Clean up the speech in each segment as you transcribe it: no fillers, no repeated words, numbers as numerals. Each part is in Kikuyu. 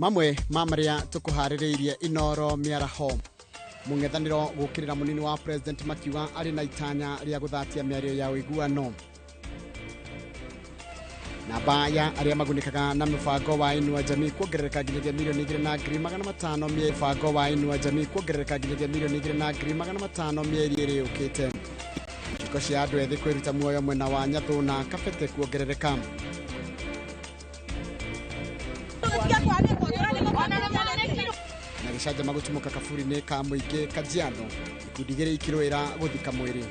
Mamwe ma marĩa tũkũharĩrĩirie Inoro mĩaraho. Mũng'ethanĩro gũkĩrĩra mũnini wa president makiuga arĩ na itanya rĩa gũthatia mĩario ya ũiguano. Namba ya arĩa magunĩkaga na mũbango wa Inua Jamii kuongerereka nginyagia 2,500,000 mĩbango wa Inua Jamii kuongerereka nginyagia 2,500,000 mĩeri ĩrĩ yũkĩte. Ciĩko cia andũ ethĩ kwĩruta muoyo mwena wa Nyathuna Kabete kuongerereka. Na gĩcanjama gũtumũka kaburi-inĩ ka mũingĩ Kajiado, ikundi igĩrĩ ikĩrũĩra gũthika mwĩrĩ.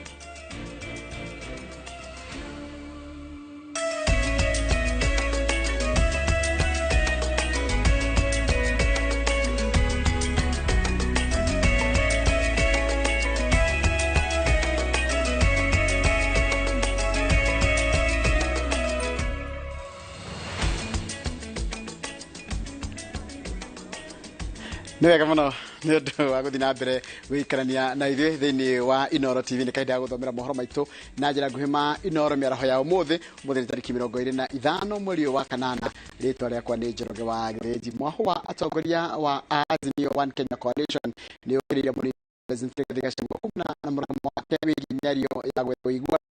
Nĩ wega mũno nĩ ũndũ wa gũthiĩ na mbere gũikarania na ithuĩ thĩinĩ wa Inoro TV. Nĩ kahinda ga gũthomera mohoro maitũ na njĩra nguhĩ ma Inoro mĩaraho ya ũmũthĩ. Ũmũthĩ nĩ tarĩki 25 mweri ũyũ wa kanana. Rĩtwa rĩakwa nĩ Njoroge wa Gĩthĩnji. Mwahũ wa atongoria wa Azimio One Kenya Coalition nĩ ũkĩrĩire mũnini President Rigathĩ Gachagua kumana na mũrũgamo wake wĩgiĩ mĩario ya gwetha ũiguano.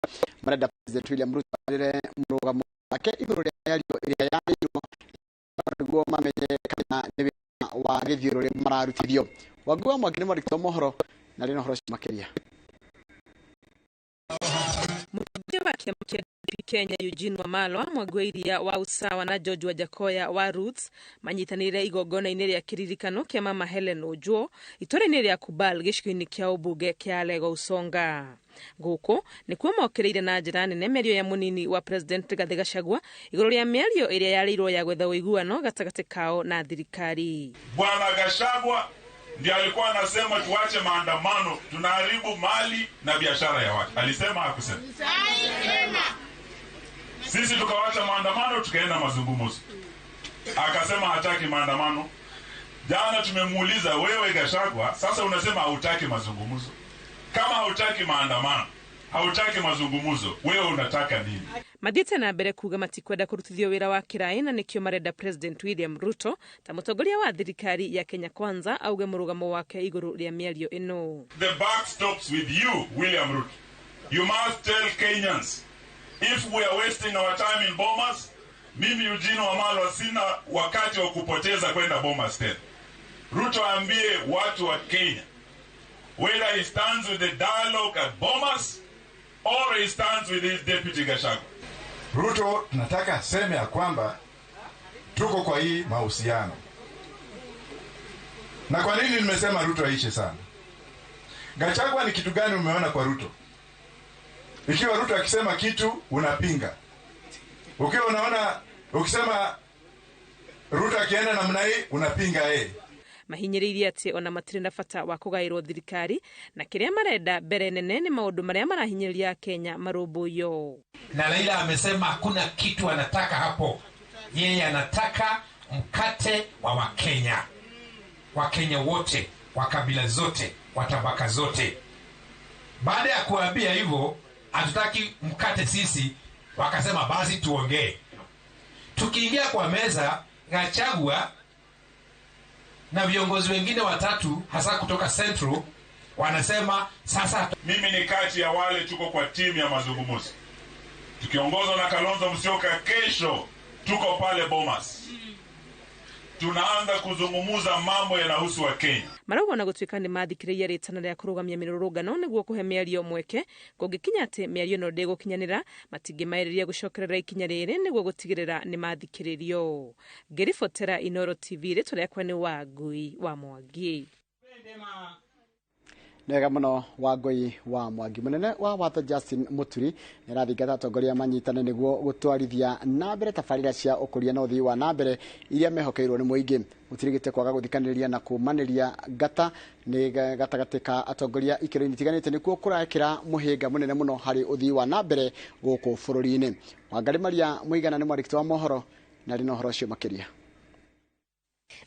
Marenda President William Ruto arĩre mũrũgamo wake igũrũ rĩa mĩario ĩrĩa yarĩirwo nĩguo mamenye kana nĩ wĩra wa gĩthiũrũrĩ mararutithio. Wangui wa Mwangi nĩ mwandĩki wa mohoro na arĩ na ũhoro ũcio makĩria. Mũtongoria wa kĩama kĩa DP Kenya Eugene Wamalwa, Mwangi wa Iria wa Usawa na George Wajackoyah wa Roots manyitanĩire igongona-inĩ rĩa kĩririkano kĩa Mama Helen Ojwo itũũra-inĩ rĩa Kubal gĩcigo-inĩ kĩa ũmbunge kĩa Alego Usonga. Gũkũ nĩkuo mokĩrĩire na njĩra nene mĩario ya mũnini wa President Rigathĩ Gachagua igũrũ rĩa mĩario ĩrĩa yarĩirwo ya gwetha ũiguano gatagatĩ kao na thirikari. Bwana Gachagua ndiye alikuwa anasema tuache maandamano, tunaharibu mali na biashara ya watu. Alisema hakusema? Alisema. Sisi tukawacha maandamano tukaenda mazungumzo. Akasema hataki maandamano. Jana tumemuuliza, wewe Gachagua, sasa unasema hautaki mazungumzo. Kama hautaki maandamano, hautaki mazungumzo, wewe unataka nini? Mathiĩte na mbere kuga matikwenda kũrutithio wĩra wa kĩraĩ na nĩkĩo marenda President William Ruto ta mũtongoria wa thirikari ya Kenya Kwanza auge mũrũgamo wake igũrũ rĩa mĩario ĩno. The buck stops with you, William Ruto. You must tell Kenyans, if we are wasting our time in Bomas, mimi Eugene Wamalwa sina wakati wa kupoteza kwenda Bomas tena. Ruto aambie watu wa Kenya, whether he stands with the dialogue at Bomas or he stands with his deputy Gachagua. Ruto tunataka aseme ya kwamba tuko kwa hii mahusiano. Na kwa nini nimesema Ruto aishe sana? Gachagua ni kitu gani umeona kwa Ruto? Ikiwa Ruto akisema kitu unapinga. Ukiwa unaona ukisema Ruto akienda namna hii unapinga yeye. Mahinyĩrĩirie atĩ ona matirĩ na bata wa kũgaĩrwo thirikari na kĩrĩa marenda mbere nene nĩ maũndũ marĩa marahinyĩrĩria Kenya marũmbũiyo. Na Raila amesema hakuna kitu anataka hapo. Yeye anataka mkate wa Wakenya. Wakenya wote, wa kabila zote, wa tabaka zote. Baada ya kuambia hivyo, hatutaki mkate sisi, wakasema basi tuongee. Tukiingia kwa meza, Gachagua na viongozi wengine watatu hasa kutoka Central wanasema sasa mimi ni kati ya wale tuko kwa timu ya mazungumzo. Tukiongozwa na Kalonzo Musyoka, kesho tuko pale Bomas. Tunaanza kuzungumza mambo yanahusu wa Kenya. Marauga na gũtuĩka nĩ mathikĩrĩirie rĩtana rĩa kũrũgamia mĩrũrũngano nĩguo kũhe mĩario mweke, kũngĩkinya atĩ mĩario ĩno ndĩgũkinyanĩra, matingĩmaĩrĩria gũcokerera ikinya rĩrĩ nĩguo gũtigĩrĩra nĩ mathikĩrĩrio. Ngĩribotera Inoro TV, rĩtwa rĩakwa nĩ Wangui wa Mwangi. Nĩ wega mũno Wangui wa Mwangi. Mũnene wa watho Justin Muturi nĩ arathingata atongoria manyitane nĩguo gũtwarithia na mbere tabarĩra cia ũkũria na ũthii wa na mbere iria mehokeirwo nĩ mũingĩ. Muturi gĩte kwaga gũthikanĩrĩria na kũmanĩria ngata nĩ gatagatĩ ka atongoria ikĩro-inĩ itiganĩte nĩkuo kũrekĩra mũhĩnga mũnene mũno harĩ ũthii wa na mbere gũkũ bũrũri-inĩ. Wangari Maria Mũigana nĩ mwandĩki wa mohoro na arĩ na ũhoro ũcio makĩria.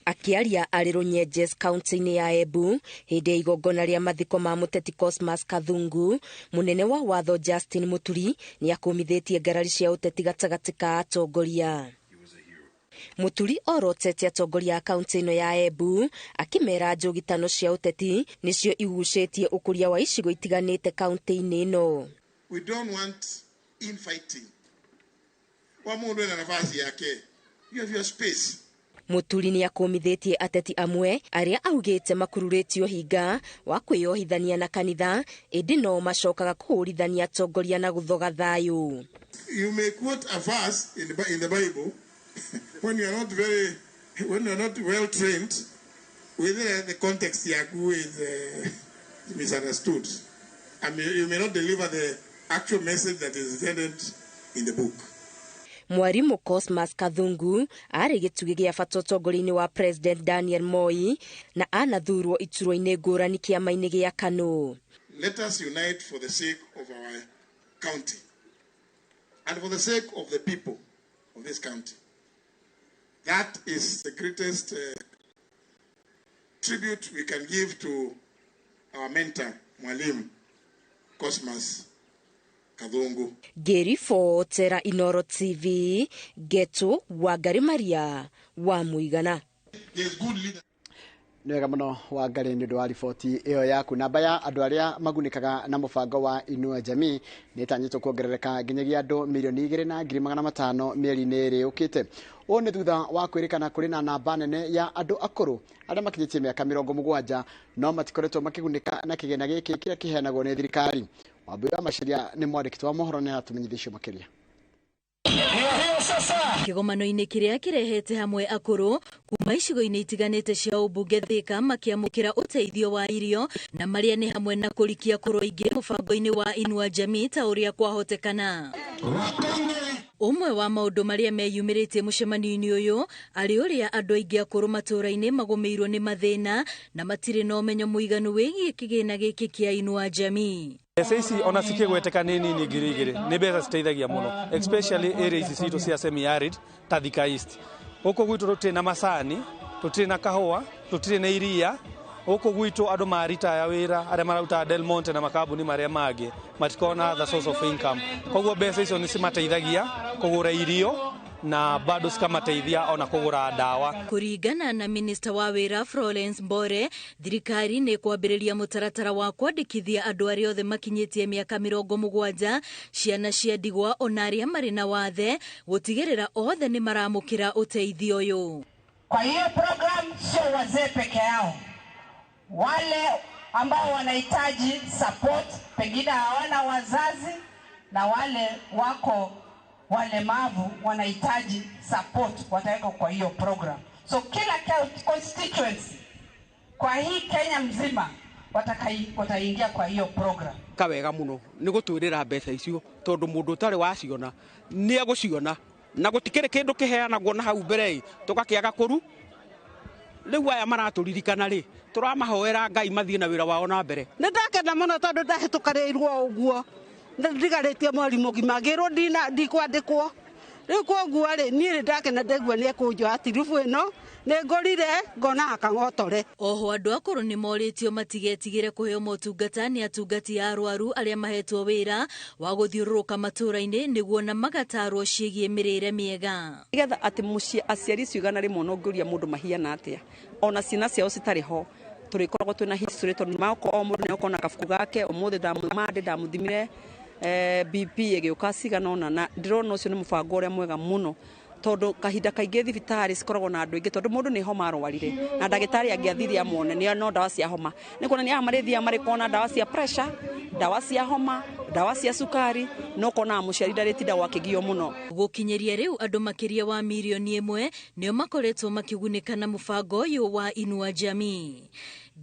Akĩaria arĩ Runyenjes kaunti-inĩ ya Embu hĩndĩ ya igongona rĩa mathiko ma mũteti Cosmas Kathungu, mũnene wa watho Justin Muturi nĩ akũmithĩtie ngarari cia ũteti gatagatĩ ka atongoria. Mũturi orotete atongoria a kaunti ĩno ya Embu akĩmera njũgitano cia ũteti nĩcio igucĩtie ũkũria wa icigo itiganĩte kaunti-inĩ ĩno. We don't want infighting. Wa mundu ena nafasi yake. You have your space. Mũturi nĩ akũmithĩtie ateti amwe arĩa augĩte makururĩtio hinga wa kwĩyohithania na kanitha ĩndĩ no macokaga kũhũrithania atongoria na gũthoga thayũ. You may quote a verse in the Bible when you are not very, when you are not well trained, whether the context yaku is misunderstood. I mean, you may not deliver the actual message that is intended in the book. Mwarimu Cosmas Kathungu arĩ gĩtugĩ gĩa bata ũtongoria-inĩ wa President Daniel Moi na anathurwo iturwa-inĩ ngũrani kĩama-inĩ gĩa KANU. Let us unite for the sake of our county and for the sake of the people of this county. That is the greatest tribute we can give to our mentor, Mwalimu Cosmas Kathungu. Ngĩribotera Inoro TV, Getu Wangari Maria wa Mũigana. Nĩ wega mũno Wangari nĩ ũndũ wa riboti ĩyo yaku. Namba ya andũ arĩa magunĩkaga na mũbango wa Inua Jamii nĩ ĩtanyĩtwo kuongerereka nginyagia andũ 2,500,000 mĩeri-inĩ ĩrĩ yũkĩte. Ũũ nĩ thutha wa kwĩrĩkana kũrĩ na namba nene ya andũ akũrũ arĩa makinyĩtie mĩaka 70 no matikoretwo makĩgunĩka na kĩgĩna gĩkĩ kĩrĩa kĩheanagwo nĩ thirikari. Wambui wa Macharia nĩ mwandĩki wa mohoro nĩ aratũmenyithia makĩria. Kĩgomano-inĩ kĩrĩa kĩrehete hamwe akũrũ kuma icigo-inĩ itiganĩte cia ũmbunge Thika makĩamũkĩra ũteithio wa irio na marĩa nĩ hamwe na kũrikia kũrũ aingĩ mũbango-inĩ wa Inua Jamii ta ũrĩa kwahotekana. Ũmwe wa maũndũ marĩa meyumĩrĩtie mũcemanio-inĩ ũyũ arĩ ũrĩa andũ aingĩ akũrũ matũũra-inĩ magũmĩirwo nĩ mathĩna na matirĩ na ũmenyo mũiganu wĩgiĩ kĩgĩna gĩkĩ kĩa Inua Jamii. Mbeca ici ona cikĩgweteka nĩ nini 2,000 nĩ mbeca citeithagia mũno, especially area ici citũ cia semi arid ta Thika East. Gũkũ gwitũ tũtirĩ na macani, tũtirĩ na kahũa, tũtirĩ na iria. Gũkũ gwitũ andũ maritaya wĩra arĩa mararutaga Del Monte na makambuni marĩa mangĩ matikoragwo na other source of income. Koguo mbeca icio nĩ cimateithagia kũgũra irio na bado cikamateithia ona kũgũra ndawa. Kũringana na minista wa wĩra Florence Mbore, thirikari nĩ kwambĩrĩria mũtaratara wa kwandĩkithia andũ arĩa othe makinyĩtie mĩaka 70, ciana cia ndigwa ona arĩa marĩ na wathe, gũtigĩrĩra othe nĩ maramũkĩra ũteithio ũyũ. Kwa hiyo program sio wazee peke yao, wale ambao wanahitaji support, pengine hawana wazazi, na wale wako walemavu wanahitaji support, watawekwa kwa hiyo program. So kila constituency kwa hii Kenya mzima wataingia kwa hiyo program. Kawega muno ni gutwirira mbeca icio tondu mundu utari waciona ni aguciona na gutikire kindu kiheanagwo na hau mbere tugakiaga kuru. Riu aya maraturirikana ri turamahoera Ngai mathie na wira wao na mbere. Ni ndakena muno tondu ndahitukarirwo uguo ndigarĩtie mweri mũgima ngĩrwo ndikwandĩkwo. Rĩu koguo rĩ niĩ nĩ ndakena ndaigua nĩ ekũnjoya tirubu ĩno nĩ ngũrire ngona akang'otore. Oho andũ akũrũ nĩ morĩtio matigetigĩre kũheo motungata nĩ atungati a arwaru arĩa mahetwo wĩra wa gũthiũrũrũka matũũra-inĩ nĩguo na magatarwo ciĩgiĩ mĩrĩre mĩega. Nĩgetha atĩ mũciĩ aciari icio 100 na ũngĩũria mũndũ mahiana atĩa ona ciana ciao citarĩ ho tũrĩkoragwo twĩna history tondũ maoko o mũndũ nĩakorwo na kabuku gake. Ũmũthĩ ndamũmandĩ ndamũthimire BP ĩgĩũka cigana ũna na ndĩrona ũcio nĩ mũbango ũrĩa mwega mũno tondũ kahinda kaingĩ thibitarĩ cikoragwo na andũ aingĩ tondũ mũndũ nĩ homa arwarire na ndagĩtarĩ angĩathire amuone nĩ no ndawa cia homa nĩ kuonania aya marĩthiaga marĩ kuona ndawa cia pressure, ndawa cia homa, ndawa cia cukari, no kona mũciari ndarĩtindagwo akĩgio mũno. Gũkinyĩria rĩu andũ makĩria wa 1 million nĩo makoretwo makĩgunĩka na mũbango ũyũ wa Inua Jamii.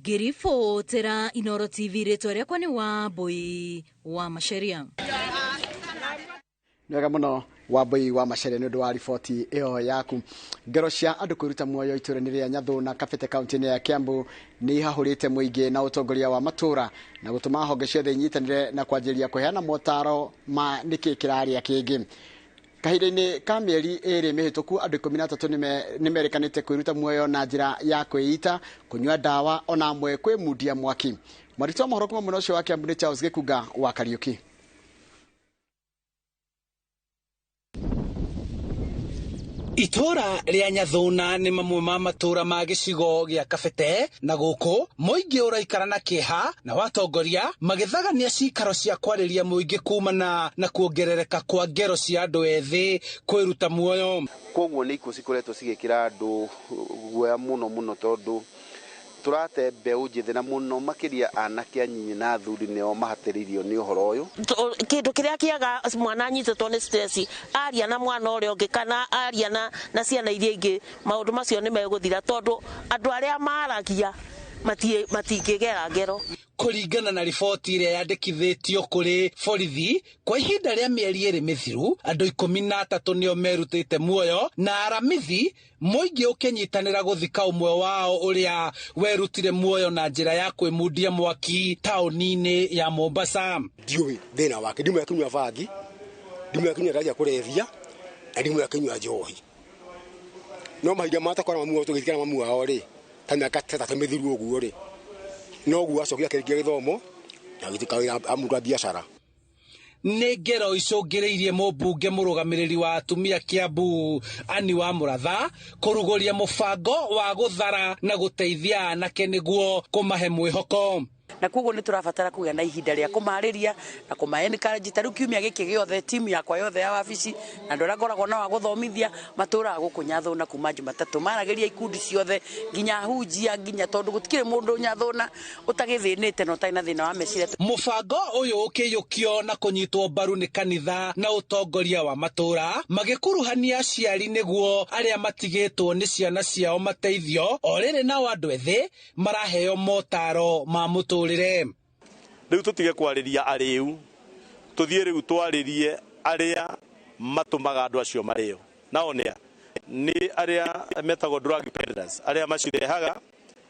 Ngĩribotera Inoro TV, rĩtwa rĩakwa nĩ Wambui wa Macharia. Nĩ wega mũno Wambui wa Macharia nĩ ũndũ wa riboti ĩyo yaku. Ngero cia andũ kwĩruta muoyo itũũra-inĩ rĩa Nyathũ na Kabete kaunti-inĩ ya Kiambu nĩ ihahũrĩte mũingĩ na ũtongoria wa matũũra na gũtũma honge ciothe inyitanĩre na kwanjĩrĩria kũheana motaro ma nĩkĩ kĩrarĩa kĩngĩ. Kahinda-inĩ ka mĩeri 2 mĩhĩtũku andũ 13 nĩ merĩkanĩte kwĩruta muoyo na njĩra ya kwĩita, kũnyua ndawa ona amwe kwĩmundia mwaki. Mwandĩki wa mohoro kuma mwena ũcio wa Kiambu nĩ Charles Gĩkunga wa Kariũki. Itũũra rĩa Nyathuna nĩ mamwe ma matũũra ma gĩcigo gĩa Kabete na gũkũ mũingĩ ũraikara na kĩeha na watongoria magĩthagania cikaro cia kwarĩria mũingĩ kumana na kuongerereka kwa ngero cia andũ ethĩ kwĩruta muoyo. Koguo nĩ ikuũ cikoretwo cigĩkĩra andũ guoya mũno mũno tondũ tũrate mbeũ njĩthĩ na mũno makĩria anake anyinyi na athuri nĩo mahatĩrĩirio nĩ ũhoro ũyũ. Kĩndũ kĩrĩa kĩaga mwana anyitĩtwo nĩ stress aria na mwana ũrĩa ũngĩ kana aria na ciana iria ingĩ maũndũ macio nĩ megũthira tondũ andũ arĩa maragia matingĩgera ngero. Kũringana na riboti ĩrĩa yandĩkithĩtio kũrĩ borithi kwa ihinda rĩa mĩeri ĩrĩ mĩthiru andũ 13 nĩo merutĩte muoyo na aramithi mũingĩ ũkĩnyitanĩra gũthika ũmwe wao ũrĩa werutire muoyo na njĩra ya kwĩmundia mwaki taũni-inĩ ya Mombasa. Ndiũĩ thĩna wake, ndimwe akĩnyua bangi, ndimwe akĩnyua ndawa cia kũrebia na ndimwe akĩnyua njohi. No mahinda matakora mamu wao tũgĩthikana mamu wao rĩ, ta mĩaka 3 mĩthiru ũguo rĩ, noguo acokire akĩrĩkia gĩthomo na agĩtuĩka wĩra amũruta biacara. Nĩ ngero icũngĩrĩirie mũmbunge mũrũgamĩrĩri wa atumia Kiambu Anne wa Mũratha kũrugũria mũbango wa gũthara na gũteithia anake nĩguo kũmahe mwĩhoko. Na koguo nĩ tũrabatara kũgĩa na ihinda rĩa kũmarĩria na kũma encourage. Ta rĩu kiumia gĩkĩ gĩothe timu yakwa yothe ya wabici na andũ arĩa ngoragwo nao a gũthomithia matũraga gũkũ Nyathũna kuma Jumatatũ, maragĩria ikundi ciothe nginya ahunjia nginya tondũ gũtikĩrĩ mũndũ Nyathũna ũtagĩthĩnĩte na ũtarĩ na thĩna wa meciria. Mũbango ũyũ ũkĩiyũkio na kũnyitwo mbaru nĩ kanitha na ũtongoria wa matũra magĩkuruhania aciari nĩguo arĩa matigĩtwo nĩ ciana ciao mateithio, o rĩrĩ nao andũ ethĩ maraheo motaro ma mũtũrĩre. Rĩu tũtige kwarĩria arĩu, tũthiĩ rĩu twarĩrie arĩa matũmaga andũ acio marĩo. Nao nĩa? Nĩ arĩa metagwo drug peddlers, arĩa macirehaga,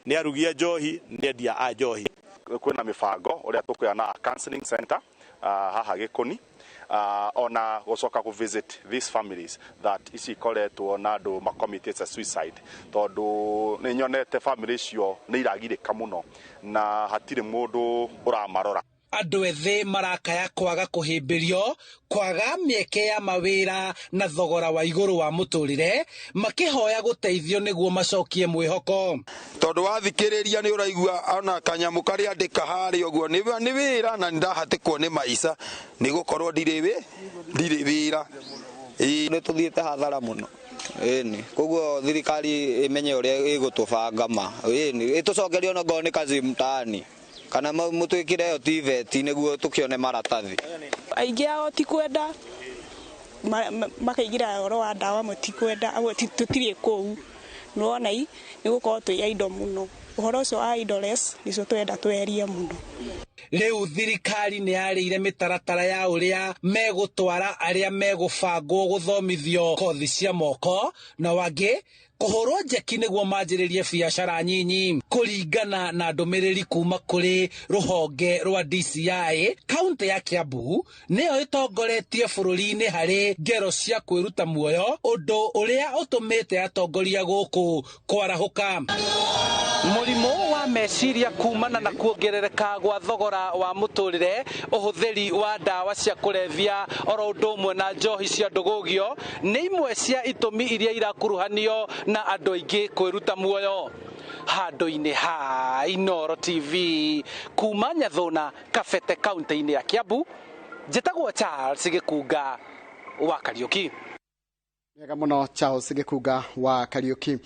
nĩ arugi a njohi, nĩ endia a njohi. Kwĩna mĩbango ũrĩa tũkũgĩa na counseling center haha Gĩkũni, ona gũcoka kũ visit these families that ici ikoretwo na andũ makomitĩte suicide, tondũ nĩ nyonete family icio nĩ iragirĩka mũno na hatirĩ mũndũ ũramarora. Andũ ethĩ marakaya kwaga kũhĩmbĩrio, kwaga mĩeke ya mawĩra na thogora wa igũrũ wa mũtũrĩre, makĩhoya gũteithio nĩguo macokie mwĩhoko. Tondũ wathikĩrĩria nĩ ũraigua ona kanyamũ karĩa andĩka harĩa ũguo nĩ wĩra na nĩndahatĩkwo nĩ maica nĩ gũkorwo ndirĩ wĩra. Nĩ tũthiĩte hathara mũno. Ĩni, koguo thirikari ĩmenye ũrĩa ĩgũtũbanga ma. Ĩni, ĩtũcokerie ona ngorwo nĩ kazi mtaani kana mũtwĩkĩre ĩyo TVET nĩguo tũkĩone maratathi. Aingĩ ao ti kwenda makaingĩra ũhoro wa ndawa, mũtikwenda tũtirĩ kũu nĩwona nĩ gũkorwo twĩ aindo mũno. Ũhoro ũcio wa idless nĩcio twenda tweherie mũno. Rĩu thirikari nĩ yarĩire mĩtaratara ya ũrĩa megũtwara arĩa megũbangwo gũthomithio kothi cia moko na wangĩ kũhũrwo njeki nĩguo manjĩrĩrie biacara nyinyi. Kũringana na ndũmĩrĩri kuma kũrĩ rũhonge rwa DCI, kaunti ya Kiambu nĩyo ĩtongoretie bũrũri-inĩ harĩ ngero cia kwĩruta muoyo, ũndũ ũrĩa ũtũmĩte atongoria gũkũ kwarahũka. Mũrimũ wa meciria kumana na kuongerereka gwa thogora wa mũtũrĩre, ũhũthĩri wa ndawa cia kũrebia oro ũndũ ũmwe na njohi cia ndũgũgio nĩ imwe cia itũmi iria irakuruhanio na andũ aingĩ kwĩruta muoyo. Handũ-inĩ ha Inooro TV kuma Nyathũna, Kabete, kaunti-inĩ ya Kiambu, njĩtagwo Charles Gĩkunga wa Kariũki. Wega mũno Charles Gĩkunga wa Kariũki.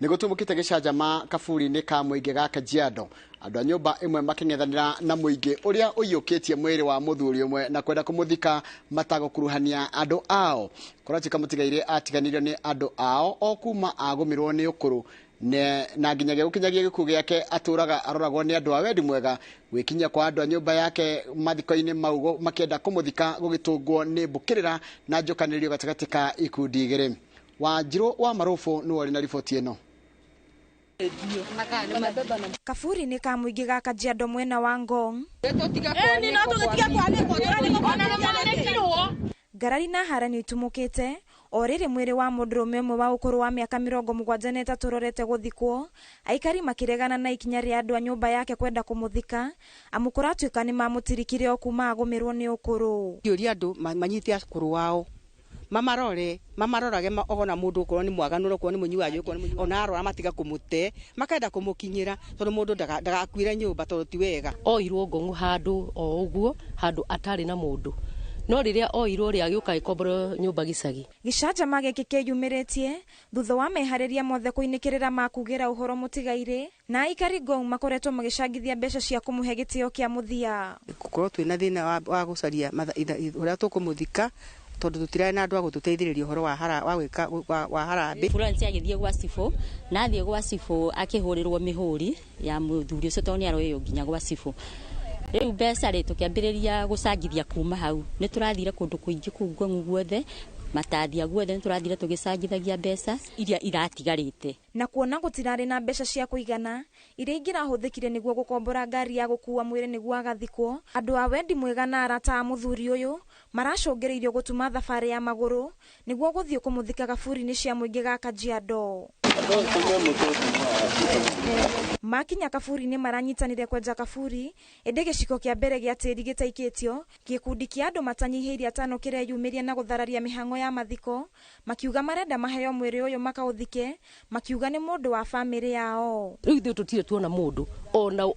Nĩ gũtumũkĩte gĩcanjama kaburi-inĩ ka mũingĩ ga Kajiado, andũ a nyũmba ĩmwe makĩng'ethanĩra na mũingĩ ũrĩa ũiyũkĩtie mwĩrĩ wa mũthuri ũmwe na kwenda kũmũthika matagũkuruhania andũ ao. Kũratuĩka mũtigairĩ atiganĩirio nĩ andũ ao o kuma agũmĩrwo nĩ ũkũrũ na nginyagia gũkinyagia gĩkuũ gĩake atũraga aroragwo nĩ andũ a wendi mwega. Gwĩkinyia kwa andũ a nyũmba yake mathiko-inĩ mau makĩenda kũmũthika gũgĩtũngwo nĩ mbũkĩrĩra na njũkanĩrĩrio gatagatĩ ka ikundi igĩrĩ. Wanjirũ wa Marũbũ nĩwe ũrĩ na riboti ĩno. Kaburi-inĩ ka mũingĩ ga Kajiado mwena wa Ngong, ngarari na haranio itumũkĩte o rĩrĩ mwĩrĩ wa mũndũrũme ũmwe wa ũkũrũ wa mĩaka 73 ũrorete gũthikwo, aikari makĩregana na ikinya rĩa andũ a nyũmba yake kwenda kũmũthika amu kũratuĩka nĩ mamũtirikire o kuma agũmĩrwo nĩ ũkũrũ. Ngĩũria andũ manyite akũrũ ao Mamarore mamarorage ona mundu okorwo ni mwaganu okorwo ni munyua njohi okorwo ni ona arora matiga kumute makenda kumukinyira tondu mundu ndagakuire nyumba tondu ti wega. Oirwo ngong'u handu o uguo handu atari na mundu no riria oirwo ria giuka gikomboro nyumba gicagi. Gĩcanjama gĩkĩ kĩyumĩrĩtie thutha wa meharĩria mothe kũinĩkĩrĩra ma kugĩra ũhoro mũtigairĩ na aikari Ngong makoretwo magĩcangithia mbeca cia kũmũhe gĩtĩo kĩa mũthia. Gũkorwo twĩna thĩna wa gũcaria ũrĩa tũkũmũthika tondu tutirari na andu a gututeithiriria uhoro wa hara wa gwika wa harambĩ. Florence agithie gwa cibũ na athie gwa cibũ akihurirwo mihuri ya muthuri ucio tondu ni aroywo nginya gwa cibũ. Riu mbeca ri tukiambiriria gucangithia kuma hau ni turathire kundu kuingi kuu Ngong'u guothe matathia guothe ni turathire tugicangithagia mbeca iria iratigarite. Na kuona gutirari na mbeca cia kuigana iria ingirahuthikire niguo gukombora ngari ya gukua mwiri niguo agathikwo, andu a wendi mwega na arata a muthuri uyu maracũngĩrĩirio gũtuma thabarĩ ya magũrũ niguo gũthiĩ kũmũthika gaburi-inĩ cia mũingĩ ga Kajiado. Makinya kaburi-inĩ maranyitanire kwenja kaburi ĩndĩ gĩciko kĩa mbere gĩa tĩri gĩtaikĩtio gĩkundi kĩa andũ matanyihĩirie atano kĩreyumĩria na gũthararia mĩhang'o ya mathiko makiuga marenda maheo mwĩrĩ ũyũ makaũthike makiuga nĩ mũndũ wa bamĩrĩ yao. Rĩu ithuĩ tũtirĩ tuona mũndũ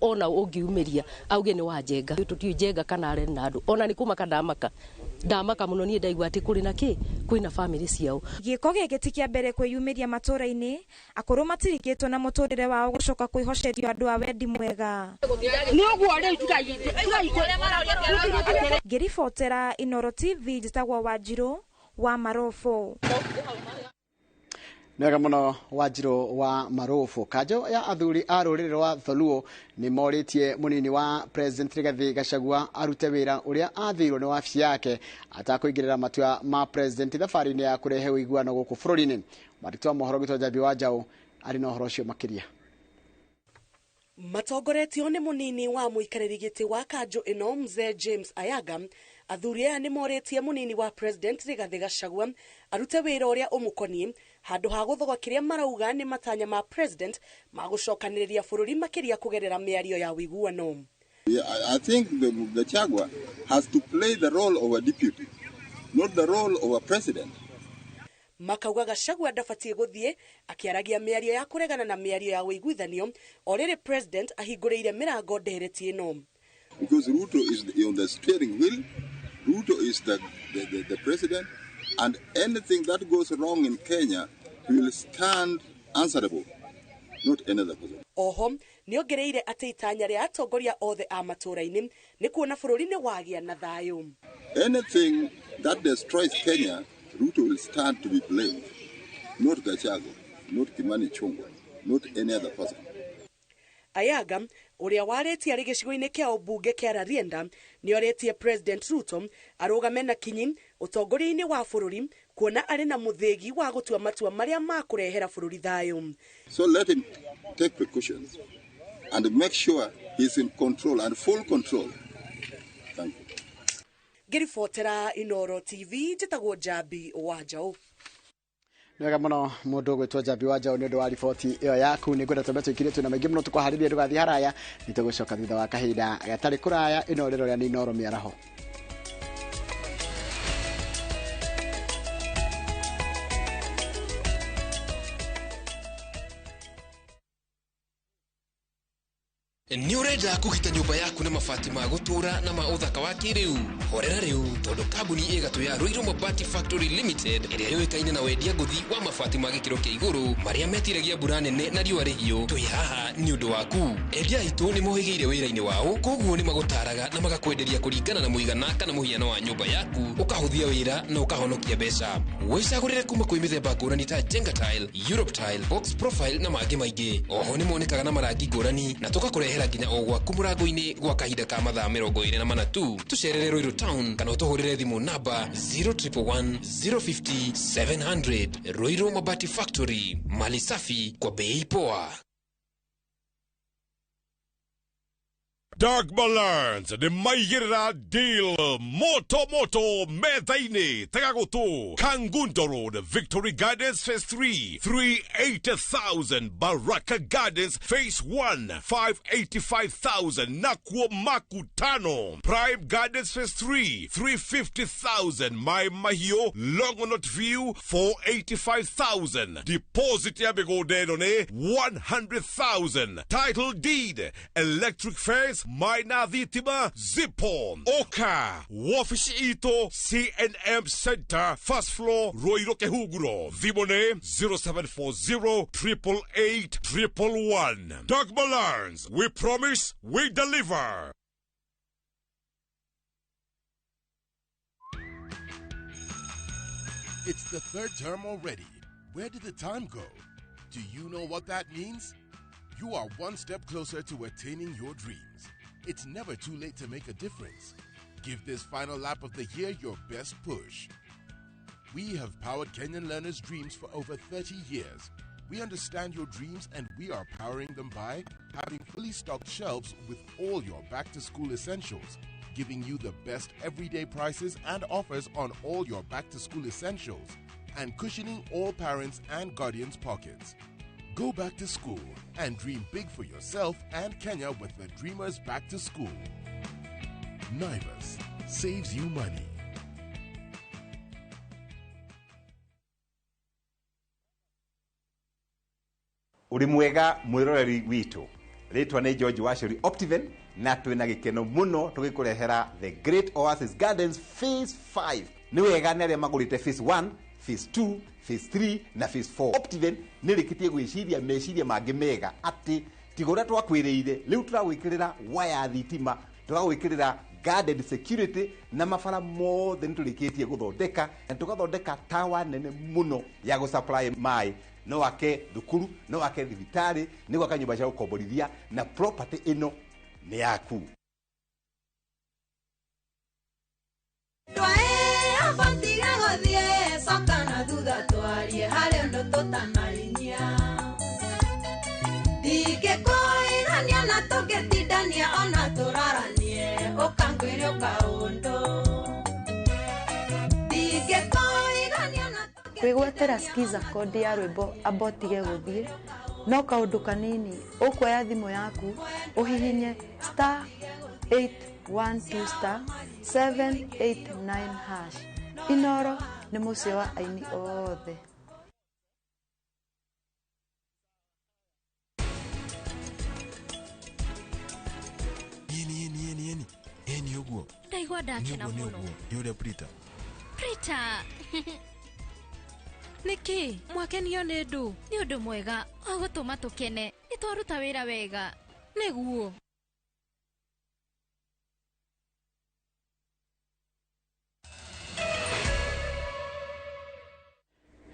ona ũngiumĩria auge nĩ wa Njenga. Tũtiũĩ Njenga kana arĩ na andũ ona nĩ kũmaka ndamaka ndamaka mũno niĩ ndaigua atĩ kũrĩ na kĩ kwĩna bamĩrĩ ciao. Gĩko gĩkĩ ti kĩa mbere kwĩyumĩria matũra-inĩ akũrũ matirikĩtwo na mũtũrĩre wao gũcoka kwĩhocerio andũ a wendi mwega. Ngĩribotera Inooro TV njĩtagwo Wanjirũ wa Marobo. Nĩwega mũno Wanjirũ wa Marobo. Kanjo ya athuri a rũrĩrĩ rwa Dholuo nĩ morĩtie mũnini wa President Rigathi Gachagua arute wĩra ũrĩa athĩirwo nĩ wabici yake atakũingĩrĩra matua ma President thabarĩ-inĩ ya kũrehe ũiguano gũkũ bũrũri-inĩ. Mwandĩki wa mohoro gwitũ Njambi wa Njaũ arĩ na ũhoro ũcio makĩria. Matongoretio nĩ mũnini wa mũikarĩri gĩtĩ wa kanjo ĩno Mzee James Ayaga, athuri aya nĩ morĩtie mũnini wa President Rigathi Gachagua arute wĩra ũrĩa ũmũkoniĩ handũ ha gũthoga kĩrĩa marauga nĩ matanya ma President ma gũcokanĩrĩria bũrũri makĩria kũgerera mĩario ya ũiguano. I think the Gachagua has to play the role of a deputy, not the role of a president. Makauga Gachagua ndabatiĩ gũthiĩ akĩaragia mĩario ya kũregana na mĩario ya ũiguithanio o rĩrĩ President ahingũrĩire mĩrango ndereti ĩno. Because Ruto is on the steering wheel, Ruto is the president, and anything that goes wrong in Kenya, he will stand answerable, not another person. Oho nĩongereire atĩ itanya rĩa atongoria othe a matũra-inĩ nĩ kuona bũrũri nĩ wagĩa na thayũ. Anything that destroys Kenya, Ruto will stand to be blamed, not Gachagua, not Kimani Ichung'wah, not any other person. Ayaga ũrĩa warĩtie arĩ gĩcigo-inĩ kĩa ũmbunge kĩa Rarienda nĩorĩtie President Ruto arũgame na kinyi ũtongoria-inĩ wa bũrũri kuona arĩ na mũthĩgi wa gũtua matua marĩa makũrehera bũrũri thayũ. So let him take precautions and make sure he's in control and full control. Thank you. Ngĩribotera Inooro TV njĩtagwo Njambi wa Njaũ. Nĩwega mũno mũndũ ũgwĩtwo Njambi wa Njaũ nĩ ũndũ wa riboti ĩyo yaku. Nĩ ngwenda twambe tũikire twĩna maingĩ mũno tũkwaharĩria ndũgathiĩ haraya, nĩ tũgũcoka thutha wa kahinda gatarĩ kũraya. Ĩno rĩrorĩa nĩ Inooro mĩaraho. Nĩ ũrenda kũgita nyũmba yaku na mabati ma gũtũra na ma ũthaka wa kĩrĩu? Horera rĩu tondũ kambuni ĩgatũ ya Ruiru Mabati Factory Limited ĩrĩa yũĩkaine na wendia ngũthi wa mabati ma gĩkĩro kĩa igũrũ marĩa metiragia mbura nene na riũa rĩhiũ, twĩ haha nĩ ũndũ waku. Endia aitũ nĩ mohĩgĩire wĩra-inĩ wao, koguo nĩ magũtaraga na magakwenderia kũringana na mũigana kana mũhiano wa nyũmba yaku, ũkahũthia wĩra na ũkahonokia mbeca. Wĩcagũrĩre kuma kwĩ mĩthemba ngũrani ta Jenga Tile, Europe Tile, Box Profile na mangĩ maingĩ. Oho nĩ monekaga na marangi ngũrani na tũgakũrehera nginya o gwaku mũrango-inĩ gwa kahinda ka mathaa 24 tu. Tũcerere Ruiru Town kana ũtũhũrĩre thimũ namba 0111 050 700. Ruiru Mabati Factory, mali safi kwa bei poa. Dagmalands nĩ maigĩrĩra deal moto moto metha-inĩ. Tega gũtũ: Kangundo Road, Victory Gardens Phase 3, 380,000; Baraka Gardens Phase 1, 585,000; nakuo Makutano Prime Gardens Phase 3, 350,000; Mai Mahiũ Longonot View, 485,000. Deposit ya mĩgũnda ĩno nĩ 100,000. Title deed, electric fence, maina thitima zipo. Oka wabici itũ, CNM Center, first floor, Ruiru Kihunguro. Thimũ nĩ 0740 888 111. Dagmalands, we promise, we deliver. It's the third term already. Where did the time go? Do you know what that means? You are one step closer to attaining your dreams. It's never too late to make a difference. Give this final lap of the year your best push. We have powered Kenyan learners' dreams for over 30 years. We understand your dreams and we are powering them by having fully stocked shelves with all your back to school essentials, giving you the best everyday prices and offers on all your back to school essentials, and cushioning all parents' and guardians' pockets. Go back to school and dream big for yourself and Kenya with the Dreamers Back to School. Naivas saves you money. Uri mwega mwiroreri witũ. Rĩtwa nĩ George Wachuri Optiven, na twĩna gĩkeno mũno tũgĩkũrehera The Great Oasis Gardens Phase 5. Nĩ wega nĩ arĩa magũrĩte Phase 1, Phase 2, Phase 3 na Phase 4. Optiven nĩ rĩkĩtie gwĩciria meciria mangĩ mega atĩ tiga ũrĩa twakwĩrĩire, rĩu tũragwĩkĩrĩra waya thitima, tũragwĩkĩrĩra guarded security, na mabara mothe nĩ tũrĩkĩtie gũthondeka, na tũgathondeka tawa nene mũno ya gũsupply maĩ. No wake thukuru, no wake thibitarĩ, nĩ gwaka nyũmba cia gũkomborithia, na property ĩno nĩ yaku. Tiga gũthiĩ coka na thutha twarie harĩ ũndũ tũtanarinyia ndingĩkũirania na tũngĩtindania ona tũraranie ũkangwĩre ũkaũndũ ndingĩkũigania na. Kwĩgwatĩra skiza kodi ya rwĩmbo amba ũtige gũthiĩ no kaũndũ kanini. Ũkuoya thimũ yaku ũhihinye *812*789#. Inoro nĩ mũciĩ wa aini othe. Ĩni ĩni ĩni ĩni ĩni ũguo. Ndaigua ndakena nĩ mũno. Ũguo nĩ ũrĩa Prita. Prita, nĩkĩ mwakenio nĩ ndũ? Nĩ ũndũ mwega wa gũtũma tũkene, nĩ twaruta wĩra wega nĩguo.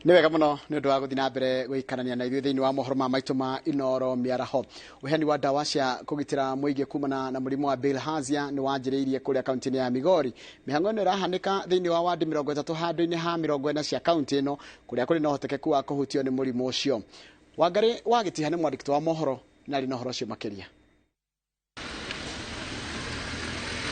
Nĩ wega mũno nĩ ũndũ wa gũthiĩ na mbere gũikarania na ithuĩ thĩinĩ wa mohoro ma maitũ ma Inoro mĩaraho. Ũheani wa ndawa cia kũgitĩra mũingĩ kumana na mũrimũ wa bilharzia nĩ wanjĩrĩirie kũrĩa kaunti-inĩ ya Migori. Mĩhang'o ĩno ĩrahanĩka thĩinĩ wa wadi 30 handũ-inĩ ha 40 cia kaunti ĩno, kũrĩa kũrĩ na ũhotekeku wa kũhutio nĩ mũrimũ ũcio. Wangarĩ wa Gĩtiha nĩ mwandĩki wa mohoro na arĩ na ũhoro ũcio makĩria.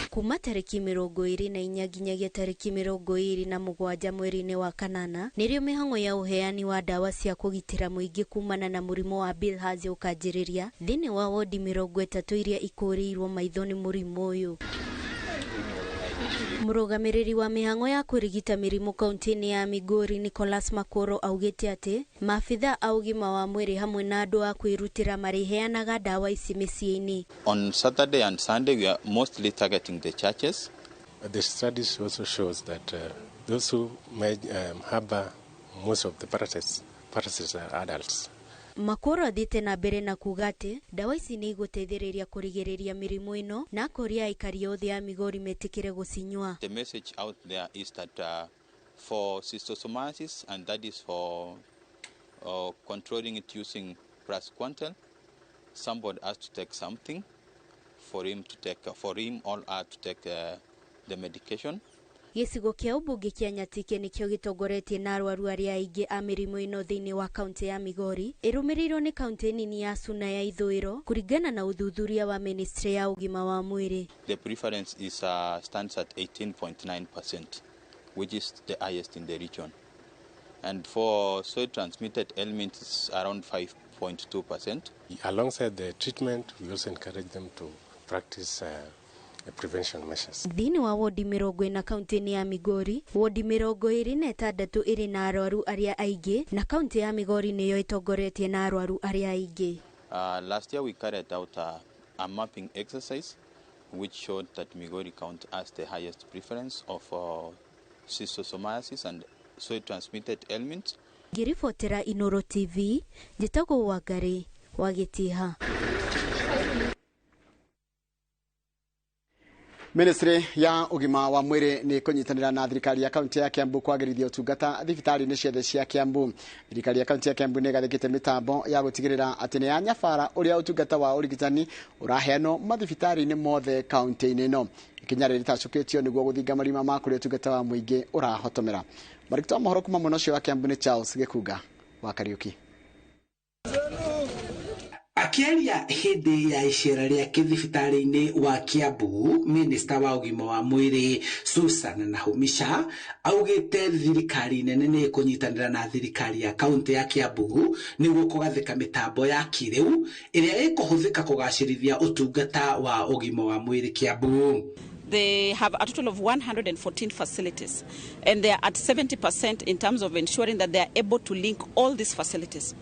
Kuma tarĩki 24 nginyagia tarĩki 27 mweri-inĩ wa kanana nĩrĩo mĩhang'o ya ũheani wa ndawa cia kũgitĩra mũingĩ kumana na mũrimũ wa bilharzia ũkanjĩrĩria thĩinĩ wa wodi 30 iria ikũrĩirwo maitho nĩ mũrimũ ũyũ. Mũrũgamĩrĩri wa mĩhang'o ya kũrigita mĩrimũ kaunti-inĩ ya Migori Nicholas Makoro augĩte atĩ maabitha a ũgima wa mwĩrĩ hamwe na andũ a kwĩrutĩra marĩheanaga ndawa ici mĩciĩ-inĩ. On Saturday and Sunday, we are mostly targeting the churches. The studies also shows that those who may harbor most of the parasites are adults. Makoro athiĩte na mbere na kuga atĩ ndawa ici nĩ igũteithĩrĩria kũrigĩrĩria mĩrimũ ĩno na akoria aikari othe a Migori metĩkĩre gũcinyua. The message out there is that for schistosomiasis, and that is for controlling it using praziquantel, somebody has to take something for him to take, for him or her to take the medication. Gĩcigo kĩa ũmbunge kĩa Nyatike nĩkĩo gĩtongoretie na arwaru arĩa aingĩ a mĩrimũ ĩno thĩinĩ wa kaunti ya Migori, ĩrũmĩrĩirwo nĩ kaunti nini ya Suna ya Ithũĩro, kũringana na ũthuthuria wa ministry ya ũgima wa mwĩrĩ. The prevalence is stands at 18.9%, which is the highest in the region. And for soil transmitted elements, it's around 5.2%. Alongside the treatment, we also encourage them to practice prevention measures. Thĩinĩ wa wodi 40 kaunti-inĩ ya Migori, wodi 26 ĩrĩ na arwaru arĩa aingĩ na kaunti ya Migori nĩyo ĩtongoretie na arwaru arĩa aingĩ. Last year we carried out a mapping exercise which showed that Migori County has the highest prevalence of schistosomiasis and soil transmitted elements. Ngĩribotera Inoro TV, njĩtagwo Wangari wa Gĩtiha. Ministry ya ũgima wa mwĩrĩ nĩ kũnyitanĩra na thirikari ya kaunti ya Kiambu kwagĩrithia ũtungata thibitarĩ-inĩ ciothe cia Kiambu. Thirikari ya kaunti ya Kiambu nĩ ĩgathĩkĩte mĩtambo ya gũtigĩrĩra atĩ nĩ ya nyabara ũrĩa ũtungata wa ũrigitani ũraheanwo mathibitarĩ-inĩ mothe kaunti-inĩ ĩno. Ikinya rĩrĩ rĩtacũkĩtio nĩguo gũthinga marima ma kũrĩa ũtungata wa mũingĩ ũrahotomera. Marigiti wa mohoro kuma mwena ũcio wa Kiambu nĩ Charles Gĩkunga wa Kariuki. Akĩaria hĩndĩ ya icera rĩake thibitarĩ-inĩ wa Kiambu, minista wa ũgima wa mwĩrĩ Susan Nahumisha augĩte thirikari nene nĩ ĩkũnyitanĩra na thirikari ya kaunti ya Kiambu nĩguo kũgathĩka mĩtambo ya kĩrĩu ĩrĩa ĩkũhũthĩka kũgacĩrithia ũtungata wa ũgima wa mwĩrĩ Kiambu. They have a total of 114 facilities, and they are at 70% in terms of ensuring that they are able to link all these facilities.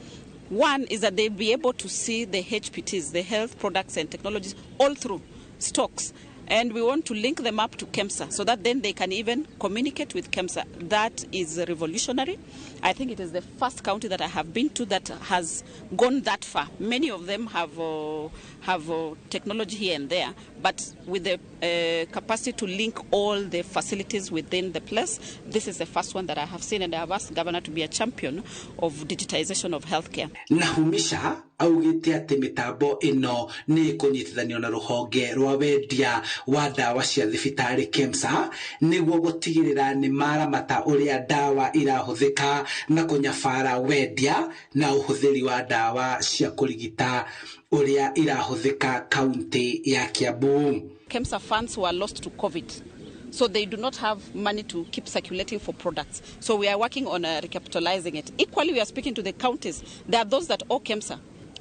One is that they'll be able to see the HPTs, the health products and technologies, all through stocks. And we want to link them up to KEMSA so that then they can even communicate with KEMSA. That is revolutionary. I think it is the first county that I have been to that has gone that far. Many of them have technology here and there, but with the capacity to link all the facilities within the place, this is the first one that I have seen, and I have asked the governor to be a champion of digitization of healthcare. Nahumisha augĩte atĩ mĩtambo ĩno nĩ ĩkũnyitithanio na rũhonge rwa wendia wa ndawa cia thibitarĩ KEMSA nĩguo gũtigĩrĩra nĩ maramata ũrĩa ndawa irahũthĩka na kũnyabara wendia na ũhũthĩri wa ndawa cia kũrigita ũrĩa irahũthĩka kaunti ya Kiambu. KEMSA funds were lost to COVID. So they do not have money to keep circulating for products. So we are working on recapitalizing it. Equally, we are speaking to the counties. There are those that owe KEMSA.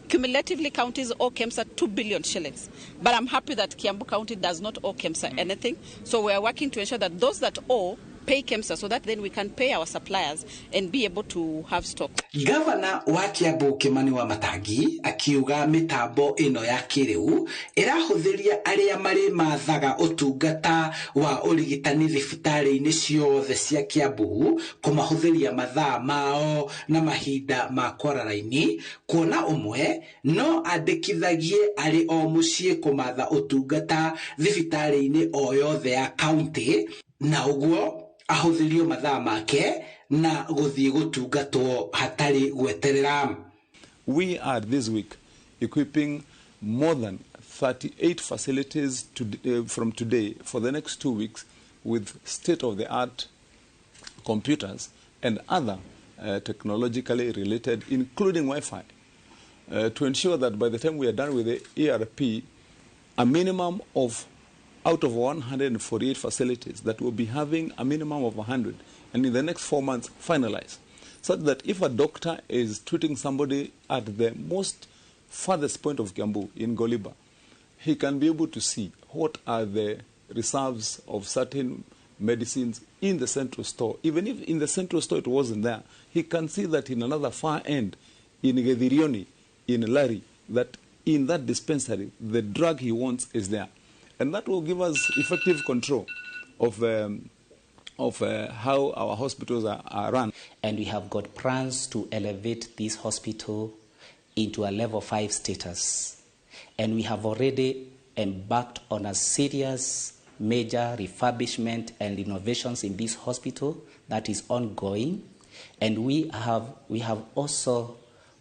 Cumulatively, counties owe KEMSA 2 billion shillings. But I'm happy that Kiambu County does not owe KEMSA anything. So we are working to ensure that those that owe pay KEMSA so that then we can pay our suppliers and be able to have stock. Governor wa Kiambu Kimani wa Matangi akiuga mitambo ino ya kiriu irahuthiria aria mari mathaga utungata wa urigitani thibitari-ini ciothe cia Kiambu kumahuthiria mathaa mao na mahinda ma kwara raini kuona umwe no andikithagie ari o mucii kumatha utungata thibitari-ini o yothe ya county na uguo ahuthirio mathaa make na guthii gutungatwo hatari gweterera. We are this week equipping more than 38 facilities from today for the next 2 weeks with state-of-the-art computers and other technologically related, including Wi-Fi, to ensure that by the time we are done with the ERP, a minimum of out of 148 facilities that will be having a minimum of 100, and in the next 4 months finalize, so that if a doctor is treating somebody at the most farthest point of Kiambu in Goliba, he can be able to see what are the reserves of certain medicines in the central store. Even if in the central store it wasn't there, he can see that in another far end, in Gethirioni, in Lari, that in that dispensary, the drug he wants is there. And that will give us effective control of how our hospitals are run. And we have got plans to elevate this hospital into a level 5 status. And we have already embarked on a serious major refurbishment and renovations in this hospital that is ongoing. And we have also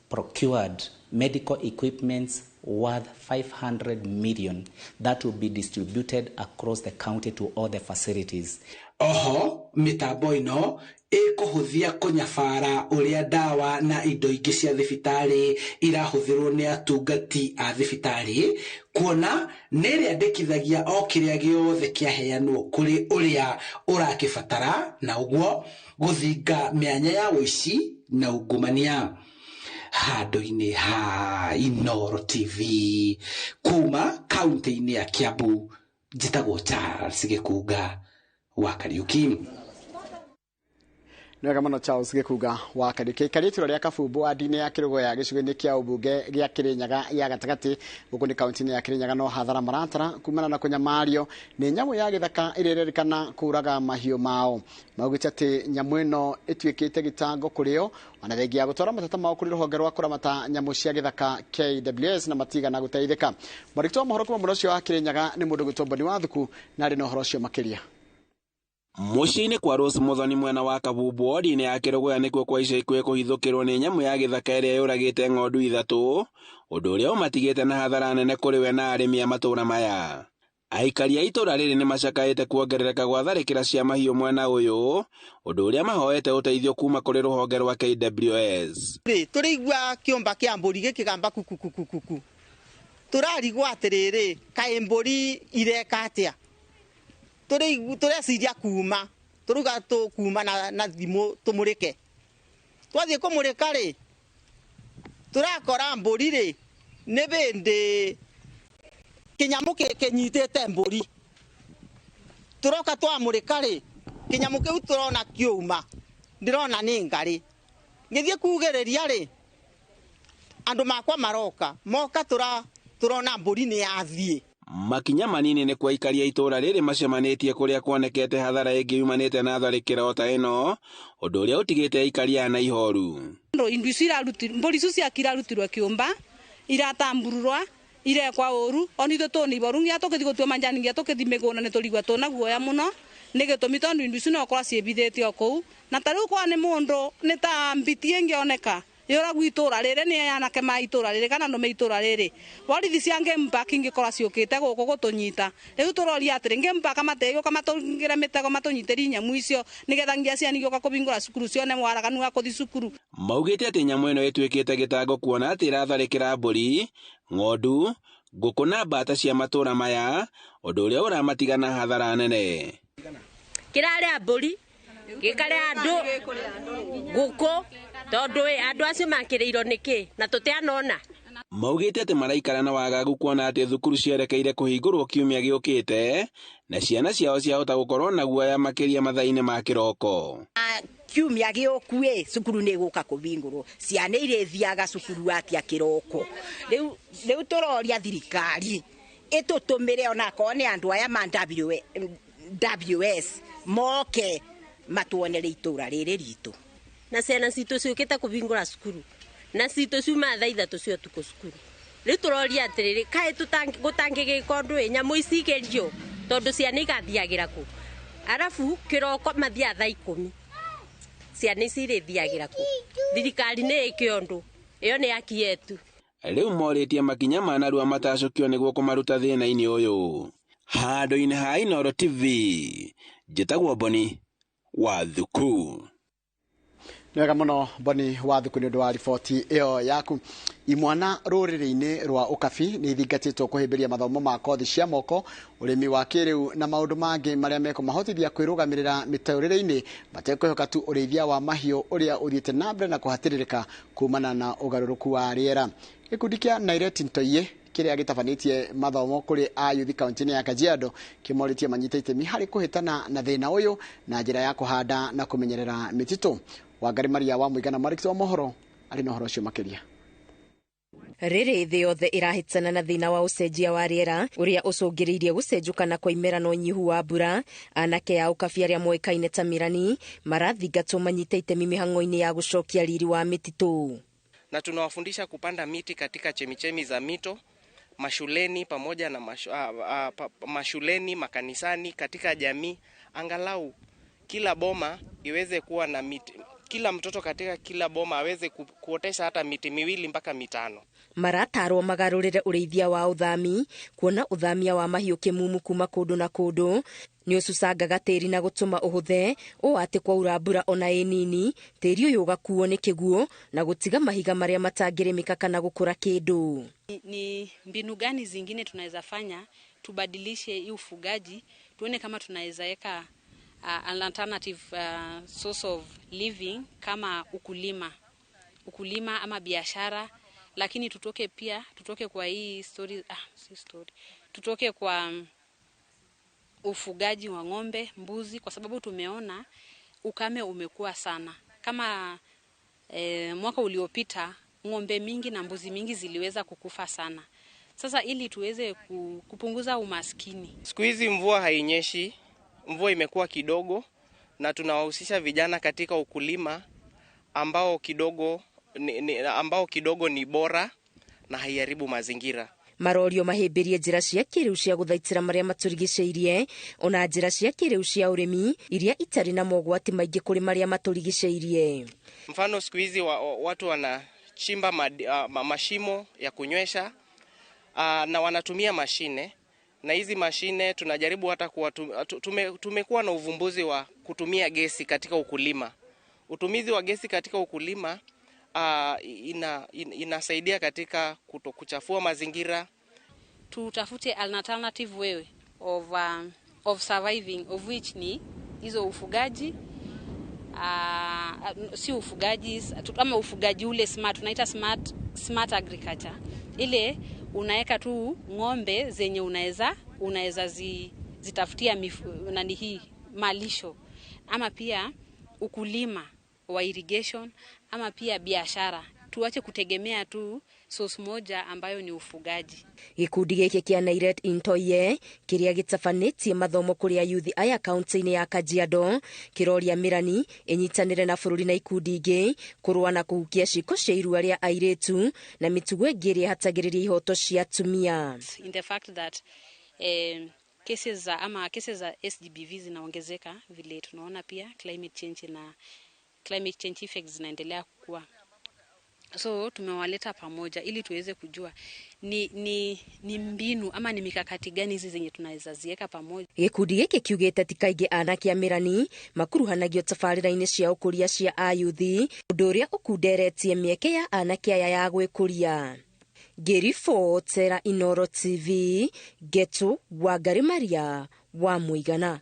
procured medical equipments worth 500 million that will be distributed across the county to all the facilities. Oho mĩtambo ĩno ĩkũhũthia kũnyabara ũrĩa ndawa na indo ingĩ cia thibitarĩ irahũthĩrwo nĩ atungati a thibitarĩ, kuona nĩ ĩrĩandĩkithagia o kĩrĩa gĩothe kĩaheanwo kũrĩ ũrĩa ũrakĩbatara, na ũguo gũthinga mĩanya ya ũici na ungumania. Handũ-inĩ ha Inooro TV kuma kaunti-inĩ ya Kiambu, njĩtagwo Charles Gĩkunga wa Kariuki. Nĩ wega mũno Charles Gĩkunga wa Kariuki. Aikari itũra rĩa Kabumbu ward-inĩ ya Kĩrũgũya gĩcigo-inĩ kĩa ũmbunge gĩa Kĩrĩnyaga ya gatagatĩ gũkũ nĩ kaunti-inĩ ya Kĩrĩnyaga no hathara maratara kumana na kũnyamario nĩ nyamũ ya gĩthaka ĩrĩa ĩrerĩkana kũraga mahiũ mao. Maugĩte atĩ nyamũ ĩno ĩtuĩkĩte gĩtango kũrĩ o ona thengia ya gũtwara mateta mao kũrĩ rũhonge rwa kũramata nyamũ cia gĩthaka KWS na matigana gũteithĩka. Mwandĩki wa mohoro kuma mwena ũcio wa Kĩrĩnyaga nĩ mũndũ gwĩtwo Boni Wathuku na arĩ na ũhoro ũcio makĩria. Mũciĩ-inĩ kwa Rose Muthoni mwena wa Kabumbu ward-inĩ ya Kĩrũgũya nĩkuo kwa ica ikuhĩ kũhithũkĩrwo nĩ nyamũ ya gĩthaka ĩrĩa yũragĩte ng'ondu ithatũ, ũndũ ũrĩa ũmatigĩte na hathara nene kũrĩ we na arĩmi a matũũra maya. Aikari a itũũra rĩrĩ nĩ macakaĩte kuongerereka gwa tharĩkĩra cia mahiũ mwena ũyũ, ũndũ ũrĩa mahoete ũteithio kuma kũrĩ rũhonge rwa KWS. Tũrĩigua kĩũmba kĩa mbũri gĩkĩgamba kukukukuku, tũrarigwo atĩrĩrĩ, kaĩ mbũri ireka atĩa? Tũreciria kuma tũruga tũkuma na thimũ tũmũrĩke. Twathiĩ kũmũrĩka rĩ, tũrakora mbũri rĩ nĩ bĩndĩ kĩnyamũ kĩnyitĩte mbũri. Tũroka twamũrĩka rĩ, kĩnyamũ kĩu tũrona kĩũma, ndĩrona nĩ ngarĩ. Ngĩthiĩ kugĩrĩria rĩ, andũ makwa maroka moka tũrona mbũri nĩ yathiĩ. Makinya manini nĩ kwa aikari a itũũra rĩrĩ macemanĩtie kũrĩa kuonekete hathara ĩngĩ yumanĩte na tharĩkĩra o ta ĩno, ũndũ ũrĩa ũtigĩte aikari aya na ihoru. Indo ici mbũri icio ciake irarutirwo kĩũmba, iratambururwa, irekwa ũru, ona ithuĩ tũna iboru nginya tũkĩthiĩ gũtua manjani nginya tũkĩthiĩ mĩgũnda nĩ tũrigua tũna guoya mũno nĩ gĩtũmi tondũ indo ici no ũkorwo ciĩbithĩte o kũu, na ta rĩu kwa nĩ mũndũ nĩ ta mbiti ĩngĩoneka yũragwo itũũra rĩrĩ nĩ anake ma itũũra rĩrĩ kana andũ me itũũra rĩrĩ. Borithi cia Game Park ingĩkorwo ciũkĩte gũkũ gũtũnyita, rĩu tũroria atĩrĩ, Game Park mategũka matũingĩre mĩtego matũnyitĩrie nyamũ icio nĩgetha nginya ciana igĩũka kũhingũra cukuru cione waraganu wa kũthiĩ cukuru. Maugĩte atĩ nyamũ ĩno ĩtuĩkĩte gĩtango kuona atĩ ĩratharĩkĩra mbũri, ng'ondu, ngũkũ na mbata cia matũũra maya, ũndũ ũrĩa ũramatiga na hathara nene. Kĩrarĩa mbũri, gĩkarĩa andũ, ngũkũ, tondũ andũ acio makĩrĩirwo nĩkĩ na tũtianona. Maugĩte atĩ maraikara na wagagu kuona atĩ thukuru cierekeire kũhingũrwo kiumia gĩũkĩte na ciana ciao ciahota gũkorwo na guoya makĩria mathaa-inĩ ma kĩroko. Kiumia gĩũku ĩ cukuru nĩ ĩgũka kũhingũrwo, ciana irĩthiaga cukuru atĩa kĩroko? Rĩu tũroria thirikari ĩtũtũmĩre onakorwo nĩ andũ aya ma WS moke matuonere itũũra rĩrĩ ritũ. Na ciana citũ ciũkĩte kũhingũra cukuru na citũ ciuma thaa ithatũ cia ũtukũ cukuru. Rĩu tũroria atĩrĩrĩ, kaĩ gũtangĩgĩka ũndũ ĩ nyamũ ici igerio tondũ ciana igathiagĩra kũ? Arabu kĩroko mathiaga thaa ikũmi, ciana ici irĩthiagĩra kũ? Thirikari nĩ ĩke ũndũ, ĩyo nĩ haki yetu. Rĩu morĩtie makinya ma narua matacũkio nĩguo kũmaruta thĩna-inĩ ũyũ. Handũ-inĩ ha Inooro TV, njĩtagwo Boni Wathuku. Nĩ wega mũno Boni Wathuku nĩ ũndũ wa riboti ĩyo yaku. Imwana rũrĩrĩ-inĩ rwa Ũkabi nĩ ithingatĩtwo kũhĩmbĩria mathomo ma kothi cia moko, ũrĩmi wa kĩrĩu na maũndũ mangĩ marĩa mekũmahotithia kwĩrũgamĩrĩra mĩtũrĩre-inĩ matekwĩhoka tu ũrĩithia wa mahiũ ũrĩa ũthiĩte na mbere na kũhatĩrĩrĩka kumana na ũgarũrũku wa rĩera. Gĩkundi kĩa Naireti Ntoiye kĩrĩa gĩtabanĩtie mathomo kũrĩ ayuthi kaunti-inĩ ya Kajiado kĩmorĩtie manyite itemi harĩ kũhĩtana na thĩna ũyũ na njĩra ya kũhanda na kũmenyerera mĩtitũ. Wangari Maria wa Mũigana mwandĩki wa mohoro arĩ na ũhoro ũcio makĩria. Rĩrĩ thĩ yothe ĩrahĩtana na thĩna wa ũcenjia wa rĩera ũrĩa ũcũngĩrĩirie gũcenjũkana kwa imera na ũnyihu wa mbura, anake a Ũkabi arĩa moĩkaine ta Mĩrani marathingatwo manyite itemi mĩhang'o-inĩ ya gũcokia riri wa mĩtitũ. Na tunawafundisha kupanda miti katika chemichemi za mito, mashuleni pamoja na mashuleni, makanisani, katika jamii, angalau kila boma iweze kuwa na miti. Kila mtoto katika kila boma aweze kuotesha hata miti 2 mpaka 5. Maratarwo magarũrĩre ũrĩithia wa ũthami kuona ũthamia wa mahiũ kĩmumu kuma kũndũ na kũndũ nĩ ũcucangaga tĩri na gũtũma ũhũthe ũũ atĩ kwaura mbura ona ĩ nini tĩri ũyũ ũgakuo nĩ kĩguũ na gũtiga mahiga marĩa matangĩrĩmĩka kana gũkũra kĩndũ. Ni mbinu gani zingine tunaweza fanya tubadilishe hii ufugaji, tuone kama tunaweza weka an alternative source of living kama ukulima ama biashara, lakini tutoke pia, tutoke kwa hii story, si story, tutoke kwa ufugaji wa ng'ombe, mbuzi, kwa sababu tumeona ukame umekuwa sana. Kama mwaka uliopita ng'ombe mingi na mbuzi mingi ziliweza kukufa sana. Sasa ili tuweze kupunguza umaskini. Siku hizi mvua hainyeshi, mvua imekuwa kidogo, na tunawahusisha vijana katika ukulima ambao kidogo ni bora na haiharibu mazingira. Marorio mahĩmbĩrie njĩra cia kĩrĩu cia gũthaitĩra marĩa matũrigicĩirie ona njĩra cia kĩrĩu cia ũrĩmi iria itarĩ na mogwati maingĩ kũrĩ marĩa matũrigicĩirie. Mfano siku hizi watu wanachimba mashimo ya kunywesha na wanatumia mashine, na hizi mashine tunajaribu hata tumekuwa na uvumbuzi wa kutumia gesi katika ukulima. Utumizi wa gesi katika ukulima inasaidia katika kutokuchafua mazingira. Tutafute an alternative way of surviving, of which ni hizo ufugaji, si ufugaji ama ufugaji ule smart, tunaita smart agriculture. Ile unaweka tu ng'ombe zenye unaweza zitafutia nani hii malisho, ama pia ukulima wa irrigation, ama pia biashara. Tuache kutegemea tu source moja ambayo ni ufugaji. Gikundi gĩkĩ kĩa Nairet Intoye kĩrĩa gĩtabanĩtie mathomo kũrĩ ayuthi aya kaunti-inĩ ya Kajiado kĩroria Mĩrani ĩnyitanĩre na bũrũri na ikundi ingĩ kũrũa na kũhukia ciĩko cia irua rĩa airĩtu na mĩtugo ĩngĩ ĩrĩa ĩhatagĩrĩria ihoto cia atumia. In the fact that cases za SGBV zinaongezeka vile tunaona, pia climate change na climate change effects zinaendelea kukua. So tumewaleta pamoja ili tuweze kujua ni mbinu ama ni mikakati gani hizi zenye tunaweza ziweka pamoja. Gikundi gĩkĩ kiugĩte ti kaingĩ anake a Mĩrani makuruhanagio tabarĩra-inĩ cia ũkũria cia ayuthi, ũndũ ũrĩa ũkunderetie mĩeke ya anake aya ya gwĩkũria. Ngĩribotera Inooro TV, Getu Wangari Maria wa Mũigana.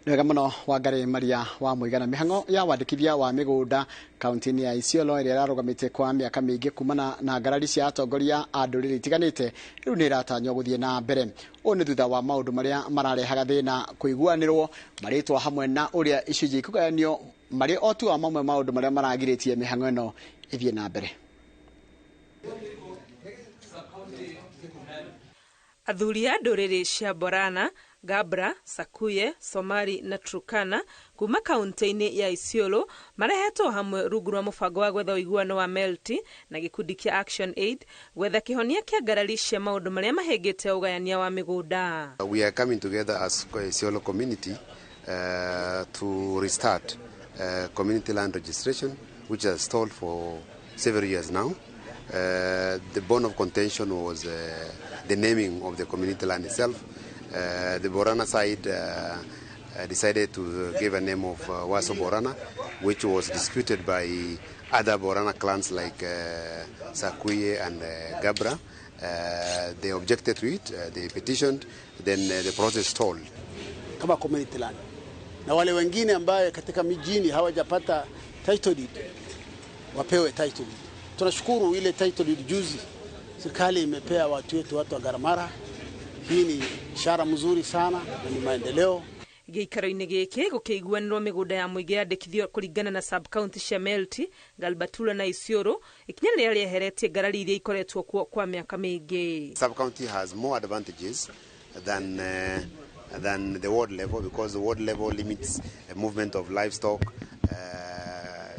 Nĩ wega mũno Wangari Maria wa Mũigana. Mĩhang'o ya wandĩkithia wa mĩgũnda kaunti-inĩ ya Isiolo ĩrĩa ĩrarũgamĩte kwa mĩaka mĩingĩ kumana na ngarari cia atongoria a ndũrĩrĩ itiganĩte rĩu nĩ ĩratanywo gũthiĩ na mbere. Ũũ nĩ thutha wa maũndũ marĩa mararehaga thĩna kũiguanĩrwo marĩtwa hamwe na ũrĩa icunjĩ ikũgayanio marĩ o tu wa mamwe maũndũ marĩa maragirĩtie mĩhang'o ĩno ĩthiĩ na mbere. Athuri a ndũrĩrĩ cia Borana, Gabra, Sakuye, Somali na Turkana kuma kaunti-inĩ ya Isiolo marehetwo hamwe rungu rwa mũbango wa gwetha ũiguano wa Melti na gĩkundi kĩa Action Aid gwetha kĩhonia kĩa ngarari cia maũndũ marĩa mahĩngĩte ũgayania wa mĩgũnda. We are coming together as Isiolo community to restart community land registration, which has stalled for several years now. The bone of contention was the naming of the community land itself. The Borana side decided to give a name of Waso Borana, which was disputed by other Borana clans like Sakuye and Gabra. They objected to it, they petitioned, then the process stalled. Kama community land. Na wale wengine ambaye katika mijini hawajapata title deed, wapewe title deed. Tunashukuru ile title deed juzi serikali imepea watu wetu, watu wa Garamara. Hii ni ishara mzuri sana na ni maendeleo. Gĩikaro-inĩ gĩkĩ gũkĩiguanĩrwo mĩgũnda ya mũingĩ yandĩkithio kũringana na sub county cia Melti, Galbatula na Isiolo, ikinya rĩrĩa rĩeheretie ngarari iria ikoretwo kuo kwa mĩaka mĩingĩ. Sub county has more advantages than the ward level, because the ward level limits the movement of livestock,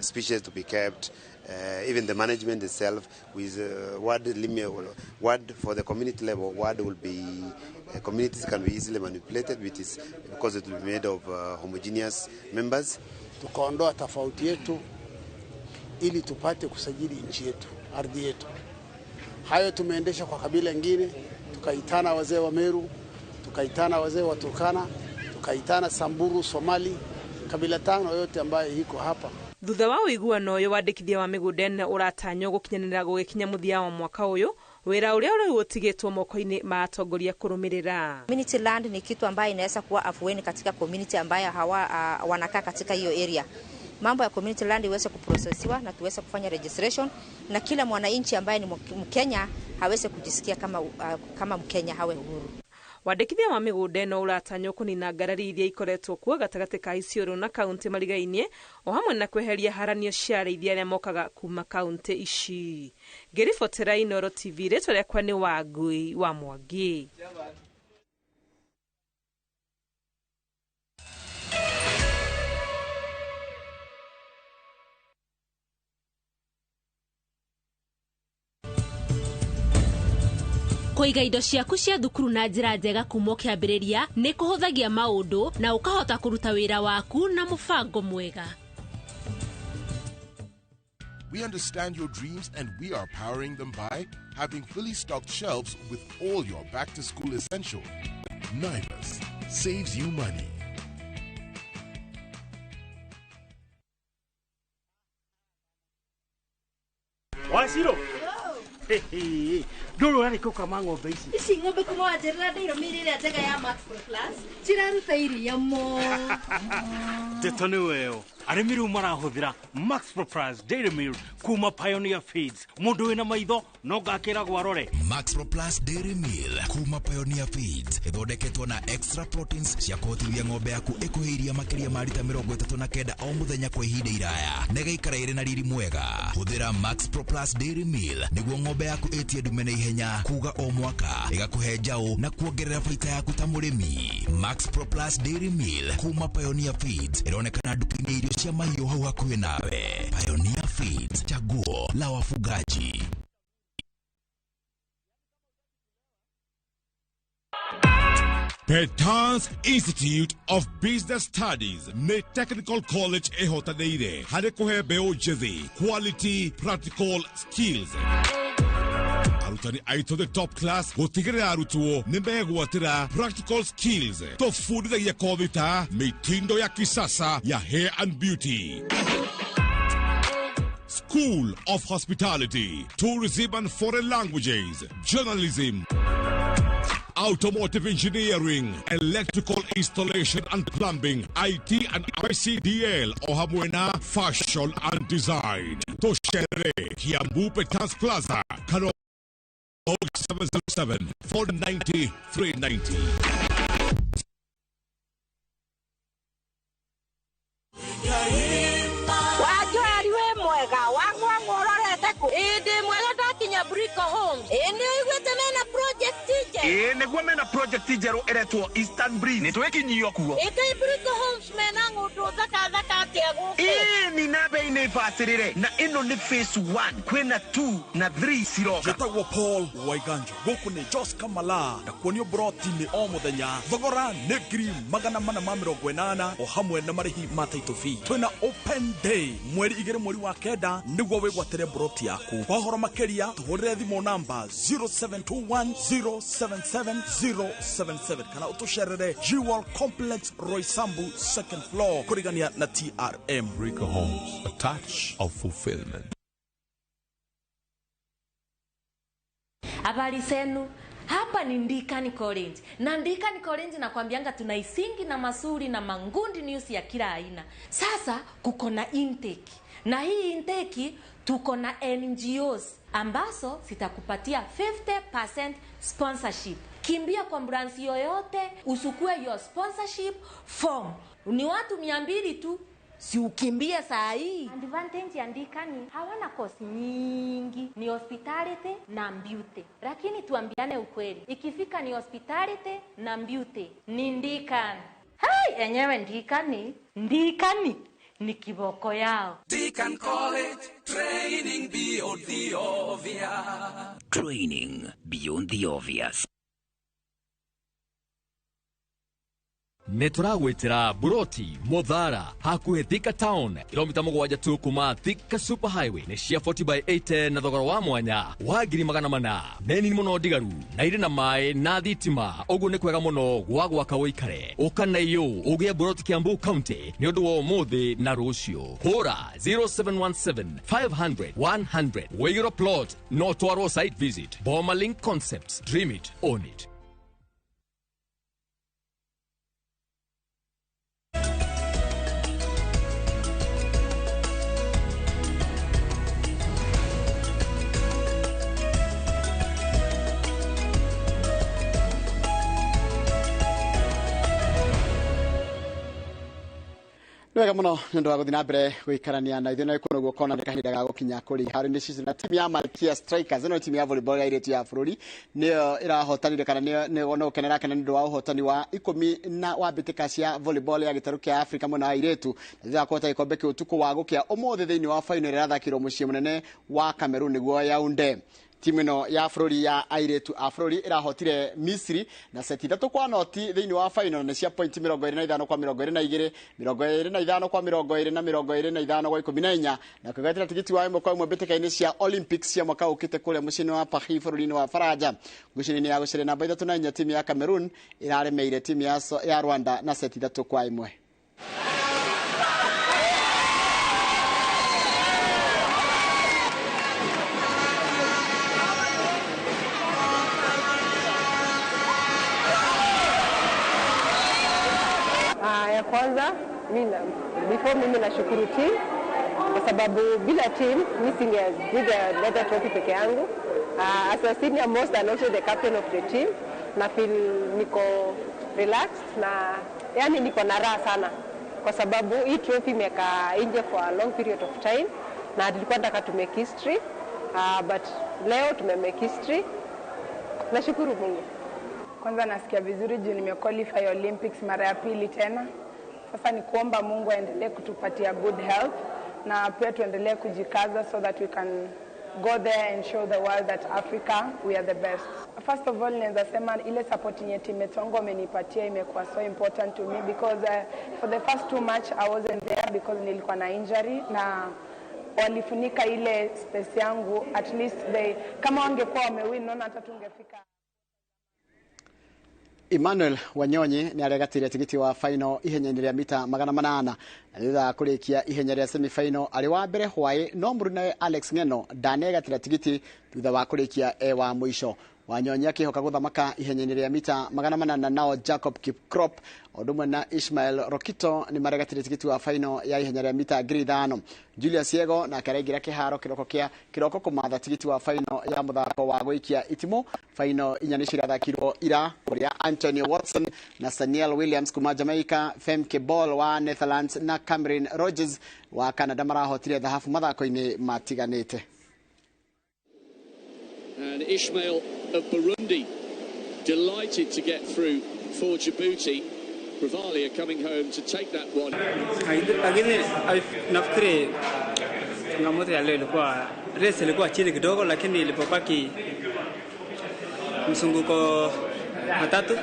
species to be kept, even the management itself with ward limit, ward for the community level, ward will be communities can be easily manipulated, which is because it will be made of homogeneous members. tukaondoa tofauti yetu ili tupate kusajili nchi yetu, ardhi yetu. Hayo tumeendesha kwa kabila ingine, tukaitana wazee wa Meru, tukaitana wazee wa Turkana, tukaitana Samburu, Somali, kabila tano yote ambayo iko hapa. Thutha wa ũiguano ũyũ, wandĩkithia wa mĩgũnda ĩno ũratanywo gũkinyanĩra gũgĩkinya mũthia wa mwaka ũyũ, wĩra ũrĩa rĩu ũtigĩtwo moko-inĩ ma atongoria kũrũmĩrĩra. Community land ni kitu ambayo inaweza kuwa afueni katika community ambayo hawa wanakaa katika hiyo area. Mambo ya community land iweze kuprocessiwa na tuweze kufanya registration na kila mwananchi ambaye ni Mkenya aweze kujisikia kama Mkenya hawe huru. Wandĩkithia wa mĩgũnda ĩno ũratanywo kũnina ngarari iria ikoretwo kuo gatagatĩ ka Isiolo na kaũntĩ marigainie, o hamwe na kweheria haranio cia arĩithia arĩa mokaga kuma kaũntĩ ici. Ngĩribotera Inooro TV, rĩtwa rĩakwa nĩ Wangui wa Mwangi. Kũiga indo ciaku cia thukuru na njĩra njega kuma ũkĩambĩrĩria nĩ kũhũthagia maũndũ na ũkahota kũruta wĩra waku na mũbango mwega. We understand your dreams and we are powering them by having fully stocked shelves with all your back to school essentials. Naivas saves you money. Washiro. Ndũrũ ũrarĩ kũkama ng'ombe ici. Ici ng'ombe kuma wanjĩrĩra ndĩirũmĩire ĩrĩa njega ya Max Pro Plus ciraruta iria mũno. Ndeto nĩ weyo. Arĩmi rĩu marahũthĩra Max Pro Plus Dairy Meal kuma Pioneer Feeds. Mũndũ wĩna maitho no ngakĩragwo arore. Max Pro Plus Dairy Meal kuma Pioneer Feeds ĩthondeketwo na extra proteins cia kũhotithia ng'ombe yaku ĩkũhe iria makĩria ma rita 39 o mũthenya kwa ihinda iraya na ĩgaikara ĩrĩ na riri mwega. Hũthĩra Max Pro Plus Dairy Meal nĩguo ng'ombe yaku ĩtie ndume na ihenya kuga o mwaka, ĩgakũhe njaũ na kuongerera baita yaku ta mũrĩmi. Max Pro Plus Dairy Meal kuma Pioneer Feeds ĩronekana nduka-inĩ irio cia mahiũ hau hakuhĩ nawe. Pioneer Feeds, chaguo la wafugaji. Petans Institute of Business Studies nĩ Technical College ĩhotanĩire harĩ kũhe mbeũ njĩthĩ quality practical skills. Arutani aitũ the top class gũtigĩrĩra arutwo nĩ megwatĩra practical skills. Tũbundithagia kothi ta mitindo ya kisasa ya hair and beauty, School of Hospitality, Tourism and Foreign Languages, Journalism, Automotive Engineering, Electrical Installation and Plumbing, IT and ICDL, o hamwe na Fashion and Design. Toshere, Kiambu Petans Plaza, Kano 707 490 390. Wajoari we mwega wangwa ngororete ku indi mwega ndakinya Brico Homes indi uiguite mena project nje ii niguo mena project njeru iretwo Eastern Breeze ni twikinyio kuo ĩkai Brico Homes mena ng'ũndũ thaka thaka atia gũkũ ii ni na bei nĩ bacĩrĩre na ĩno nĩ phase 1 kwĩna 2 na 3 ciroka. Njĩtagwo Paul Waiganjo, gũkũ nĩ Jos Kamala na kuonio broti-inĩ o mũthenya. Thogora nĩ 480,000 o hamwe na marĩhi ma title fee. Twĩna open day mweri 2 mweri wa 9 nĩguo wĩgwatĩre broti yaku. Kwa ũhoro makĩria tũhũrĩre thimũ namba 0721077077 kana ũtũcerere Jewel Complex Roysambu second floor kũrigania na TRM. Rico Homes, a touch of fulfillment. Habari zenu. Hapa ni Ndikani College. Na Ndikani College nakwambianga tuna isingi na masuri na mangundi news ya kila aina. Sasa kuko na intake. Na hii intake tuko na NGOs ambazo zitakupatia 50% sponsorship. Kimbia kwa branch yoyote usukue your sponsorship form. Ni watu 200 tu. Si ukimbie saa hii. Advantage ya Ndikani hawana course nyingi, ni hospitality na beauty. Lakini tuambiane ukweli, ikifika ni hospitality na beauty ni Ndikani. Hai, enyewe Ndikani, Ndikani ni kiboko yao. Deacon College, training beyond the obvious. Training beyond the obvious. Nĩ tũragwĩtĩra Buroti Muthara hakuhĩ Thika Town, kilomita 7 tu kuma Thika Super Highway. Nĩ cia 40 by 80 na thogora wa mwanya wa 400,000. Nĩ nini mũno ndigaru na irĩ na maĩ na thitima, ũguo nĩ kwega mũno gwa gwaka ũikare. Ũka na iyũ ũgĩe Buroti Kiambu County nĩ ũndũ wa ũmũthĩ na rũciũ. Hũra 0717 500 100. Wĩigĩrwo plot no twarwo site visit. Boma Link Concepts, dream it, own it. Nĩ wega mũno nĩ ũndũ wa gũthiĩ na mbere gũikarania na ithuĩ na kuona ũguo kona nĩ kahinda ga gũkinya kũrĩ iharo-inĩ cicio na timu ya Malkia Strikers. Ĩno nĩ timu ya volleyball ya airĩtu ya bũrũri, nĩyo ĩrahotanire kana nĩyo no gũkenera kena nĩ ũndũ wa ũhotani wa 10 na wa mbĩtĩka cia volleyball ya gĩtarũ kĩa Afrika mwena wa airĩtu, na thutha wa kũhota gĩkombe kĩu ũtukũ wa gũkĩa ũmũthĩ thĩinĩ wa final ĩrĩa ĩrathakĩirwo mũciĩ mũnene wa Cameroon nĩguo Yaounde. Timu ĩno ya bũrũri ya airĩtu a bũrũri ĩrahotire Misri na seti 3-0 thĩinĩ wa final, na cia point 25 kwa 22, 25 kwa 20 na 25 kwa 14, na kwĩgwatĩra tigiti wa 1-1 mbĩtĩka-inĩ cia Olympics cia mwaka ũkĩte kũrĩa mũciĩ-inĩ wa Paris bũrũri-inĩ wa Faranja. Ngucanio-inĩ ya gũcaria namba 3 na 4, timu ya Cameroon ĩraremeire timu ya Rwanda na seti 3-1. Ya kwanza before mimi nashukuru team kwa sababu bila team mimi singeleta trophy peke yangu. As a senior most and also the captain of the team, na feel niko relaxed na yani niko na raha sana kwa sababu hii trophy imekaa nje for a long period of time na tulikuwa tunataka to make history, but leo tume make history. Nashukuru Mungu. Kwanza nasikia vizuri juu nimequalify Olympics mara ya pili tena. Sasa ni kuomba Mungu aendelee kutupatia good health na pia tuendelee kujikaza so that we can go there and show the world that Africa, we are the best. First of all, naweza sema ile support yenye teammates wangu wamenipatia imekuwa so important to me because for the first 2 match I wasn't there because nilikuwa na injury na walifunika ile space yangu. At least they, kama wangekuwa wamewin, naona hata tungefika. Emmanuel Wanyonyi nĩ aregatĩire tigiti wa final ihenya-inĩ rĩa mita 800 na thutha wa kũrĩkia ihenya rĩa semi final arĩ wa mbere hwaĩ, no mũrunawe Alex Ng'eno ndanegatĩra tigiti thutha wa kũrĩkia e wa mũico. Wanyonyi akĩhoka gũthamaka ihenya-inĩ rĩa mita 800, nao Jacob Kiprop o ũndũ ũmwe na Ishmael Rokito nĩ maregatĩire tigiti wa final ya ihenya rĩa mita 5000. Julius Yego nake araingĩra kĩharo kĩroko kĩa kĩroko kũmatha tigiti wa final ya mũthako wa gũikia itimũ. Final inya nĩcio irathakirwo ira, kũrĩa Antonio Watson na Saniel Williams kuma Jamaica, Femke Bol wa Netherlands na Cameron Rogers wa Canada marahotire thahabu mathako-inĩ matiganĩte. And Ishmael of Burundi delighted to get through for Djibouti. Bravalia coming home to take that one. Lakini nafikiri changamoto ya leo ilikuwa race ilikuwa chini kidogo, lakini ilipobaki mzunguko matatu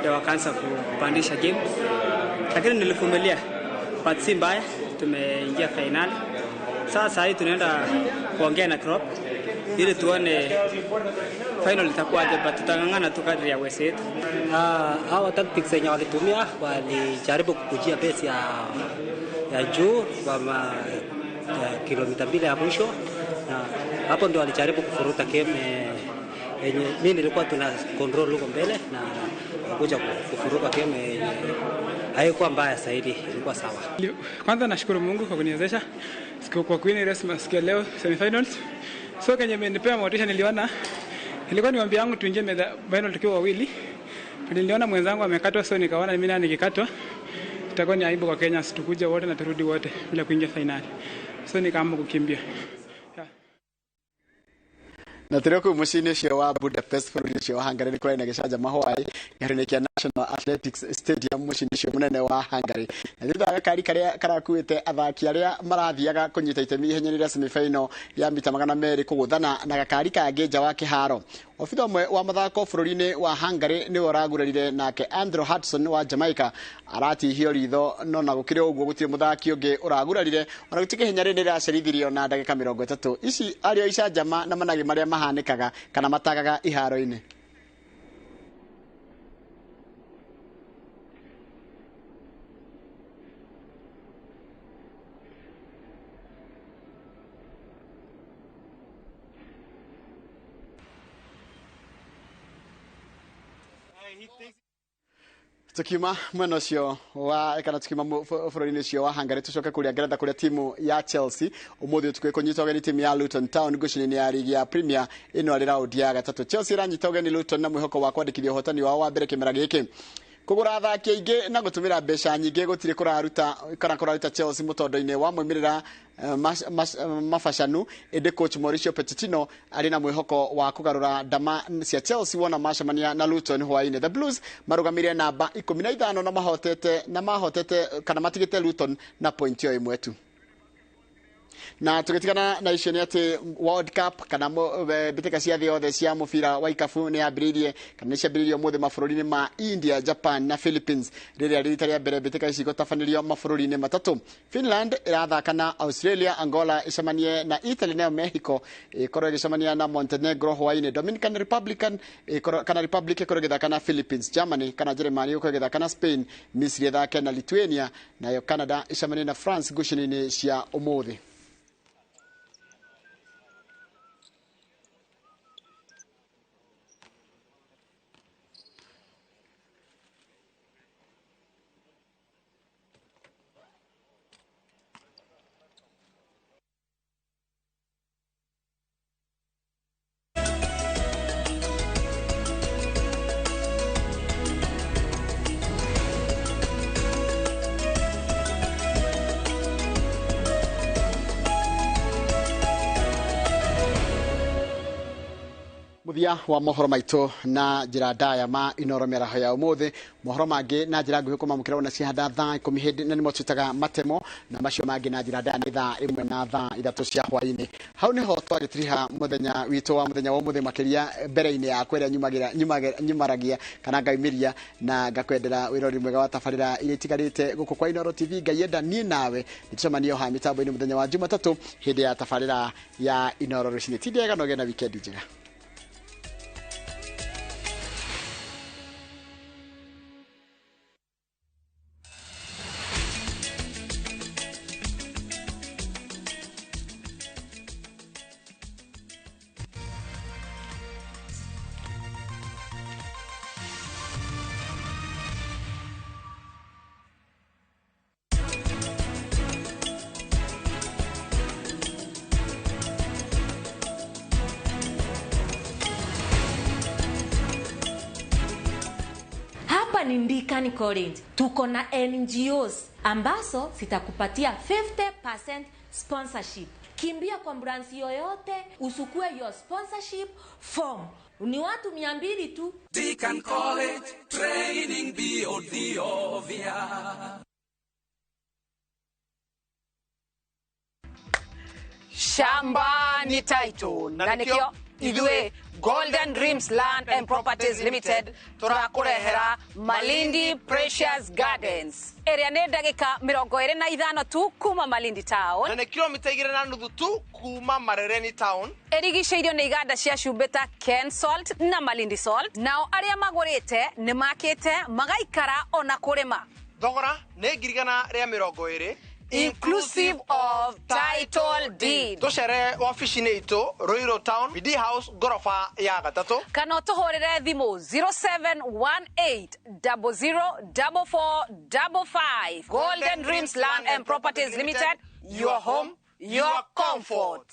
ndio wakaanza kupandisha game, lakini nilivumilia, but si mbaya, tumeingia finali. Sasa hii tunaenda kuongea na Crop ili tuone final itakuwaje, but tutang'ang'ana tu kadri ya uwezo wetu. Hawa tactics yenye walitumia, walijaribu kukujia base ya juu kwa kilomita 2 ya mwisho, na hapo ndio walijaribu kufuruta game yenye mimi nilikuwa tuna control huko mbele na kuja kufuruka game yenye haikuwa mbaya zaidi, ilikuwa sawa. Kwanza nashukuru Mungu kwa kuniwezesha kwa kuwin race siku ya leo semifinals. So kenye imenipea motisha, niliona ilikuwa ni ombi yangu tuingie final tukiwa wawili. Niliona mwenzangu amekatwa, so nikaona mimi na nikikatwa itakuwa ni aibu kwa Kenya, situkuja wote na turudi wote bila kuingia finali. So nikaamua kukimbia. Na tũrĩ kũu mũciĩ-inĩ ũcio wa Budapest bũrũri-inĩ ũcio wa Hungary nĩ kũrarĩ na gĩcanjama hwaĩ kĩharo-inĩ kĩa National Athletics Stadium mũciĩ-inĩ ũcio mũnene wa Hungary, na thutha wa gakari karĩa karakuĩte athaki arĩa marathiaga kũnyita itemi ihenya-inĩ rĩa semifinal ya mita 200 kũgũthana na gakari kangĩ nja wa kĩharo. Obitha ũmwe wa mathako bũrũri-inĩ wa Hungary nĩwe ũragurarire, nake Andrew Hudson wa Jamaica aratihio ritho, no na gũkĩrĩ ũguo gũtirĩ mũthaki ũngĩ ũragurarire. Ona gũtuĩka ihenya rĩrĩ rĩracerithirio na ndagĩka 30. Ici arĩo icanjama na managĩ marĩa mahanĩkaga kana matagaga iharo-inĩ. Tukiuma mwena ũcio wa kana tukiuma bũrũri-inĩ ũcio wa Hungary, tucoke kũrĩa Ngeretha kũrĩa timu ya Chelsea ũmũthĩ ũtukũ ĩkũnyita ũgeni timu ya Luton Town ngucanio-inĩ ya rigi ya Premier ĩno arĩ raundi ya gatatũ. Chelsea ĩranyita ũgeni Luton na mwĩhoko wa kwandĩkithia ũhotani wao wa mbere kĩmera gĩkĩ. Kũgũra athaki aingĩ na gũtũmĩra mbeca nyingĩ gũtirĩ kũraruta kana kũraruta Chelsea mũtondo-inĩ wa moimĩrĩra mabacanu, ĩndĩ coach Mauricio Pochettino arĩ na mwĩhoko wa kũgarũra ndama cia Chelsea wona macemania na Luton hwaĩ-inĩ. The Blues marũgamĩire namba 15 na mahotete kana matigĩte Luton na pointi o ĩmwe tu. Na tũgĩtigana na icio nĩ atĩ World Cup kana mbĩtĩka cia thĩ yothe cia mũbira wa ikabu nĩ yambĩrĩirie kana nĩ ciambĩrĩirie ũmũthĩ mabũrũri-inĩ ma India, Japan na Philippines, rĩrĩa rĩ rita rĩa mbere mbĩtĩka ici gũtabanĩrio mabũrũri-inĩ matatũ. Finland ĩrathaka na Australia, Angola ĩcemanie na Italy, nayo Mexico ĩkorwo ĩgĩcemania na Montenegro hwaĩ-inĩ. Dominican Republican kana Republic ĩkorwo ĩgĩthaka na Philippines, Germany kana Jeremani ĩkorwo ĩgĩthaka na Spain, Misri ĩthake na Lithuania, nayo Canada ĩcemanie na France ngucanio-inĩ cia ũmũthĩ. Muthia wa mohoro maitũ na njĩra ndaya ma Inoro mĩaraho ya ũmũthĩ. Mohoro mangĩ na njĩra nguhĩ kũmamũkĩra ona ciahanda thaa 10 hĩndĩ na nĩmo twĩtaga matemo, na macio mangĩ na njĩra ndaya nĩ thaa 1 na thaa 3 cia hwaĩ-inĩ. Hau nĩho twagĩtiriha mũthenya witũ wa mũthenya wa ũmũthĩ, makĩria mbere-inĩ yakwa ĩrĩa nyumaragia kana ngaumĩria na ngakwendera wĩrori mwega wa tabarĩra iria itigarĩte gũkũ kwa Inoro TV. Ngai enda niĩ nawe nĩtũcemanie haha mĩtambo-inĩ mũthenya wa Jumatatũ hĩndĩ ya tabarĩra ya Inoro rũcinĩ. Ti ndega na ũgĩe na wikendi njega. Ni Ndikani College tuko na NGOs ambazo zitakupatia 50% sponsorship. Kimbia kwa branch yoyote usukue your sponsorship form. Ni watu 200 tu. Deacon College training beyond ovia. Shamba ni title na nikio ithue Golden Dreams Land and Properties Limited turakurehera Malindi Precious Gardens area nĩ ndagĩka 25 tu kuma Malindi Town na nĩ kilomita 2.5 tu kuma Marereni Town. Ĩrigicĩirio nĩ iganda cia cumbĩ ta Ken Salt na Malindi Salt. Nao arĩa magũrĩte nĩ makĩte magaikara ona kũrĩma. Thogora nĩ 120,000 inclusive of title deed. Tucere wabici-inĩ itũ Ruiru Town, BD House, ngoroba ya gatatũ, kana ũtũhũrĩre thimũ 0718004455. Golden Dreams Land and Properties Limited, your home, your comfort.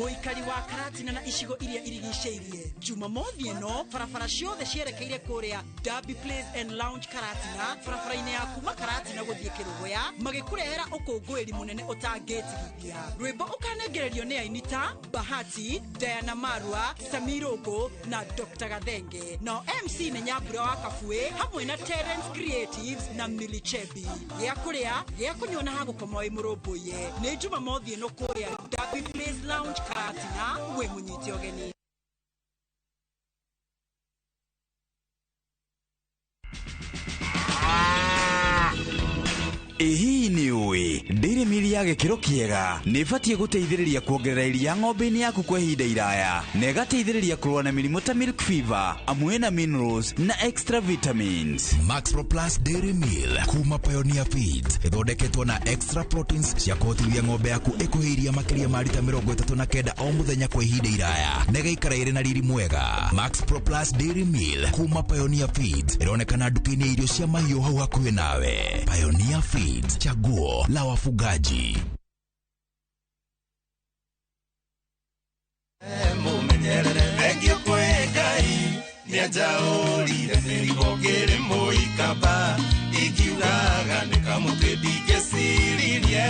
Mũikari wa Karatina na icigo iria irigicĩirie Jumamothi ĩno barabara ciothe cierekeire kũrĩa Derby Place and Lounge Karatina, barabara-inĩ ya kuma Karatina gũthiĩ Kĩrũgũya, magĩkũrehera ũkũngũĩri mũnene ũtangĩtigithia. Rwĩmbo ũkanengererio nĩ aini ta Bahati, Diana Marua, Samirongo na Dr. Gathenge. Nao MC nĩ Nyambura wa Kabue hamwe na Terence Creatives na Milichebi. Gĩa kũrĩa, gĩa kũnyua na ha gũkoma wĩ mũrũmbũiye nĩ Jumamothi ĩno kũrĩa Derby Place Lounge Karatina, wĩ mũnyite ũgeni. Ĩ hihi nĩ ũĩ Dairy Meal ya gĩkĩro kĩega nĩ ĩbatiĩ gũteithĩrĩria kuongerera iria ng'ombe-inĩ yaku kwa ihinda iraya na ĩgateithĩrĩria kũrũa na mĩrimũ ta milk fever amwe na minerals na extra vitamins. Maxpro Plus Dairy Meal kuma Pioneer Feeds ĩthondeketwo na extra proteins cia kũhotithia ng'ombe yaku ĩkũhe iria makĩria ma rita 39 o mũthenya kwa ihinda iraya na ĩgaikara ĩrĩ na riri mwega. Maxpro Plus Dairy Meal kuma Pioneer Feeds ĩronekana nduka-inĩ ya irio cia mahiũ hau hakuhĩ nawe. Pioneer Feeds, chaguo la wafugaji. Thengiũ kwĩ Ngai nĩanjaũrire mĩrigo ngĩrĩ mũikamba ingiugaga nĩ kamũtĩ ndingĩciririe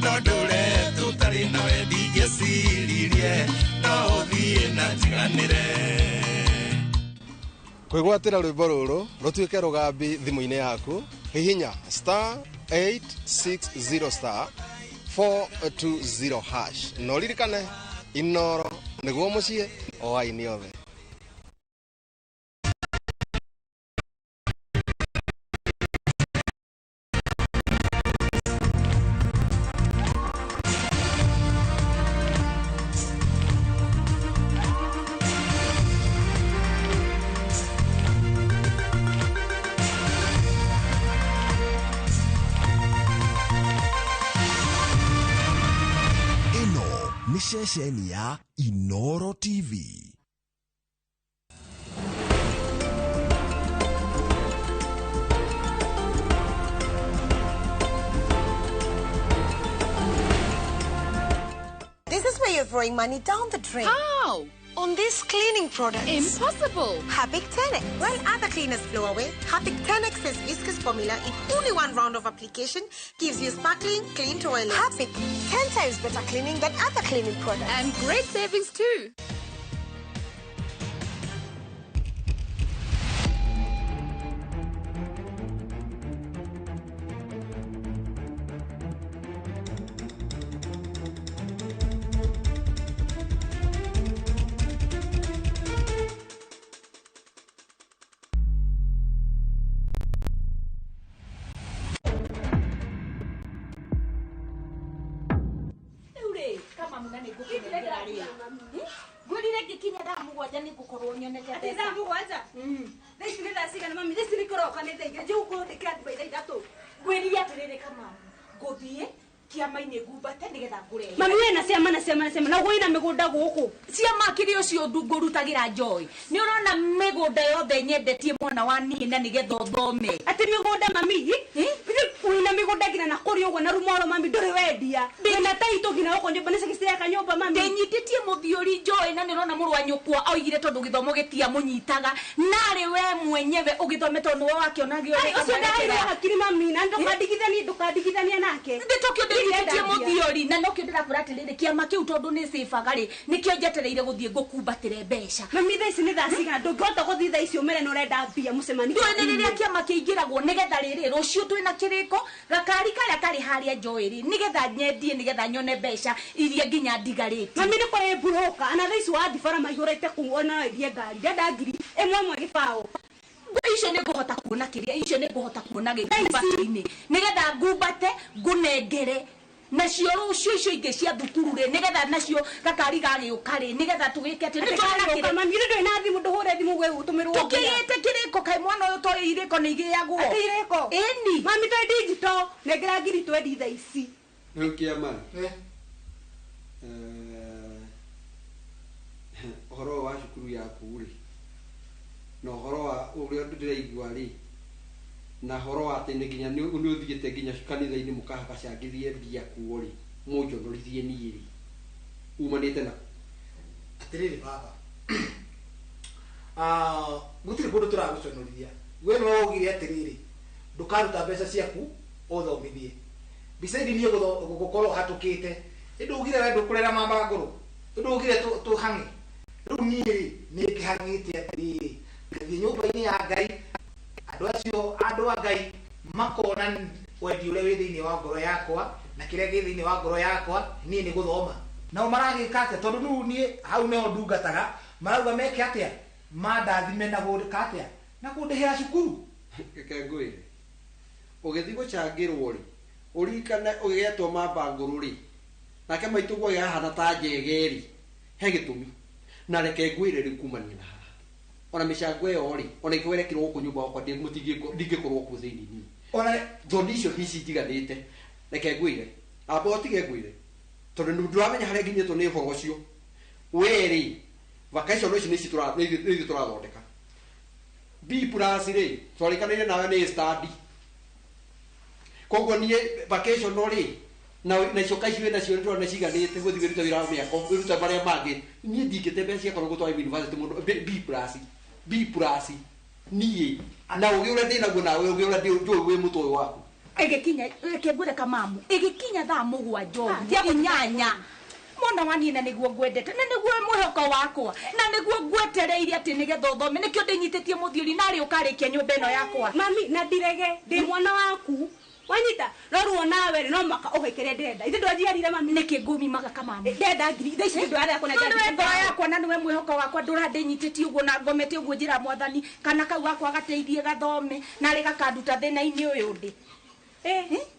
no ndũre tũtarĩ nawe ndingĩciririe no ũthiĩ na njiganĩre. Kwĩgwatĩra rwĩmbo rũrũ rũtuĩke rũgambi thimũ-inĩ yaku, hihinya star 860 star 420 hash na ũririkane Inoro nĩguo mũciĩ o aini othe. Ĩno nĩ ceceni ya Inoro TV. This is where you're throwing money down the drain. How? On these cleaning products. Impossible. Harpic 10X. While other cleaners blow away, Harpic 10X's viscous formula in only one round of application gives you sparkling, clean toilet. Harpic, 10 times better cleaning than other cleaning products. And great savings too. Ngwĩrire ngĩkinya thaa mũgwanja nĩ ngũkorwo nyonete Atĩ thaa mũgwanja? Thaa ici nĩ thaa cigana mami? Thaa ici nĩ kũroka nĩ thaa igĩrĩ. Njũĩ gũkorwo ndĩ kĩrathi by thaa ithatũ. Ngwĩrire atĩrĩrĩ Kamau, ngũthiĩ kĩama-inĩ ngumbate nĩgetha ngũrehe. Mami we na ciama na ciama na ciama na gwĩna mĩgũnda gũkũ. Ciama kĩrĩ ũcio ngũrutagĩra Joy. Nĩ ũrona mĩgũnda yothe nyendetie mwana wa niĩ na nĩgetha ũthome. Atĩ mĩgũnda mami? Wĩna mĩgũnda nginya na kũrĩ ũguo na rumoro mami ndũrĩ wendia. Wĩna taitũ nginya gũkũ nyũmba nĩ cigĩciaka nyũmba mami. Ndĩnyitĩtie mũthiũri Joy na nĩ ũrona mũrũ wa nyũkwa oigire tondũ gĩthomo gĩtiamũnyitaga. Narĩ we mwenyewe ũgĩthome tondũ nĩwe wakĩonagio Ai, ũcio ndaheirwo hakiri mami na ndũkandigithanie nake. Ndĩtũkĩo ndĩnyitĩtie mũthiũri na nokĩo ndĩrakwĩra atĩrĩrĩ kĩama kĩu tondũ nĩ cĩbaga rĩ nĩkĩo njetereire gũthiĩ ngũkumbatĩre mbeca. Mami thaa ici nĩ thaa cigana ndũngĩhota gũthiĩ thaa ici ũmere nĩ ũrenda mbia mũcemanio. Ndũĩ nĩ rĩrĩa kĩama kĩingĩragwo nĩgetha rĩrĩ rũciũ twĩna kĩrĩko gakari karĩa karĩ harĩa Joy rĩ nĩgetha nyendie nĩgetha nyone mbeca iria nginya ndigarĩtie. Mami nĩ kũrĩ mburũka na thaa ici wathiĩ bara maihũrĩte kũu ona no endie ngari ndenda ngiri ĩmwe ĩmwe gĩbaũ. Icio nĩ ngũhota kuona kĩrĩa icio nĩ ngũhota kuona gĩkumbatĩ-inĩ nĩgetha ngumbate ngũnengere nacio rũciũ icio ingĩ cia thukuru rĩ nĩgetha nacio gakari gagĩũka rĩ nĩgetha tũgĩke atĩ nĩ tũrona kĩrĩ mami ndũrĩ na thimũ ndũhũre thimũ gwĩ ũtũmĩrwo tũkĩgĩte kĩrĩko kaĩ mwana ũyũ toĩ irĩko nĩ igĩagwo atĩ irĩko ĩni mami toĩ digital nengera ngiri twendi thaa ici. Rĩu kĩama ũhoro wa cukuru yaku rĩ na ũhoro wa ũrĩa ndĩraigua rĩ na ũhoro wa atĩ nginya nĩ ũthiĩte nginya kanitha-inĩ mũkahagacangithie mbia kuo rĩ mũnjonorithie niĩ rĩ umanĩte na Atiriri baba, gutiri kundu turaguconorithia. We no ugire atiriri, ndukaruta mbeca ciaku uthomithie. Bicaithi nie gukorwo hatukite, ndugire we ndukurera mama nguru, ndugire tuhang'e. Riu nie ri ni ngihang'ite atiriri, ngathie nyumba-ini ya Ngai, andu acio andu a Ngai makona wendi uria wi thiini wa ngoro yakwa na kiria gi thiini wa ngoro yakwa nie ni guthoma. Nao maragika atia tondu riu nie hau neo ndungataga, marauga meke atia, mandathime na gwika atia na kundihira cukuru. Reke ngwire, ũgĩthiĩ gũcangĩrwo rĩ, ũririkane ũgĩetwo mamba ngũrũ rĩ, nake maitũguo agĩahana ta njege rĩ, he gĩtũmi. Na reke ngwĩre rĩu kumania na haha, ona mĩcango ĩyo rĩ, ona ĩkorwo ĩrekĩrwo gũkũ nyũmba gwakwa ndingĩkorwo kuo thĩinĩ niĩ. Ona thoni icio ici njiganĩte, reke ngwĩre, amba ũtige ngwĩre, tondũ ndũramenya harĩa nginyĩtwo nĩ ũhoro ũcio. We rĩ, vacation ici nĩci nĩ ithuĩ tũrathondeka. B plus rĩ, twarĩkanĩire nawe nĩ study. Koguo niĩ vacation rĩ, na icio ka icio wĩnacio nĩ ndĩrona ciganĩte gũthiĩ wĩrute wĩra wa mĩako, wĩrute marĩa mangĩ. Niĩ ndingĩte mbeca ciakwa na gũtwara university mũndũ B plus, B plus niĩ na ũgĩ ũrĩa ndĩnaguo nawe ũgĩ ũrĩa njũĩ wĩ mũtwe ũyũ waku. Ĩgĩkinya, reke ngwĩre kamamu, ĩgĩkinya thaa mũgwanja ũguo, inyanya. Mwana wa niĩ na nĩguo ngwendete, na nĩguo mwĩhoko wakwa, na nĩguo ngwetereire atĩ nĩgetha ũthome, nĩkĩo ndĩnyitĩtie mũthiori narĩ ũkarĩkia nyũmba ĩno yakwa. Mami, na ndirege, ndĩ mwana waku. Wanyita, no ruo nawe rĩ, no mũhaka ũhe kĩrĩa ndĩrenda. Ithe ndwanjiarire mami. Nĩkĩ ngũmimaga kamamu? Ndĩrenda ngiri, thaa ici ndĩrarĩa kũnengera No nĩwe ngiri ngoro yakwa na nĩwe mwĩhoko wakwa, ndũrandĩnyitĩtie ũguo na ngomete ũguo njĩra mwathani, kana kau gakwa gateithie gathome, narĩ gakanduta thĩna-inĩ ũyũ ndĩ.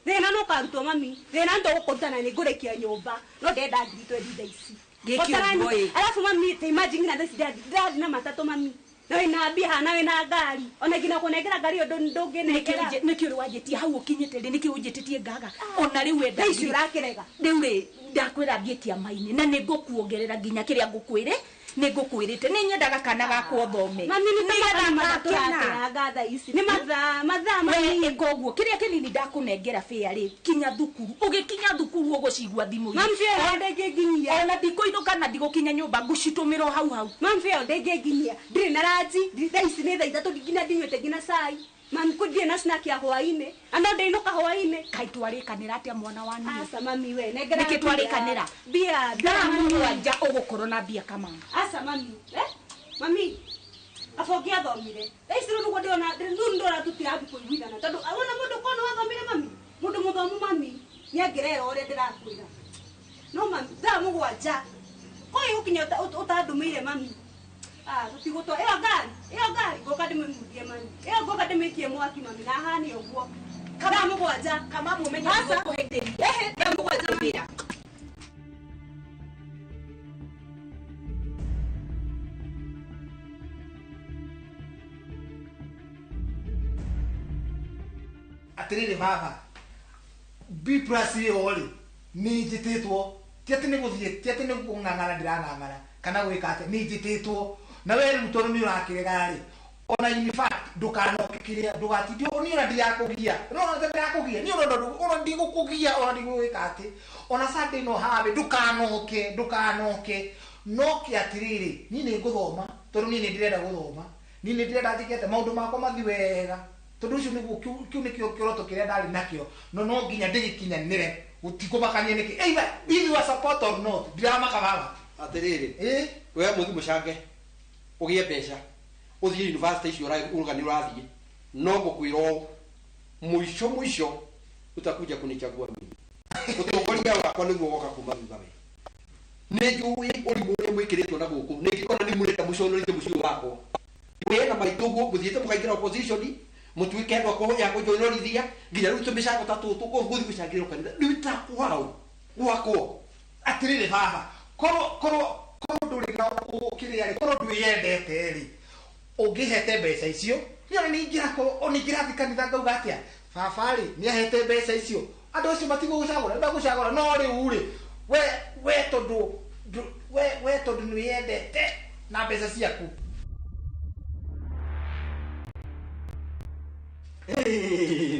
Thĩna no ũkarutwo mami, thĩna nĩ tũgũkũruta na nĩ ngũrĩkia nyũmba, no ndĩrenda ngiri twendi thaa ici. Gĩkĩ ũguo ĩ. Alafu mami, ta imagine nginya thaa ici ndĩrathiĩ na matatũ mami. Na wĩna mbia haha na wĩna ngari, ona nginya kũnengera ngari ĩyo ndũngĩnengera. Nĩkĩ ũrĩ wanjĩtie hau ũkinyĩte rĩ, nĩkĩ ũnjĩtĩtie ngaga? Ona rĩu wenda Thaa ici ũrakĩrega. Rĩu rĩ, ndakwĩra thiĩ kĩama-inĩ na nĩngũkuongerera nginya kĩrĩa ngũkwĩre, nĩngũkwĩrĩte. Nĩ nyendaga kana gakwa ũthome. Mami, nĩ Nĩgetha mathaa mathaa gakena. tũrateanga thaa ici. Nĩ mathaa, mathaa We mami. ĩka ũguo, kĩrĩa kĩnini ndakũnengera bĩa rĩ, kinya thukuru. Ũgĩkinya thukuru ũgũcigua thimũ-inĩ. Mami, bĩa ĩyo ndĩngĩnginyia. Ona ndikũinũka na ndigũkinya nyũmba, ngũcitũmĩra o hau hau. Mami, bĩa ĩyo ndĩngĩnginyia. Ndirĩ na ranji, thaa ici nĩ thaa ithatũ, nginya ndinyuĩte nginya cai. Mami, kũ ndirĩ na snack ya hwaĩ-inĩ. Na no ndĩinũka hwaĩ-inĩ. Kaĩ twarĩkanĩra atĩa mwana wa niĩ? Aca mami we, nengera Nĩkĩ mbia. twarĩkanĩra? Mbia, mbia Thaa mami. mũgwanja ũgũkorwo na mbia kamamu. Aca mami, mami, aba ũngĩathomire. Thaa ici rĩu nĩguo ndĩrona, rĩu ndĩrona tũtirathiĩ kũiguithana. Tondũ, wona mũndũ korwo nĩ wathomire mami, mũndũ mũthomu mami, nĩangĩrera ũrĩa ndĩrakwĩra. No mami, thaa mũgwanja. Ko ĩgũkinya ũtandũmĩire mami. Tũtigũtwa. Ĩyo ngari, ĩyo ngari, ngũka ndĩmĩmundie mami. Ĩyo ngũka ndĩmĩikie mwaki mami, na hane ũguo. Thaa mũgwanja. Kamamu ũmenye Aca. nĩgũkũhĩtĩria. Ehe, thaa mũgwanja mami. Atiriri baba, B plus ĩyo rĩ, nĩ njĩtĩtwo, ti atĩ nĩ gũthiĩ, ti atĩ nĩ kũng'ang'ana ndĩrang'ang'ana, kana gwĩka atĩa, nĩ njĩtĩtwo. Na we rĩu tondũ nĩ ũrakĩrega rĩ, ona in fact ndũkanoke kĩrĩa, ndũgatinde, niĩ ona ndirakũgia. No, ona ndirakũgia. Niĩ ona ona ndigũkũgia, ona ndigũgwĩka atĩ. Ona Sunday no hawe, ndũkanoke, ndũkanoke. Noke atĩrĩrĩ, niĩ nĩ ngũthoma, tondũ niĩ nĩ ndĩrenda gũthoma. Niĩ nĩ ndĩrenda njĩke atĩ maũndũ makwa mathiĩ wega. Tondũ ũcio nĩguo kĩu nĩkĩo kĩoroto kĩrĩa ndarĩ nakĩo, no no nginya ndĩgĩkinyanĩre. Gũtikũmakania nĩkĩ. Either you are support or not, ndiramaka baba. Atĩrĩrĩ, we mũthiĩ mũcange, ũgĩe mbeca, ũthiĩ university icio ũrauga nĩ ũrathiĩ, no ngũkwĩra ũũ, mũico mũico utakuja kunichagua mimi. Ũtongoria wakwa nĩguo woka kuma thutha we. Nĩ njũĩ ũrimũ ũrĩa mwĩkĩrĩtwo na gũkũ, nĩ ona nĩ mũrenda mũconorithie mũciĩ ũyũ wakwa. We na maitũ ũguo mũthiĩte mũkaingĩra opposition, mũtuĩke andũ a ya kũnjonorithia, nginya rĩu tũmĩcango ta tũtũ gũthiĩ gũcangĩrwo kanitha. Rĩu ta kwao, gwakwa. Atĩrĩrĩ baba, korwo korwo ndũrĩ na kĩrĩa rĩ, korwo ndwĩyendete rĩ, ũngĩhete mbeca icio, niĩ ona nĩ ingĩrathiĩ kanitha ngauga atĩa, baba rĩ, nĩ ahete mbeca icio, andũ acio matigũgũcagũra, nĩ magũcagũra, no rĩu rĩ, we tondũ we tondũ nĩ wĩyendete na mbeca ciaku.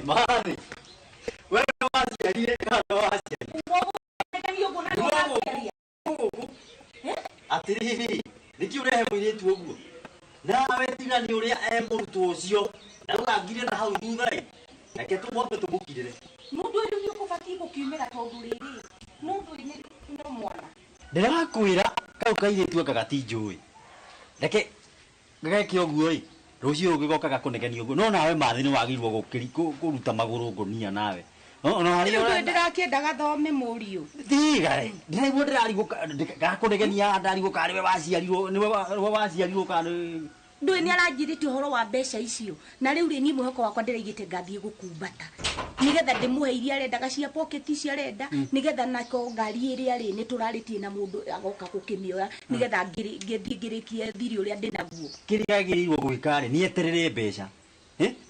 Mani. We nĩ waciarire kana nĩ waciarire? Atiriri niki urehe muiritu uguo nawe tiga ni uria e murutwo ucio na ugangire na hau thutha ri reke tumwambe tumukirire mundu uyu ni ukubatie gukiumira tondu riri mundu ni no mwana ndirakwira kau kairitu aka gatinjui reke gageke uguo ri rucio rugigoka gakunegenia uguo no nawe mathi ni wagirwo kuruta maguru ngunia nawe no hari ora ndirakienda gathome muriu tiga ndiraigua ndirarigwo gakunegenia ndarigwo kari we waciarirwo ni we waciarirwo kana ndui ni aranjirite uhoro wa mbeca icio na riu ri ni mwihoko wakwa ndiraigite ngathie gukumbata nigetha ndimuhe iria arendaga cia pocket icio arenda nigetha nako ngari iria ri ni turaritie na mundu agoka gukimioya nigetha ngithie ngirikie thiri uria ndinaguo kiria agirirwo gwika ri ni eterere mbeca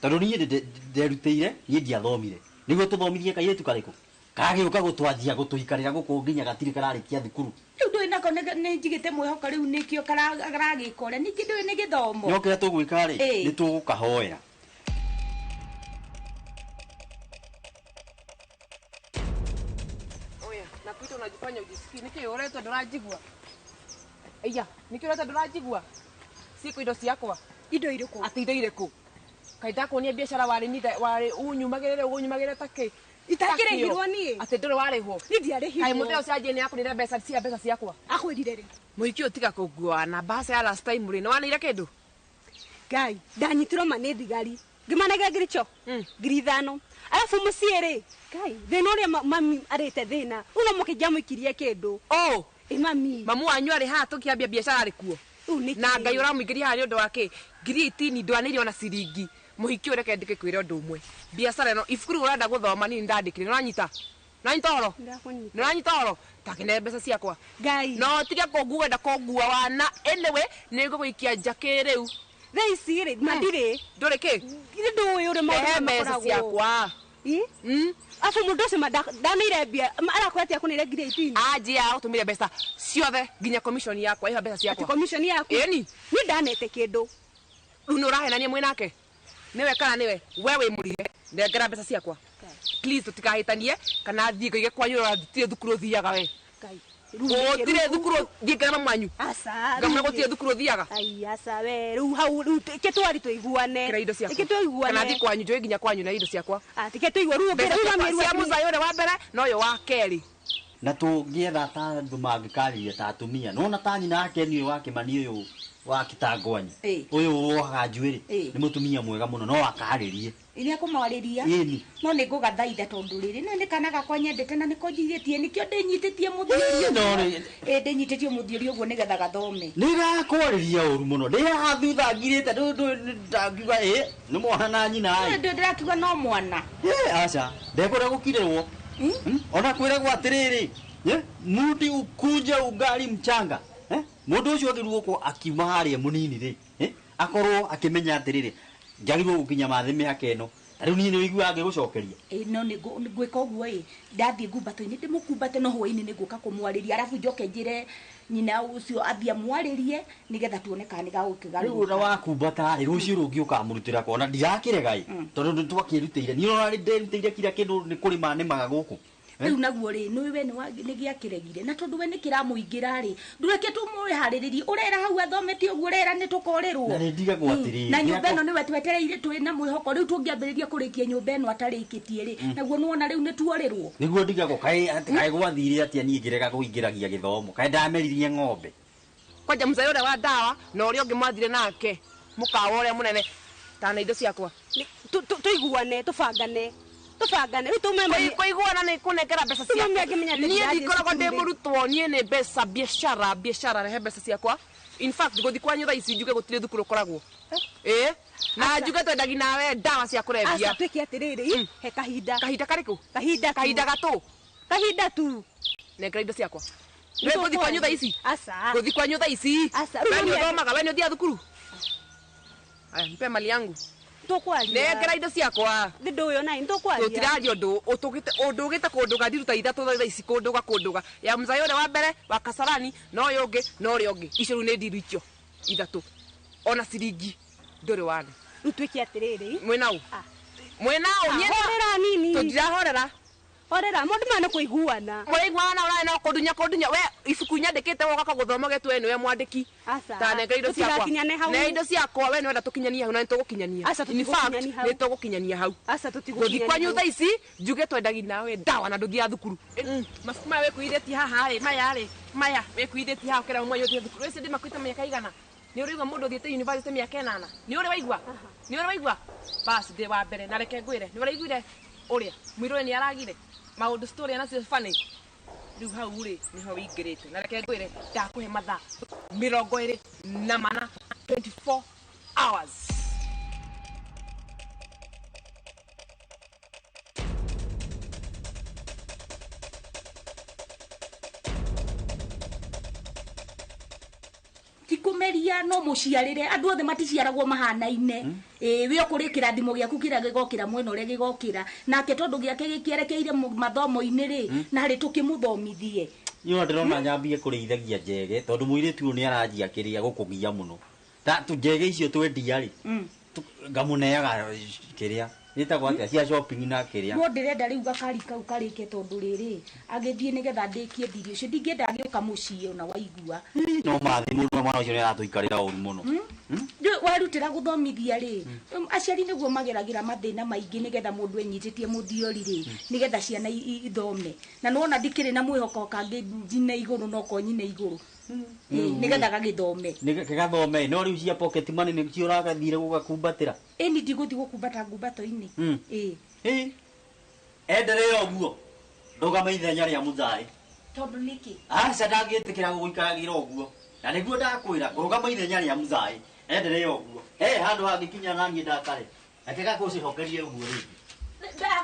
tondu nie nderutire nie ndiathomire niguo tuthomithie kairitu kariku kagiuka gutwanjia gutuikarira guku nginya gatiri kararikia thukuru riu ndui nako ni njigite mwihoko riu nikio karagika uria ningi ndui ni githomo no kiria tugwika ri ni tugukahoera oya nakuita unajifanya ujisikii niki uretwa ndurajigua iya niki uretwa ndurajigua siku indo ciakwa indo iriku ati indo iriku kai ndakuonia biacara wari nithe wari unyumagirire unyumagirire taki itakirihirwo nie ati nduri warihwo ni ndiarihirwo kai mutheo cia jeni akunire mbeca cia mbeca ciakwa akwirire ri muiki utiga kungua na mbaca ya last time ri ni waneire kindu ngai ndanyitirwo ma ni thigari ngimanegera ngiri cho 5,000 arafu mucii ri ngai thina uria mami arite thina uno mukinjamuikirie kindu oh mami mamu wanyu ari haha tukiambia biacara ari kuo na ngai uramuingiria haha ni undu wa ki 18,000 ndwanĩire ona ciringi muhiki ureke ndikikwire undu umwe biacara ino ibuku riu urenda guthoma ni ndandikire nuranyita nuranyita horo nuranyita horo takine mbeca ciakwa ngai no tige kungua wenda kungua wana anyway ni nguguikia nja kiriu thaa ici ri mandire nduri ki ndui uri maundu mbeca ciakwa afu mundu ucio ndaneire mbia arakwira ati akunire 18,000 anjia utumire mbeca ciothe nginya commission yakwa iha mbeca ciakwa commission yaku ĩni ni ndanete kindu riu ni urahenania mwinake niwe kana niwe we wi murihe nengera mbeca ciakwa please tutikahitanie kana thie ngaige kwanyu ũrathiĩ thukuru ũthiaga we gũtirĩ thukuru thiĩ ngere mamu wanyu ngamwĩra gũtirĩ thukuru ũthiaga ai aca we rĩu hau rĩu ke twari tũiguane kĩra indo ciakwa ke tũiguane kana thiĩ kwanyu njũĩ nginya kwanyu na indo ciakwa ke tũigua rĩu mbeca cia mũcai ũrĩa wa mbere na ũyũ wa kerĩ na tũngĩetha ta andũ mangĩkarĩria ta atumia nona ta nyina ake nĩ ũyũ wa Kĩmani ũyũ wa Kĩtangwanyi ũyũ wohaga njuĩrĩ nĩ mũtumia mwega mũno no akarĩrie iria kumwarĩria no nĩ ngũgathaitha tondũ rĩrĩ no nĩ kana gakwa nyendete na nĩko njigĩtie nĩkĩo ndĩnyitĩtie mũthiori ndĩnyitĩtie mũthiori ũguo nĩgetha gathome nĩ gakwarĩria ũru mũno ndĩ haha thutha ngirĩte ndangiuga ĩ nĩ mwana na nyina ĩ ndĩrakiuga no mwana aca ndekwenda gũkirĩrwo ona kwĩragwo atĩrĩrĩ muti ukunje ugali mchanga mundu ucio agĩrĩirwo gũkorwo akiuma harĩa mũnini rĩ akorwo akĩmenya atĩrĩrĩ njagĩrĩirwo gũkinya mathĩ mĩaka ĩno ta rĩu niĩ nĩ ũiguaga ngĩgũcokeria no nĩ ngwĩka ũguo ĩ ndathiĩ ngumbato-inĩ ndĩmũkumbate no hwaĩ-inĩ nĩ ngũka kũmwarĩria arabu njoke njĩre nyina ũcio athiĩ amwarĩrie nĩgetha tuone kana nĩ gagũkĩgarũrũka rĩu ona wakumbata rĩ rũciũ rũngĩ ũkamũrutĩra kona ndirakĩrega ĩ tondũ nĩ twakĩrutĩire niĩ ona nderutĩire kira kĩndũ nĩ kũrĩma nĩmaga gũkũ riu naguo ri ni we ni giakiregire na tondu we ni kiramuingira ri ndureke tumuhariririe urera hau athomete uguo urera ni tukorirwo na ni ndigagwo atiriri na nyumba ino niwe twetereire twi na mwihoko riu tungiambiriria kurikia nyumba ino atarikitie ri naguo niwona riu ni tuorirwo niguo ndigagwo kai kai gwathire atia ni ngirega kuingiragia githomo kai ndameririe ng'ombe kwanja mzee uria wa ndawa na uria ungi mwathire nake mukawa uria munene tana indo ciakwa tuiguane tubangane tubangane riu tume kuiguana ni kunengera mbeca ciakwa nie ndikoragwo ndi murutwo nie ni mbeca biashara biashara rehe mbeca ciakwa in fact nguthi kwanyu thaa ici njuge gutire thukuru ukoragwo eh na njuge twendagi nawe ndawa cia kurebia aca twike atiriri he kahinda kahinda kariku kahinda kahinda gatu kahinda tu nengera indo ciakwa Nĩ ngũthi kwanyu thaa ici aca ngũthi kwanyu thaa ici aca we nĩ ũthomaga we nĩ ũthiaga thukuru aya mpe mali yangu tukwaria nengera indo ciakwa ndi nduyo nai tukwaria tutiraria undu utugite undu ugite kunduga ndiruta ithatu thaa ici kunduga kunduga ya mzai uria wa mbere wa Kasarani no uyu ungi no uria ungi icio riu ni ndiru icio ithatu ona ciringi nduri wane riu twike atiriri mwinau mwinau horera nini tutirahorera Horera maũndũ maya nĩ kũiguana. Mũraiguana ũrarĩ no kũndunya kũndunya we ibuku nyandĩkĩte woka gũthoma ũgetwo we nĩwe mwandĩki. Aca. Ta nengera indo ciakwa. Tũtigakinyane hau. Ne indo ciakwa we nĩwenda tũkinyanie hau na nĩtũgũkinyania. Aca, In fact, tũtigũkinyania hau. nĩtũgũkinyania hau. Aca Gũthiĩ tũtigũkinyania kwanyu hau. thaa ici njuge twendagia nawe ndawa na ndũthiaga thukuru. Mabuku maya wĩkuithĩtie haha rĩ maya rĩ maya wĩkuithĩtie haha ũkĩra ũmwe ũthiĩ thukuru. Wĩci ndĩmakuĩte mĩaka igana. Nĩ ũrĩ waigua mũndũ ũthiĩte university mĩaka 8? Nĩ ũrĩ waigua? Nĩ ũrĩ waigua? Bas ndĩ wa mbere na reke ngwĩre nĩ ũraiguire ũrĩa mũirũ ũyũ nĩ aragire maũndũ story nacio funny. Rĩu hau rĩ nĩho wĩingĩrĩte na reke ngwĩre ndakũhe mathaa 24 24 hours. Ti kũmeria no mũciarĩre andũ othe maticiaragwo mahanaine. Ĩĩ we ũkũrĩ kĩrathimo gĩaku kĩrĩa gĩgokĩra mwena ũrĩa gĩgokĩra nake tondũ gĩake gĩkĩerekeire mathomo-inĩ rĩ na rĩ tũkĩmũthomithie. Niĩ ona ndĩrona nyambie kũrĩithagia njege tondũ mũirĩtu ũyũ nĩ aranjia kĩrĩa gũkũgia mũno. Ta njege icio twendia rĩ ngamũneaga kĩrĩa ĩtagwo atĩa cia shopping na kĩrĩa. No ndĩrenda rĩu gakari kau karĩke tondũ rĩrĩ agĩthiĩ nĩgetha ndĩkie thiri ũcio ndingĩenda agĩũka mũciĩ ona waigua. No mathi mũndũ mwana ũcio nĩ aratũikarĩra ũru mũno. Warutĩra gũthomithia rĩ aciari nĩguo mageragĩra mathĩna maingĩ nĩgetha mũndũ enyitĩtie mũthiori rĩ nĩgetha ciana ithome na nĩwona ndikĩrĩ na mwĩhoko kangĩ njine igũrũ no ko nyine igũrũ nĩgetha gagĩthome. Gĩgathome no rĩu cia pocket money nĩcio ũragathire gũgakumbatĩra. Ĩni ndigũthiĩ gũkumbata ngumbato-inĩ. Ĩĩ. Enderea ũguo ndũgame ithenya rĩa mũthaĩ. Tondũ nĩkĩ? Aca ndangĩtĩkĩra gũgũikaragĩra ũguo na nĩguo ndakwĩra kũrũgama ithenya rĩa mũthaĩ. Enderea ũguo handũ hangĩkinya naniĩ ndakare reke gakũcihokerie ũguo rĩngĩ.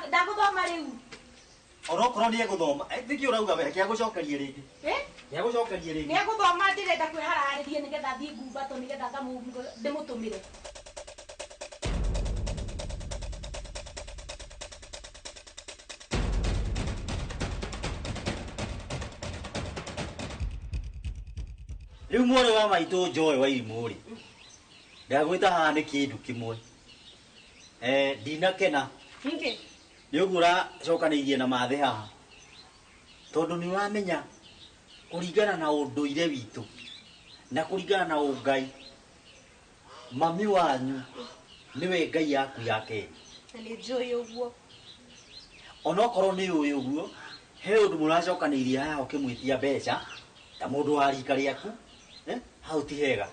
Ndagũthoma rĩu. Onokorwo nĩ egũthoma nĩkĩ ũrauga we reke agũcokerie rĩngĩ. Nĩ agũcokerie rĩngĩ. Nĩ egũthoma ndĩrenda kwĩhararĩria nĩgetha thiĩ ngumbato nĩgetha ndĩmũtũmĩre. Rĩu mwarĩ wa maitũ Joy wa irimũ rĩ ndagwĩta haha nĩ kĩndũ kĩmwe ndinakena Nĩkĩ? nĩ ũguo ũracokanĩirie na mathĩ haha tondũ nĩ ũramenya kũringana na ũndũire witũ na kũringana na ũngai mami wanyu nĩwe ngai yaku ya kerĩ. Na nĩ njũĩ ũguo. Onokorwo nĩ ũĩ ũguo he ũndũ mũracokanĩirie haha ũkĩmwĩtia mbeca ta mũndũ wa rika rĩaku hau ti hega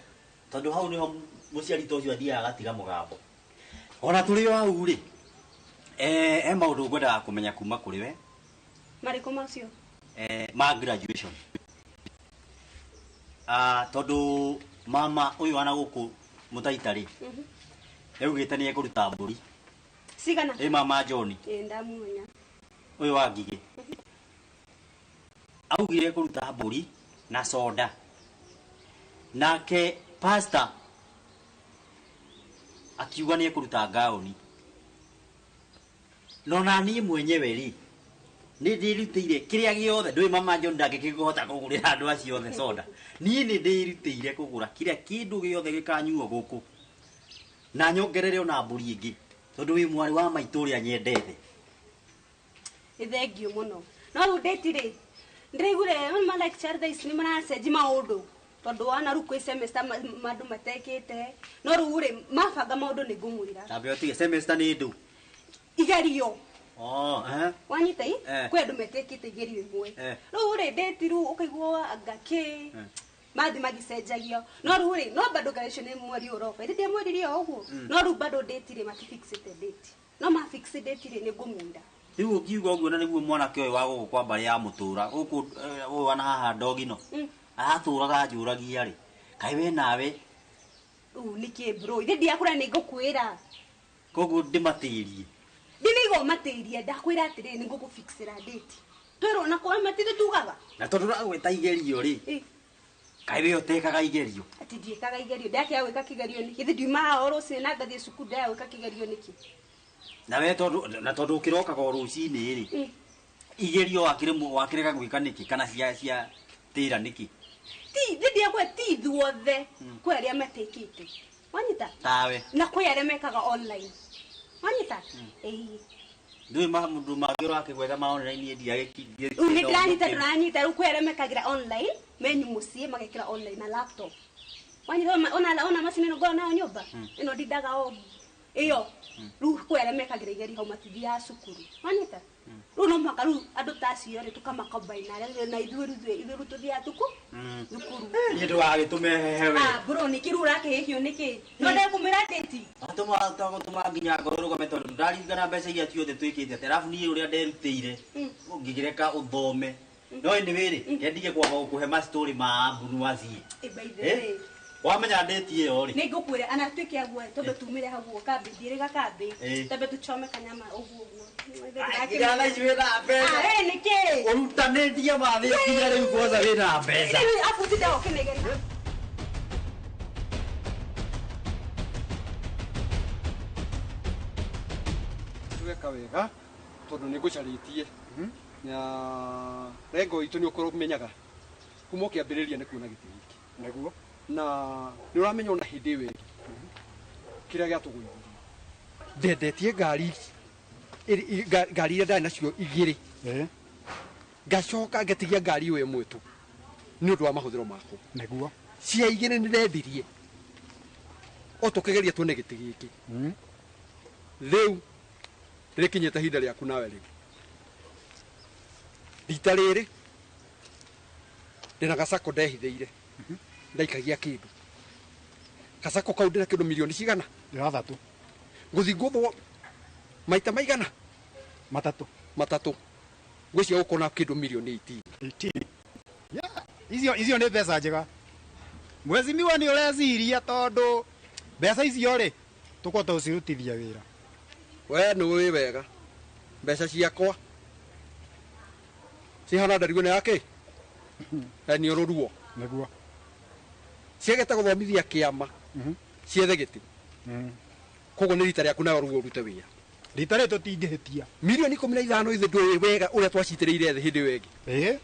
tondũ hau nĩho mũciari ta ũcio athiaga agatiga mũgambo. Ona tũrĩ o hau rĩ he maũndũ ngwendaga kũmenya kuma kũrĩ we. Marĩkũ macio? Ma graduation. Tondũ mama ũyũ wana gũkũ mũtaita rĩ augĩte nĩ ekũruta mbũri. Cigana? Ĩ mama John. Ĩ ndamũmenya. Ũyũ wa Ngigĩ. Augire kũruta mbũri na soda. Nake pastor akiuga nĩ ekũruta gaoni. No na niĩ mwenyewe rĩ nĩ ndĩrutĩire kĩrĩa gĩothe ndũĩ mama John ndangĩkĩhota kũgũrĩra andũ acio othe soda. Niĩ nĩ ndĩrutĩire kũgũra kĩrĩa kĩndũ gĩothe gĩkanyuo gũkũ na nyongerere ona mbũri ĩngĩ tondũ wĩ mwarĩ wa maitũ ũrĩa nyendete. Nĩ thengiũ mũno. No rĩu date rĩ ndĩraiguire ma lecture thaa ici nĩ maracenjia maũndũ tondũ wana rĩu kwĩ semester mandũ matekĩte no rĩu rĩ mabanga maũndũ nĩ ngũmwĩra. Tambe ũtige semester nĩ ndũ? Igerio. Wanyita i kwĩ andũ metekĩte igerio imwe. Rĩu rĩ date rĩu ũkaigua anga kĩ mathi magĩcenjagio no rĩu rĩ no bado graduation nĩ mweri ũroka ĩrĩ ndiamwĩrire o ũguo no rĩu bado date rĩ matifixĩte date no mafix date rĩ nĩ ngũmwĩra. Rĩu ũngiuga ũguo na nĩguo mwanake ũyũ wa gũkũ kwa mbarĩ ya mũtũra gũkũ ũyũ wana haha ndogino aratũraga anjũragia rĩ kaĩ we nawe rĩu nĩkĩ bro ithe ndiakũra nĩ ngũkwĩra. Koguo ndĩmatĩrie. Ndinaiga ũmatĩrie ndakwĩra atĩrĩrĩ nĩ ngũkũfixĩra date twĩrwo na kwa matitũ tugaga. Na tondũ ũragwĩta igerio rĩ kaĩ we ũtekaga igerio? Atĩ ndiĩkaga igerio ndakĩaga gwĩka kĩgerio nĩkĩ? Ithe ndiuma haha o rũcinĩ na ngathiĩ cukuru ndaya gwĩka kĩgerio nĩkĩ? Na we tondũ na tondũ ũkĩrokaga o rũcinĩ rĩ igerio wakĩrega gwĩka nĩkĩ kana cia tĩra nĩkĩ? Ti ithe ndiakwa ti ithuothe kwĩ arĩa matekĩte wanyita tawe na kwĩ arĩa mekaga online wanyita. Ĩĩ Ndui mamundu mangĩ ũrakĩgwetha ma online ndiagĩkindie. Rĩu nĩ ndĩranyita ndũranyita rĩu kwĩ arĩa mekagĩra online menyu mũciĩ magekĩra online na laptop. Wanyita ona macini ĩno ngoragwo nayo nyũmba ĩno ndindaga o ĩyo rĩu kwĩ arĩa mekagĩra igerio hau matithiaga cukuru. Wanyita rĩu no mũhaka rĩu andũ ta acio rĩ tũkamakombaina arĩa na ithuĩ rĩu tũthiaga thukuru. Niĩ ndũgagĩtũme hehe we. Ah bro nĩkĩ rĩu ũrakĩhĩhio nĩkĩ? No ndekũmwĩra date. Atũma nginya ngoro rũgame tondũ ndaririkana mbeca iria ciothe twĩkĩte atĩ arabu niĩ ũrĩa nderutĩire ngĩgĩreka ũthome. No anyway rĩ, kendige kwamba gũkũhe ma story ma mbunu wacie. By the way. Wamenya date ĩyo rĩ. Nĩ ngũkwĩra ana tuĩke aguo tondũ tumire hau ũguo kambĩ thiĩrĩga kambĩ tambe tũchome kanyama ũguo ũguo. Nginya thaa ici wĩna mbeca. Ah nĩkĩ? Ũrutanĩtie mathĩ nginya rĩu kwanza wĩna mbeca. Rĩu abu tindaga ũkĩnegena. Weka wega tondu nĩ ngũcarĩtie na rengo itũ nĩ ũkorwo ũmenyaga kuma ũkĩambĩrĩria nĩ kuona gĩtĩ gĩkĩ nĩguo na nĩ ũramenya ona hĩndĩ ĩyo ĩngĩ kĩrĩa gĩatũgũithirie ndendetie ngari ngari iria ndarĩ nacio igĩrĩ ngacoka ngatigia ngari ĩyo ĩmwe tu nĩ ũndũ wa mahũthĩro makwa nĩguo cia igĩrĩ nĩ ndendirie o tũkĩgeria tuone gĩtĩ gĩkĩ rĩu rĩkinyĩte ihinda rĩaku nawe rĩu rita rĩrĩ ndĩna gacako ndehithĩire ndaikagia kĩndũ gacako kau ndĩna kĩndũ milioni cigana ithathatũ ngũthiĩ ngũthwo maita maigana matatũ ngwĩciria gũkona kĩndũ milioni 18. Yeah, icio nĩ mbeca njega mwecimiwa nĩ ũreciria tondũ mbeca icio rĩ tũkũhota gũcirutithia wĩra. We nĩ ũĩ wega mbeca ciakwa cihana ndarigwo nĩ yakĩ nĩ ũrũruo nĩguo ciagete gũthomithia kĩama ciethe gĩtĩ koguo nĩ rita rĩaku nawe rĩu ũrute wĩra rita rĩrĩ tũtingĩhĩtia milioni 15 ithe ndũĩ wega ũrĩa twacitĩrĩire thĩ hĩndĩ ĩyo ĩngĩ.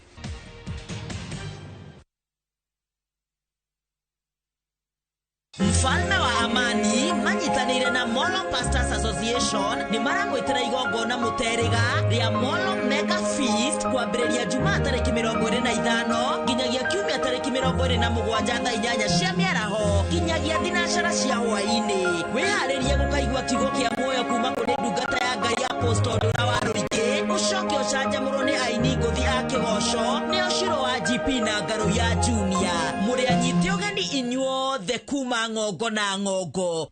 Mfalme wa Amani manyitanĩire na Molo Pastors Association nĩ maramwĩtĩra igongona mũterĩga rĩa Molo Mega Feast kwambĩrĩria Jumaa tarĩki 25 nginyagia Kiumia tarĩki 27 thaa 8 cia mĩaraho nginyagia 9 cia hwaĩ-inĩ. Wĩharĩrie gũkaigua kiugo kĩa muoyo kuma kũrĩ ndungata ya Ngai Apostle Ndũra wa Rũingĩ ũcoke ũcanjamũrwo nĩ aini ngũthi a kĩgoco nĩo Shiro wa GP na Ngarũ ya Junior. Mũrĩ anyite ũgeni inyuothe kuma ng'ongo na ng'ongo.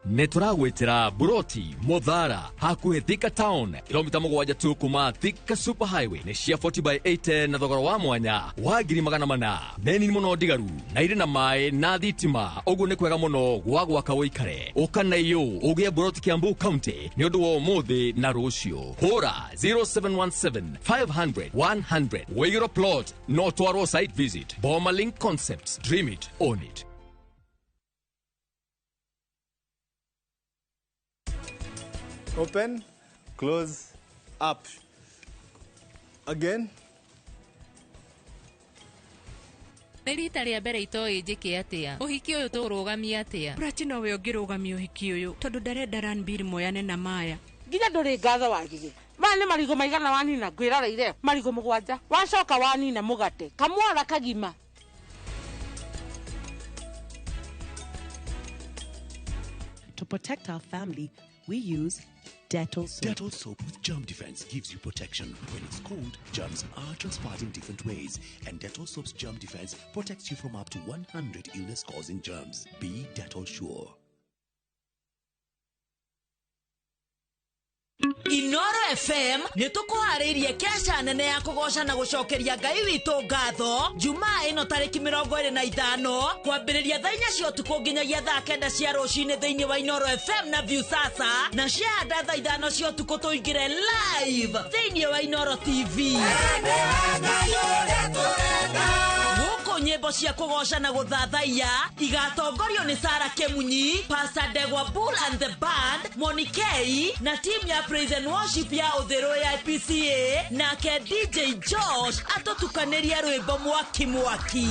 Nĩ tũragwĩtĩra Buroti Muthara hakuhĩ Thika Town kilomita 7 tu kuma Thika Super Highway nĩ cia 40 by 80 na thogora wa mwanya wa 400,000 nĩ nini mũno ndigaru na irĩ na maĩ na thitima ũguo nĩ kwega mũno gwa gwaka ũikare ũka na iyũ ũgĩe Buroti Kiambu County nĩ ũndũ wa ũmũthĩ na rũciũ. Hũra 0717 500 100 wĩigĩrwo plot no twarwo site visit. Boma Link Concepts, dream it, own it. Open, close, up. Again. Nĩ rita rĩa mbere itoĩ njĩke atĩa ũhiki ũyũ tũrũgamia atĩa. Prati nowe ũngĩrũgamia ũhiki ũyũ tondũ ndarenda Ranbir moyane na Maya. Nginya ndũrĩ ngatho wagire maya nĩ marigũ maigana wanina ngwĩroreire marigũ 7 wacoka wanina mũgate kamwara kagima. To protect our family, we use Dettol soap. Dettol soap with germ defense gives you protection. When it's cold, germs are transferred in different ways, and Dettol soap's germ defense protects you from up to 100 illness-causing germs. Be Dettol sure. Inoro FM nĩ tũkũharĩirie kesha nene ya kũgoca na gũcokeria Ngai witũ ngatho Jumaa ĩno tarĩki 25 kwambĩrĩria thaa 4 cia ũtukũ nginyagia thaa 9 cia rũcinĩ thĩinĩ wa Inoro FM na Viusasa na ciahanda thaa 5 cia ũtukũ tũingĩre live thĩinĩ wa Inoro TV. Gũkũ nyĩmbo cia kũgoca na gũthathaiya igatongorio nĩ Sarah Kemunyi, Pastor Ndegwa Bull and the Band, Monikei na team ya Praise and Worship ya Ũthĩrũ ya IPCA nake DJ Josh atũtukanĩria rwĩmbo mwaki mwaki.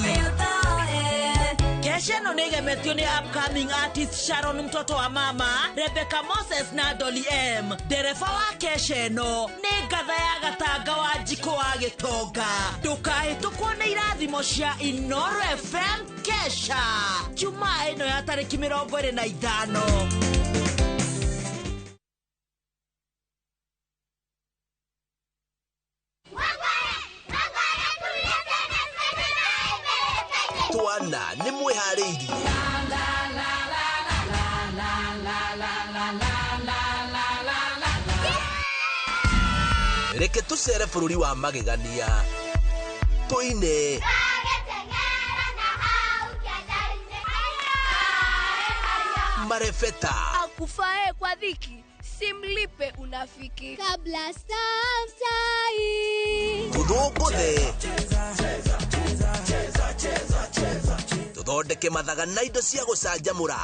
Kesha ĩno nĩ ĩgemetio nĩ upcoming artist Sharon mtoto wa mama, Rebecca Moses na Dolly M. Ndereba wa kesha ĩno nĩ ngatha ya gatanga wa njiko wa gĩtonga. Ndũkahĩtũkwo nĩ irathimo cia Inoro FM kesha Jumaa ĩno ya tarĩki 25. Twana nĩ mwĩharĩirie. Reke tũcere bũrũri wa magegania tũine marebeta. Akufae kwa dhiki simlipe unafiki. Kabla samsai tũthũngũthe tuthondeke mathaga na indo cia gũcanjamũra.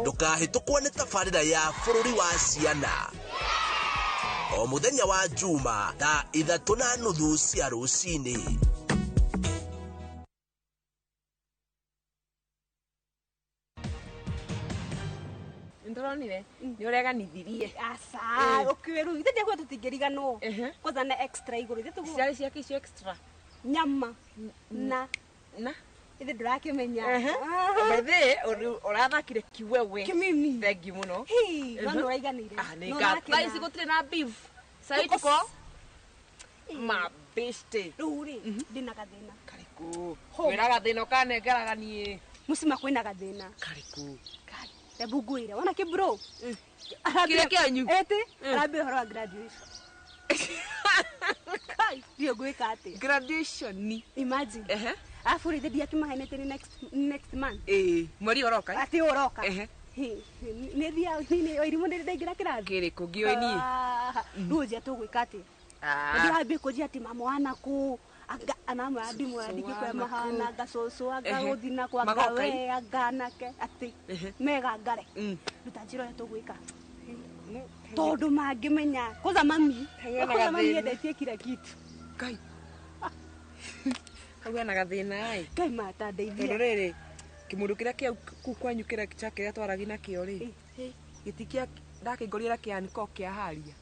Ndũkahĩtũkwo nĩ tabarĩra ya bũrũri wa ciana o mũthenya wa Juma thaa 3:30 cia rũcinĩ. Ndĩronire nĩ ũreganithirie. Aca, ũkiũĩ rĩu ithe ndiakuga tũtingĩriganwo. Kwanza na extra igũrũ ithe tũguo. Ciarĩ ciake icio extra. Nyama na ithe ndũrakĩmenya. Bethe ũrathakire kiwewe. Kimimi. Thank you mũno. No nĩ ũraiganĩire. Ah, nĩ ngatho. Thaa ici gũtirĩ na beef. Sai tuko mabeshte. Rĩu rĩ, ndĩna gathĩna. Karĩkũ? Wĩra gathĩna ũkanengeraga niĩ. Mũcima kwĩna gathĩna. Karĩkũ? Hebu ngwĩre, wona kĩ bro? Kĩrĩa kĩanyu? Ĩtĩ, arambia ũhoro wa graduation. Kai, ndiũ ngwĩka atĩa? Graduation. Imagine. Arabu rĩ, ndiakĩmahenete nĩ next month. Ĩĩ, mweri ũroka. Atĩ ũroka. Nĩ thiaga nĩ irimũ nĩ ndaingĩra kĩrathi. Kĩrĩkũ ngĩũĩ niĩ? Rĩu njia tũgwĩka atĩa? Ndĩrambia kũnjia atĩ mama wana kũ anga anamwĩra ndimwĩra ndingĩkwĩra mahana anga cũcũ anga gũthiĩ nakũ anga we anga anake atĩ mega ngare. Ruta njĩra ũrĩa tũgwĩka. Tondũ mangĩmenya kwanza mami, kwanza mami endetie kila kitu. Ngai. Hau hena gathĩna ĩ. Ngai mata ndeithia. Tondũ rĩrĩ kĩmũndũ kĩrĩa kĩa kũu kwanyu kĩrĩa kĩa kĩrĩa twaragia nakĩo rĩ, gĩti kĩa ndakĩngorire kĩa Hancock kĩa haria.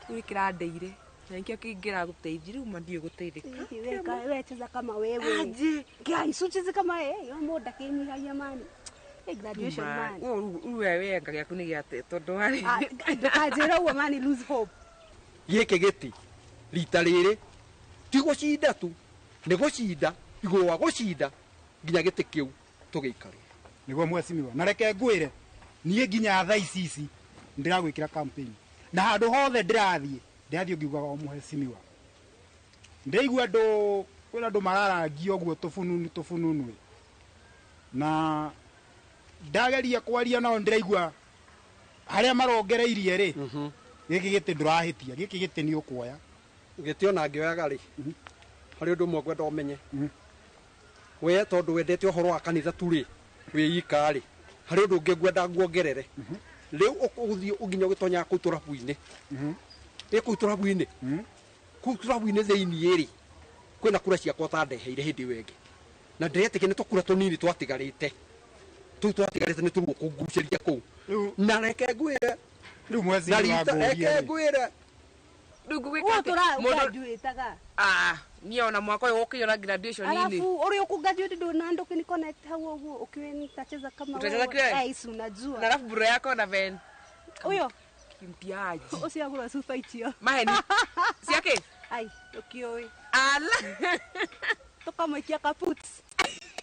Rĩu kĩrandeire. Na nĩkĩo kĩngĩragũteithia rĩu ma ndiũĩ gũteithĩka. Wewe cheza kama wewe. Aje. Ngai ucheze kama wewe. Wewe mũndũ akĩnyihagia mani. Graduation man. Rĩu wewe anga gĩaku nĩ gĩate tondũ warĩ. Ndũkanjĩre ũguo mani lose hope. Gĩkĩ gĩti rita rĩrĩ ti gũcinda tu, nĩ gũcinda igũrũ wa gũcinda nginya gĩtĩ kĩu tũgĩikare. Nĩguo mwecimiwa. Na reke ngwĩre niĩ nginya thaa ici ici ndĩragwĩkĩra campaign. Na handũ hothe ndĩrathiĩ ngiugaga o mũhecimiwa. Ndĩraigua andũ kwĩna andũ mararangia ũguo tũbununu tũbununu. Na ndageria kwaria nao ndĩraigua harĩa marongereirie rĩ, gĩkĩ gĩtĩ ndũrahĩtia, gĩkĩ gĩtĩ nĩ ũkuoya. Gĩtĩ ona ngĩoyaga rĩ, harĩ ũndũ ũmwe ngwenda ũmenye. We tondũ wendete ũhoro wa kanitha tu rĩ, wĩ ika rĩ, harĩ ũndũ ũngĩ ngwenda nguongerere. Rĩu ũgũthiĩ nginya ũgĩtonyaga kũu tũrabu-inĩ. Ĩ kũu tũrabu-inĩ. Kũu tũrabu-inĩ thĩiniĩ rĩ, kwĩna kura ciakwa ũtandeheire hĩndĩ ĩyo ĩngĩ. Na ndĩretĩkia nĩ tũkura tũnini twatigarĩte. Tũu twatigarĩte nĩ tũruo kũngucĩria kũu. Na reke ngwĩre. Rĩu mwezi wa ngũria. Reke ngwĩre. Rĩu ngũgĩka atĩa? Ũragraduateaga. Ah, niĩ ona mwaka ũyũ ũkĩiyũra graduation-inĩ. Alafu ũrĩa ũkũgraduate ndũna ndũkĩni connect hau ũguo ũkiwe nitacheza kama Utacheza wewe. kiwewe? Eh, si unajua. Na alafu bro yako na Ben. Ũyũ. Kimtiaji. Ũcio agũra cuba icio. Maheni. Ciake? Ai, ũkĩũĩ. Ala. Tũkamũikia kaputs.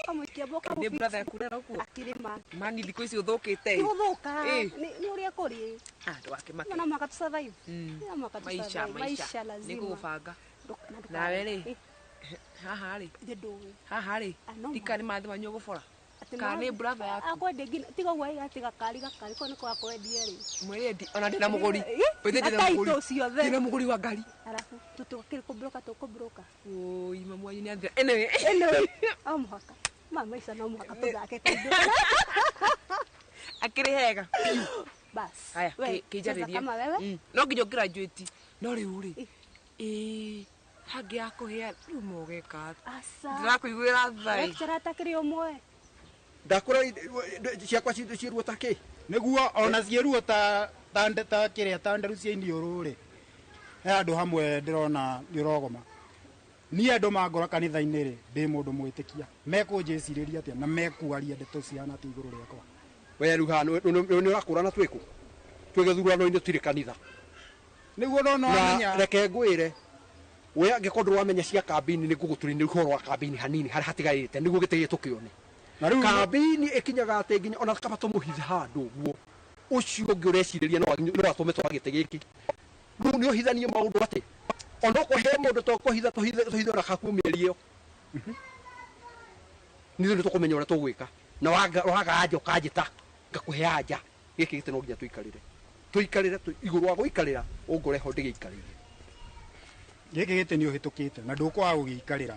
Kamũikia boka. Nĩ brother yaku ũrera ũguo? Akĩrĩma. Mani thikũ ici ũthũkĩte. Nĩ gũthũka. Ĩ. Nĩ ũrĩa kũrĩ. Ah, ndũgakĩmake. No mũhaka tũ survive. No mũhaka tũ Maisha, survive. maisha. Maisha lazima. Nĩ ngũgũbanga. Nawe rĩ, haha rĩ, Ndũĩ. haha rĩ, tika nĩ mathi manyu ũgũbora. Kana nĩ brother yaku. Akwendia nginya tiga ũguo aiga atĩ gakari gakari ko nĩko akwendia rĩ. Mwĩre ndi ona ndĩna mũgũri. Wĩthĩ ndĩna Na mũgũri. title ciothe. Ndĩna mũgũri wa ngari. Arabu tũtũkĩrĩ kũbroka tũkũbroka. Oi, mamu wanyu nĩ athira. Anyway. Anyway, o mũhaka. Ma maica no mũhaka tũthake kaũndũ. Akĩrĩ hega. Bas. Haya, We, cheza kĩnjarĩrie. kama wewe. No nginya ũgraduate. No rĩu rĩ. Ĩĩ, Hangĩ ya kũhĩa rĩu mũgĩka. Aca. Ndĩrakũiguĩra thai. Lecturer atakĩrĩ ũmwe. Ndakũra ciakwa ciĩruo ta kĩ? Nĩguo ona ciĩruo ta ta ta kĩrĩa ta nderu cia iniũrũ rĩ. He handũ hamwe ndĩrona nĩ ũrogoma. Niĩ andũ mangora kanitha-inĩ rĩ, ndĩ mũndũ mwĩtĩkia. Mekũnjĩcirĩria atĩa na mekwaria ndeto cihana atĩa igũrũ rĩakwa. We rĩu haha nĩ ũrakũrana twĩkũ? Twĩ gĩthurano-inĩ tũtirĩ kanitha. Nĩguo ndona wamenya. Na reke ngwĩre we angĩkorwo ndũramenya cia kambini nĩ ngũgũtũria nĩ ũhoro wa kambini hanini harĩa hatigarĩte nĩguo gĩtĩ gĩkĩ tũkĩone. Na rĩu kambini ĩkinyaga atĩ nginya ona kaba tũmũhithe handũ ũguo ũcio ũngĩ ũrecirĩria no atũme twa gĩtĩ gĩkĩ. Rĩu nĩ ũhithanie maũndũ atĩ ona okorwo he mũndũ tũkũhitha tũhithe ona kakuo mĩeri ĩyo. Nithuĩ nĩ tũkũmenya ũrĩa tũgwĩka na waga anja ũkanjĩta ngakũhe anja gĩkĩ gĩtĩ no nginya tũikarĩre. Tũikarĩre igũrũ wa gũikarĩra ũngore ho ndĩgĩikarĩire. Gĩkĩ gĩtĩ nĩ ũhĩtũkĩte na ndũkwaga gũgĩikarĩra.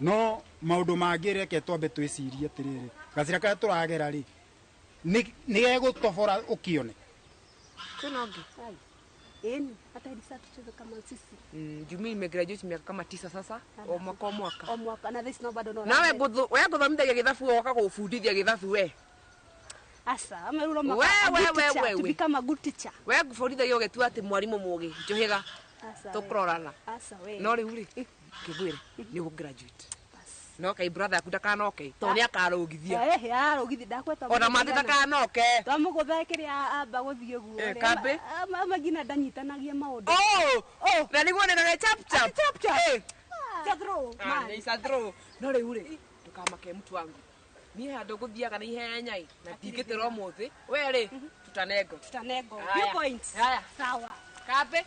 No maũndũ mangĩ reke twambe twĩcirie atĩrĩrĩ, gacĩra karĩa tũragera rĩ, nĩ gegũtobora ũkĩone. Kwĩna ũngĩ? Ĩni, hata hili sasa tucheze kama sisi. Jumi nimegraduate miaka kama 9 sasa, o mwaka o mwaka. O mwaka na this no bado no. Nawe we ngũthomithagia gĩthabu woka gũbundithia gĩthabu we. Asa, amerura mwaka. We. To become a good teacher. We ngũbundithagia ũgĩtua atĩ mwarimũ mũgĩ, njũhĩga. Tũkũrorana. Asa we. No rĩu rĩ, ngĩkwĩre nĩ ũgũgraduate. No kai brother yaku ndakanoke tondũ nĩ akarũgithia. Arũgithia ndakweta. Ona mathi ndakanoke. Twamũgũtha kĩrĩa amba gũthiĩ ũguo. Kambĩ. Ama ngina ndanyitanagia maũndũ. Oh! Na nĩguo nĩnaga chap chap. Chap chap. It's a throw. Man. It's a throw. No rĩu rĩ, ndũkamake mtu wangu. Niĩ handũ ngũthiaga na ihenya ĩ, na ndingĩtĩra ũmũthĩ. We rĩ, tutanengo. Tutanengo. New points. Haya. Sawa. Kambĩ.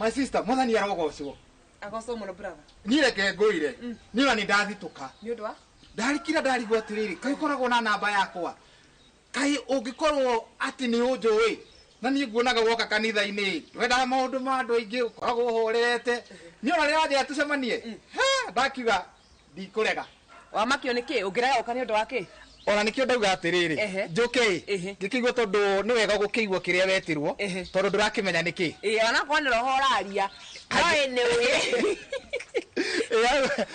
My sister, mwathani arogocwo. Agocwo mũno brother. Niĩ reke ngũire. Niĩ ona nĩ ndathitũka. Nĩ ũndũ wa? Ndarikira ndarigwo atĩrĩrĩ, kaĩ ũkoragwo na namba yakwa. Kaĩ ũngĩkorwo atĩ nĩ ũnjũĩ. Na niĩ nguonaga woka kanitha-inĩ. Ndwendaga maũndũ ma andũ aingĩ, ũkoragwo ũhorerete. Niĩ ona rĩrĩa wanjĩra tũcemanie, he, ndakiuga ndikũrega. Wamakio nĩ kĩ? Ũngĩrega gũka nĩ ũndũ wa kĩ? Ona nĩkĩo ndauga atĩrĩrĩ, njũke ngĩkĩigua tondũ nĩ wega gũkĩigua kĩrĩa wetirwo, tondũ ndũrakĩmenya nĩ kĩ. Ĩĩ, onakorwo nĩ roho ũraria. No anyway.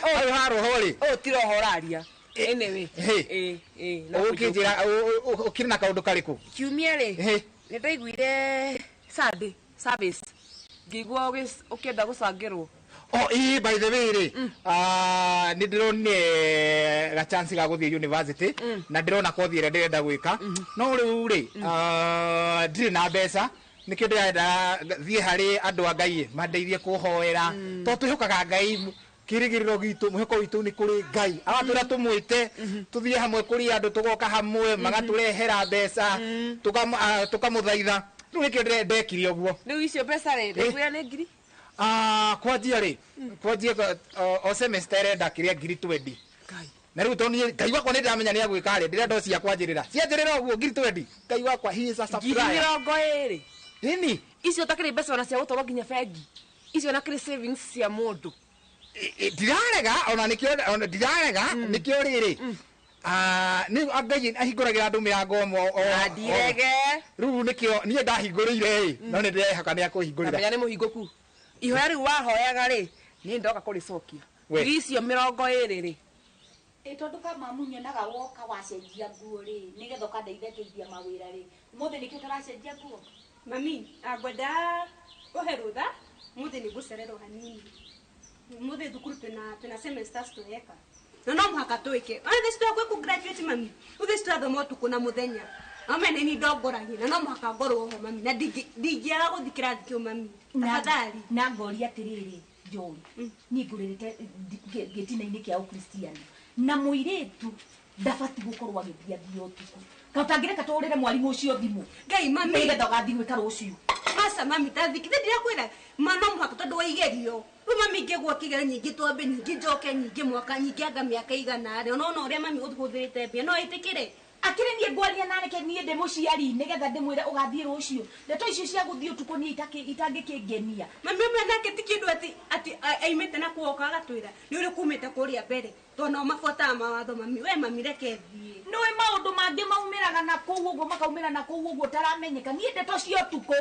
Hau ha roho rĩ. Ũyũ ti roho ũraria. Anyway. Ĩĩ, Ũgũkĩnjĩra ũkĩrĩ na kaũndũ karĩkũ? Kiumia rĩ, nĩ ndaiguire Sunday service. Ngĩigua ũkĩenda gũcangĩrwo. Oh, ii, by the way rĩ, nĩ ndĩronire ga chance ga gũthiĩ university na ndĩrona kothi ĩrĩa ndĩrenda gwĩka. No rĩu rĩ, ndirĩ na mbeca, nĩkĩo ndĩrenda thiĩ harĩ andũ a Ngai mandeithie kũhoera. Tondũ twĩhokaga Ngai, kĩrĩgĩrĩro gitũ, mwĩhoko witũ nĩ kũrĩ Ngai. Agatwĩra tũmwĩte, tũthiĩ hamwe kũrĩ andũ, tũgoka hamwe, magatũrehera mbeca, tũkamũthaitha. Rĩu nĩkĩo ndekire ũguo. Rĩu icio mbeca rĩ, ndaiguire nĩ ngiri? Kwanjia rĩ, kwanjia o semester ĩrenda kĩrĩa ngiri 20. Na rĩu tondũ niĩ Ngai wakwa nĩ ndĩramenya nĩ agwĩka rĩ, ndĩrenda o cia kwanjĩrĩra. Cianjĩrĩra ũguo ngiri 20. Ngai wakwa, he is a supplier. Ngiri 20. Ĩni. Icio ũtakĩrĩ mbeca ona cia gũtwarwo nginya bengi. Icio ona kĩrĩ savings cia mũndũ. Ndirarega, ona nĩkĩo, ona ndirarega, nĩkĩo rĩrĩ. Nĩ Ngai ahingũragĩra andũ mĩrango o. Ndirege. Rĩu nĩkĩo niĩ ndahingũrĩire ĩ, no nĩ ndĩrehoka nĩ akũhingũrĩra. Ndamenya nĩ mũhingũku. Ihoya rĩu wahoyaga rĩ, niĩ ndoka kũrĩcokia. Ngiri icio 20 rĩ. Ĩ tondũ kama munyonaga woka wacenjia nguo rĩ, nĩgetha ũkandeithia ndeithia mawĩra rĩ. Ũmũthĩ nĩkĩo tũracenjia nguo? Mami, ngwenda ũhe rũtha, ũmũthĩ nĩ ngũcererwo hanini. Ũmũthĩ thukuru twĩna semesters tũreka. Na no mũhaka twĩke. Ona thĩ citwakwe kũ graduate mami. Ũthĩ citwathoma ũtukũ na mũthenya. Ame nĩ niĩ ndongoragia na no mũhaka ngorwo ho mami na ndingĩaga gũthiĩ kĩrathi kĩu mami. Tafadhali. Na ngoria atĩrĩrĩ Njũĩ, niĩ ngũrĩrĩte gĩtina-inĩ kĩa ũkristiano na mũirĩtu ndabatiĩ gũkorwo agĩthiathia ũtukũ. Ka ũtangĩreka tũhũrĩre mwarimũ ũcio thimũ. Ngai mami. Nĩgetha ũgathiĩ gwĩka rũciũ. Aca mami ta thikĩ ndĩrakwĩra ma no mũhaka tondũ wa igerio. Rĩu mami ingĩgwa kĩgerio nyingĩ twambe nyingĩ njoke nyingĩ mwaka nyingĩ anga mĩaka igana rĩ. Ona ũrĩa mami ũhũthĩrĩte mbia no ĩtĩkĩre. Akĩrĩ niĩ ngwaria na reke niĩ ndĩ mũciari nĩgetha ndĩmwĩre ũgathiĩ rũciũ. Ndeto icio cia gũthiĩ ũtukũ niĩ itangĩkĩngenia. Mami ũmwe nake ti kĩndũ ati aimĩte na kuoka agatwĩra nĩ ũrĩ kumĩte kũrĩa mbere tondũ nao mabuataga mawatho mami. We mami reke thiĩ. Nĩũĩ maũndũ mangĩ maumĩraga na kũu ũguo makaumĩra na kũu ũguo ũtaramenyeka. Niĩ ndeto cia ũtukũ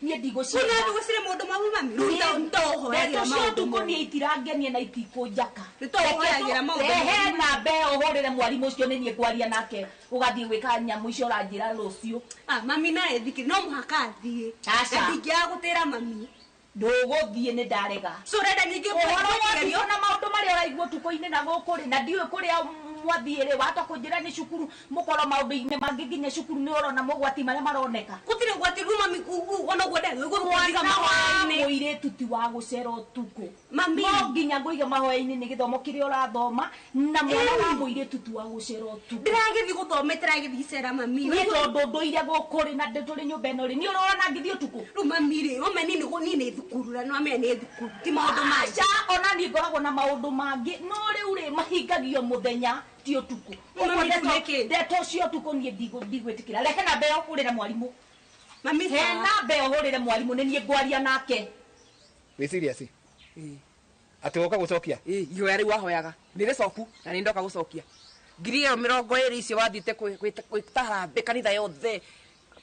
niĩ ndigũcienda. Ũna ndũgũcire maũndũ mau mami. Rĩu nĩtũũhoyagĩra Ndeto cia maũndũ ũtukũ mau. niĩ itirangenia na itikũnjaka. Nĩtũũhoyagĩra maũndũ mau. Rehe namba ĩyo ũhũrĩre mwarimũ ũcio nĩ niĩ ngwaria nake ũgathiĩ gwĩka nyamũ icio ũranjĩra rũciũ. Ah, mami naye thikiri no mũhaka athiĩ. Aca. Na ndingĩaga gũtĩra mami. Ndũgũthiĩ nĩ ndarega. So ũrenda ningĩ Ũhoro wa kũgerio? ũtukũ na maũndũ marĩa ũraigua ũtukũ-inĩ na gũkũ rĩ, na ndiũĩ kũrĩa mwathiĩ rĩ, wahota kũnjĩra nĩ cukuru mũkorwo maũndũ-inĩ mangĩ nginya cukuru nĩ ũrona mogwati marĩa maroneka. Gũtirĩ ũgwati rĩu mami, ona ũguo ndegũgũtiga Mwana wa mahoya-inĩ. mũirĩtu ti wa gũcera ũtukũ. Mami. No nginya ngũige mahoya-inĩ nĩ gĩthomo kĩrĩa ũrathoma, na mwana wa mũirĩtu ti wa gũcera ũtukũ. Ndĩragĩthiĩ gũthoma, ndĩragĩthiĩ icera mami. Niĩ tondũ ndũire gũkũ rĩ, na tũrĩ nyũmba ĩno rĩ, niĩ ũrona ngĩthiĩ ũtukũ? Rĩu mami rĩ, wamenya niĩ nĩ thukuru, na nĩwamenya nĩ thukuru, ti maũndũ mangĩ. Aca, ona niĩ ngoragwo na maũndũ mangĩ, no rĩu rĩ, mahingagio mũthenya ti ũtukũ. Mami, Ũguo nĩkĩ? ndeto cia ũtukũ niĩ ndigwĩtĩkĩra. Reke namba ĩyo ũhũrĩre mwarimũ. Mami, He namba ĩyo ũhũrĩre mwarimũ, nĩ niĩ ngwaria nake. Wĩ serious? Atĩ woka gũcokia? Ĩĩ, ihoya rĩu wahoyaga nĩ rĩcoku na nĩ ndoka gũcokia. 20,020 icio wathiĩte gwĩta harambĩ kanitha yothe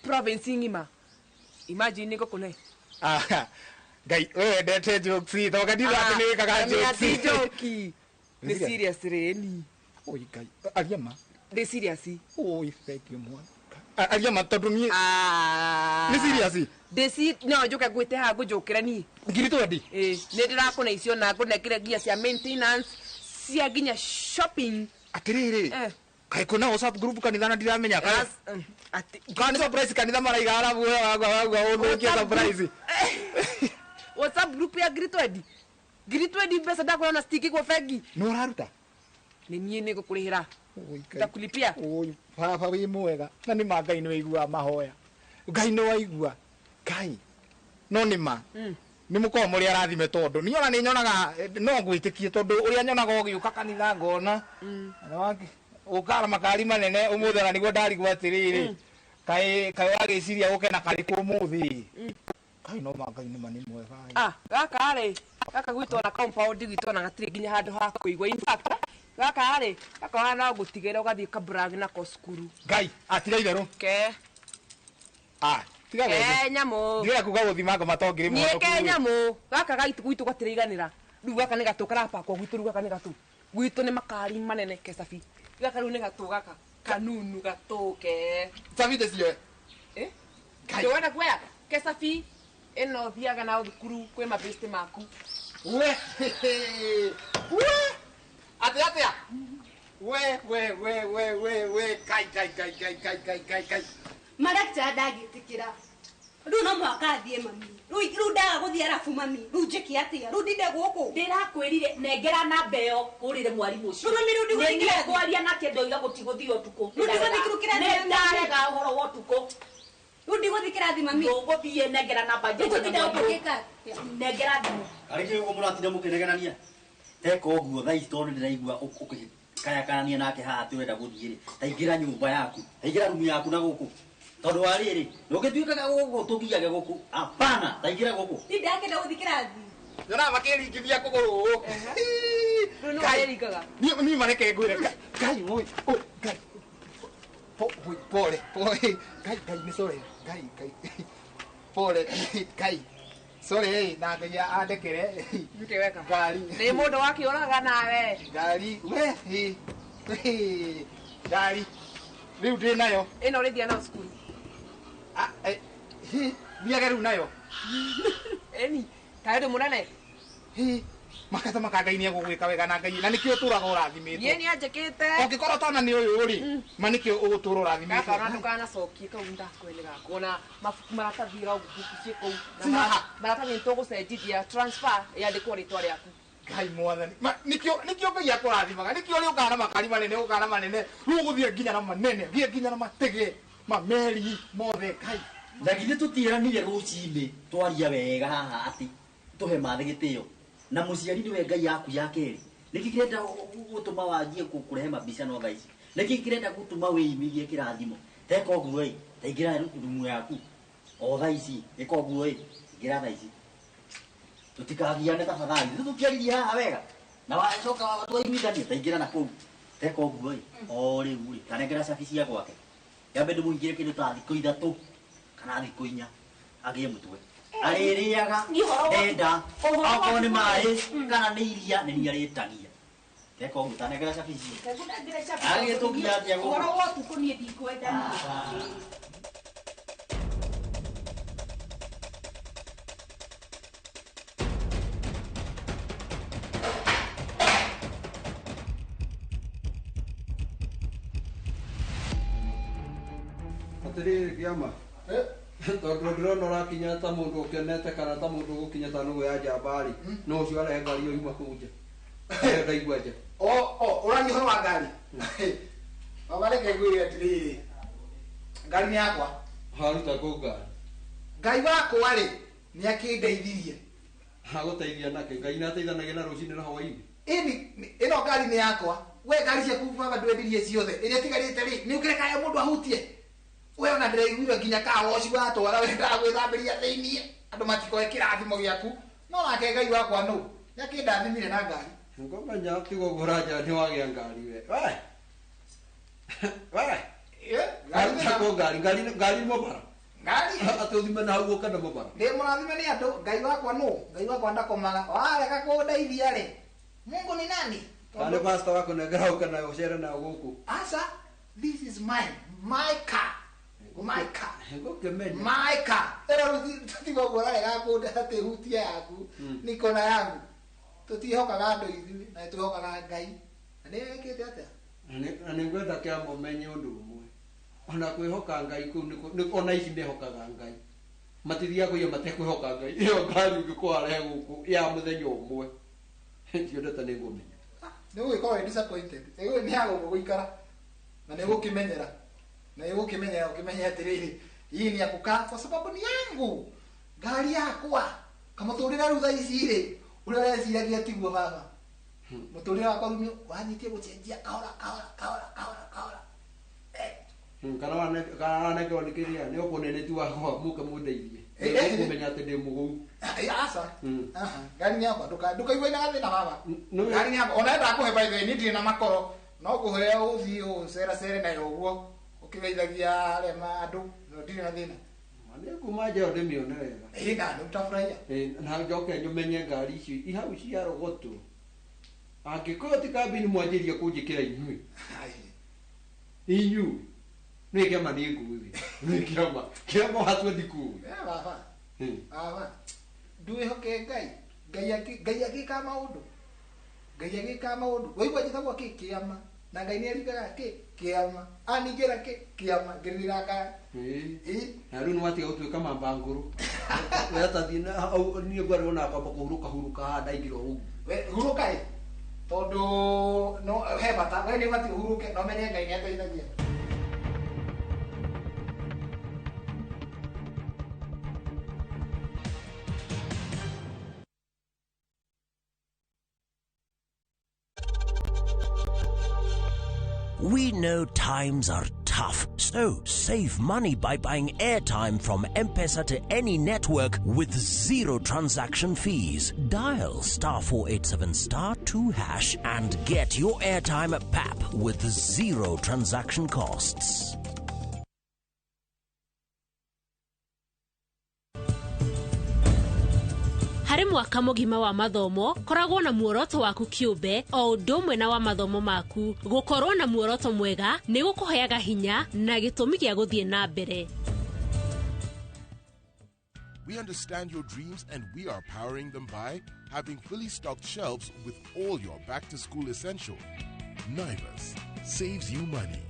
province ng'ima. Imagine nĩ ngũkũne. Ah, Ngai, we wendete jokes, to kanitha atĩ nĩ wĩkaga jokes. Ti joke. Nĩ Serious? serious rĩ, ni. Oi Ngai, aria ma. Ndĩ serious. Oi, thank you mwana. Aria ma tondũ niĩ Nĩ serious? Ndĩ no njũke ngwĩte haha ngũnjũkĩre niĩ. 20,000? Ĩĩ, nĩ ndĩrakũne icio na ngũnengere nginya cia maintenance, cia nginya shopping. Atĩrĩrĩ, kaĩ kwĩna WhatsApp group kanitha na ndiramenya kaĩ? Kana nĩ surprise kanitha maraiga arabu we wagwa wagwa ũthũkie surprise. WhatsApp group ya 20,000? 20,000 mbeca ndakwĩra ona citingĩgwo bengi. Nĩ ũraruta? Nĩ niĩ nĩ ngũkũrĩhĩra. Ndakulipia. Oi, baba wĩ mwega. Na nĩ ma Ngai nĩ waigua mahoya. Ngai nĩ waigua. Ngai. No nĩ ma. Nĩ mũkorwo mũrĩ arathime tondũ niĩ ona nĩ nyonaga no ngwĩtĩkie tondũ ũrĩa nyonaga ũgĩũka kanitha ngona. Ũkara makari manene ũmũthĩ ona nĩguo ndarigwo atĩrĩrĩ. Kaĩ wagĩciria ũke na karĩkũ ũmũthĩ. Kai no ma Ngai nĩ ma nĩ mwega. Ah, gaka rĩ, gaka gwitũ ona compound gwitũ ona gatirĩ nginya handũ ha kũigwo. In fact, gaka rĩ, gaka ona no ngũtigĩre ũgathiĩ kabrag nako cukuru. Ngai, atiga itherũ. Ke. Ah, tiga Ke nyamũ. Ndirenda kuga gũthima ngoma to ngiri Niĩ ke nyamũ. Gaka gaitũ gwitũ gatiraiganĩra. Rĩu gaka nĩ gatũ karapakwo gwitũ rĩu gaka nĩ gatũ. Gwitũ nĩ makari manene ke cabi. Gaka rĩu nĩ gatũ gaka. Kanunu gatũ ke. Cabi ndĩcioe. Eh? Ndũrenda kuoya? Ke cabi ĩno thiaga nayo thukuru kwĩ mabĩstĩ maku. We. We. Atĩa atĩa? We we we we we we kai kai kai kai kai kai kai kai. Marakta ndagĩtĩkĩra. Rĩu no mũhaka athiĩ mami. Rĩu ndaga gũthiĩ arabu mami. Rĩu njĩke atĩa? Rĩu ndinde gũkũ. Ndĩrakwĩrire nengera namba ĩyo ũrĩre mwarimũ ũcio. Rĩu mami rĩu ndigũthiĩ Nĩ niĩ kĩrathi. ngwaria nake ndoiga gũtigũthiĩ ũtukũ. Rĩu ndigũthiĩ kĩrathi. Nĩ ndarega ũhoro wa ũtukũ. Rĩu ndigũthiĩ kĩrathi mami. Ndũgũthiĩ nengera namba Rĩu ngũtinda gũkũ ngĩka. Nengera thimũ. Arĩ kĩ ũguo mũratinda mũkĩnegenania? Teka ũguo thaa ici tondũ nĩndĩraigua ũkĩkayakanania nake haha atĩ ũrenda gũthiĩ rĩ, ta ingĩra nyũmba yaku, ta ingĩra rumu yaku na gũkũ. Tondũ wa rĩrĩ, ndũngĩtuĩkaga gũkũ tũgiage gũkũ. Hapana, ta ingĩra gũkũ. Niĩ ndakĩenda gũthiĩ kĩrathi. Nyonaga makĩringithia kũgũrũ ũũ. Rĩu nĩ warĩringaga. Niĩ mareke ngwĩre. Ngai oi, oi, Ngai. Pole, pole. Ngai, Ngai, nĩ sorry. Ngai, Ngai. Pole, Ngai. Sorry, na Ngai andekere. Nĩkĩ weka? Ngari. Nĩ mũndũ wakĩũraga nawe. Ngari, we, hi. Ngari. Rĩu ndĩ nayo. Ĩno ũrĩthiĩ nayo cukuru. Ah, hi, thiage rĩu nayo. Ĩni, ta ndĩ mũnene. Hi, makata maka Ngai nĩ egũgwĩka wega na Ngai na nĩkĩo ũtũraga ũrathimĩtwo. Niĩ nĩ anjĩkĩte. Ũngĩkorwo twana nĩ ũyũ rĩ, ma nĩkĩo ũgũtũra ũrathimĩtwo. Gaka ona ndũkanacokie kau ndakwene gakwa ona mabuku maratathi rau mbuku ciĩ kũu. Na Cihaha. maratathi nĩtũgũcenjithia transfer yandĩkwo rĩtwa rĩaku. Ngai mwathani. Ma nĩkĩo nĩkĩo Ngai akũrathimaga. Nĩkĩo rĩ ũkaga na makari manene ũkaga na manene. Rĩu ũgũthiĩ nginya na manene, thiĩ nginya na matege, mameri mothe Ngai. Na githĩ tũtiĩranire rũcinĩ twaria wega haha atĩ tũhe mathĩ gĩtĩo. Na mũciari nĩwe Ngai yaku ya kerĩ. Niki kirenda gutuma wanjie kurehe mabica no thaa ici. Niki kirenda gutuma wiimigie kirathimo. Teka ũguo ĩ, taingĩra rumu yaku. O thaa ici, ĩka ũguo ĩ, ingĩra thaa ici. Tũtikagiane tafadhali. Rĩu tũkĩaririe haha wega. Na wacoka twaiguithania taingĩra na kũu. Teka ũguo ĩ, o rĩu rĩ, tanengera cabi cia gwake. Nyambe ndĩmũhingĩre kĩndũ ta thikũ 3 kana thikũ 4 agĩe mũtwe. Arĩrĩaga ndenda okorwo nĩ maĩ kana nĩ iria nĩ niĩ arĩtagia. Teka ũguo tanengera cabi icio. Agĩtũgia atĩa gũkũ? Ũhoro wa ũtukũ niĩ ndikwenda niĩ. Atiriri kiama tondu ndirona urakinya ta mundu ukenete kana ta mundu ugukinya ta nugu ya njamba ri no ucio arehe ngari iyo yuma kuu nja ndaigua nja. O ũraria ũhoro wa ngari. Baba reke ngwĩre atĩrĩrĩ, ngari nĩ yakwa. Waruta kũ ngari? Ngai wakwa rĩ nĩ akĩndeithirie. Agũteithia nakĩ? Ngai nĩateithanagia na rũcinĩ na hwainĩ. Ĩni ĩno ngari nĩ yakwa. We ngari ciaku baba ndwendirie ciothe, ĩrĩa ĩtigarĩte rĩ nĩ ũkĩrekaga mũndũ ahutie. We ona ndĩraiguire nginya kawoci watwara wendaga gwĩthambĩria thĩiniĩ andũ matikoe kĩrathimo gĩaku, no nake Ngai wakwa nũ nĩakĩndathimire na ngari. Ngũmenya tiga ũguo ũranja nĩ wagĩa ngari we. We. We. Ngari kũ ngari ngari ngari nĩ mũbara. Ngari atĩ ũthime na hau ũke na mũbara. Ndĩ mũrathime nĩ andũ. Ngai wakwa nũ? Ngai wakwa ndakomaga. Warega kũndeithia rĩ, Mungu ni nani? Kana pastor wako nengera ũke nayo ũcere nayo gũkũ. Aca, this is mine, my car. My car. Ngũkĩmenya. My car. Ĩno rĩu tiga ũguo ũrarega kũnda atĩ hutie yaku. Niko na yangu. Tũtiĩhokaga andũ ithuĩ na twĩhokaga Ngai. Na nĩ wĩkĩte atĩa? Na nĩ ngwenda kĩama ũmenye ũndũ ũmwe. Ona kwĩhoka Ngai kũu nĩ ona ici mehokaga Ngai. Matithiaga kũiya matekwĩhoka Ngai. Ĩyo ngari ũngĩkorwo arehe gũkũ ya mũthenya ũmwe. Ndiendete nĩ ngũmenya. Nĩ ũgũgĩkorwo wĩ disappointed. Ĩyo nĩ ya gũkũ gũikara. Na nĩ ũgũkĩmenyera. Na ũgũkĩmenyera ũkĩmenye atĩrĩrĩ, hii ni ya kukaa kwa sababu ni yangu. Ngari yakwa. Kamũtũrĩre rĩu thaa ici rĩ, ũrĩa ũreciragia tiguo baba. Mũtũrĩre wakwa rĩu wanyitie gũcenjia kahora kahora kahora kahora kahora. Kana wanengerwo nĩ kĩrĩa nĩ ũkũnene tu wakwa mũke mũndeithie. Ũkũmenya atĩ ndĩ mũgũu. Aca. Ngari nĩ yakwa ndũkaigua ina gathĩna baba. Ngari nĩ yakwa ona ndakũhe by the way niĩ ndirĩ na makoro. No ngũhe ũthiĩ ũceracere nayo ũguo ũkĩgeithagia arĩa andũ no ndirĩ na thĩna. Nĩ kuma nja ĩyo ndĩmĩone wega. Ĩ na nĩ ũtafurahia. Na njoke nyũmenye ngari icio i hau ciarogotwo. Angĩkorwo ti kambini mwanjĩrie kũnjĩkĩra inyuĩ. Inyuĩ. Nĩ kĩama nĩ nguthi. Nĩ kĩama. Kĩama watua ndikũĩ. Baba. Baba. Ndwĩhoke Ngai. Ngai agĩka maũndũ. Ngai agĩka maũndũ. Waigua njĩtagwo kĩ kĩama. Na Ngai nĩ aringaga kĩ kĩama. Aningĩra kĩ kĩama ngĩrĩra ngari. Na rĩu nĩwatiga gũtuĩka mamba ngũrũ. We atathiĩ na hau niĩ ngwarĩrwo na kwamba kũhurũka hurũka haha ndaingĩra ũguo. We hurũka ĩ. Tondũ no he bata we nĩ ũbatiĩ ũhurũke na ũmenye Ngai nĩ ateithagia. We know times are tough, so save money by buying airtime from M-Pesa to any network with zero transaction fees. Dial *487*2# and get your airtime at PAP with zero transaction costs. Harĩ mwaka mũgima wa mathomo koragwo na muoroto waku kĩũmbe o ũndũ ũmwe na wa mathomo maku. Gũkorwo na muoroto mwega nĩ gũkũheaga hinya na gĩtũmi gĩa gũthiĩ na mbere. We understand your dreams and we are powering them by having fully stocked shelves with all your back-to-school essentials. Naivas saves you money.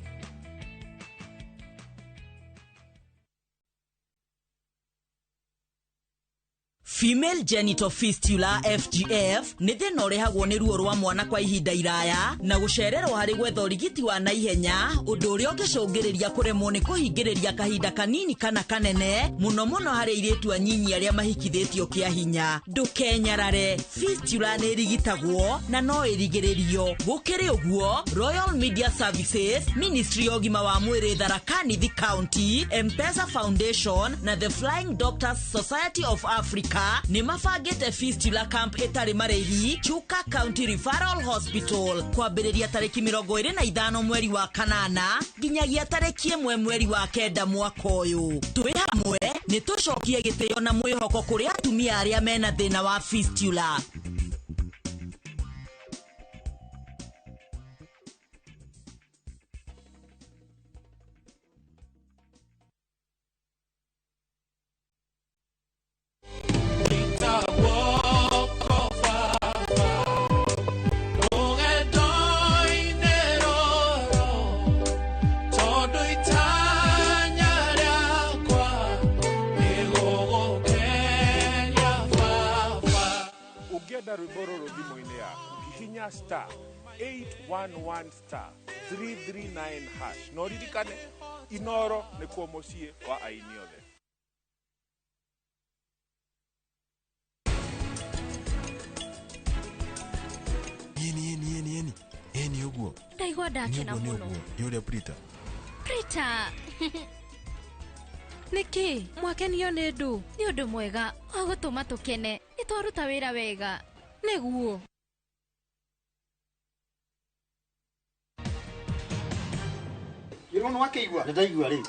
Female genital fistula FGF nĩ thĩna ũrehagwo nĩ ruo rwa mwana kwa ihinda iraya na gũcererwo harĩ gwetha ũrigiti wa naihenya, ũndũ ũrĩa ũngĩcũngĩrĩria kũremwo nĩ kũhingĩrĩria kahinda kanini kana kanene, mũno mũno harĩ airĩtu anyinyi arĩa mahikithĩtio kĩa hinya. Ndũkenyarare, fistula nĩ ĩrigitagwo na no ĩrigĩrĩrio. Gũkĩrĩ ũguo, Royal Media Services, Ministry ya Ũgima wa Mwĩrĩ Tharaka Nithi County, M-Pesa Foundation na The Flying Doctors Society of Africa nĩ mabangĩte fistula camp ĩtarĩ marĩhi Chuka County Referral Hospital kwambĩrĩria tarĩki 25 mweri wa kanana nginyagia tarĩki 1 mweri wa 9 mwaka ũyũ. Twĩ hamwe nĩ tũcokie gĩtĩo na mwĩhoko kũrĩ atumia arĩa mena thĩna wa fistula. Rwĩmbo rũrũ thimũ-inĩ yaku hihinya star 811 star 339 hash na ũririkane Inoro nĩkuo mũciĩ wa aini othe. Yeni yeni ũguo ndaigua ndakena mũno. Nĩ ũrĩa Prita. Prita nĩkĩ mwakenio nĩ ndũ? Nĩ ũndũ mwega wa gũtũma tũkene, nĩ twaruta wĩra wega. Nĩguo. Ĩro nĩ wakĩigua? Nĩndaigua rĩu.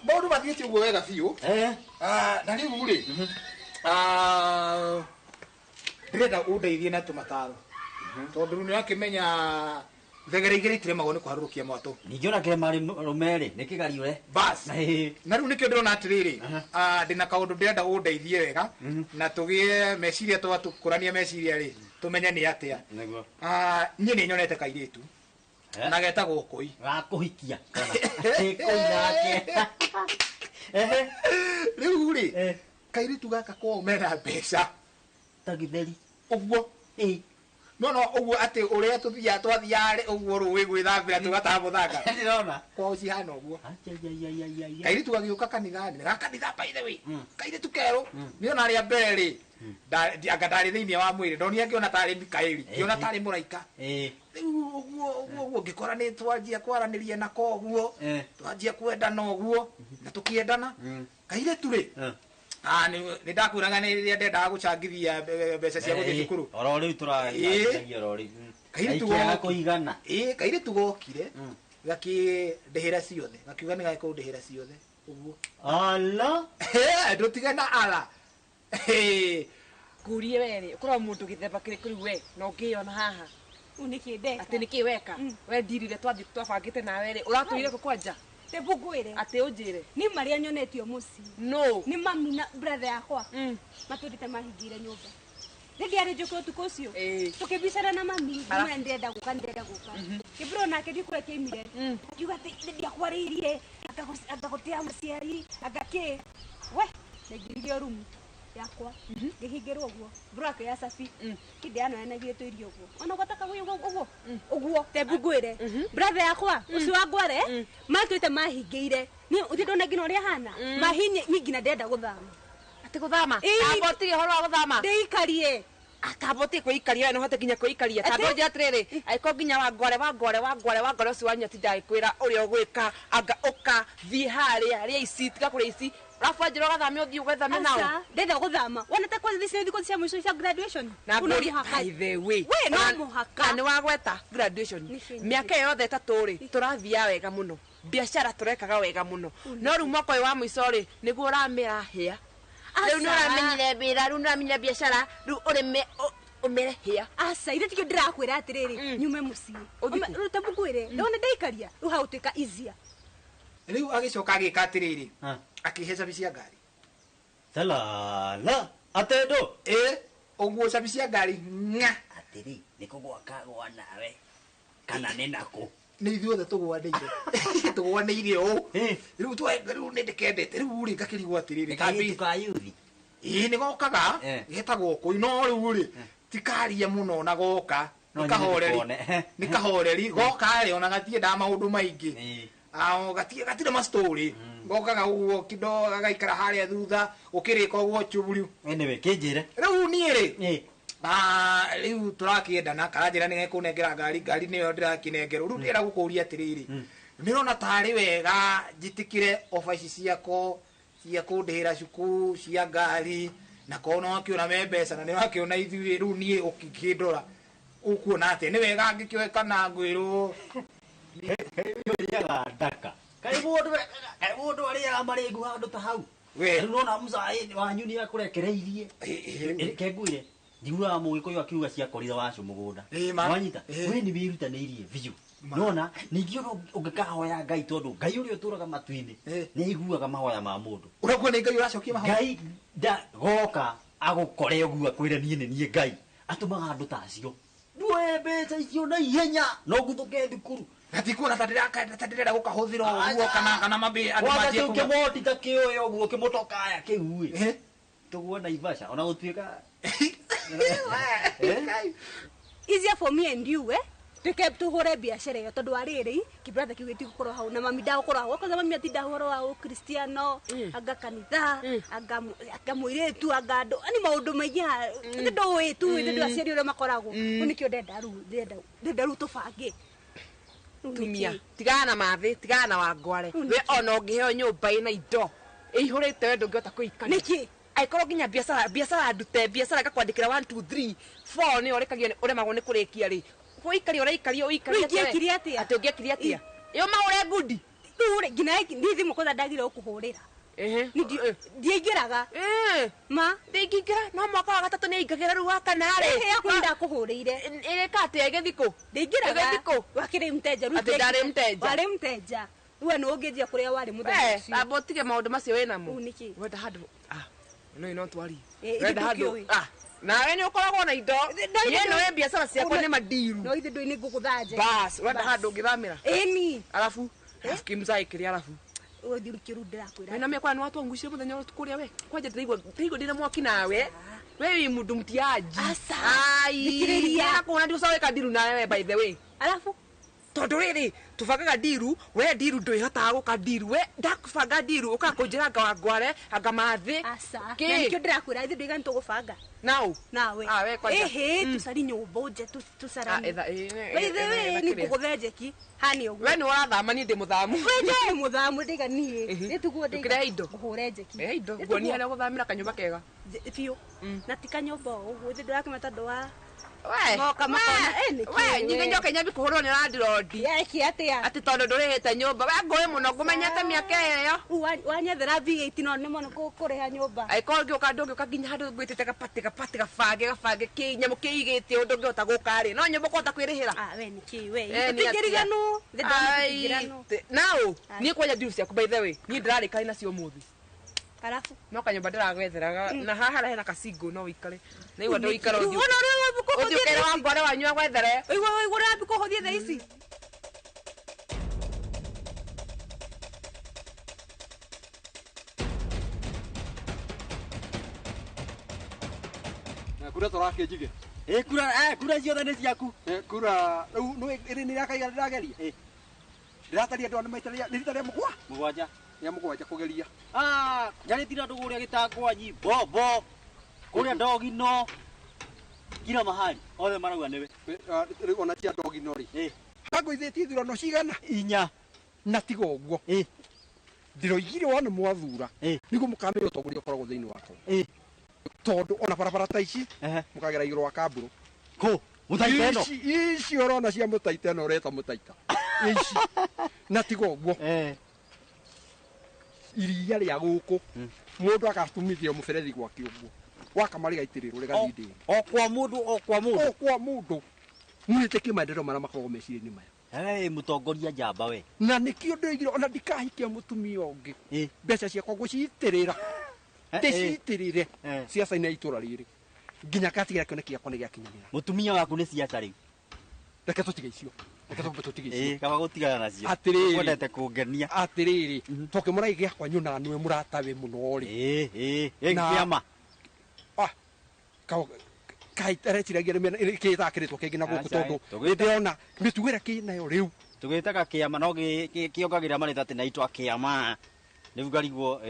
Maũndũ mathiĩte ũguo wega biũ. Na rĩu rĩ, ndĩrenda ũndeithie na tũmataro, tondũ rĩu nĩũrakĩmenya thegere igĩrĩ itiremagwo nĩ kũharũrũkia mwatũ. Ningĩ ona kĩrema rũme-rĩ, nĩ kĩgariũre. Bas. Na rĩu nĩkĩo ndĩrona atĩrĩrĩ, ndĩna kaũndũ ndĩrenda ũndeithie wega na tũgĩe meciria, twatũkũrania meciria rĩ, tũmenye nĩ atĩa. Nĩguo. Niĩ nĩ nyonete kairĩtu na getagwo Kũi. Gakũhikia kana? Kũi nake. Rĩu rĩ, kairĩtu gaka kwao mena mbeca ta gĩtheri ũguo. No ũguo atĩ ũrĩa tũthiaga twathiaga ũguo rũĩ gwĩthambĩra tũgataha mũthanga. Ndĩrona. Kwao cihana ũguo. Kairĩtu gagĩũka kanitha-inĩ, ga kanitha by the way. Kairĩtu kerũ. Niĩ ona rĩa mbere rĩ, anga ndarĩ thĩinĩ wa mwĩrĩ, ndonire ngĩona tarĩ Mikaeli, ngĩona tarĩ mũraika. Rĩu ũguo ũguo ũguo ngĩkora nĩ twanjia kwaranĩria nako ũguo, twanjia kwendana ũguo, na tũkĩendana. Kairĩtu rĩ, nĩ ndakwĩraga nĩ rĩrĩa ndendaga gũcangithia mbeca cia gũthiĩ cukuru. Oro rĩu tũragĩragia oro rĩu. Kairĩtu kũigana. Kairĩtu gokire gakĩndĩhĩra ciothe, gakiuga nĩ gakũndĩhĩra ciothe ũguo. Ala. Ndũtige na ala. Ngurie we rĩ, ũkorwo mũndũ gĩthemba kĩrĩkũ rĩu we na ũngĩyona haha? Rĩu nĩkĩ ndeka? Atĩ nĩkĩ weka? We ndirire twathiĩ twabangĩte nawe rĩ, ũratũire kũ kwanja? Tebu ngwĩre. Atĩ ũnjĩre. Nĩ marĩa nyonetio mũciĩ. No. Nĩ mami na brother yakwa. Matũndĩte mahingĩire nyũmba. Nĩ ndiarĩ njũke ũtukũ ũcio. Tũkĩbicana na mami, ngĩmwĩra ndĩrenda gũka, ndĩrenda gũka. Kĩbro nake ndikũrĩa kĩaimire. Akiuga atĩ nĩ ndiakwarĩirie, anga gũtĩa mũciari, anga kĩ. We, ndaingĩririo rumu yakwa. Ngĩhingĩrwo ũguo. Bro akĩoya cabi. Kĩndĩanoyanagie tũirio ũguo. Ona gwata kagũyũ ũguo. Ũguo, tebu ngwĩre. Brother yakwa, ũcio wa ngware, matwĩte mahingĩire. Niĩ ũthiĩ ndona nginya ũrĩa ahana. Mahinye, niĩ nginya ndĩrenda gũthama. Atĩ gũthama? Amba ũtige ũhoro wa gũthama. Ndĩikarie. Atamba ũtige kwĩikaria, we no ũhote nginya kwĩikaria. Tondũ njĩra atĩrĩrĩ, angĩkorwo nginya wangware, wangware, wangware, wangware ũcio wanyu atinda agĩkwĩra ũrĩa ũgwĩka, anga ũka, thiĩ harĩa, rĩa ici, tiga kũrĩa ici. Alafu anjĩra ũgathame ũthiĩ ũgethame nao. Aca, ndĩrenda gũthama. Wona ta kwanza thĩinĩ thikũ cia mũico cia graduation. Na No ngũria, mũhaka. by the way. We, no mũhaka. Na nĩ wagweta graduation. Mĩaka ĩyo yothe ĩtatũ rĩ, tũrathiaga wega mũno. Biacara tũrekaga wega mũno. No rĩu mwaka ũyũ wa mũico rĩ, nĩguo ũramĩra hĩa. Rĩu nĩ ũramenyire wĩra, rĩu nĩ ũramenyire biacara, rĩu ũrĩme ũmere hĩa. Aca, ithe tikĩo ndĩrakwĩra atĩrĩrĩ, nyume mũciĩ. Rĩu ta ngwĩre, ndona ndaikaria, rĩu hagũtuĩka easier. Rĩu agĩcoka agĩka atĩrĩrĩ, akĩhe cabi cia ngari. Salala, atendo. Ũguo cabi cia ngari ng'a. Atĩrĩ, nĩ kũgwa kagwa nawe kana nĩ nakũ? Nĩ ithuothe tũgwanĩire. Tũgwanĩire ũũ. Rĩu rĩu nĩ ndĩkendete. Rĩu rĩ ngakĩrigwo atĩrĩrĩ, Kairĩtu ka yuthi. Ĩĩ nĩ gokaga getagwo kũi no rĩu rĩ tikaria mũno na goka No nĩ kahoreri nyende ndĩkone. nĩ kahoreri goka rĩ ona gatiendaga maũndũ maingĩ. Ah, gatirĩ ma story gokaga ũguo kindo gagaikara harĩa thutha ũkĩrĩka ũguo chuburiu. Anyway, kĩnjĩre. Rĩu niĩ rĩ rĩu tũrakĩendana karanjĩra nĩ gekũnengera ngari ngari nĩyo ndĩrakĩnengerwo rĩu ndĩrenda gũkũria atĩrĩrĩ nĩrona tarĩ wega njĩtĩkĩre oba ici ciako cia kũndĩhĩra cukuru cia ngari na korwo nĩwakĩona me mbeca na nĩwakĩona ithuĩ rĩu niĩ ũkĩndora ũkuona atĩa nĩ wega ngĩkĩoe kana ngwĩrwo Ũrĩaga ndaka. Kaĩ mũndũ arĩaga marĩgu handũ ta hau. We. Rĩu nona mũcaĩ wanyu nĩ akũrekereirie. Reke ngwĩre njiguaga mũgĩkũyũ akiuga ciakorire wacu mũgũnda. Wanyita we nĩ wĩrutanĩirie biũ. Nona ningĩ ona ũngĩkahoya Ngai tondũ Ngai ũrĩa ũtũraga matu-inĩ nĩ aiguaga mahoya ma mũndũ. Ũrakuo nĩ Ngai ũracokia mahoya? Ngai nda goka agũkore ũguo akwĩre niĩ nĩ niĩ Ngai atũmaga andũ ta acio. Nduoe mbeca icio na ihenya no nguthũke thukuru. Gatikuona ta ndĩrenda gũkahũthĩra ũguo kana mambĩ andũ Kwanza manjie kĩu kuga. kĩmoti ta kĩoe ũguo kĩmũtokaya kĩu ĩ. Tũguo Naivasha ona gũtuĩka Easier for me and you, eh? Tuke tuhure biashara ĩyo tondũ wa rĩrĩ kĩbratha kĩu gĩtigũkorwo hau na mami ndagũkorwo hau okorwo mami atinda ũhoro wa ũkristiano anga kanitha anga mũirĩtu anga andũ ani maũndũ maingĩ haha ndũĩ tu ndũ aciari ũrĩa makoragwo rĩu nĩkĩo ndenda rĩu ndĩrenda rĩu tũbange. Tumia tigana na mathĩ tigana na wangware we ona ũngĩheo nyũmba ĩna indo ĩihũrĩte we ndũngĩhota kũikaria nĩkĩ angĩkorwo nginya biacara ndute biacara ĩgakwandĩkĩra 1 2 3 4 nĩyo ũrĩkagia ũremagwo nĩ kũrĩkia rĩ gũikaria ũraikaria ũikaria Rĩu ingĩekire atĩa? atĩ ũngĩekire atĩa ĩyo maũre ngundi rĩu rĩ nginya ndi thimũ kwanza ndagire gũkũhũrĩra ndiaingĩraga ma ndingĩingĩra no mwaka wa gatatũ nĩaingagĩra rĩu wa kana rĩ Ĩhĩ yakwa ndakũhũrĩire ĩrĩka atĩa ĩgĩthiĩ kũ ndĩingĩraga Ĩgĩthiĩ kũ wakĩrĩ mteja rĩu Atĩ ndarĩ mteja. warĩ mteja rĩu nĩ ũngĩnjia kũrĩa warĩ mũthenya We, ũcio amba ũtige maũndũ macio wĩ namo Rĩu nĩkĩ wenda handũ no twarie Ithuĩ wenda handũ tũkĩũĩ. nawe nĩ ũkoragwo na indo niĩ no biacara ciakwa nĩ mandiru no ithuĩ ndũĩ nĩ ngũgũthanja bas ũrenda handũ ũngĩthamĩra ĩni arabu arabu kĩmzai kĩrĩa arabu ũthiĩ kĩru ndĩrakwĩra wena mekwa nĩ watwangucire mũthenya ũrĩa kũrĩa we kwanja ndĩraigua ndĩna mwaki nawe we wĩ mũndũ mũtiaji Aca. Ai, Thikĩrĩria. ndĩrakuona ndiũcoka ndiru nawe we by the way arabu tondũ rĩrĩ tũbangaga ndiru we ndiru ndwĩhotaga gũka ndiru we ndakũbanga ndiru ũkaga kũnjĩra anga wangware anga mathĩ aca Kĩ? na nĩkĩo ndĩrakwĩra ithuĩ ndũiga nĩtũgũbanga nau nawe Ah, we kwanja. ĩhĩ tũcari nyũmba nje tũcaranie Ah, etha- ĩ, ĩ, by the ĩ, way etha nĩ kĩrĩa. ngũgũthenjeki hani ũguo we nĩ ũrathama niĩ ndĩ mũthamu we njũĩ mũthamu ndĩga niĩ nĩ tiguo ndĩga Ndũkĩrehe indo. ngũhũre njeki Rehe indo Nĩ nguonia tiguo. harĩa ũgũthamĩra kanyũmba kega biũ na ti kanyũmba o ũguo ithuĩ ndũrakĩmenya tondũ wa We, moka makona ĩ nĩkĩ we nyingĩ njoke nyambi kũhũrwo nĩ landirondi eki atĩa atĩ tondũ ndũrĩhĩte nyũmba we ngũĩ mũno ngũmenyete mĩaka ĩyo Rĩu wanyethera V8 no nĩmo kũrĩha nyũmba angĩkorwo ngĩũka ndũngĩũka nginya handũ ngwĩtĩte gabati gabati gabange gabange kĩ nyamũ kĩigĩte ũndũ ũngĩhota gũka rĩ no nyũmba ũkũhota kwĩrĩhĩra ah we nĩkĩ we Eh, nĩ atĩa? tũtingĩriganwo Ai, nau niĩ kwanja ndiru ciaku by the way niĩ ndĩrarĩkani nacio ũmũthĩ arabu no kanyũmba ndĩragwetheraga na haha harĩa hena kacingo no ũikare naigua ndũikara Rĩu wona ũrĩa wambi kũhũthia ũthiĩ ũkere thaa ici? wangware wanyu agwethere Ũigua ũrĩa wambi kũhũthia thaa ici Kura tũrakĩnjige. Ĩ kura kura ciothe nĩ ciaku. Kura rĩu nĩ ĩrĩ nĩ rĩakaiga ndĩrageria. Ndĩrataria andũ nĩ maita nĩ rita rĩa mũgwa. Mũgwanja. Rĩa mũgwanja kũgeria. Ah, njarĩtire andũ kũrĩa gĩtangwanyi bobo kũrĩa ndogino kila mahali othe marauga nĩwe. Rĩu ona cia ndogino rĩ. Hangũithĩtie ithurano cigana? Inya. Na tiga ũguo. Ndĩroigire wona mwathura. Nĩguo mũkamenya ũtongoria ũkoragwo thĩinĩ wakwa. Tondũ ona barabara ta ici mũkagera igũrũ wa kambũrũ. Kũ? Mũtaita ĩno? Ici ũrona cia mũtaita ĩno ũreta mũtaita. Ici. Na tiga ũguo. Iria rĩa gũkũ mũndũ agatumithia mũberethi gwake ũguo wakama rĩgaitĩrĩrwo rĩgathiĩ ndĩri. O kwa mũndũ o kwa mũndũ. O kwa mũndũ. Mwĩtĩkie maendeleo marĩa makoragwo meciria-inĩ maya. Hey, mũtongoria njamba we. Na nĩkĩo ndĩroigire ona ndikahikia mũtumia ũngĩ. Mbeca ciakwa ngũcitĩrĩra. Ndĩcitĩrĩre ciaca-inĩ ya itũra rĩrĩ. Nginya ngatigĩra kĩoneki gĩakwa nĩ gĩakinyanĩra. Mũtumia waku nĩ ciaca rĩu. Reke tũtige icio. Reke twambe tũtige icio. Ĩ, kaba gũtigana nacio. Atĩrĩrĩ. Wendete kũngenia. Atĩrĩrĩ, tokĩmũra gĩakwa nyonaga nĩwe mũratawe mũno rĩ. Ĩ, kĩama. Kai areciragia kĩtakĩrĩtwo kĩngĩ na gũkũ tondũ nĩndĩrona mĩtugo ĩrĩa kĩnayo rĩu tũgĩtaga kĩama no kĩongagĩrĩra marĩtwa atĩ naitwa kĩama rĩu ngarigwo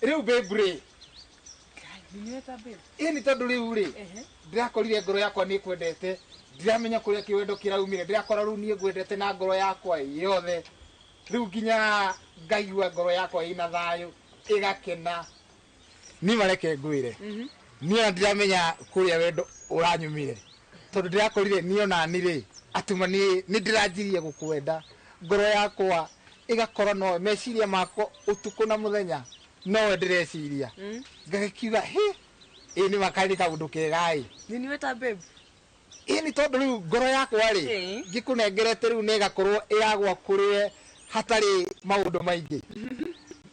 rĩu babe rĩ ĩni tondũ rĩu rĩ ndĩrakorire ngoro yakwa nĩ ĩkwendete ndiramenya kũrĩa kĩwendo kĩraumire ndĩrakora rĩu niĩ ngwendete na ngoro yakwa yothe rĩu nginya ngaigua ngoro yakwa ĩna thayũ ĩgakena niĩ mareke ngwĩre niĩ ndiramenya kũrĩa wendo ũranyumire tondũ ndĩrakorire niĩ onani rĩ atuma niĩ nĩ ndĩranjirie gũkwenda ngoro yakwa ĩgakorwo nowe meciria makwa ũtukũ na mũthenya nowe ndĩreciria ngagĩkiuga hĩ ĩ nĩ makarĩ kaũndũ kega ĩ nĩ weta babe ĩ nĩ tondũ rĩu ngoro yakwa rĩ ngĩkũnengerete rĩu nĩ ĩgakorwo ĩragwa kũrĩ hatarĩ maũndũ maingĩ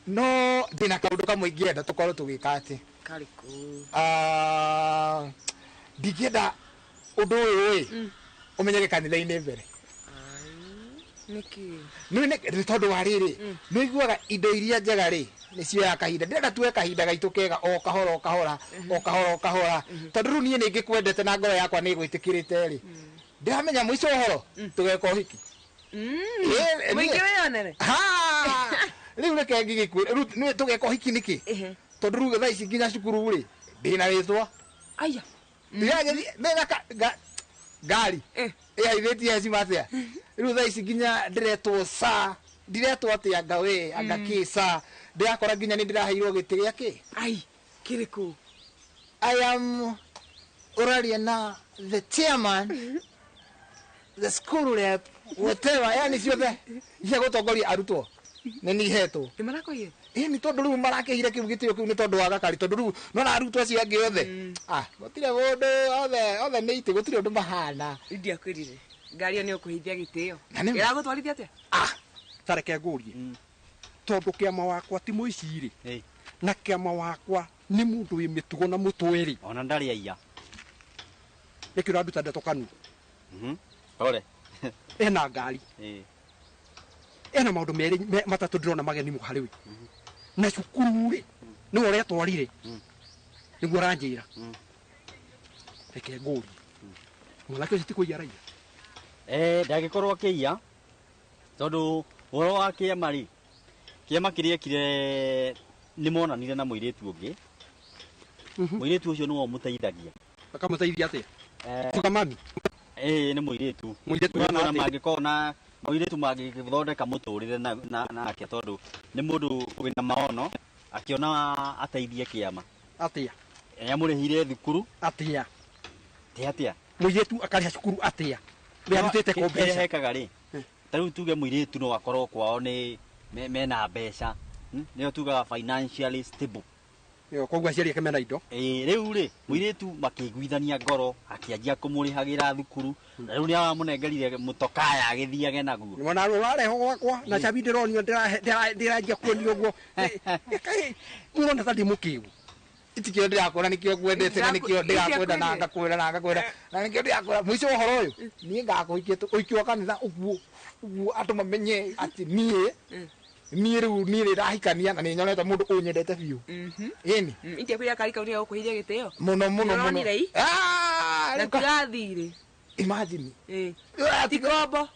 no ndĩna kaũndũ kamwe ingĩenda tũkorwo tũgĩka atĩ karĩkũ ndingĩenda ũndũ ũyũ ĩ ũmenyeke kanitha-inĩ mbere nĩkĩ nĩ tondũ wa rĩrĩ nĩ ũiguaga indo iria njega rĩ nĩcioyaga kahinda ndĩrenda tuoe kahinda gaitũ kega o kahora o kahora o kahora o kahora tondũ rĩu niĩ nĩngĩkwendete na ngoro yakwa nĩ ĩgwĩtĩkĩrĩte rĩ ndĩramenya mũico ũhoro tũgeka ũhiki mũingĩ wĩyonere rĩu reke ngĩgĩkwĩre rĩu nĩ tũgeka ũhiki nĩkĩ tondũ rĩu thaa ici nginya cukuru rĩ ndĩna rĩtwa aya ndĩragĩthiĩ ndĩna ngari ĩhaithĩtie hecima atĩa rĩu thaa ici nginya ndĩretwo sa ndiretwo atĩa anga we anga kĩ sa ndĩrakora nginya nĩ ndĩraheirwo gĩtĩ gĩa kĩ ai kĩrĩkũ I am ũraria na the chairman the school rep whatever yani ciothe cia gũtongoria arutwo nĩ nihetwo nĩ marakũhire ĩ nĩ tondũ rĩu marakĩhire kĩu gĩtĩo kĩu nĩ tondũ wa gakari tondũ rĩu nona arutwo acio angĩ othe gũtirĩ mũndũ othe othe nĩ itĩ gũtirĩ ũndũ mahana ndiakwĩrire ngari ĩyo nĩ ũkũhithia gĩtĩo ĩragũtwarithia atĩa tareke ngũrie tondũ kĩama wakwa ti mũici rĩ na kĩama wakwa nĩ mũndũ wĩ mĩtugo na mũtwe rĩ ona ndarĩ aiya nĩkĩ ũranduta ndeto kanua pole ena ngari ena maũndũ merĩ matatũ ndĩrona mageni harĩ we na cukuru rĩ nĩwe ũretwarire nĩguo ũranjĩra reke ngũrie mwanake ũcio ti kũiya araiya ndangĩkorwo akĩiya tondũ ũhoro wa kĩama rĩ kĩama kĩrĩa ekire nĩ monanire na mũirĩtu ũngĩ mũirĩtu ũcio nĩwe ũmũteithagia akamũteithia atĩa tuga mami nĩ mũirĩtu ona mangĩkorwo na mũirĩtu mangĩthondeka mũtũrĩre nake tondũ nĩ mũndũ wĩna maono akĩona ateithie kĩama atĩa amũrĩhire thukuru atĩa atĩa mũirĩtu akarĩha cukuru atĩa wĩarutĩte kũ mbeca hekaga rĩ ta rĩu tuge mũirĩtu no akorwo kwao nĩ mena mbeca nĩyo tugaga financially stable koguo aciari ake mena indo rĩu rĩ mũirĩtu makĩiguithania ngoro akĩanjia kũmũrĩhagĩra thukuru na rĩu nĩaramũnengerire mũtokaya agĩthiage naguo nĩwona ũrarehwo gwakwa na cabi ndĩronio ndĩranjia kuonio ũguo mũrona ta ndĩ mũkĩgu itikio ndĩrakwĩra nĩkĩo ngwendete na nĩkĩo ndĩrakwenda na ngakwĩra na ngakwĩra na nĩkĩo ndĩrakwĩra mũico wa ũhoro ũyũ niĩ ngakũhikia ũhiki wa kanitha ũguo ũguo andũ mamenye atĩ niĩ niĩ rĩu niĩ ndĩrahikania na nĩ nyonete mũndũ ũnyendete biũ ĩni itiakwĩra kari kau nĩgagũkũhithia gĩtĩo mũno mũno mũno na tirathirĩ imagine ti ngombo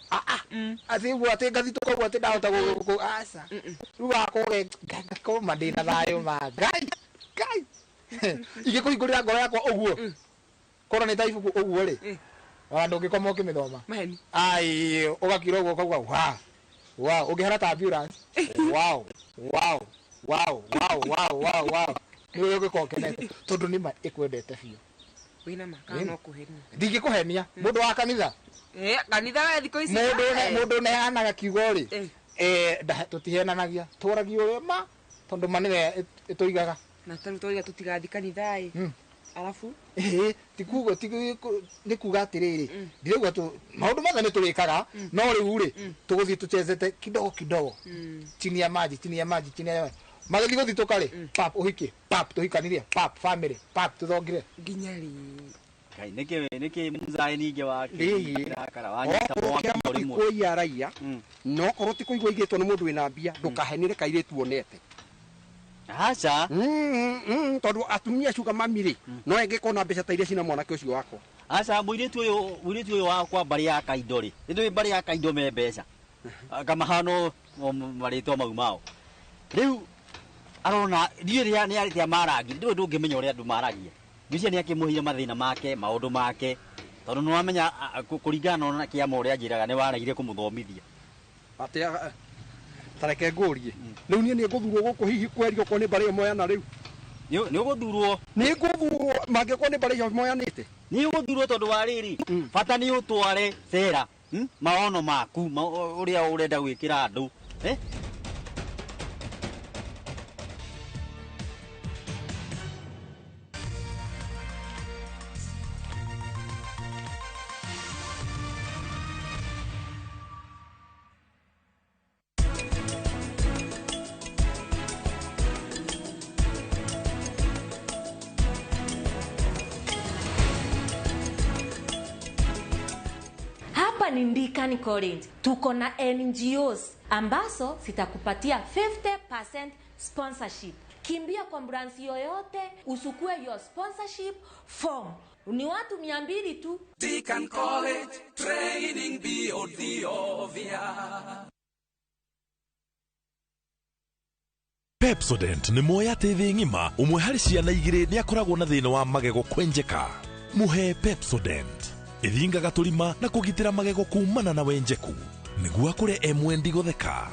atĩ ũguo atĩ ngathitũka ũguo atĩ ndahota gũ aca rĩu gakorwo ngakorwo ma ndĩna thayũ ma Ngai Ngai ingĩkũhingũrĩra ngoro yakwa ũguo korwo nĩ ta ibuku ũguo rĩ ona ndũngĩkoma ũkĩmĩthoma ai ũgakira ũguo ũkauga wa wow ũngĩhara ta ambulance wow wow wow wow wow wow wow nĩ ũrĩa ũngĩkorwo ũkenete tondũ nĩ ma ĩkwendete biũ wĩna ma kana no kũhenia ndingĩkũhenia mũndũ wa kanitha kanitha we thikũ ici mũndũ ũneanaga kiugo rĩ tũtihenanagia tũragia ũrĩa ma tondũ ma nĩwe ĩtũigaga na tarĩu twauga tũtigathiĩ kanitha ĩ arabu ti kuga nĩ kuga atĩrĩrĩ ndirauga maũndũ mothe nĩ tũrĩkaga no rĩu rĩ tũgũthiĩ tũchezete kidogo kidogo chini ya maji chini ya maji chini ya maji magĩthiĩ gũthitũka rĩ pap ũhiki pap tũhikanirie pap family pap tũthongire nginya rĩ Ngai nĩkĩ mũzaĩ ningĩ wakĩrakara wanyita mwaki o rĩmwe kũiya araiya no korwo ti kũigua igĩtwo nĩ mũndũ wĩna mbia ndũkahenire kairĩtu wonete Aca. Tondu atumia sugar mami rĩ no engĩkorwo na mbeca ta iria cina mwanake ũcio wakwa. Aca mũirĩtu ũyũ wakwa mbarĩ ya Kaindo rĩ, nĩ mbarĩ ya Kaindo me mbeca. Kamahano marĩtwa mau mao. Rĩu arona niĩ rĩa nĩ arĩtia marangi, ndũĩ ndũngĩmenya ũrĩa andũ maragia. Ngwĩciria nĩ akĩmũheire mathĩna make, maũndũ make, tondũ nĩ wamenya kũringana na kĩama ũrĩa anjĩraga nĩ waregire kũmũthomithia. Atĩa tareke ngũrie. Rĩu niĩ nĩ ngũthurwo gũkũ hihi kwerio okorwo nĩ mbarĩ ĩyo moyana rĩu. Nĩ ũgũthurwo. Nĩ ngũthurwo mangĩkorwo nĩ mbarĩ ĩyo moyanĩte. Nĩ ũgũthurwo tondũ wa rĩrĩ, bata nĩ ũtware cera, maono maku, ũrĩa ũrenda gwĩkĩra andũ. Ni Ndikani College. Tuko na NGOs ambazo zitakupatia 50% sponsorship. Kimbia kwa branch yoyote usukue your sponsorship form. Ni watu 200 tu. Deacon College, training beyond the obvious. Pepsodent nĩ moya atĩ thĩ ng'ima ũmwe harĩ ciana igĩrĩ nĩ akoragwo na thĩna wa magego kwenjeka. Mũhe Pepsodent ĩthingaga tũrima na kũgitĩra magego kumana na wenjeku nĩguo akũre e mwendi gũtheka.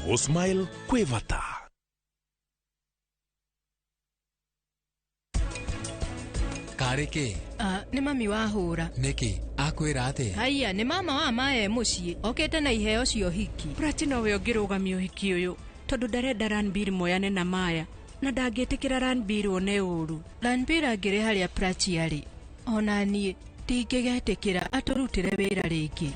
Gũ-smile kwĩ bata. Karĩ kĩ? Nĩ mami wahũra. Nĩkĩ? Akwĩra atĩa? Haiya, nĩ mama wa mae mũciĩ okĩte na iheo cia ũhiki. Prachi nowe ũngĩrũgamia ũhiki ũyũ tondũ ndarenda Ranbir moyane na Maya na ndangĩtĩkĩra Ranbir one ũru. Ranbir angĩrĩ harĩa Prachi arĩ ona niĩ ndingĩgetĩkĩra atũrutĩre wĩra rĩngĩ.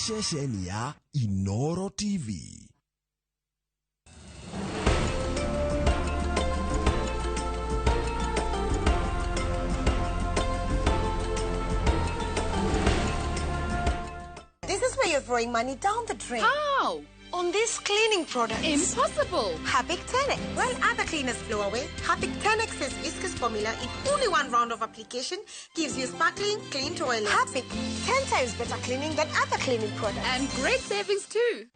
Ceceni ya Inoro TV. This is where you're throwing money down the drain. How? On this cleaning product. Impossible. Harpic 10X. While other cleaners blow away, Harpic 10X's viscous formula in only one round of application gives you sparkling, clean toilet. Harpic, 10 times better cleaning than other cleaning products. And great savings too.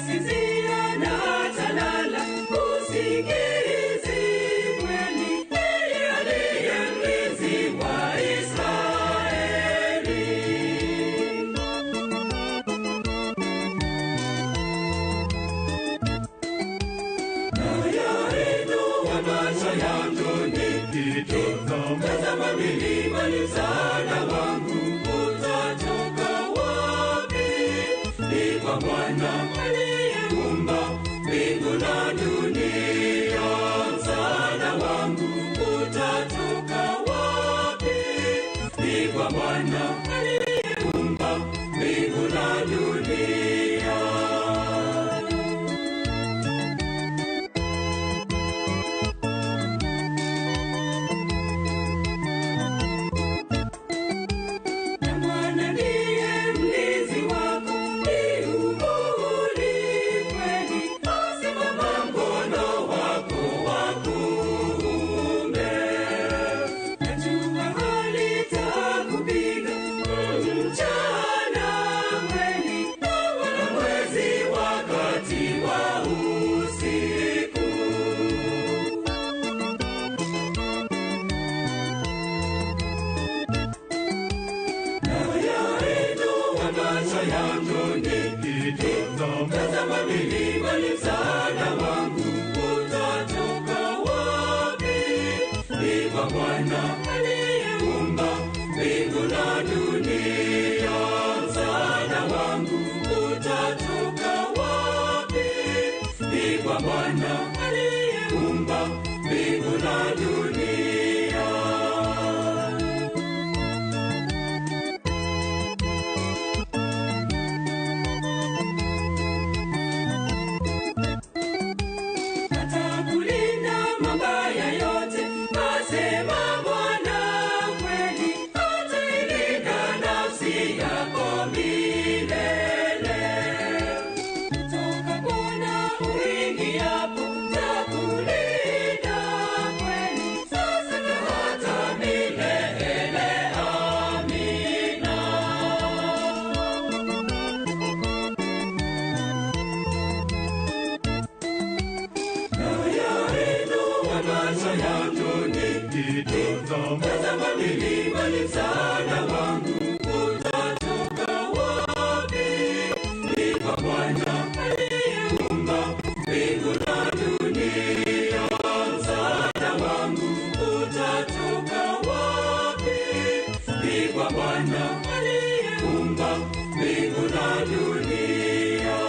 Sinzia na talala. kwa Bwana aliyeumba mbingu na dunia. Atakulinda mabaya yote, asema Bwana kweli, atailinda nafsi yako milele. Kutoka Bwana uingiapo, takulinda kweli, sasa na hata milele. Amina. Nayainua macho yangu nikitazama milimani, msaada wangu utatoka wapi? Ni kwa Bwana aliyeumba mbingu na dunia. Msaada wangu utatoka wapi? Ni kwa Bwana aliyeumba mbingu na dunia.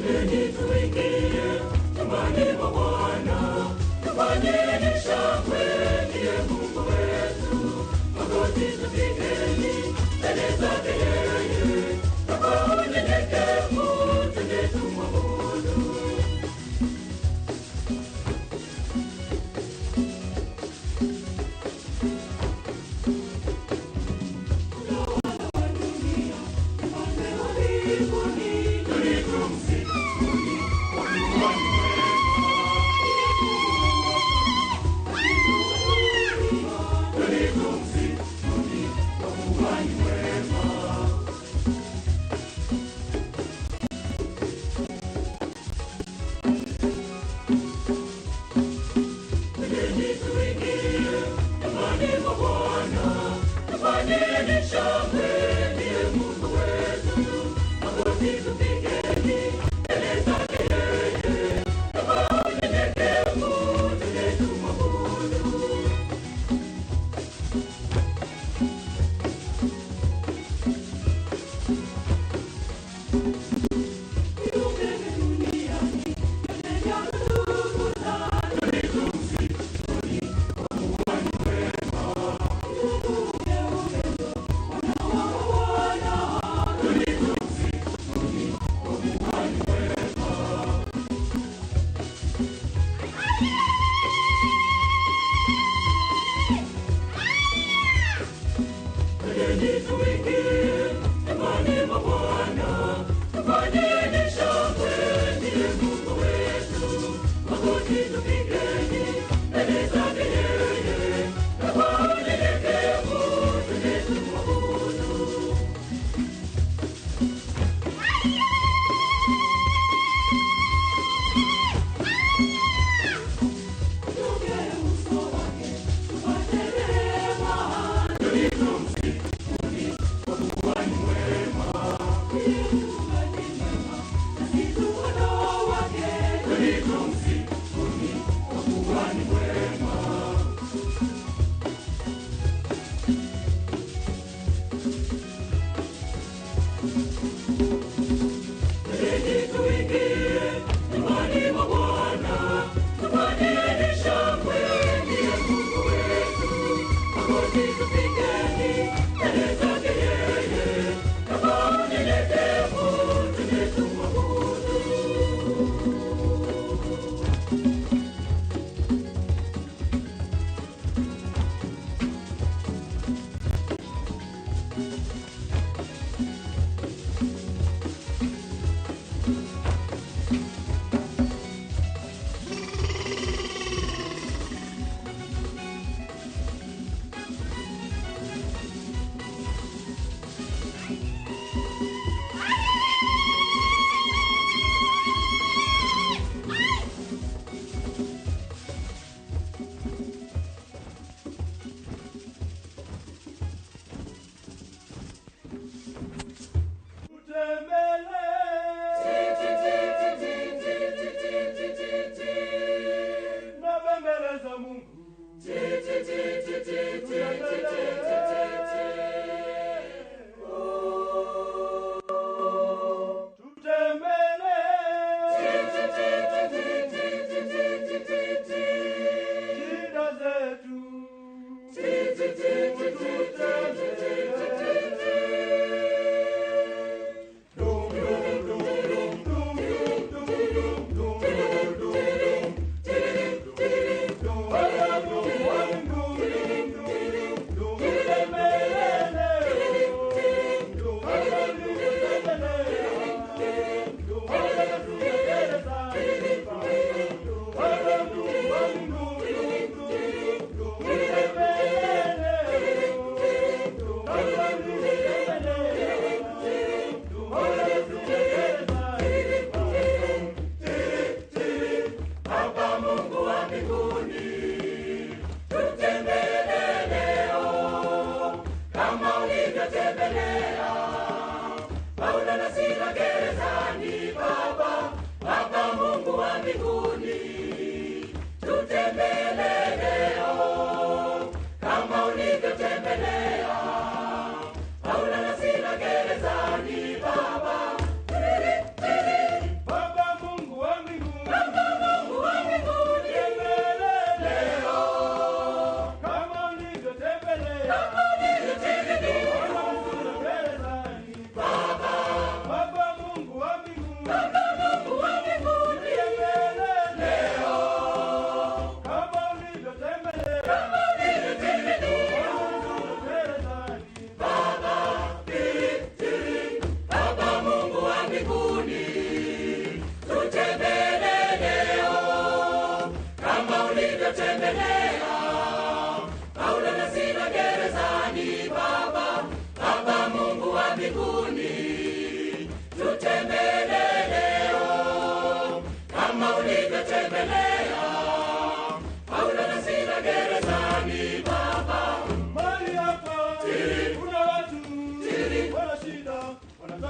Twendeni tuingie nyumbani mwa Bwana, tufanyeni shangwe, ndiye Mungu wetu. Magoti tupigeni mbele zake yeye, na kwa unyenyekevu twende tumwabudu.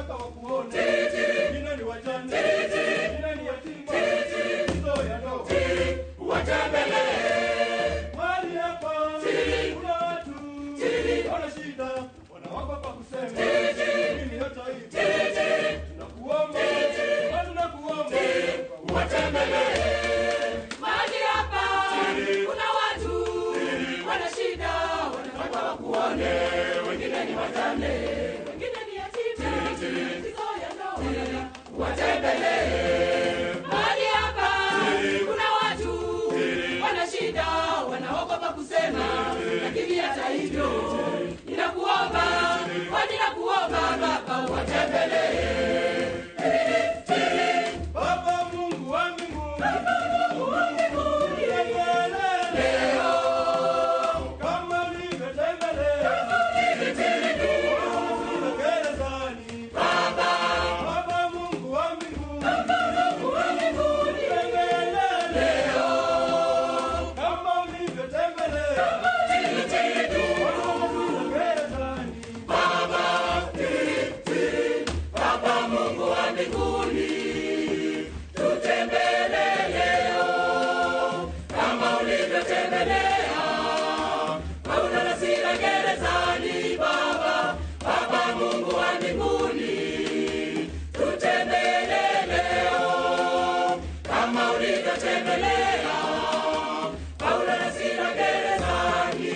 Wanataka wakuone. Wengine ni wajane. Wengine ni yatima. Hizo ya ndoa. Watembelee. Mahali hapa kuna watu wana shida, wanaogopa kusema. Mimi hata hivyo tunakuomba, tunakuomba watembelee. Mahali hapa kuna watu wana shida, wanataka wakuone. Wengine ni wajane, wengine ni yatima, hizo ya ndoa. Watembelee. Mahali hapa kuna watu wana shida, wanaogopa kusema, lakini hata hivyo ninakuomba, ninakuomba Baba watembelee. Baba Mungu wa mbinguni, Baba Mungu wa mbinguni, leo kama ulivyotembelea gerezani, Baba, Baba Mungu wa mbinguni, Baba Mungu wa mbinguni, leo kama ulivyotembelea gerezani, Baba, Baba Mungu wa mbinguni, tutembelee leo kama ulivyotembelea Paulo na Sila gerezani. Baba, Baba Mungu wa mbinguni, tutembelee leo kama ulivyotembelea Paulo na Sila gerezani.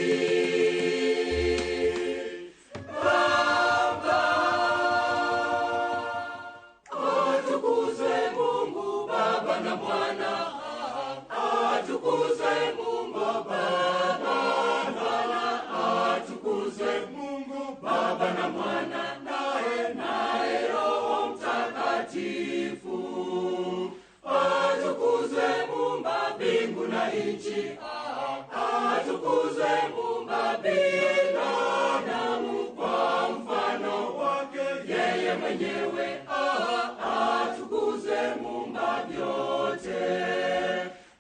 Baba, atukuzwe Mungu Baba na Mwana, atukuzwe Mungu Baba na Mwana, atukuzwe Mungu Baba na Mwana, naye naye Roho Mtakatifu. Atukuzwe Muumba mbingu na nchi, atukuzwe Muumba binadamu kwa mfano wake yeye mwenyewe, atukuzwe Muumba vyote.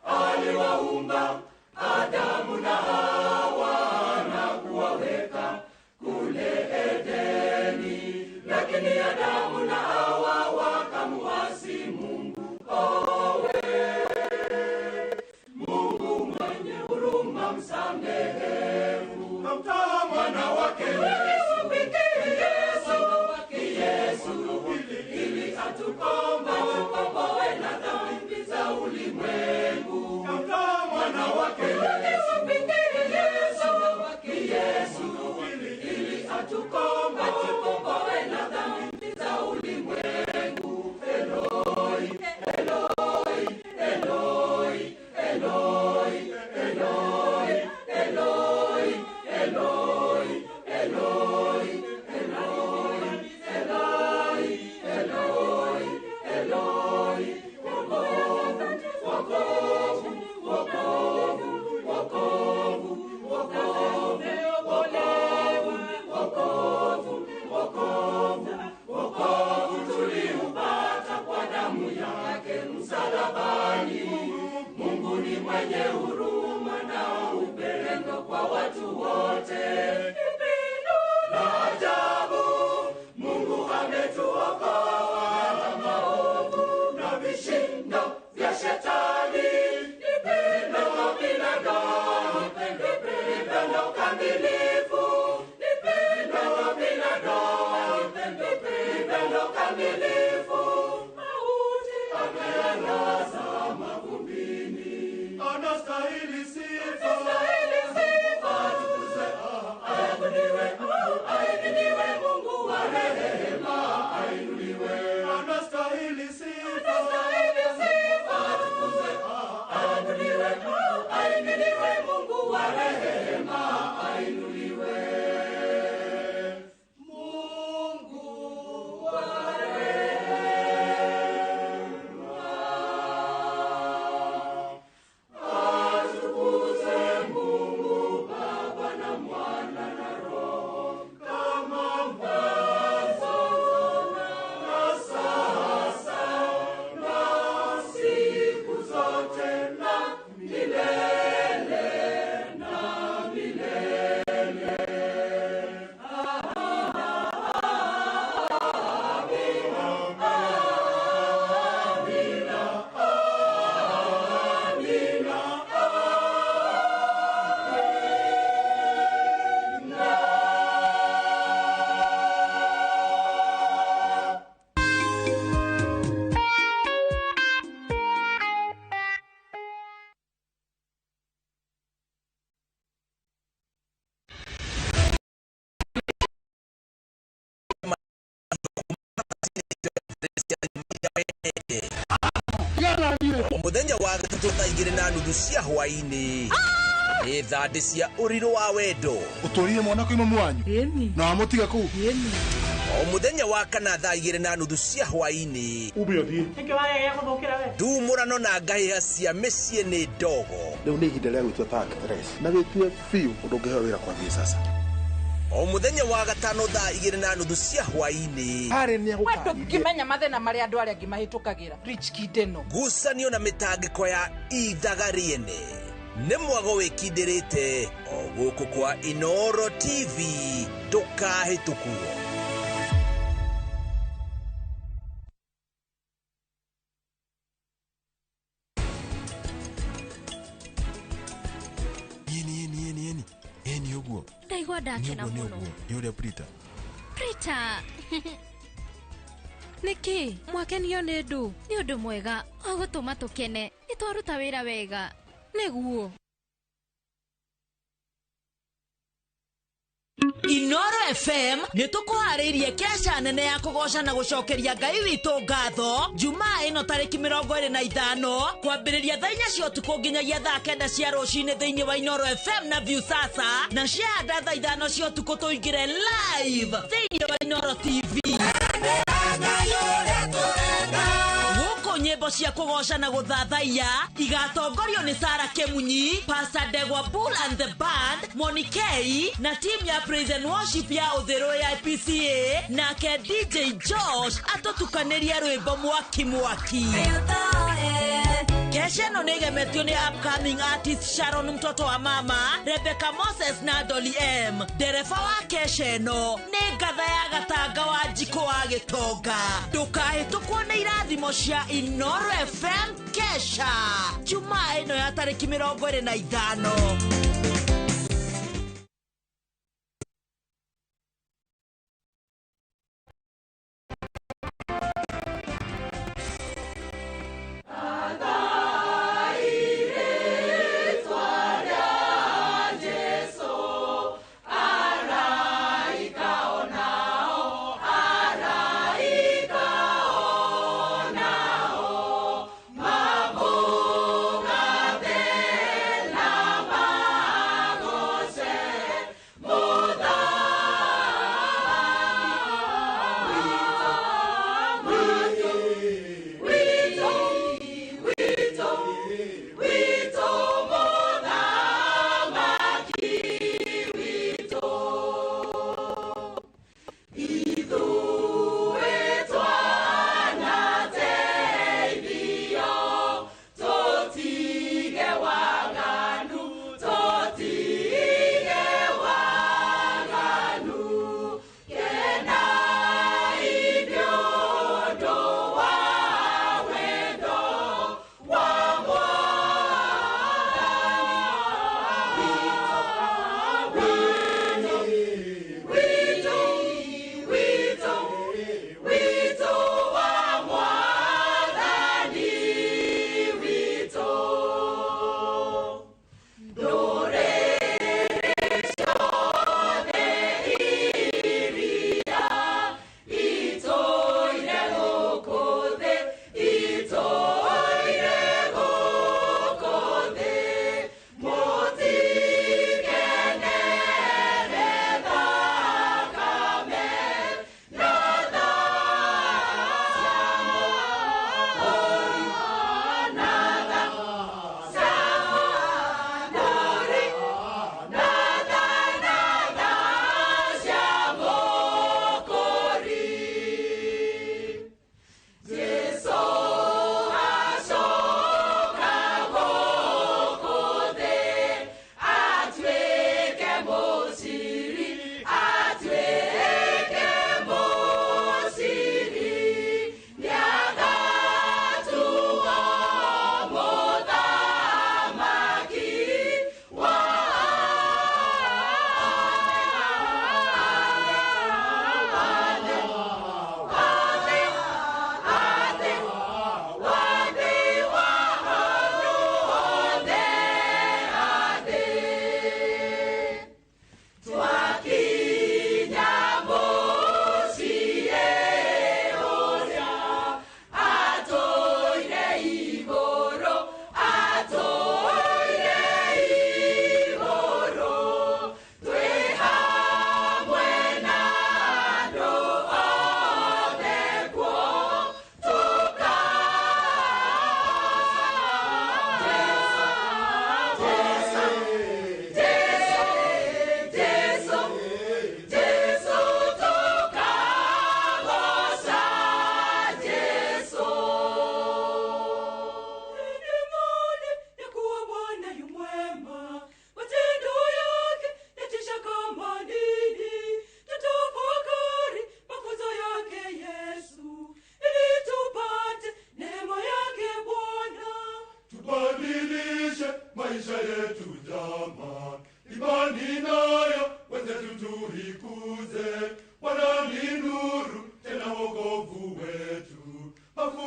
Aliwaumba Adamu na Hawa na kuwaweka kule Edeni, lakini Adamu na Hawa wakamuasi Mungu. Owe Mungu mwenye huruma, msamehevu, kamtoa mwana wake Yesu pekee, Yesu Yesu, ili atukomboe na dhambi za ulimwengu. Kamtoa mwana wake Yesu pekee, Yesu Yesu, ili atukomboe na dhambi za ulimwengu. Eloi, Eloi, Eloi, Eloi, Eloi, Eloi, Eloi, Eloi, Eloi, Eloi, Eloi, wokovu, wokovu, wokovu, wokovu, wokovu, wokovu, wokovu, wokovu tuliupata kwa damu yake msalabani. Mungu ni mwenye huruma na upendo kwa watu wote. La ajabu, Mungu ametuokoa na maovu na vishindo vya shetani. Ni pendo bila doa, ni pendo kamilifu, ni pendo bila doa, ni pendo kamilifu. Mauti amelaza mavumbini, anastahili sifa, anastahili sifa, atukuzwe, aabudiwe, ahimidiwe Mungu wa rehema, ainuliwe. Anastahili sifa, anastahili sifa, atukuzwe, aabudiwe, ahimidiwe Mungu wa rehema, ainuliwe. Mungu wa rehema, atukuzwe. cia wendete. O mũthenya wa gatatũ thaa 2:30 cia hwaĩ-inĩ nĩ thandĩ cia ũrirũ wa wendo. Ũtũrire mwana kwĩ mamu wanyu na wamũtiga kũu. O mũthenya wa kana thaa 2:30 cia hwaĩ-inĩ Ume ũthiĩ. Ndumũrano na ngahĩha cia mĩciĩ nĩ ndogo. Rĩu nĩ ihinda rĩa gwĩtua ta actress na wĩtue biũ ũndũ ũngĩheo wĩra kwambie sasa. O mũthenya wa gatano thaa 2:30 cia hwaĩ-inĩ Harĩ nĩ We ndũngĩmenya mathĩna marĩa andũ arĩa angĩ mahĩtũkagĩra rich kid ĩno. Ngucanio na mĩtangĩko ya ithaga rĩene nĩ mwago wĩkindĩrĩte o gũkũ kwa Inoro TV ndũkahĩtũkwo. Yeni yeni yeni yeni yeni ũguo. Ndaigua ndakena Nĩ ũguo, nĩ mũno. ũguo. Nĩ ũrĩa Prita. Prita. Nĩkĩ mwakenio nĩ ndũ? Nĩ ũndũ mwega wa gũtũma tũkene. Nĩ twaruta wĩra wega. Nĩguo. Inoro FM nĩ tũkũharĩirie kesha nene ya kũgoca na gũcokeria Ngai witũ ngatho Jumaa ĩno tarĩki 25 kwambĩrĩria thaa 4 cia ũtukũ nginyagia thaa 9 cia rũcinĩ thĩinĩ wa Inoro FM na View Sasa na ciahanda thaa 5 cia ũtukũ tũingĩre live thĩinĩ wa Inoro TV. Gũkũ nyĩmbo cia kũgoca na gũthathaiya igatongorio nĩ Sarah Kemunyi, Pastor Degwa Bull and the Band, Monikei na team ya Praise and Worship ya Ũthĩrũ ya IPCA, nake DJ Josh atũtukanĩrie rwĩmbo mwaki mwaki. Kesha ĩno nĩ ĩgemetio nĩ upcoming artist Sharon mtoto wa mama, Rebecca Moses na Dolly M. Ndereba wa kesha ĩno nĩ ngatha ya Gatanga wa Njikũ wa Gĩtonga. Ndũkahĩtũkwo nĩ irathimo cia Inoro FM kesha Jumaa ĩno ya tarĩki 25. Mama.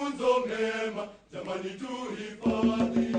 Mafunzo mema jamani tuhifadhi.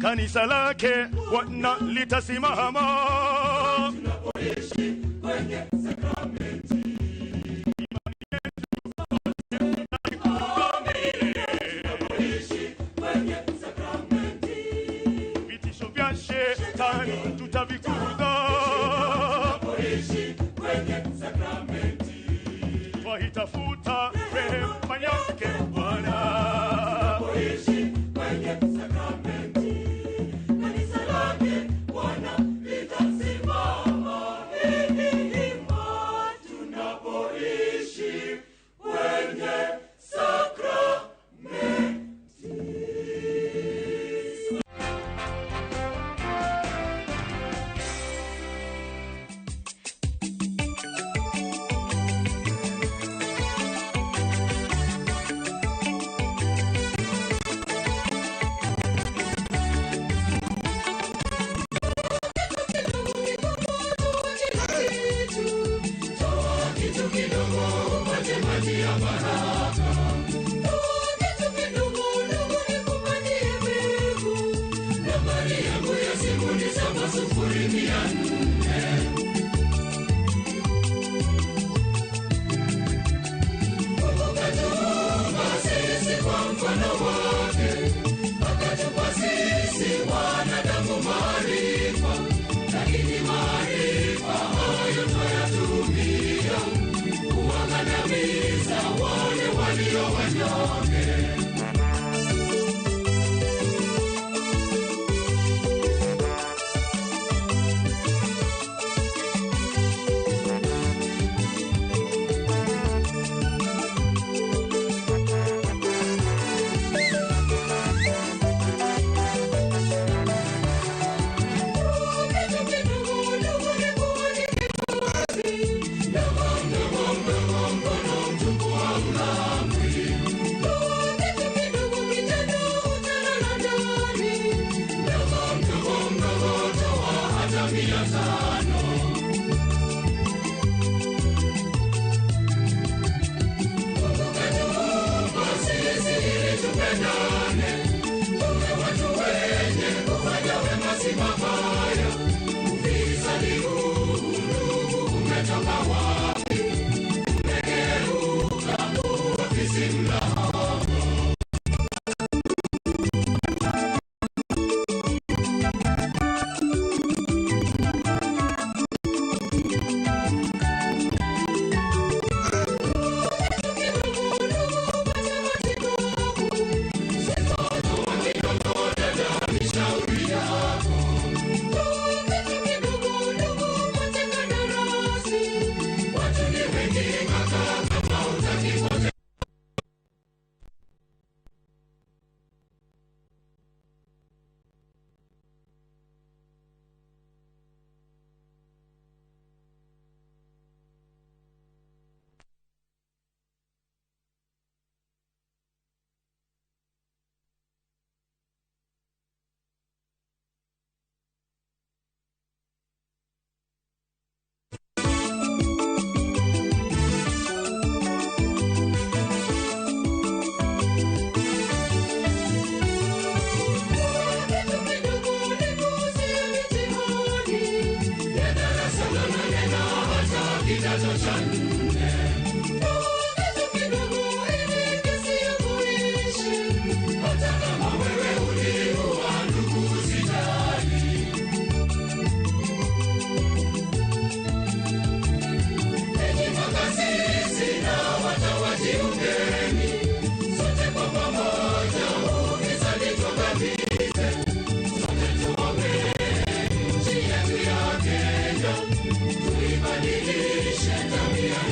Kanisa lake Bwana litasimama tunapoishi kwenye sakramenti. Tunapoishi kwenye sakramenti. Vitisho vya shetani tutavikuza. Tunapoishi kwenye sakramenti. Twaitafuta rehema yake Bwana. Tunapoishi kwenye sakramenti. Kanisa lake Bwana litasimama. 0 400. Akatuumba sisi kwa mfano wake, akatupa sisi wanadamu maarifa, lakini maarifa hayo twayatumia kuwakandamiza wale walio wanyonge. Tuibadilishe tabia.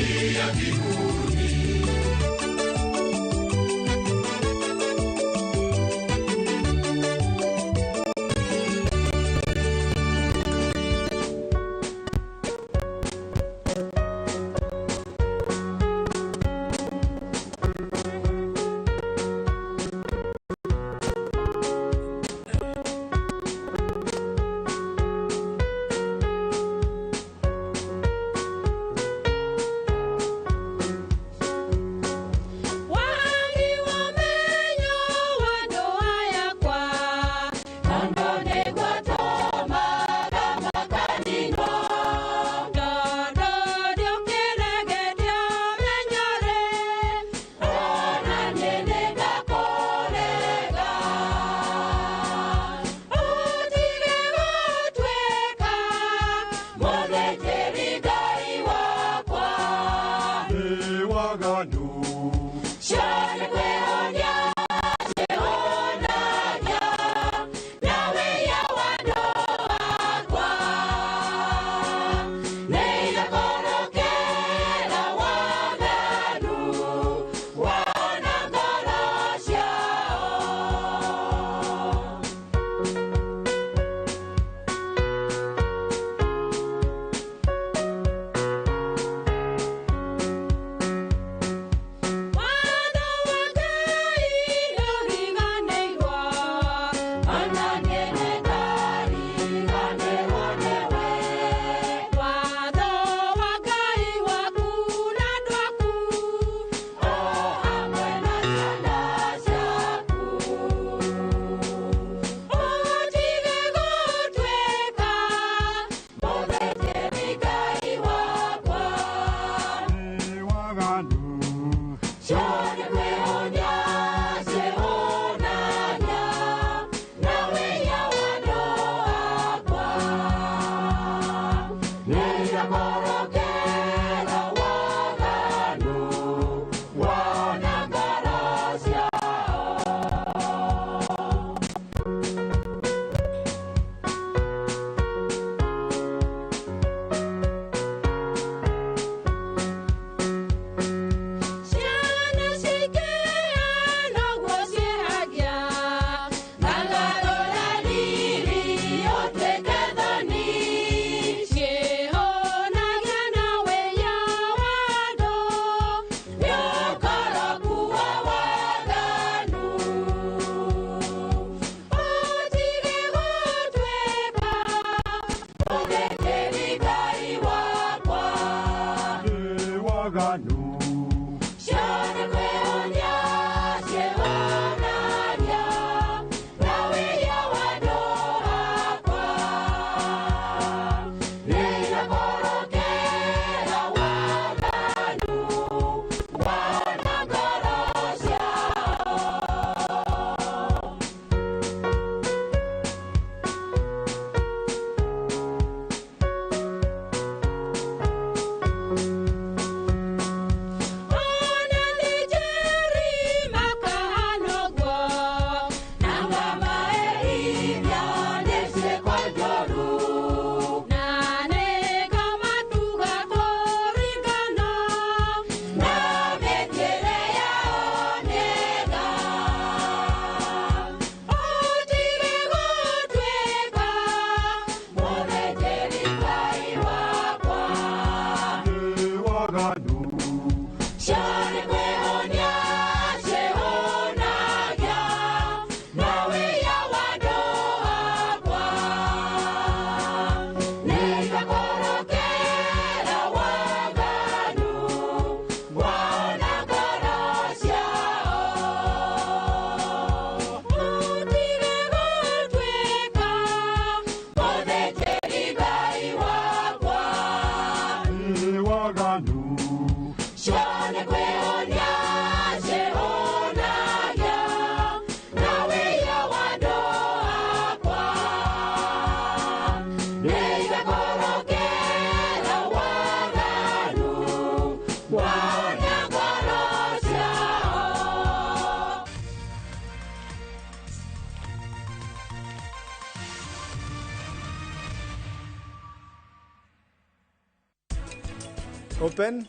Open,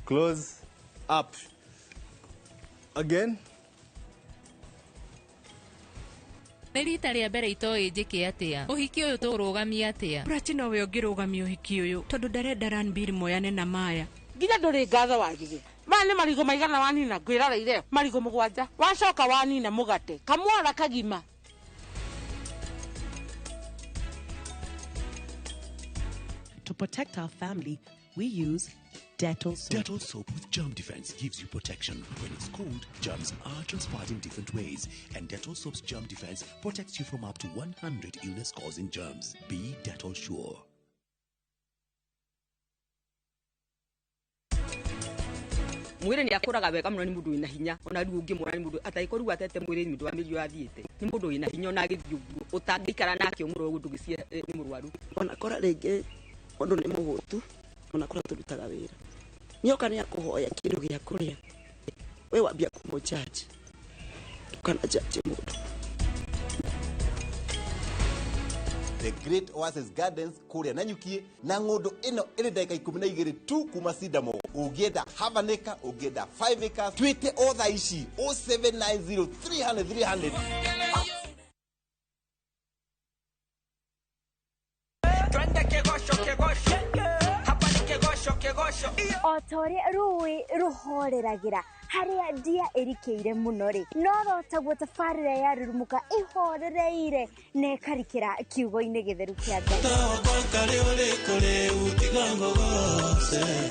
close, up. Again. Nĩ rita rĩa mbere itoĩ njĩke atĩa ũhiki ũyũ tũrũgamia atĩa. Prachi nowe ũngĩrũgamia ũhiki ũyũ tondũ ndarenda Ranbir moyane na Maya. Nginya ndũrĩ ngatho wagire. Maya nĩ marigũ maigana wanina ngwĩroreire marigũ 7 wacoka wanina mũgate kamwara kagima. To protect our family, we use Dettol soap. Dettol soap with germ defense gives you protection. When it's cold, germs are transferred in different ways, and Dettol soap's germ defense protects you from up to 100 illness-causing germs. Be Dettol sure. Mwĩrĩ nĩ akũraga wega mũno, nĩ mũndũ wĩna hinya ona rĩu ũngĩmuona nĩ mũndũ atangĩkorwo rĩu atete mwĩrĩ nĩ ũndũ wa mĩrio athiĩte, nĩ mũndũ wĩna hinya ona agĩthiĩ ũguo ũtangĩikara nake ũmũrore ũguo ndũgĩciria nĩ mũrwaru. Ona kora rĩngĩ mũndũ nĩ mũhũtu, ona kora tũrutaga wĩra nĩoka nĩ akũhoya kĩndũ gĩa kũrĩa, we wambia kũmũjaji, ndũkanajaji mũndũ. The Great Oasis Gardens kũrĩa Nanyuki na ng'ũndũ ĩno ĩrĩ ndagĩka 12 tu kuma Sidamo. Ũngĩenda half an acre, ũngĩenda 5 acres, twĩte o thaa ici 0790 300 300. Twende kegosho kegosho, hapa ni kegosho kegosho. O ta ũrĩa rũĩ rũhoreragira harĩa ndia ĩrikĩire mũno rĩ, no rotaguo tabarĩra ya Rurumuka ĩhorereire na ĩkarikĩra kiugo-inĩ gĩtheru kĩa Ngai.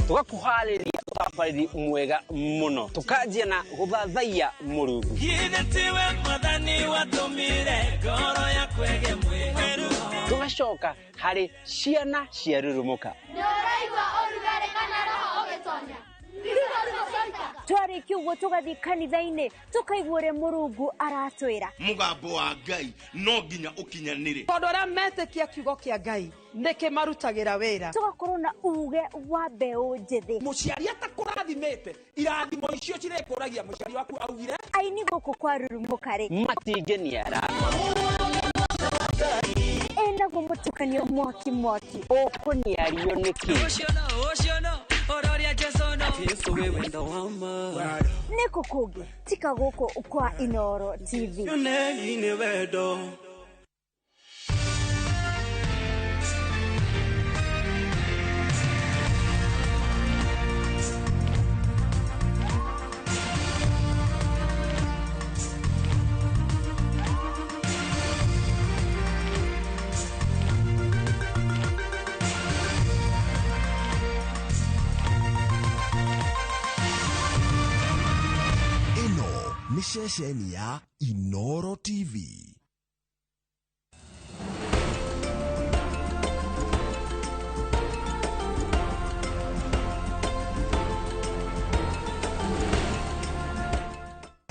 Tũgakũharĩria ũtabarĩri mwega mũno, tũkanjia na gũthathaiya Mũrungu. Githĩ tiwe Mwathani watũmire ngoro yaku ĩgĩe mwĩheru. Tũgacoka harĩ ciana cia Rurumuka. Nĩ ũraigua ũrugarĩ kana roho ũgĩtonya? Twarĩkia ũguo tũgathiĩ kanitha-inĩ tũkaigua ũrĩa Mũrungu aratwĩra. Mũgambo wa Ngai no nginya ũkinyanĩre. Tondũ arĩa metĩkia kiugo kĩa Ngai nĩ kĩmarutagĩra wĩra. Tũgakorwo na uge wa mbeũ njĩthĩ. Mũciari atakũrathimĩte irathimo icio cirekũragia mũciari waku augire. Aini gũkũ kwa Rurumuka rĩ matingĩniara ĩnaguo mũtukanio mwaki mwaki. Ũkũniario nĩkĩ? Nĩkũ kũngĩ tika gũkũ kwa Inooro TV. Nĩ ceceni ya Inooro TV.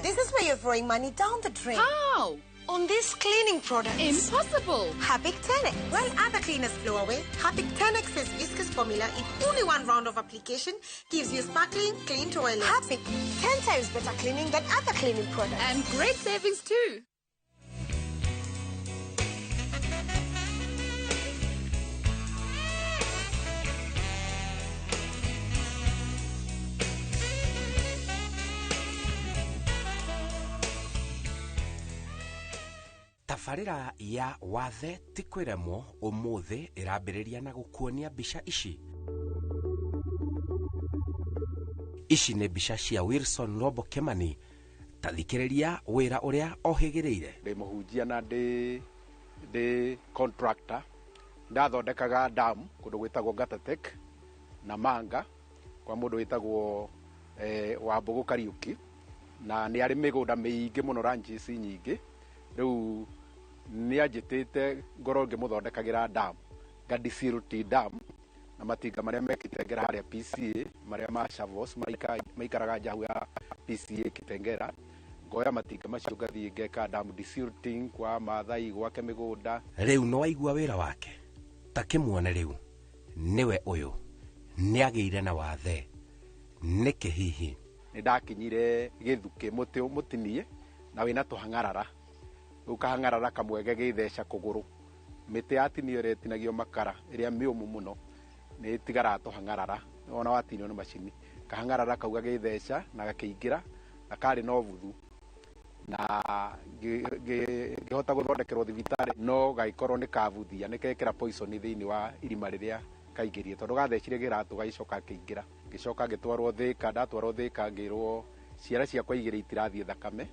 This is where you're throwing money down the drain. How? On these cleaning products. Impossible. Harpic 10X. While other cleaners blow away, Harpic 10X's viscous formula in only one round of application gives you sparkling, clean toilet. Harpic, 10 times better cleaning than other cleaning products. And great savings too. Tabarĩra ya wathe ti kwĩremwo ũmũthĩ ĩrambĩrĩria na gũkuonia mbica ici. Ici nĩ mbica cia Wilson Robo Kimani. Ta thikĩrĩria wĩra ũrĩa ohĩgĩrĩire. Ndĩ mũhunjia na ndĩ contractor. Ndathondekaga dam kũndũ gwĩtagwo Gatatek na Manga kwa mũndũ wĩtagwo Wambũgũ Kariũki, na nĩ arĩ mĩgũnda mĩingĩ mũno, ranches nyingĩ. Rĩu nĩ anjĩtĩte ngorwo ngĩmũthondekagĩra dam, Gadisiruti dam, na matinga marĩa me Kitengera harĩa PCA, marĩa ma shovels maikaraga njahu ya PCA Kitengera. Ngoya matinga macio ngathiĩ ngeka dam desilting kwa Maathai gwake mĩgũnda. Rĩu nĩ waigua wĩra wake, ta kĩmuone rĩu nĩwe ũyũ nĩagĩire na wathe nĩkĩ hihi? Nĩ ndakinyire gĩthukĩ mũtĩ mũtinie na wĩna tũhang'arara. Rĩu kahang'arara kamwe gagĩtheca kũgũrũ. Mĩtĩ yatinio ĩrĩa ĩtinagio makara ĩrĩa mĩũmũ mũno nĩ ĩtigaraga tũhang'arara. Ona watinio nĩ macini kahang'arara kau gagĩtheca na gakĩingĩra na karĩ na ũbuthu na ngĩhota gũthondekerwo thibitarĩ no gagĩkorwo nĩ kabuthia nĩ gekĩra poison thĩinĩ wa irima rĩrĩa kaingĩrie tondũ gathecire gĩratũ gagĩcoka kĩingĩra. Ngĩcoka ngĩtwarwo Thĩka, ndatwarwo Thĩka ngĩrwo ciara ciakwa igĩrĩ itirathiĩ thakame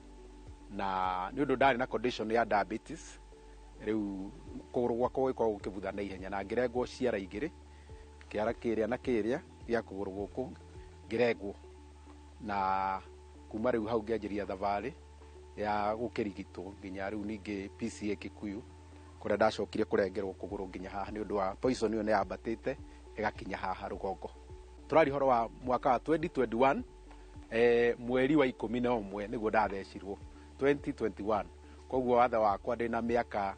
na nĩ ũndũ ndarĩ na condition ya diabetes rĩu kũgũrũ gwakwa gũgĩkorwo gũkĩbutha na ihenya na ngĩrengwo ciara igĩrĩ, kĩara kĩrĩa na kĩrĩa gĩa kũgũrũ gũkũ ngĩrengwo na kuma rĩu hau ngĩanjĩria thabarĩ ya gũkĩrigitwo nginya rĩu ningĩ PCA Kikuyu kũrĩa ndacokire kũrengerwo kũgũrũ nginya haha nĩ ũndũ wa poison ĩyo nĩ yambatĩte ĩgakinya haha rũgongo. Tũraria ũhoro wa mwaka wa 2021 mweri wa 11 nĩguo ndathecirwo 2021. Koguo wathe wakwa ndĩna mĩaka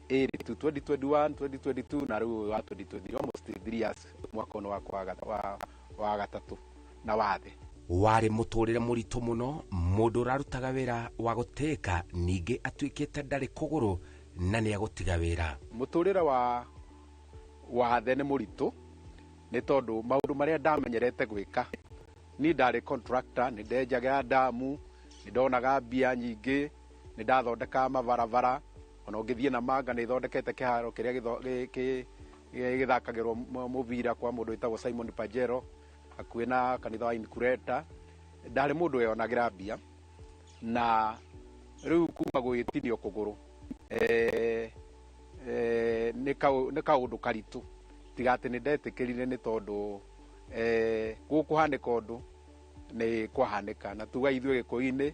2 tu, 2021 2022 na rĩu wa 2023, almost 3 years mwaka ũyũ wakwa wa gatatũ na wathe. Warĩ mũtũrĩre mũritũ mũno, mũndũ ũrarutaga wĩra wa gũtĩĩka ningĩ atuĩkĩte ndarĩ kũgũrũ na nĩ agũtiga wĩra. Mũtũrĩre wa wathe nĩ mũritũ nĩ tondũ maũndũ marĩa ndamenyerete gwĩka, niĩ ndarĩ contractor, nĩ ndenjaga ndamu, nĩ ndonaga mbia nyingĩ, nĩ ndathondekaga mabarabara, ona ũngĩthiĩ na manga nĩ thondekete kĩharo kĩrĩa gĩthakagĩrwo mũbira kwa mũndũ wĩtagwo Simon Pajero hakuhĩ na kanitha wa Inkureta. Ndarĩ mũndũ weyonagĩra mbia na rĩu kuma gwĩtinio kũgũrũ nĩ kaũndũ karitũ tiga atĩ nĩ ndetĩkĩrire nĩ tondũ gũkũhanĩka ũndũ nĩ kwahanĩka na tuga ithuĩ Gĩkũyũ-inĩ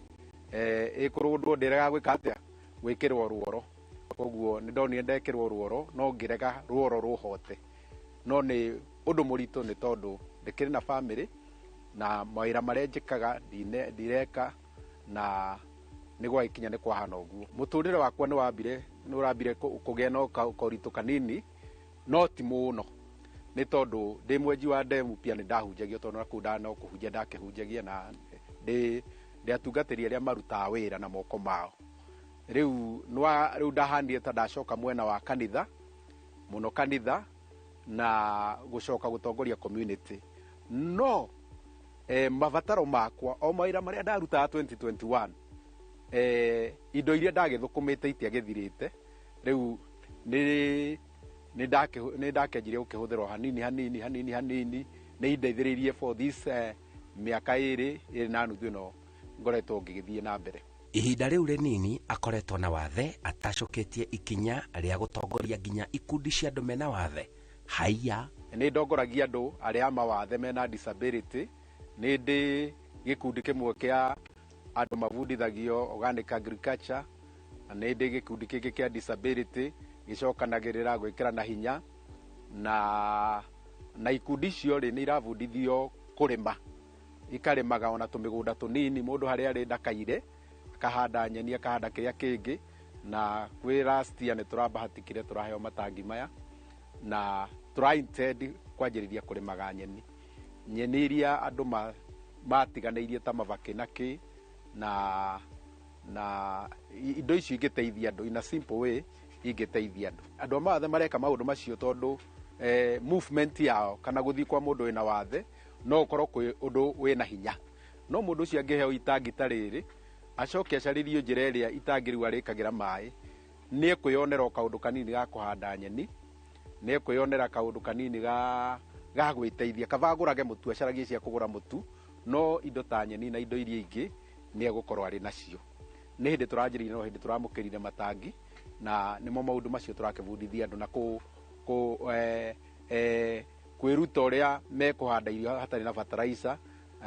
ĩkũrũndwo ndĩrega gwĩka atĩa gwĩkĩrwo ruoro. Koguo nĩ ndonire ndekĩrwo ruoro no ngĩrega ruoro rũhote, no nĩ ũndũ mũritũ nĩ tondũ ndĩkĩrĩ na bamĩrĩ na mawĩra marĩa njĩkaga ndireka na nĩ gwagĩkinya nĩ kwahana ũguo. Mũtũrĩre wakwa nĩ ũrambire kũgĩa na koritũ kanini no ti mũno nĩ tondũ ndĩ mwenji wa ndemu pia nĩ ndahunjagio tondũ nakũu no kũhunjia ndakĩhunjagia na ndĩ atungatĩri arĩa marutaga wĩra na moko mao. Rĩu ndahanire ta ndacoka mwena wa kanitha mũno kanitha na gũcoka gũtongoria community no mabataro makwa o mawĩra marĩa ndarutaga 2021 indo iria ndagĩthũkũmĩte itiagĩthirĩte. Rĩu nĩ ndakĩanjirie gũkĩhũthĩrwo hanini hanini hanini hanini nĩ indeithĩrĩirie for this mĩaka ĩrĩ na nuthu ĩno ngoretwo ngĩgĩthiĩ na mbere. Ihinda rĩu rĩnini akoretwo na wathe atacũkĩtie ikinya rĩa gũtongoria nginya ikundi cia andũ mena wathe. Haiya, nĩ ndongoragia andũ arĩa mawathe mena disability. Nĩ ndĩ gĩkundi kĩmwe kĩa andũ mabundithagio organic agriculture na nĩ ndĩ gĩkundi kĩngĩ kĩa disability gĩcokanagĩrĩra gwĩkĩra na hinya na ikundi icio rĩ nĩ irabundithio kũrĩma, ikarĩmaga ona tũmĩgũnda tũnini mũndũ harĩa arĩ ndakaire akahanda nyeni akahanda kĩrĩa kĩngĩ. Na kwĩ last year nĩ tũrabahatikire tũraheo matangi maya na tũra intend kwanjĩrĩria kũrĩmaga nyeni, nyeni iria andũ matiganĩirie ta mabakĩ na kĩ na indo icio ingĩteithia andũ in a simple way ingĩteithia andũ. Andũ a mawathe mareka maũndũ macio tondũ movement yao kana gũthiĩ kwa mũndũ wĩna wathe no ũkorwo kwĩ ũndũ wĩna hinya, no mũndũ ũcio angĩheo itangi ta rĩrĩ acoke acarĩrio njĩra ĩrĩa itangi rĩu arĩkagĩra maĩ nĩ ekwĩyonera o kaũndũ kanini ga kũhanda nyeni, nĩ ekwĩyonera kaũndũ kanini ga gwĩteithia, kaba agũrage mũtu acaragie cia kũgũra mũtu, no indo ta nyeni na indo iria ingĩ nĩ egũkorwo arĩ nacio. Nĩ hĩndĩ tũranjĩrĩirie no hĩndĩ tũramũkĩrire matangi na nĩmo maũndũ macio tũrakĩbundithia andũ na kwĩruta ũrĩa mekũhanda irio hatarĩ na fertilizer,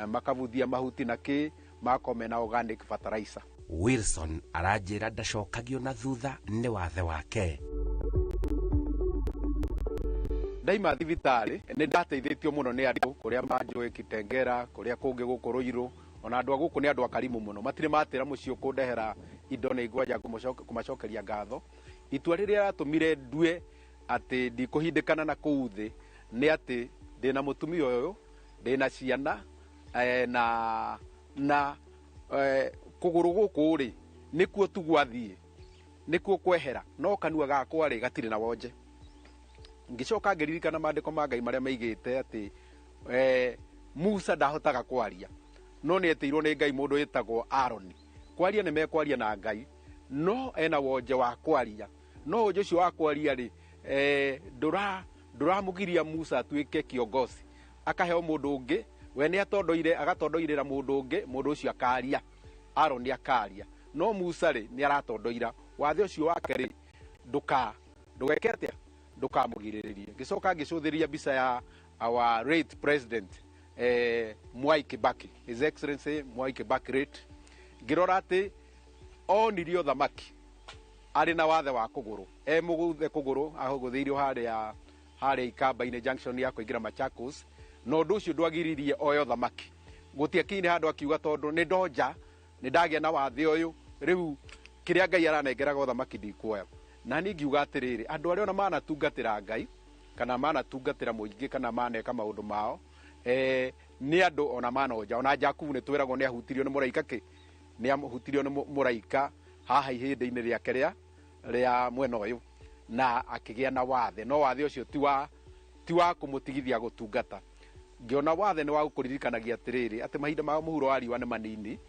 makabuthia mahuti na kĩ magakorwo mena organic fertilizer. Wilson aranjĩra ndacokagio na thutha nĩ wathe wake. Ndaima thibitarĩ nĩ ndateithĩtio mũno nĩ andũ kũrĩa manjũĩ Kitengera, kũrĩa kũngĩ gũkũ Ruiru, ona andũ a gũkũ nĩ andũ akarimu mũno, matirĩ matĩra mũciĩ kũndehera indo nĩ ngwanja kũmacokeria ngatho. Itua rĩrĩa rĩratũmire ndue atĩ ndikũhindĩkana na kũu thĩ nĩ atĩ ndĩna mũtumia ũyũ, ndĩna ciana na kũgũrũ gũkũ rĩ nĩkuo tu gwathiĩ, nĩkuo kwehera, no kanua gakwa rĩ gatirĩ na wonje. Ngĩcoka ngĩririkana maandĩko ma Ngai marĩa maigĩte atĩ Musa ndahotaga kwaria no nĩ etĩirwo nĩ Ngai mũndũ wĩtagwo Aaron. Kwaria nĩ mekwaria na Ngai, no ena wonje wa kwaria, no wonje ũcio wa kwaria rĩ, ndũramũgiria Musa atuĩke kiongozi, akaheo mũndũ ũngĩ, we nĩ atondoire, agatondoirĩra mũndũ ũngĩ, mũndũ ũcio akaria, Aaron akaria, no Musa rĩ nĩ aratondoira wathe ũcio wake rĩ, ndũgeke atĩa, ndũkamũgirĩrĩrie. Ngĩcoka ngĩcũthĩrĩria mbica ya our late president Mwai Kibaki, His Excellency Mwai Kibaki late, ngĩrora atĩ onirio thamaki arĩ na wathe wa kũgũrũ, e mũgũthe kũgũrũ, ahũgũthĩirio harĩa Ikamba-inĩ junction ya kũingĩra Machakos, na ũndũ ũcio ndwagiririe oyo thamaki. Gũtiakinyire handũ akiuga tondũ nĩ ndonja, nĩ ndagĩa na wathe ũyũ, rĩu kĩrĩa Ngai aranengeraga ũthamaki ndikuoya. Na niĩ ngiuga atĩrĩrĩ, andũ arĩa ona manatungatĩra Ngai kana manatungatĩra mũingĩ kana maneka maũndũ mao, nĩ andũ ona manonja. Ona Jakubu nĩ twĩragwo nĩ ahutirio nĩ mũraika kĩ, nĩ ahutirio nĩ mũraika haha ihĩndĩ-inĩ rĩake rĩa mwena ũyũ, na akĩgĩa na wathe, no wathe ũcio ti wa kũmũtigithia gũtungata. Ngĩona wathe nĩ wa gũkũririkanagia atĩrĩrĩ, atĩ mahinda ma mũhuro wa riũa nĩ manini,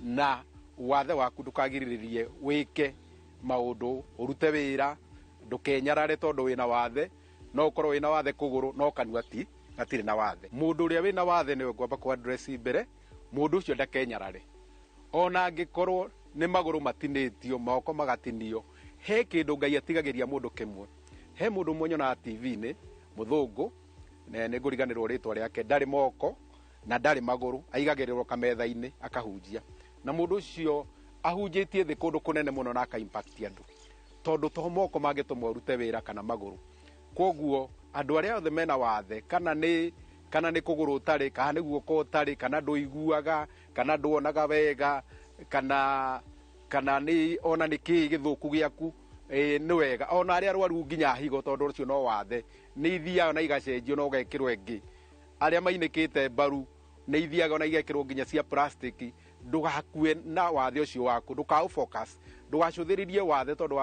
na wathe waku ndũkagirĩrĩrie wĩke maũndũ, ũrute wĩra, ndũkenyarare tondũ wĩna wathe. No ũkorwo wĩna wathe kũgũrũ, no kanua ti gatirĩ na wathe. Mũndũ ũrĩa wĩna wathe nĩwe ngwamba kũ address mbere, mũndũ ũcio ndakenyarare. Ona angĩkorwo nĩ magũrũ matinĩtio, moko magatinio, he kĩndũ Ngai atigagĩria mũndũ kĩmwe. He mũndũ ũmwe nyonaga TV-inĩ, mũthũngũ, nĩ ngũriganĩrwo rĩtwa rĩake, ndarĩ moko na ndarĩ magũrũ, aigagĩrĩrwo kametha-inĩ akahunjia. Na mũndũ ũcio ahunjĩtie thĩ kũndũ kũnene mũno na aka impact andũ, tondũ to moko mangĩtũma ũrute wĩra kana magũrũ. Kwoguo andũ arĩa othe mena wathe, kana nĩ kũgũrũ ũtarĩ, kana nĩ guoko ũtarĩ, kana ndũiguaga, kana nduonaga wega, kana nĩ ona nĩ kĩĩ gĩthũku gĩaku, nĩ wega. Ona arĩa arwaru nginya higo, tondũ ũcio no wathe, nĩ ithiaga na igacenjio na ũgekĩrwo ĩngĩ. Arĩa mainĩkĩte mbaru nĩ ithiaga na igekĩrwo nginya cia plastic. Ndũgakue na wathe ũcio waku, ndũkaũ focus, ndũgacũthĩrĩrie wathe, tondũ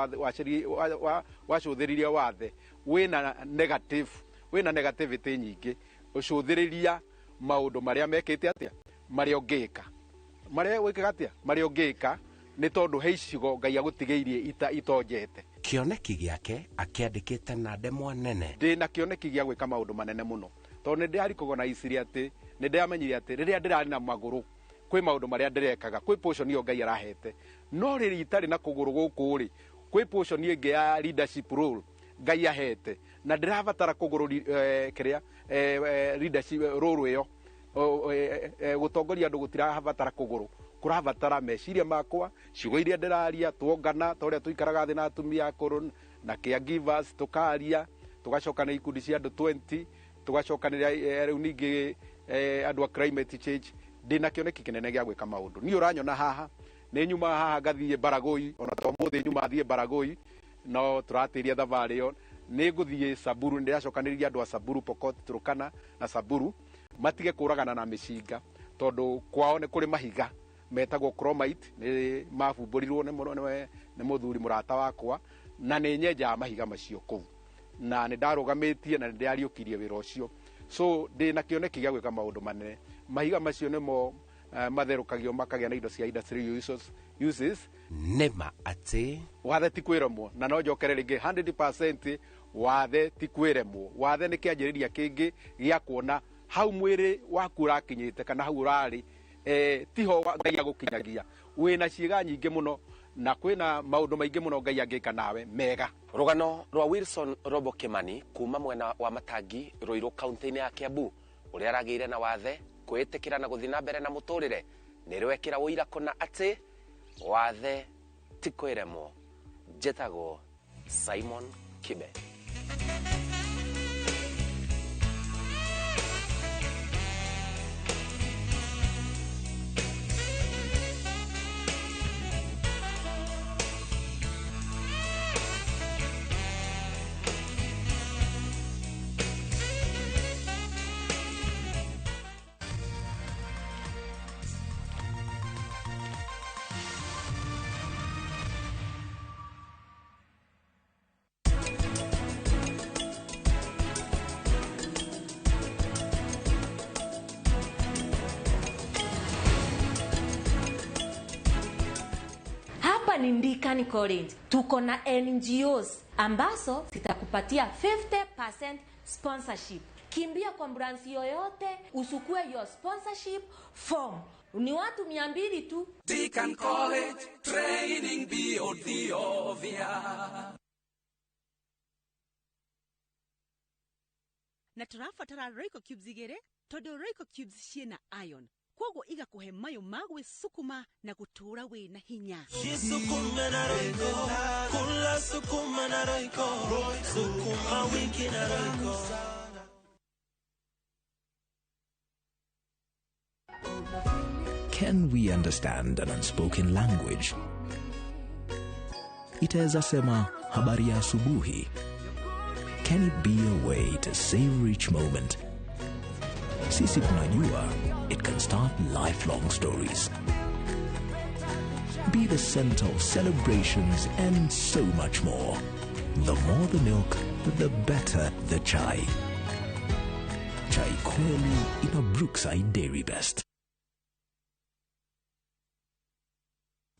wacũthĩrĩria wathe wĩna negative, wĩna negativity nyingĩ. Ũcũthĩrĩria maũndũ marĩa mekĩte atĩa, marĩa ũngĩka, marĩa wĩkaga atĩa, marĩa ũngĩka, nĩ tondũ he icigo Ngai agũtigĩirie itonjete. Kĩoneki gĩake akĩandĩkĩte na ndemwa nene. Ndĩna kĩoneki gĩa gwĩka maũndũ manene mũno, tondũ nĩ ndĩrarikogonaicirie atĩ, nĩ ndĩramenyire atĩ rĩrĩa ndĩrarĩ na magũrũ kwĩ maũndũ marĩa ndĩrekaga, kwĩ portion ĩyo Ngai arahete. No rĩrĩa itarĩ na kũgũrũ gũkũ rĩ, kwĩ portion ĩngĩ ya leadership role Ngai ahete, na ndĩrabatara kũgũrũ kĩrĩa leadership role ĩyo. Gũtongoria andũ gũtirabatara kũgũrũ, kũrabatara meciria makwa, ciugo iria ndĩraria, tuongana ta ũrĩa tũikaraga thĩ na atumia akũrũ na caregivers, tũkaria, tũgacokanĩria ikundi cia andũ 20, tũgacokanĩria rĩu ningĩ andũ a climate change. Ndĩna kĩoneki kĩnene gĩa gwĩka maũndũ. Niĩ ũranyona haha, nĩ nyumaga haha ngathiĩ Baragoi, ona to ũmũthĩ nyuma thiĩ Baragoi, no tũratĩria thabarĩ ĩyo. Nĩ ngũthiĩ Samburu, nĩ ndĩracokanĩrĩria andũ a Samburu, Pokot, Turkana na Samburu, matige kũragana na mĩcinga, tondũ kwao nĩ kũrĩ mahiga metagwo chromite, nĩ mabumbũrirwo nĩ mũthuri mũrata wakwa, na nĩ nyenjaga mahiga macio kũu, na nĩ ndarũgamĩtie na nĩ ndĩrariũkirie wĩra ũcio. So ndĩna kĩoneki gĩa gwĩka maũndũ manene. Mahiga macio nĩmo matherũkagio makagĩa na indo cia industrial uses. Nĩma atĩ wathe ti kwĩremwo, na no njokere rĩngĩ 100% wathe ti kwĩremwo. Wathe nĩ kĩanjĩrĩria kĩngĩ gĩa kuona hau mwĩrĩ waku ũrakinyĩte kana hau ũrarĩ, tiho Ngai agũkinyagia. Wĩna ciĩga nyingĩ mũno na kwĩna maũndũ maingĩ mũno Ngai angĩka nawe mega. Rũgano rwa Wilson Robo Kimani kuma mwena wa Matangi, Ruiru kaunti-inĩ ya Kiambu, ũrĩa aragĩire na wathe kwĩĩtĩkĩra na gũthiĩ na mbere na mũtũrĩre, nĩ rwekĩra ũira kũna atĩ wathe ti kwĩremwo. Njĩtagwo Simon Kibe. ni Ndikani College. Tuko na NGOs ambazo zitakupatia 50% sponsorship. Kimbia kwa branch yoyote usukue your sponsorship form. Ni watu 200 tu. Deacon College, training beyond the obvious. Na tũrabatara Royco cubes igĩrĩ tondũ Royco cubes ciĩna iron kwoguo igakũhe mayũ ma gwĩcukuma na gũtũũra wĩna hinya. Jisukume na Royco, kula sukuma na Royco, sukuma wiki na Royco. Can we understand an unspoken language? Itaweza sema habari ya asubuhi. Can it be a way to savor each moment? Sisi tunajua it can start lifelong stories. Be the center of celebrations and so much more. The more the milk, the better the chai. Chai kweli in a Brookside Dairy Best.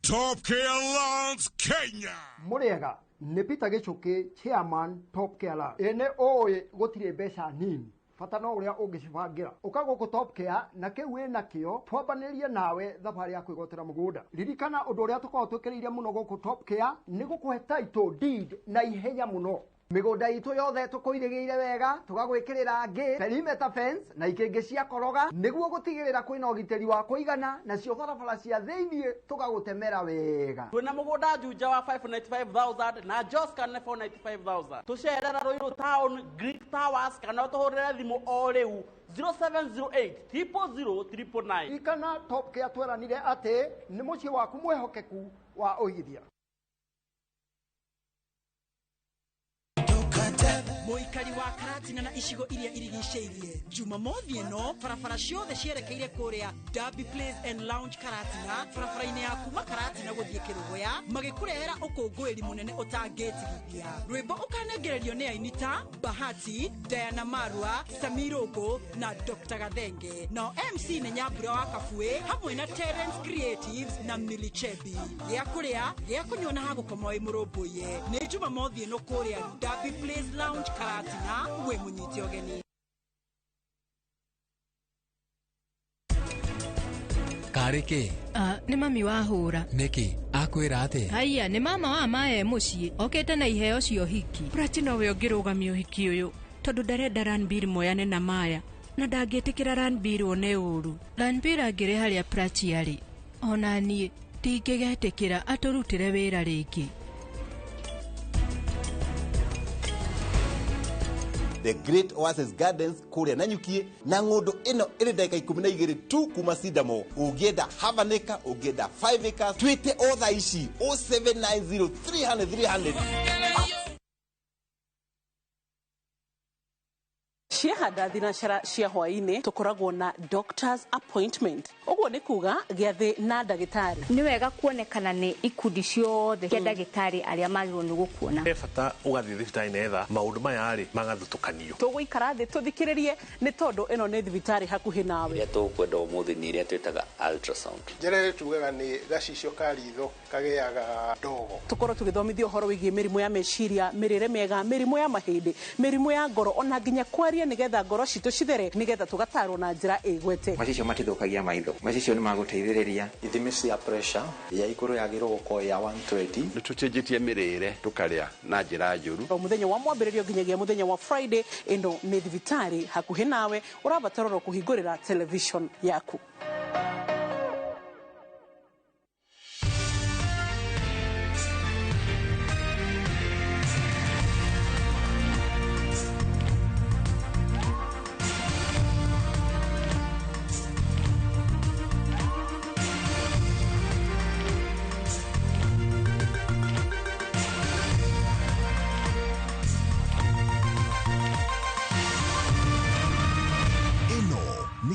Top Care Lawns Kenya. Muriega nĩ Peter Gĩchũkĩ chairman Top Care Lawns. Ĩ nĩ ũĩ gũtirĩ mbeca nini bata no ũrĩa ũngĩcibangĩra. Ũka gũkũ Top Care na kĩu wĩ nakĩo twambanĩrie nawe thabarĩ ya kwĩgwatĩra mũgũnda. Ririkana ũndũ ũrĩa tũkoragwo twĩkĩrĩire mũno gũkũ Top Care nĩ gũkũhe title deed na ihenya mũno. Mĩgũnda itũ yothe tũkũirĩgĩire wega tũgagwĩkĩrĩra ngĩ perimeter fence na ikĩngĩ cia koroga nĩguo gũtigĩrĩra kwĩna ũgitĩri wa kũigana nacio barabara cia thĩiniĩ tũgagũtemera wega. Twĩna mũgũnda Juja wa 595,000 na Joska nĩ 495,000. Tũcerera Ruiru Town, Greek Towers kana ũtũhũrĩre thimũ o rĩu 0708 000 999. Ririkana Top Care tweranire atĩ nĩ mũciĩ waku mwĩhokeku wa ũigithia. Mũikari wa Karatina na icigo iria irigicĩirie Jumamothi ĩno barabara ciothe cierekeire kũrĩa Derby Place and Lounge Karatina barabara-inĩ ya kuma Karatina gũthiĩ Kĩrũgũya magĩkũrehera ũkũngũĩri mũnene ũtangĩtigithia. Rwĩmbo ũkanengererio nĩ aini ta Bahati, Diana Marua, Samirogo na Dr. Gathenge. Nao MC nĩ Nyambura wa Kabuĩ hamwe na Terence Creatives na Milichebi. Gĩa kũrĩa, gĩa kũnyua na ha gũkoma wĩ mũrũmbũiye. Nĩ Jumamothi ĩno kũrĩa Derby Place Lounge Karatina we munyite ũgeni. Karĩ kĩ? Nĩ mami wahũra. Nĩkĩ? Akwĩra atĩa? Haiya, nĩ mama wa mae mũciĩ okĩte na iheo cia ũhiki. Prachi nowe ũngĩrũgamia ũhiki ũyũ tondũ ndarenda Ranbir moyane na Maya na ndangĩtĩkĩra Ranbir one ũru. Ranbir angĩrĩ harĩa Prachi arĩ ona niĩ ndingĩgetĩkĩra atũrutĩre wĩra rĩngĩ. The Great Oasis Gardens kũrĩa Nanyukie na ng'ũndũ ĩno ĩrĩ ndagĩka 12 tu kuma Sidamo. Ũngĩenda half an acre, ũngĩenda 5 acres, twĩte o thaa ici 0790 300 300. Ciahanda thinacara cia hwaĩ-inĩ tũkoragwo na doctor's appointment. Ũguo nĩ kuga gĩathĩ na ndagĩtarĩ. Nĩ wega kuonekana nĩ ikundi ciothe cia ndagĩtarĩ arĩa magĩrĩirwo nĩ gũkuona. He bata ũgathiĩ thibitarĩ nĩgetha maũndũ maya rĩ magathutũkanio. Tũgũikara thĩ tũthikĩrĩrie nĩ tondũ ĩno nĩ thibitarĩ hakuhĩ nawe. Ĩrĩa tũkwenda ũmũthĩ nĩ ĩrĩa twĩtaga ultrasound. Njĩra ĩrĩa tugaga nĩ gacicio ka ritho kagĩaga ndogo. Tũkorwo tũgĩthomithio ũhoro wĩgiĩ mĩrimũ ya meciria, mĩrĩre mĩega, mĩrimũ ya mahĩndĩ, mĩrimũ ya ngoro ona nginya kwaria nĩgetha ngoro citũ cithere nĩgetha tũgatarwo na njĩra ĩgwete. Macicio matithũkagia maitho, macicio nĩ magũteithĩrĩria. Ithimi cia pressure ya igũrũ yagĩrĩirwo gũkorwo ya 120. Nĩ tũcenjetie mĩrĩre tũkarĩa na njĩra njũru. O mũthenya wa mwambĩrĩrio nginyagia mũthenya wa Friday ĩno nĩ thibitarĩ hakuhĩ nawe ũrabatara oro kũhingũrĩra television yaku.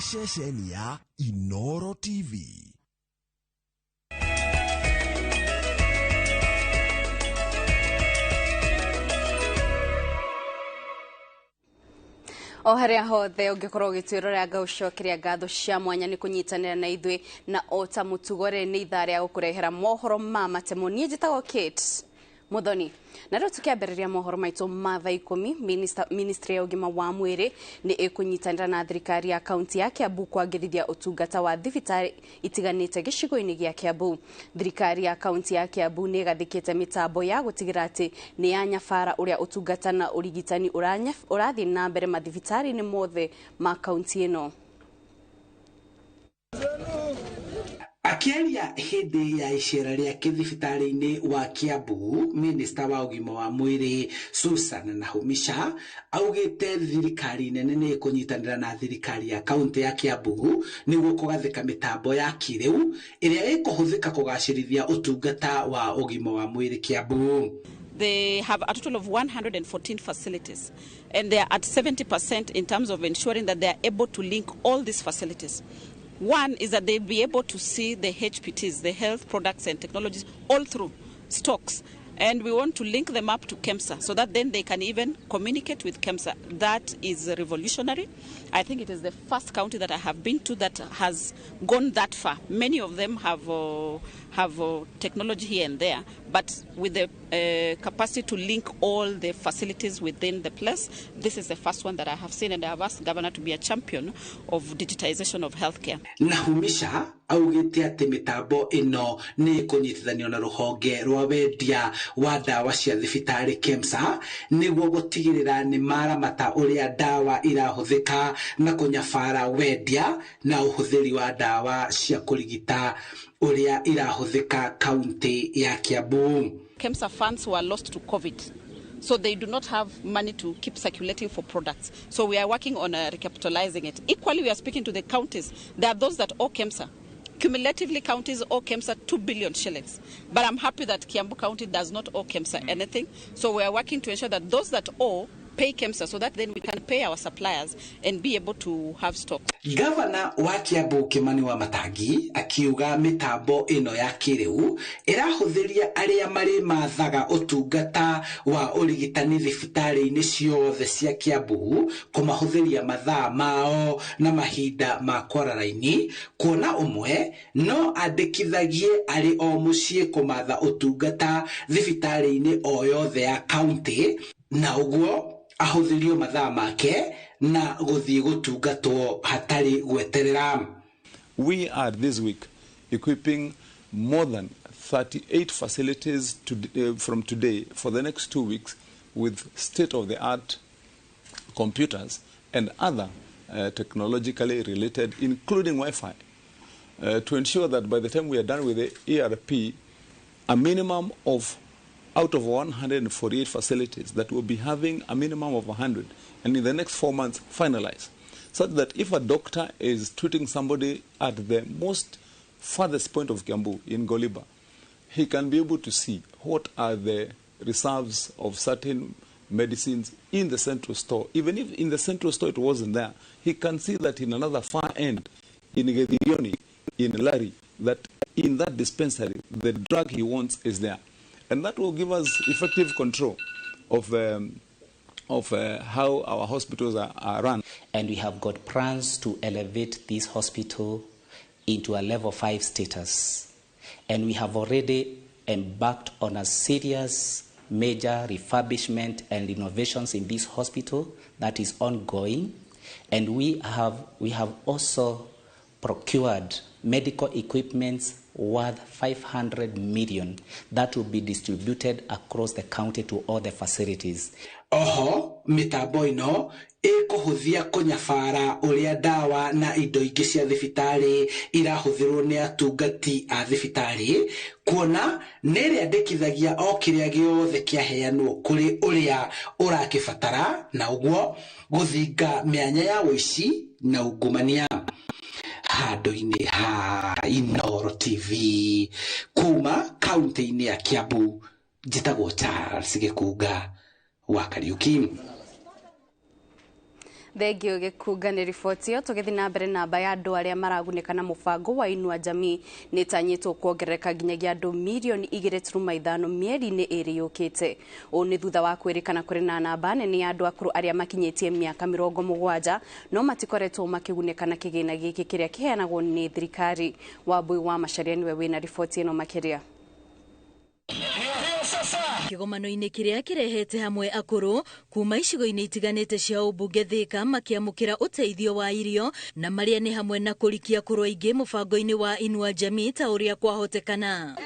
Ceceni ya Inoro TV. O haria hothe ũngĩkorwo ũgĩtwĩrorera, ngaũcokeria ngatho cia mwanya nĩ kũnyitanĩra na ithuĩ, na o ta mũtugo rĩ, nĩ ithaa rĩa gũkũrehera mohoro ma matemo. Niĩ njĩtagwo Kate Muthoni, na rĩu tũkĩambĩrĩria mohoro maitũ ma thaa 10, ministry ya ũgima wa mwĩrĩ nĩ ĩkũnyitanĩra na thirikari ya kaunti ya Kiambu kwagĩrithia ũtungata wa thibitarĩ itiganĩte gĩcigo-inĩ gĩa Kiambu. Thirikari ya kaunti ya Kiambu nĩ ĩgathĩkĩte mĩtambo ya gũtigĩrĩra atĩ nĩ ya nyabara ũrĩa ũtungata na ũrigitani ũrathiĩ na mbere mathibitarĩ-inĩ mothe ma kaunti ĩno. Akĩaria hĩndĩ ya icera rĩake thibitarĩ-inĩ wa Kiambu, minista wa ũgima wa mwĩrĩ Susan Nahumisha augĩte thirikari nene nĩ ĩkũnyitanĩra na thirikari ya kaunti ya Kiambu nĩguo kũgathĩka mĩtambo ya kĩrĩu ĩrĩa ĩkũhũthĩka kũgacĩrithia ũtungata wa ũgima wa mwĩrĩ Kiambu. They have a total of 114 facilities, and they are at 70% in terms of ensuring that they are able to link all these facilities. One is that they'll be able to see the HPTs, the health products and technologies, all through stocks. And we want to link them up to KEMSA so that then they can even communicate with KEMSA. That is revolutionary. I think it is the first county that I have been to that has gone that far. Many of them have technology here and there, but with the capacity to link all the facilities within the place, this is the first one that I have seen, and I have asked the governor to be a champion of digitization of healthcare. Nahumisha augĩte atĩ mĩtambo ĩno nĩ ĩkũnyitithanio na rũhonge rwa wendia wa ndawa cia thibitarĩ KEMSA nĩguo gũtigĩrĩra nĩ maramata ũrĩa ndawa irahũthĩka na kũnyabara wendia na ũhũthĩri wa ndawa cia kũrigita ũrĩa irahũthĩka kaunti ya Kiambu. KEMSA funds were lost to COVID. So they do not have money to keep circulating for products. So we are working on recapitalizing it. Equally, we are speaking to the counties. There are those that owe KEMSA. Cumulatively, counties owe KEMSA 2 billion shillings. But I'm happy that Kiambu County does not owe KEMSA anything. So we are working to ensure that those that owe pay KEMSA so that then we can pay our suppliers and be able to have stocks. Gavana wa Kiambu Kimani Wamatangi akiuga mitambo ĩno ya kĩrĩu ĩrahũthĩria arĩa marĩ mathaga ũtungata wa ũrigitani thibitarĩ-inĩ ciothe cia Kiambu kũmahũthĩria mathaa mao na mahinda ma kwara raini, kuona ũmwe no andĩkithagie arĩ o mũciĩ kũmatha ũtungata thibitarĩ-inĩ o yothe ya kaunti, na ũguo ahũthĩrio mathaa make na gũthiĩ gũtungatwo hatarĩ gweterera. We are this week equipping more than 38 facilities from today for the next 2 weeks with state-of-the-art computers and other technologically related, including Wi-Fi, to ensure that by the time we are done with the ERP, a minimum of out of 148 facilities that will be having a minimum of 100, and in the next 4 months finalize, such that if a doctor is treating somebody at the most farthest point of Kiambu in Goliba, he can be able to see what are the reserves of certain medicines in the central store. Even if in the central store it wasn't there, he can see that in another far end, in Gethirioni, in Lari, that in that dispensary, the drug he wants is there. And that will give us effective control of how our hospitals are run. And we have got plans to elevate this hospital into a level 5 status. And we have already embarked on a serious major refurbishment and renovations in this hospital that is ongoing. And we have also procured medical equipment worth 500 million that will be distributed across the county to all the facilities. Oho, mitambo ino ĩkũhũthia kũnyabara ũrĩa ndawa na indo ingĩ cia thibitarĩ irahũthĩrwo nĩ atungati a thibitarĩ, kuona nĩ ĩrĩandĩkithagia o kĩrĩa gĩothe kĩaheanwo kũrĩ ũrĩa ũrakĩbatara, na ũguo gũthinga mĩanya ya ũici na ungumania. Handũ-inĩ ha Inooro TV kuma kaunti-inĩ ya Kiambu, njĩtagwo Charles Gĩkunga wa Kariuki. Thengio Gĩkunga nĩ riboti ĩyo. Tũgĩthiĩ na mbere, namba ya andũ arĩa maragunĩka na mũbango wa Inua Jamii nĩ ĩtanyĩtwo kuongerereka nginyagia andũ mirioni 2.5 mĩeri-inĩ 2 yũkĩte. Ũũ nĩ thutha wa kwĩrĩkana kũrĩ na namba nene ya andũ akũrũ arĩa makinyĩtie mĩaka 70 no matikoretwo makĩgunĩka na kĩgĩna gĩkĩ kĩrĩa kĩheanagwo nĩ thirikari. Wambui wa Macharia nĩwe wĩna riboti ĩno makĩria. Kĩgomano-inĩ kĩrĩa kĩrehete hamwe akũrũ kuma icigo-inĩ itiganĩte cia ũmbunge Thĩka makĩamũkĩra ũteithio wa irio na marĩa nĩ hamwe na kũrikia akũrũ aingĩ mũbango-inĩ wa Inua Jamii ta ũrĩa kwahotekana.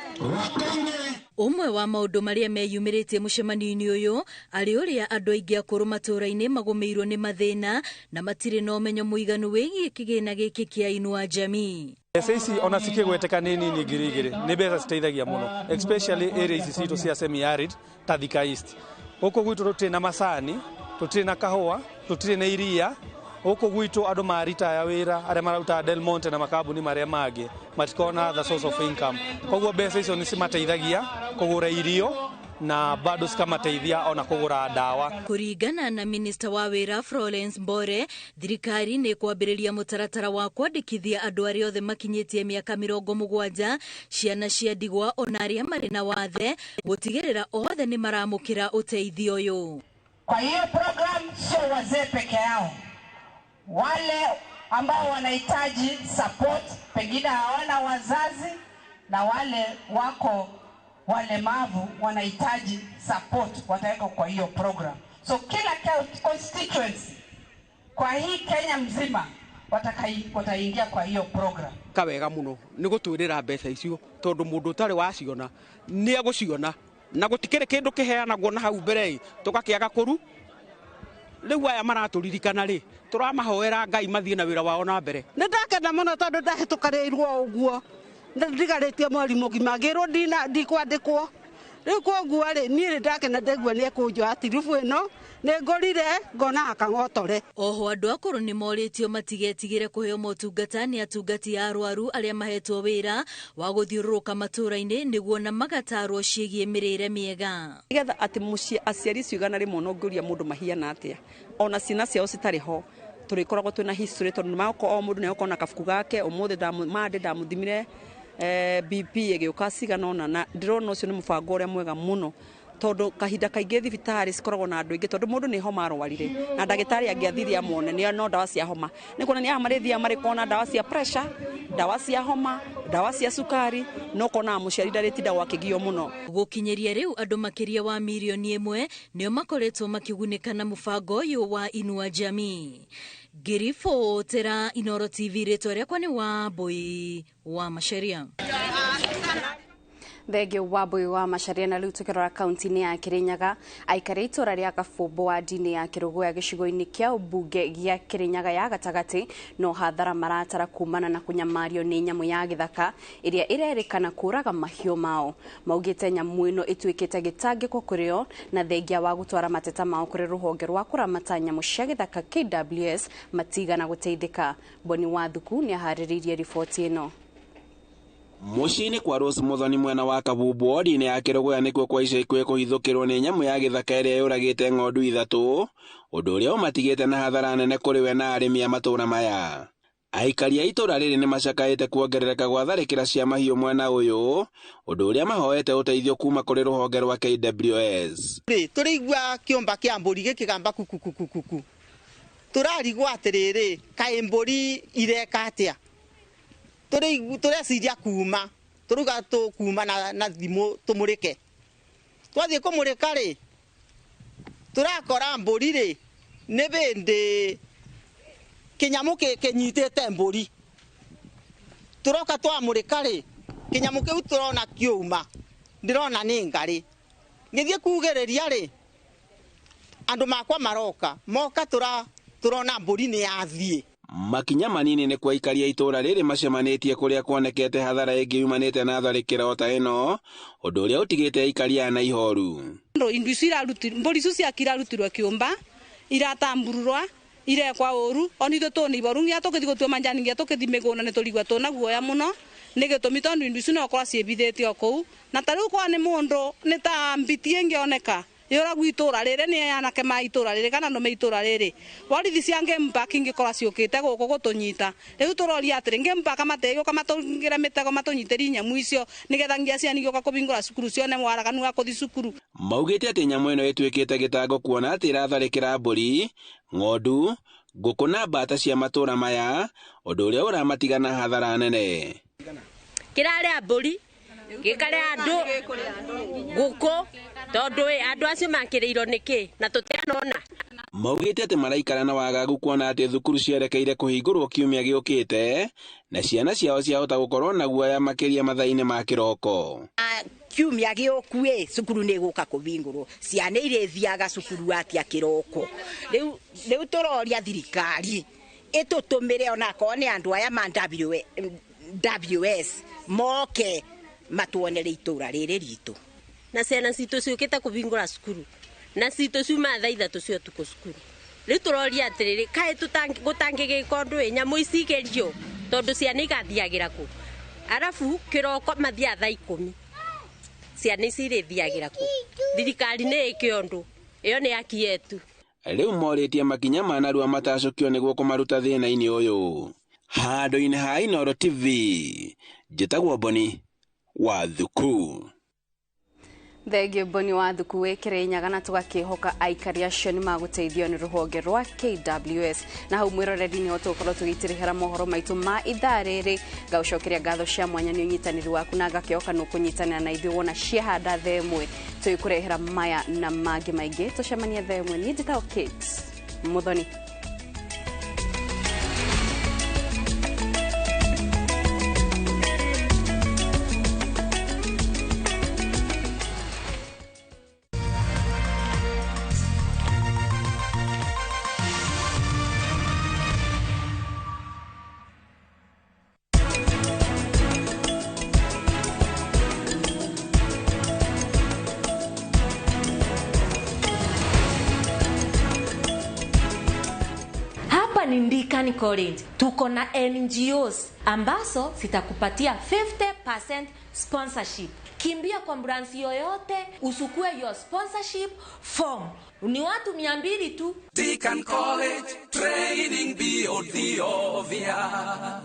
Ũmwe wa maũndũ marĩa meyumĩrĩtie mũcemanio-inĩ ũyũ arĩ ũrĩa andũ aingĩ akũrũ matũũra-inĩ magũmĩirwo nĩ mathĩna na matirĩ na ũmenyo mũiganu wĩgiĩ kĩgĩna gĩkĩ kĩa Inua Jamii. Mbeca ici ona cikĩgweteka nĩ nini, 2000, nĩ mbeca citeithagia mũno, especially area ici citũ cia semi arid ta Thika East. Gũkũ gwitũ tũtirĩ na macani, tũtirĩ na kahũa, tũtirĩ na iria. Gũkũ gwitũ andũ maritaya wĩra, arĩa mararuta Del Monte na makambuni marĩa mangĩ matikoragwo na other source of income, koguo mbeca icio nĩ cimateithagia kũgũra irio na bado cikamateithia ona kũgũra ndawa. Kũringana na minista wa wĩra Florence Mbore, thirikari nĩ kwambĩrĩria mũtaratara wa kwandĩkithia andũ arĩa othe makinyĩtie mĩaka 70, ciana cia ndigwa ona arĩa marĩ na wathe, gũtigĩrĩra othe nĩ maramũkĩra ũteithio ũyũ. Kwa hiyo program sio wazee peke yao, wale ambao wanahitaji support, pengine hawana wazazi, na wale wako walemavu wanahitaji support, watawekwa kwa hiyo program. So kila constituency kwa hii Kenya mzima wataingia kwa hiyo program. Kawega muno nĩ gũtwĩrĩra mbeca icio tondũ mũndũ ũtarĩ waciona nĩ egũciona na gũtikĩrĩ kĩndũ kĩheanagwo na hau mbere tũgakĩaga kũru. Rĩu aya maratũririkana rĩ, tũramahoera Ngai mathiĩ na wĩra wao na mbere. Nĩ ndakena mũno tondũ ndahĩtũkanĩirwo ũguo ndigarĩtie mweri mũgima ngĩrwo ndikwandĩkwo. Rĩu koguo rĩ, niĩ nĩ ndakena ndaigua nĩ ekũnjoya tiribu ĩno nĩ ngũrire ngona akang'otore. Oho andũ akũrũ nĩ morĩtio matigetigĩre kũheo motungata nĩ atungati a arwaru arĩa mahetwo wĩra wa gũthiũrũrũka matũũra-inĩ nĩguo na magatarwo ciĩgiĩ mĩrĩre mĩega. Nĩgetha atĩ mũciĩ aciari icio 100 na ũngĩũria mũndũ mahiana atĩa ona ciana ciao citarĩ ho, tũrĩkoragwo twĩna history tondũ nĩmagũkorwo o mũndũ nĩegũkorwo na kabuku gake. Ũmũthĩ mande ndamũthimire BP ĩgĩũka cigana ũna, na ndĩrona ũcio nĩ mũbango ũrĩa mwega mũno tondũ kahinda kaingĩ thibitarĩ cikoragwo na andũ aingĩ tondũ mũndũ nĩ homa arwarire na ndagĩtarĩ angĩathire amwone nĩ no ndawa cia homa, nĩ kuonania aya marĩthiaga marĩ ndawa cia pressure, ndawa cia homa, ndawa cia cukari, no konaga mũciari ndarĩtindagwo akĩgio mũno. Gũkinyĩria rĩu andũ makĩria wa mirioni 1 nĩo makoretwo makĩgunĩka na mũbango ũyũ wa Inua Jamii. Ngĩribotera Inooro TV, rĩtwa rĩakwa nĩ Wambui wa Macharia. Thengio Wambui wa Macharia. Na rĩu tũkĩrora kaunti-inĩ ya Kirinyaga, aikari itũra rĩa Kabũmbũ wadi-inĩ ya Kĩrũgũya gĩcigo-inĩ kĩa ũmbunge gĩa Kĩrĩnyaga ya gatagatĩ no hathara maratara kumana na kũnyamario nĩ nyamũ ya gĩthaka ĩrĩa ĩrerĩkana kũraga mahiũ mao. Maugĩte nyamũ ĩno ĩtuĩkĩte gĩtangĩko kũrĩ o, na thengia wa gũtwara mateta mao kũrĩ rũhonge rwa kũramata nyamũ cia gĩthaka KWS matigana gũteithĩka. Boni Wathuku nĩ aharĩrĩirie riboti ĩno. Mũciĩ-inĩ kwa Rose Muthoni mwena wa Kabumbu wodi-inĩ ya Kĩrũgũya nĩkuo kwa ica ikuhĩ kũhithũkĩrwo nĩ nyamũ ya gĩthaka ĩrĩa yũragĩte ng'ondu ithatũ, ũndũ ũrĩa ũmatigĩte na hathara nene kũrĩ we na arĩmi a matũũra maya. Aikari a itũũra rĩrĩ nĩ macakaĩte kuongerereka gwa tharĩkĩra cia mahiũ mwena ũyũ, ũndũ ũrĩa mahoete ũteithio kuma kũrĩ rũhonge rwa KWS. Rĩ tũrĩigua kĩũmba kĩa mbũri gĩkĩgamba kukukukuku, tũrarigwo atĩrĩrĩ, kaĩ mbũri ireka atĩa? Tũreciria kuma tũruga tũkuma na thimũ tũmũrĩke. Twathiĩ kũmũrĩka rĩ, tũrakora mbũri rĩ nĩ bĩndĩ kĩnyamũ kĩnyitĩte mbũri. Tũroka twamũrĩka rĩ, kĩnyamũ kĩu tũrona kĩũma, ndĩrona nĩ ngarĩ. Ngĩthiĩ kugĩrĩria rĩ, andũ makwa maroka moka, tũrona mbũri nĩ yathiĩ. Makinya manini nĩ kwa aikari a itũũra rĩrĩ macemanĩtie kũrĩa kuonekete hathara ĩngĩ yumanĩte na tharĩkĩra o ta ĩno, ũndũ ũrĩa ũtigĩte aikari aya na ihoru. Indo icio mbũri icio ciake irarutirwo kĩũmba, iratambururwa, irekwa ũru, ona ithuĩ tũna iboru nginya tũkĩthiĩ gũtua manjani, nginya tũkĩthiĩ mĩgũnda nĩ tũrigua tũna guoya mũno nĩ gĩtũmi tondũ indo icio no ũkorwo ciĩhithĩte o kũu, na ta rĩu kwa nĩ mũndũ nĩ ta mbiti ĩngĩoneka Yũragwo itũra rĩrĩ nĩ anake ma itũra rĩrĩ kana nũme itũra rĩrĩ. Borithi cia Game Park ingĩkorwo ciũkĩte gũkũ gũtũnyita. Rĩu tũroria atĩrĩ, Game Park mategũka matũingĩre mĩtego matũnyitĩrie nyamũ icio nĩgetha nginya ciana igĩũka kũhingũra cukuru cione mwaraganu wa kũthiĩ cukuru. Maugĩte atĩ nyamũ ĩno ĩtuĩkĩte gĩtango kuona atĩ ĩratharĩkĩra mbũri, ng'ondu, ngũkũ na mbata cia matũra maya, ũndũ ũrĩa ũramatiga na hathara nene. Kĩrarĩa mbũri, gĩkarĩa andũ, ngũkũ, tondũ andũ acio makĩrĩirwo nĩkĩ na tũtianona. Maugĩte atĩ maraikara na wagagu kuona atĩ thukuru cierekeire kũhingũrwo kiumia gĩũkĩte na ciana ciao ciahota gũkorwo na guoya makĩria mathaa-inĩ ma kĩroko. Kiumia gĩũku ĩ cukuru nĩ ĩgũka kũhingũrwo, ciana irĩthiaga cukuru atĩa kĩroko? Rĩu tũroria thirikari ĩtũtũmĩre onakorwo nĩ andũ aya ma WS moke matuonere itũra rĩrĩ ritũ. Na ciana citũ ciũkĩte kũhingũra cukuru na citũ ciuma thaa 3 cia ũtukũ cukuru. Rĩu tũroria atĩrĩrĩ, kaĩ gũtangĩgĩka ũndũ ĩ nyamũ ici igerio tondũ ciana igathiagĩra kũ? Arabu kĩroko mathiaga thaa 10, ciana ici irĩthiagĩra kũ? Thirikari nĩ ĩke ũndũ, ĩyo nĩ haki yetu. Rĩu morĩtie makinya ma narua matacũkio nĩguo kũmaruta thĩna-inĩ ũyũ. Handũ-inĩ ha Inooro TV, njĩtagwo Boni wa Thuku. Thengio Boni wa Thuku wĩ Nyaga na tũgakĩhoka aikari acio nĩ magũteithio nĩ rũhonge rwa KWS. Na hau mwĩroreri nĩho tũgũkorwo tũgĩtirĩhĩra mohoro maitũ ma ithaa rĩrĩ. Ngagũcokeria ngatho cia mwanya nĩ ũnyitanĩri waku na ngakĩhoka nũkũnyitanĩra na ithuĩ wona ciahanda thaa 1 tũgĩkũrehera maya na mangĩ maingĩ. Tũcemanie thaa 1. Niĩ njĩtagwo Kate Muthoni. College tuko na NGOs ambazo zitakupatia 50% sponsorship. Kimbia kwa branch yoyote usukue your sponsorship form. Ni watu 200 tu. Deacon College training beyond the obvious.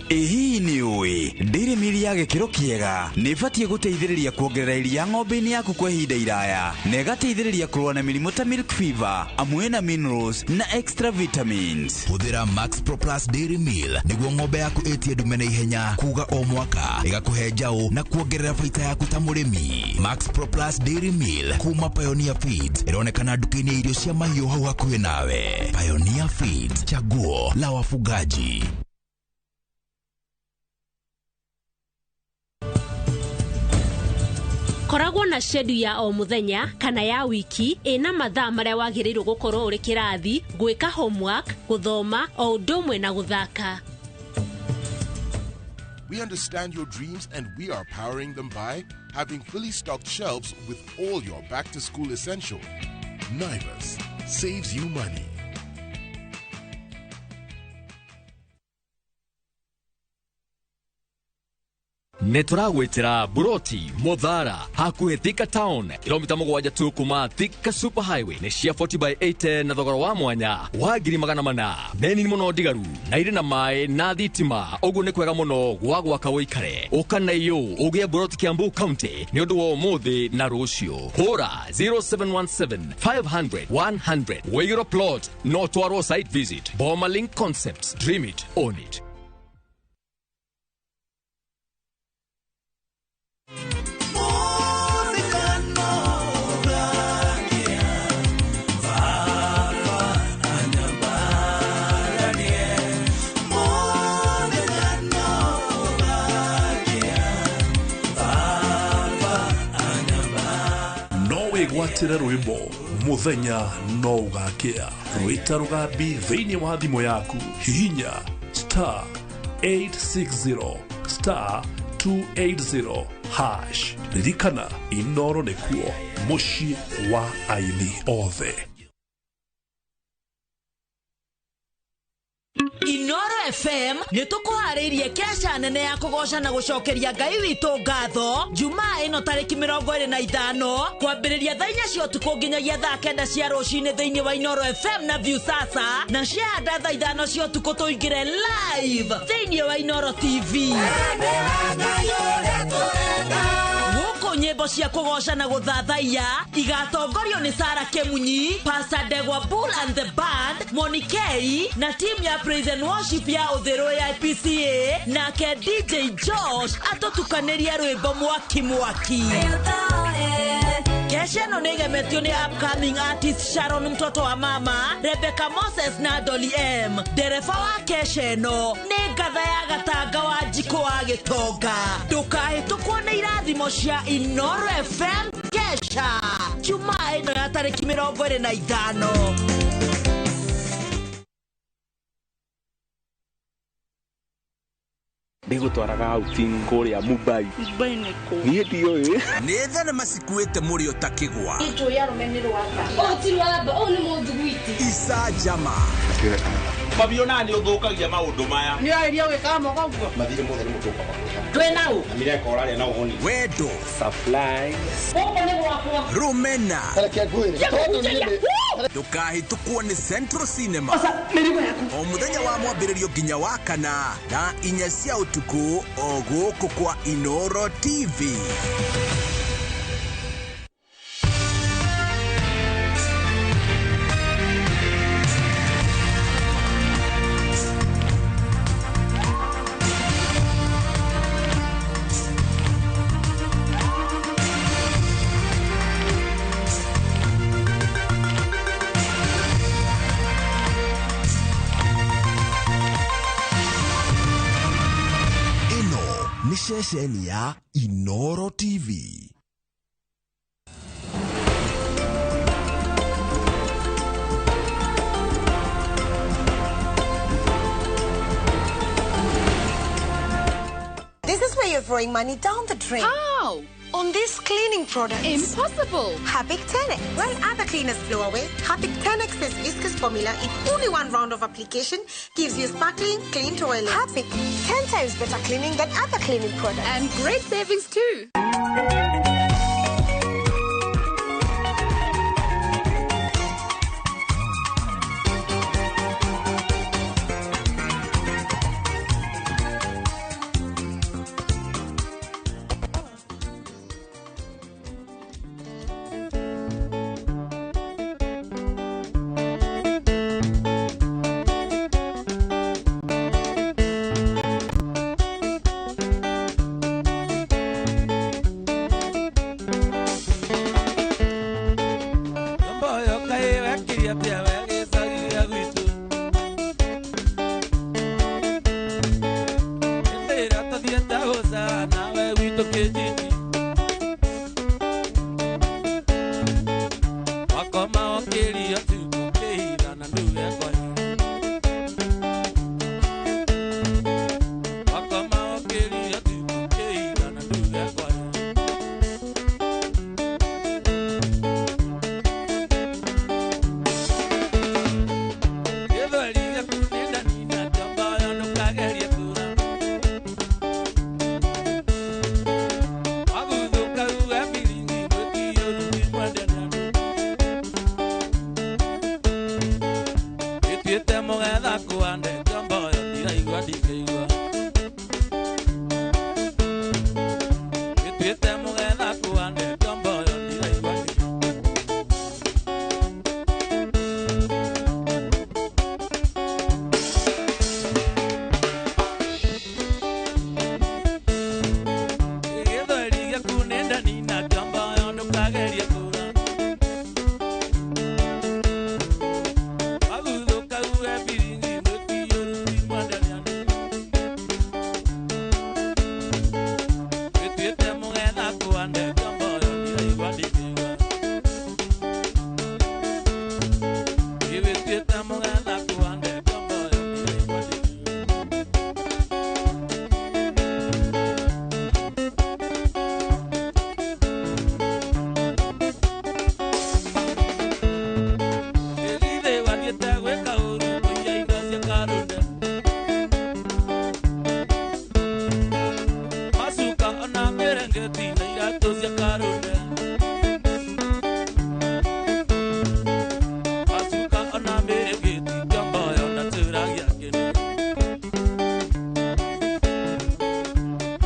Ĩhihi nĩ ũĩ ndĩrĩ mĩri ya gĩkĩro kĩega nĩ ĩbatiĩ gũteithĩrĩria kuongerera iria ng'ombe-inĩ yaku kwa ihinda iraya na ĩgateithĩrĩria kũrũa na mĩrimũ ta milk fever amwe na minerals na extra vitamins. Hũthĩra Max Pro Plus Dairy Meal nĩguo ng'ombe yaku ĩtie ndume na ihenya kuga o mwaka ĩgakũhe njaũ na kuongerera baita yaku ta mũrĩmi. Max Pro Plus Dairy Meal kuma Pioneer Feeds ĩronekana nduka-inĩ ya irio cia mahiũ hau hakuhĩ nawe. Pioneer Feeds, chaguo la wafugaji. Koragwo na schedule ya o muthenya kana ya wiki ina mathaa maria wagiriirwo gukorwo uri kirathi, gwika homework, guthoma o undu umwe na guthaka. We understand your dreams and we are powering them by having fully stocked shelves with all your back to school essentials. Naivas saves you money. Nĩ tũragwĩtĩra Buroti Muthara hakuhĩ Thika Town, kilomita 7 tu kuma Thika Super Highway. Nĩ cia 40x80 na thogora wa mwanya wa 400,000. Nĩ nini mũno ndigaru na irĩ na maĩ na thitima, ũguo nĩ kwega mũno gwa gwaka ũikare. Ũka na iyũ ũgĩe Buroti Kiambu County nĩ ũndũ wa ũmũthĩ na rũciũ. Hũra 0717 500 100. Wĩgĩrwo plot no twarwo site visit. Boma Link Concepts, dream it, own it. Gwatĩre rwĩmbo mũthenya no ũgakĩa. Rwĩta rũgambi thĩinĩ wa thimũ yaku, hihinya star 860 star 280 hash. Ririkana, Inooro nĩkuo mũciĩ wa aini othe. Inooro FM Nĩ tũkũharĩirie kesha nene ya kũgoca na gũcokeria Ngai witũ ngatho Jumaa ĩno tarĩki 25 kwambĩrĩria thaa 4 cia ũtukũ nginyagia thaa 9 cia rũcinĩ thĩinĩ wa Inoro FM na Viusasa, na ciahanda thaa 5 cia ũtukũ tũingĩre live thĩinĩ wa Inoro TV. Gũkũ nyĩmbo cia kũgoca na gũthathaiya igatongorio nĩ Sarah Kemunyi, Pastor Ndegwa Bull and the Band, Monikei na team ya Praise and Worship ya Ũthĩrũ ya IPCA, nake DJ Josh atũtukanĩrie rwĩmbo mwaki mwaki. Kesha ĩno nĩ ĩgemetio nĩ upcoming artist Sharon mtoto wa mama, Rebecca Moses na Dolly M. Ndereba wa kesha ĩno nĩ ngatha ya Gatanga wa Njikũ wa Gĩtonga. Ndũkahĩtũkwo nĩ irathimo cia Inoro FM kesha Jumaa ĩno ya tarĩki 25. Ndigũtwaraga outing kũrĩa Mumbai. Mumbai nĩ kũ? Niĩ ndiũĩ. Nĩ thenema cikuĩte mũrĩo ta kĩgwa. Njũĩ arũme nĩ rwamba. Ũũ ti rwamba, ũũ nĩ mũthuguiti. Icanjama. Mabio na nĩ ũthũkagia maũndũ maya. Nĩ ũrairia gwĩkaga moga ũguo? Mathirĩ mothe nĩ mũtũka makũrĩha. Twĩ na ũ? Na mireka ũrarĩa na ũhũni. Wendo. Supplies. Gũkũ nĩ gwakwa. Rũmena. Reke ngwĩre. Tondũ niĩ nĩ Ndũkahĩtũkwo nĩ Central Cinema. Oca, mĩrigo yaku. O mũthenya wa mwambĩrĩrio nginya wa kana thaa 4 cia ũtukũ o gũkũ kwa Inoro TV. Ceceni ya Inoro TV. This is where you're throwing money down the drain. How? On these cleaning products. Impossible. Harpic 10X. When other cleaners blow away, Harpic 10X's viscous formula in only one round of application gives you sparkling, clean toilet. Harpic, 10 times better cleaning than other cleaning products. And great savings too.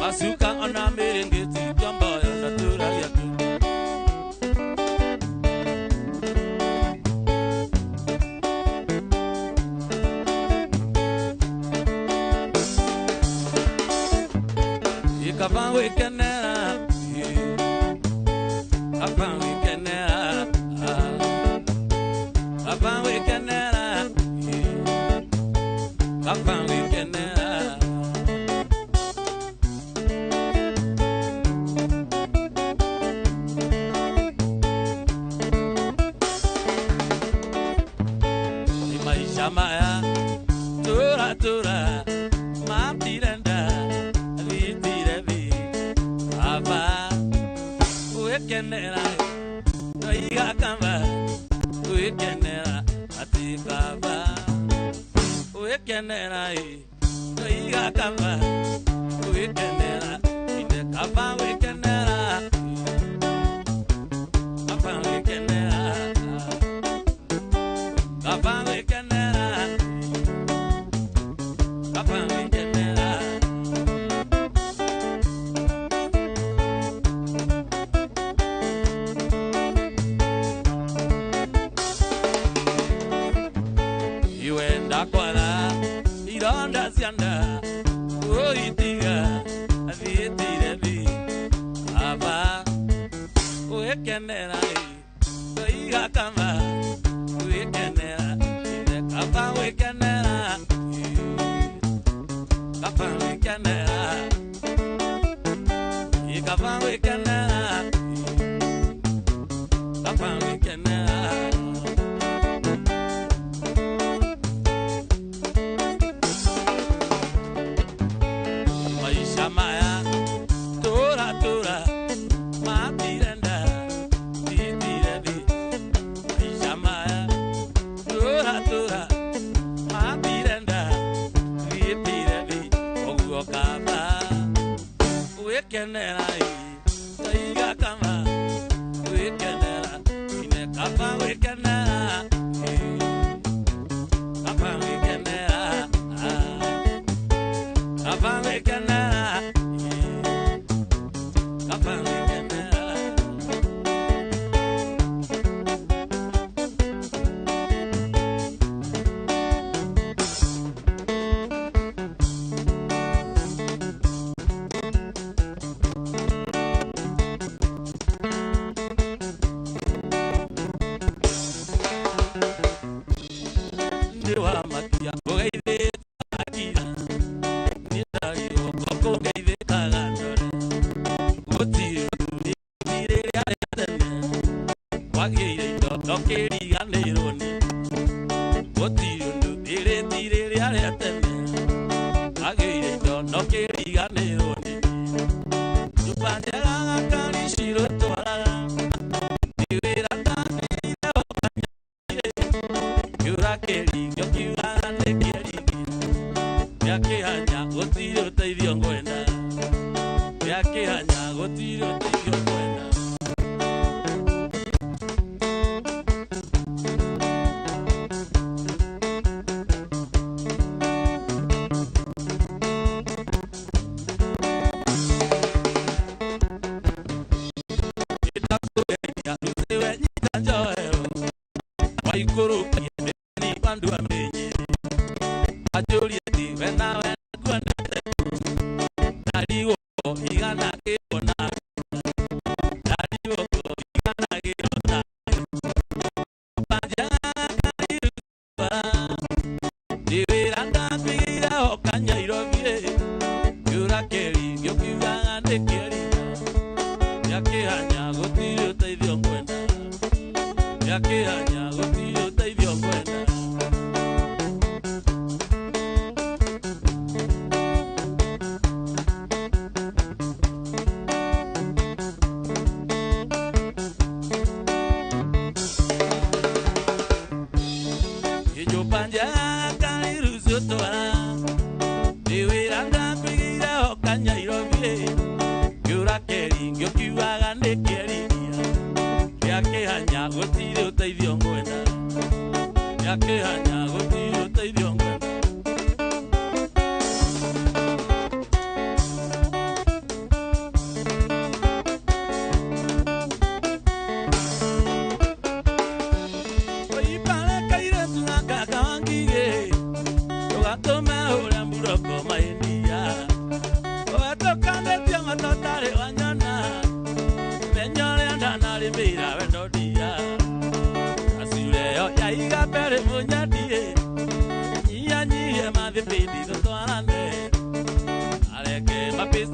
Wacuka ona mĩrĩngĩti ngomboyo ndatũragia ku. Kaba gwĩkenera, kaba gwĩkenera, kaba gwĩkenera, kaba gwĩkenera. Ni maisha maya tura tura matirenda thitire thi kaba gwĩkenera toiga kaba gwĩkenera ati kaba gwĩkenera toiga kaba gwĩkenera ine kaba gwĩkenera kaba gwĩkenera kaba gwĩkenera kaba gwĩkenera. Iwenda kwara ironda cianda ũitiga athiĩtire thi kaba gwĩkenera toiga kaba gwĩkenera ine kaba gwĩkenera kaba gwĩkenera kaba gwĩkenera kaba gwĩkenera. Maisha maya tura tura matirenda titire thi. Maisha maya tura tura matirenda titire thi ũguo kaba gwĩkenera toiga kaba gwĩkenera ine kaba gwĩkenera kaba gwĩkenera kaba gwĩkenera kaba gwĩkenera. Ndĩ wa makia ũgeithĩte akira niĩ ndariũko kũngeithĩkaga ndore gũtirĩ rĩrĩa rĩa tene kwagĩire indo ndokĩriganĩrwo nĩ gũtirĩ ũndũ thirĩti rĩrĩa rĩa tene kwagĩire indo ndokĩriganĩrwo nĩ nyũmba njega gakari cirũtwaraga nĩ wĩra ndagĩire ũkanyire kĩũra kĩringio kiugaga nĩ kĩringi gĩakĩhanya gũtirĩ ũteithio ngwenda gĩakĩhanya gũtirĩ ũteithio ngwenda. Ndakũgeithia rũciwe nyita njoero waikũrũkie mĩni kwandu amenye anjũrie ti we nawe nguonete ndarigwo igana kĩona ndarigwo igana kĩona nĩ wĩra ndatigĩire o Kanyairobi kĩũra kĩringio kiugaga nĩ kĩringa gĩakĩhanya gũtirĩ ũteithio ngwenda gĩakĩhanya gũtirĩ ũteithio ngwenda. Nyũmba njega karirucio twara nĩ wĩra ndakuigĩire o Kanyairobi kĩũra kĩringio kiugaga nĩ kĩringia gĩakĩhanya gũtirĩ ũteithio ngwenda gĩakĩhanya gũtirĩ ũteithio ngwenda.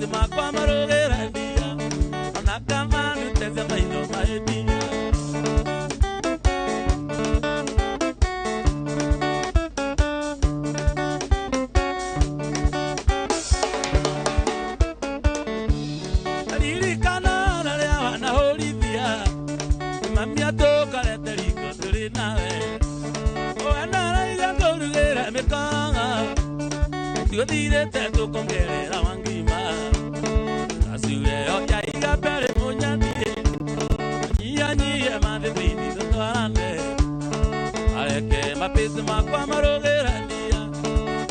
mapesi makwa marũgĩre ndia ona kama nĩteze maitho maendia. Ririkana rĩrĩa wanahũrithia mami atũkarete riko tũrĩ nawe wenaraire ngũrugĩre mĩkongo tuthirĩte tũkongerera wangima acureyo yaiga mbere mũnyandie nyihanyihie mathĩthini tũtwarane areke mapĩci makwa marũgĩre ndia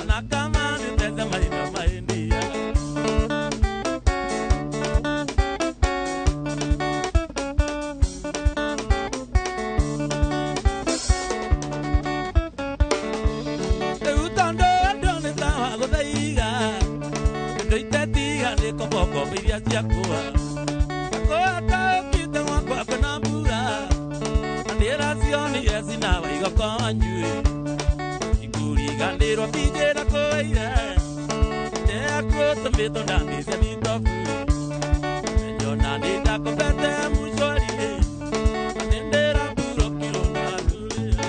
ona kama nĩteze maitho maendia. Rĩu tondũ andũ nĩ ta wa gũthaiga indo itetiga nĩ kombokombo iria ciakũa akũataũkĩte mwakwa kwĩna mbura na ndĩracionire cinawa igoko nyue ikuriganĩrwo mbinjĩra kũire ndeakũtũmĩtwo ndambĩcia thitobu enyona nĩndakũbete mũcori nĩndĩra mburũkirwo na ndũrĩra.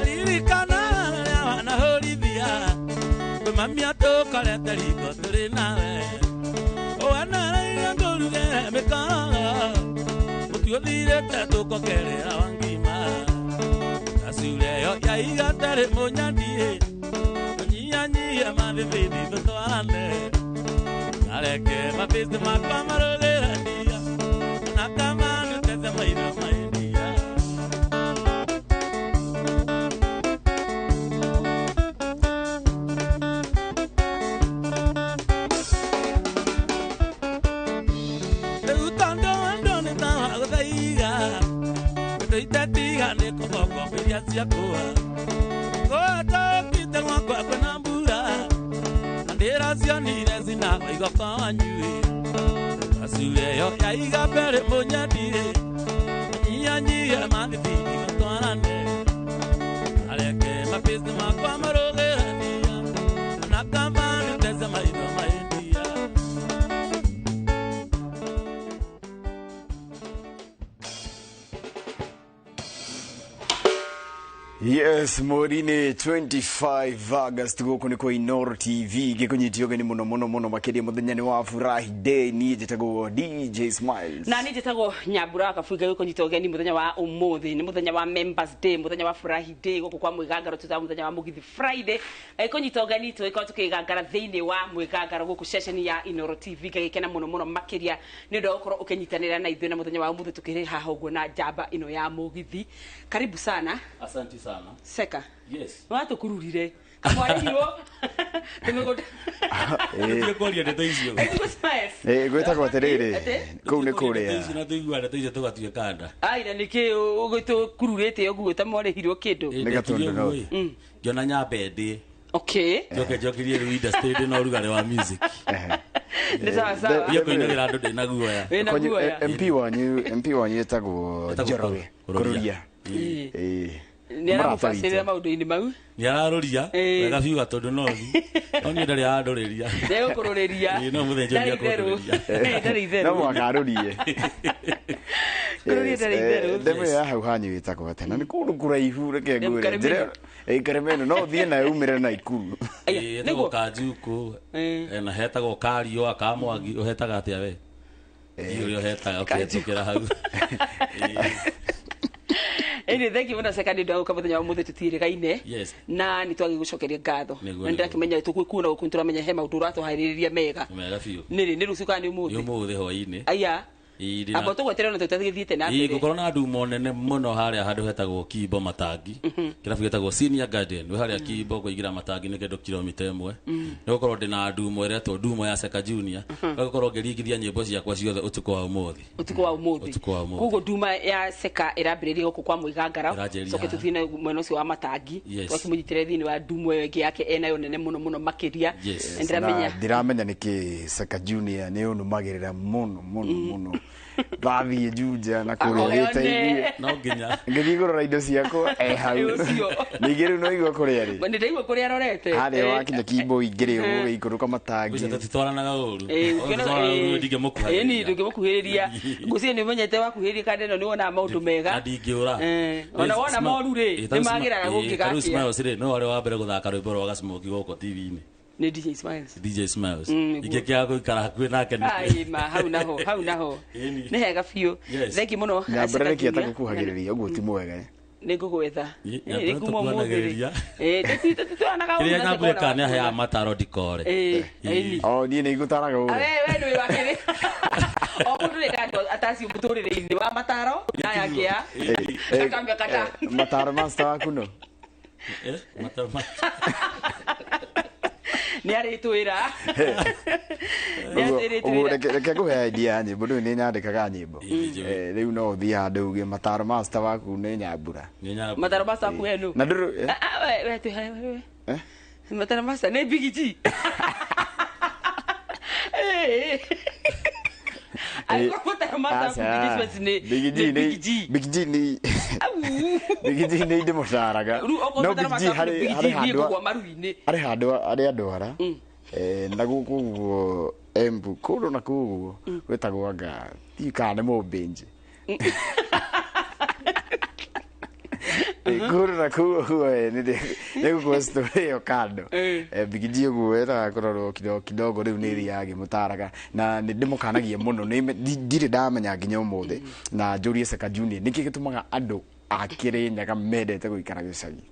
Ririkana rĩrĩa wanahũrithia kwĩ mami atũkorete riko tũrĩ nawe wenaraire ngũrugĩre mĩkongo mũtu ũthirĩte tũkongerera wa ngima acureyo yaiga tarĩ mũnyandie nyihanyihie mathĩthĩthi tũtwarane areke mapĩci makwa marũgĩre ndia ona kama nĩteze maitho maendia. Rĩu tondũ andũ nĩ ta wa gũthaiga indo itetiga nĩ kombokombo iria ciakũa kũataũkĩte mwakwa kwĩna mbura na ndĩracionire cinagwa igoko nyue acureyo yaiga mbere mũnyandie nyihanyihie mathĩthini tũtwarane areke mapĩci makwa marũgĩre ndia ona kama nĩteze maitho maendia. Yes, mweri-inĩ 25 August gũkũ nĩ kwa Inooro TV gĩkũnyitio ũgeni mũno mũno mũno makĩria mũthenya nĩ wa Furahi Day. Niĩ njĩtagwo DJ Smiles na niĩ njĩtagwo Nyambura wa Kabunga gĩkũnyita ũgeni mũthenya wa ũmũthĩ nĩ mũthenya wa Members Day, mũthenya wa Furahi Day gũkũ kwa Mwĩgangaro tũtaga mũthenya wa Mũgithi Friday. Gĩkũnyita ũgeni tũgĩkorwo tũkĩgangara thĩinĩ wa Mwĩgangaro gũkũ ceceni ya Inooro TV ngagĩkena mũno mũno makĩria nĩ ũndũ wa gũkorwo ũkĩnyitanĩra na ithuĩ na mũthenya wa ũmũthĩ tũkĩrĩ haha ũguo na njamba ĩno ya Mũgithi. Karibu sana. Asante sana. Seka. Yes. Watũkururire kamwarĩhirwo tũmĩgũnda Tũtikwaria ndeto icio. Gwĩtagwo atĩrĩrĩ kũu nĩ kũrĩa Icio na tũigua ndeto icio tũgatuĩka nda. Ai na nĩkĩ ũgĩtũkururĩte ũguo ta mwarĩhirwo kĩndũ? Nĩ Gatundu North. Ngĩona nyambe ndĩ. Okay. Njoke njokirie rĩu industry ndĩ na ũrugarĩ wa music. Nĩ sawa sawa. Thiĩ kũinagĩra andũ ndĩna guoya. Wĩna guoya. MP wanyu etagwo Njoroge Kũrũria. Ĩĩ. Nĩ aramũbacĩrĩra maũndũ-inĩ mau. Nĩ ararũria wega biũ gatũndũ nothi no niĩ ndarĩ arandũrĩria. Ndegũkũrũrĩria. Ĩĩ, no mũthenya ũcio nĩekũndũrĩria. Ndarĩ itherũ. No mũhaka arũrie. Kũrũria ndarĩ itherũ. Ndemu ya hau hanyu ĩtagwo atĩa na nĩ kũndũ kũraihu reke ngwĩre njĩra ĩ Karemeno no ũthiĩ nayo umĩre Naikuru. Ĩĩ, ĩtagwo Kanjukũ na hetagwo Kariũa ka Mwangi ũhetaga atĩa we? Ndiũĩ ũrĩa ũhetaga ũkĩhetũkĩra hau. Ĩni thank you mũno Seka nĩ ũndũ wa gũka mũthenya wa ũmũthĩ tũtiĩrĩgaine. Yes. Na nĩ twagĩgũcokeria ngatho. Nĩguo, Na nĩndakĩmenya tũgũkuona gũkũ nĩtũramenya he maũndũ ũratũharĩrĩria mega. Mega biũ. Nĩ rĩ nĩ rũciũ kana nĩ Nĩ ũmũthĩ? ũmũthĩ hwaĩ-inĩ. Aya. Ĩĩ, ndĩna- Amba tũgweterera na tũtagĩthiĩte na Ĩĩ, mbere. ngũkorwo na ndumo nene mũno harĩa handũ hetagwo Kimbo Matangi kĩrabu gĩtagwo Senior Garden wĩ harĩa Kimbo kũingĩra Matangi nĩ kĩndũ kilomita ĩmwe. Nĩ gũkorwo ndĩna ndumo ĩretwo ndumo ya Seka Junior gũkorwo ngĩringithia nyĩmbo ciakwa ciothe ũtukũ wa ũmũthĩ. Ũtukũ wa ũmũthĩ. Ũtukũ wa ũmũthĩ. Koguo nduma ya Seka ĩrambĩrĩria gũkũ kwa Mwĩgangara. Ĩranjĩrĩria Coke haha. tũthiĩ na mwena ũcio wa Matangi. Yes. Twakĩmũnyitĩre thĩinĩ wa ndumo ĩyo ĩngĩ yake enayo nene mũno mũno makĩria. Yes. Na ndĩramenya Na ndiramenya nĩkĩ Seka Junior nĩ ũnũmagĩrĩra mũno mũno mũno Ndathiĩ Juja na kũrĩa gĩteithie. No nginya. Ngĩthiĩ kũrora indo ciakwa hau. Ningĩ rĩu no igua kũrĩa rĩ. Nĩ ndaigua kũrĩa arorete. Harĩa wakinya Kimbo ingĩrĩ ũguo ũgĩikũrũka matangi. Ũcio tũtitwaranaga ũru. Ndingĩmũkuhĩrĩria. Ĩni ndũngĩmũkuhĩrĩria. Ngũciria nĩ ũmenyete wakuhĩrĩria kanda ĩno nĩ wonaga maũndũ mega. Na ndingĩũra. Ona wona moru rĩ, nĩ magĩraga gũngĩgakĩa. Rĩu Smiles rĩ, no warĩ wa mbere gũthaka rwĩmbo rwa Gasmoki gũkũ TV-inĩ. Nĩ DJ Smiles. DJ Smiles. Ingĩkĩaga gũikara hakuhĩ nake nĩ. Ai ma hau naho, hau naho. Nĩ hega biũ. Thank you mũno. Nyambura nĩkĩ atagũkuhagĩrĩria ũguo ti mwega. Nĩ ngũgwetha. Nĩ kuma ũmũthĩ rĩ. Tũtitwaranaga ũru. Kĩrĩa Nyambura ĩkaga nĩ aheaga mataro ndikore. O niĩ nĩ ingũtaraga ũru. We nĩ wa kĩrĩ. O mũndũ nĩ ndandũ atacio mũtũrĩre-inĩ wa mataro na yakĩa. Akambia kata. Mataro master waku no. Mataro nĩ arĩtwĩra. Reke ngũhe idea ya nyĩmbo, ndũĩ nĩ nyandĩkaga nyĩmbo. Rĩu no ũthiĩ handũ uge mataro master waku nĩ Nyambura. Mataro master waku we nũ? Na ndũrũ we twĩ mataro master nĩ Big G. Big G. Big G nĩ Big G nĩ ndĩmũcaraga. No Big G harĩ handũ harĩ handũ arĩa ndwara na gũkũ ũguo Embu kũndũ na kũu ũguo gwĩtagwo anga ndiũĩ kana nĩ Mũmbĩnji. Kũndũ na kũu ũguo nĩ gũkũ story ĩyo kando. Big G ũguo etaga kũrorwo kidogo kidogo rĩu nĩ thiaga ngĩmũtaraga na nĩ ndĩmũkanagia mũno ndirĩ ndamenya nginya ũmũthĩ na njũrie Seka Junior nĩkĩ gĩtũmaga andũ a Kĩrĩnyaga mendete gũikara gĩcagi.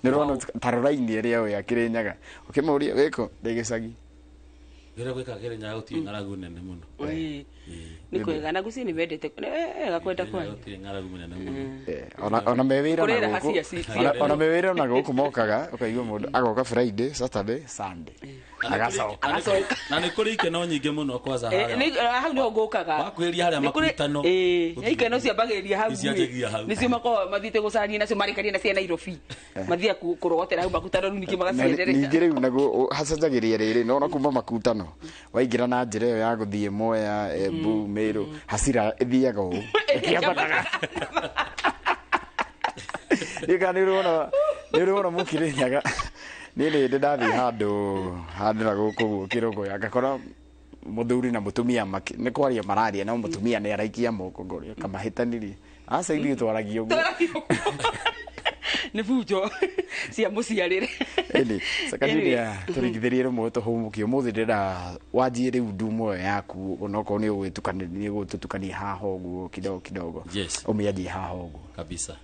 Nĩ ũrona ta rora-inĩ ĩrĩa ũyũ ya Kĩrĩnyaga ũkĩmũria wĩkũ ndĩ gĩcagi. Kĩrĩa gwĩka Kĩrĩnyaga gũtirĩ ng'aragu nene mũno. Nĩ kwega na gũciĩ nĩ mendete wega kwenda kwanyu. Gũtirĩ ng'aragu nene mũno. Ona me wĩra na gũkũ ona me wĩra na gũkũ mokaga ũkaigua mũndũ agoka Friday, Saturday, Sunday. Agacoka. Na nĩ kũrĩ ikeno nyingĩ mũno kwanza harĩa. Hau nĩho ngũkaga. Wakuhĩrĩria harĩa makutano. Ikeno ciambagĩrĩria hau. Nĩcio makoragwo mathiĩte gũcaria nacio marĩkaria nacio Nairobi. Mathiaga kũrogotera hau makutano rĩu ningĩ magaciendereca. Ningĩ rĩu naguo hacanjagĩria rĩrĩ no kuma makutano waingĩra na njĩra ĩyo ya gũthiĩ Mwea, Embu, Meru, hasira ĩthiaga ũũ ĩkĩambataga. Nĩ ũrona Mũkĩrĩnyaga niĩ nĩ ndĩ ndathiĩ handũ na gũkũ ũguo Kĩrũgũya ngakora mũthuri na mũtumia nĩ kwaria mararia no mũtumia nĩ araikia moko ngoria kamahĩtanirie. Aca ithuĩ twaragia ũguo. Nĩ bunjo cia mũciarĩre. Ĩni Seka Junior tũringithĩrie rũmwe tũhũmũkie ũmũthĩ ndĩrenda wanjie rĩu ndumo ĩyo yaku onokorwo nĩ ũgwĩtukania ũgũtũtukania haha ũguo kidogo kidogo. Ũmĩanjie haha ũguo. Kabisa.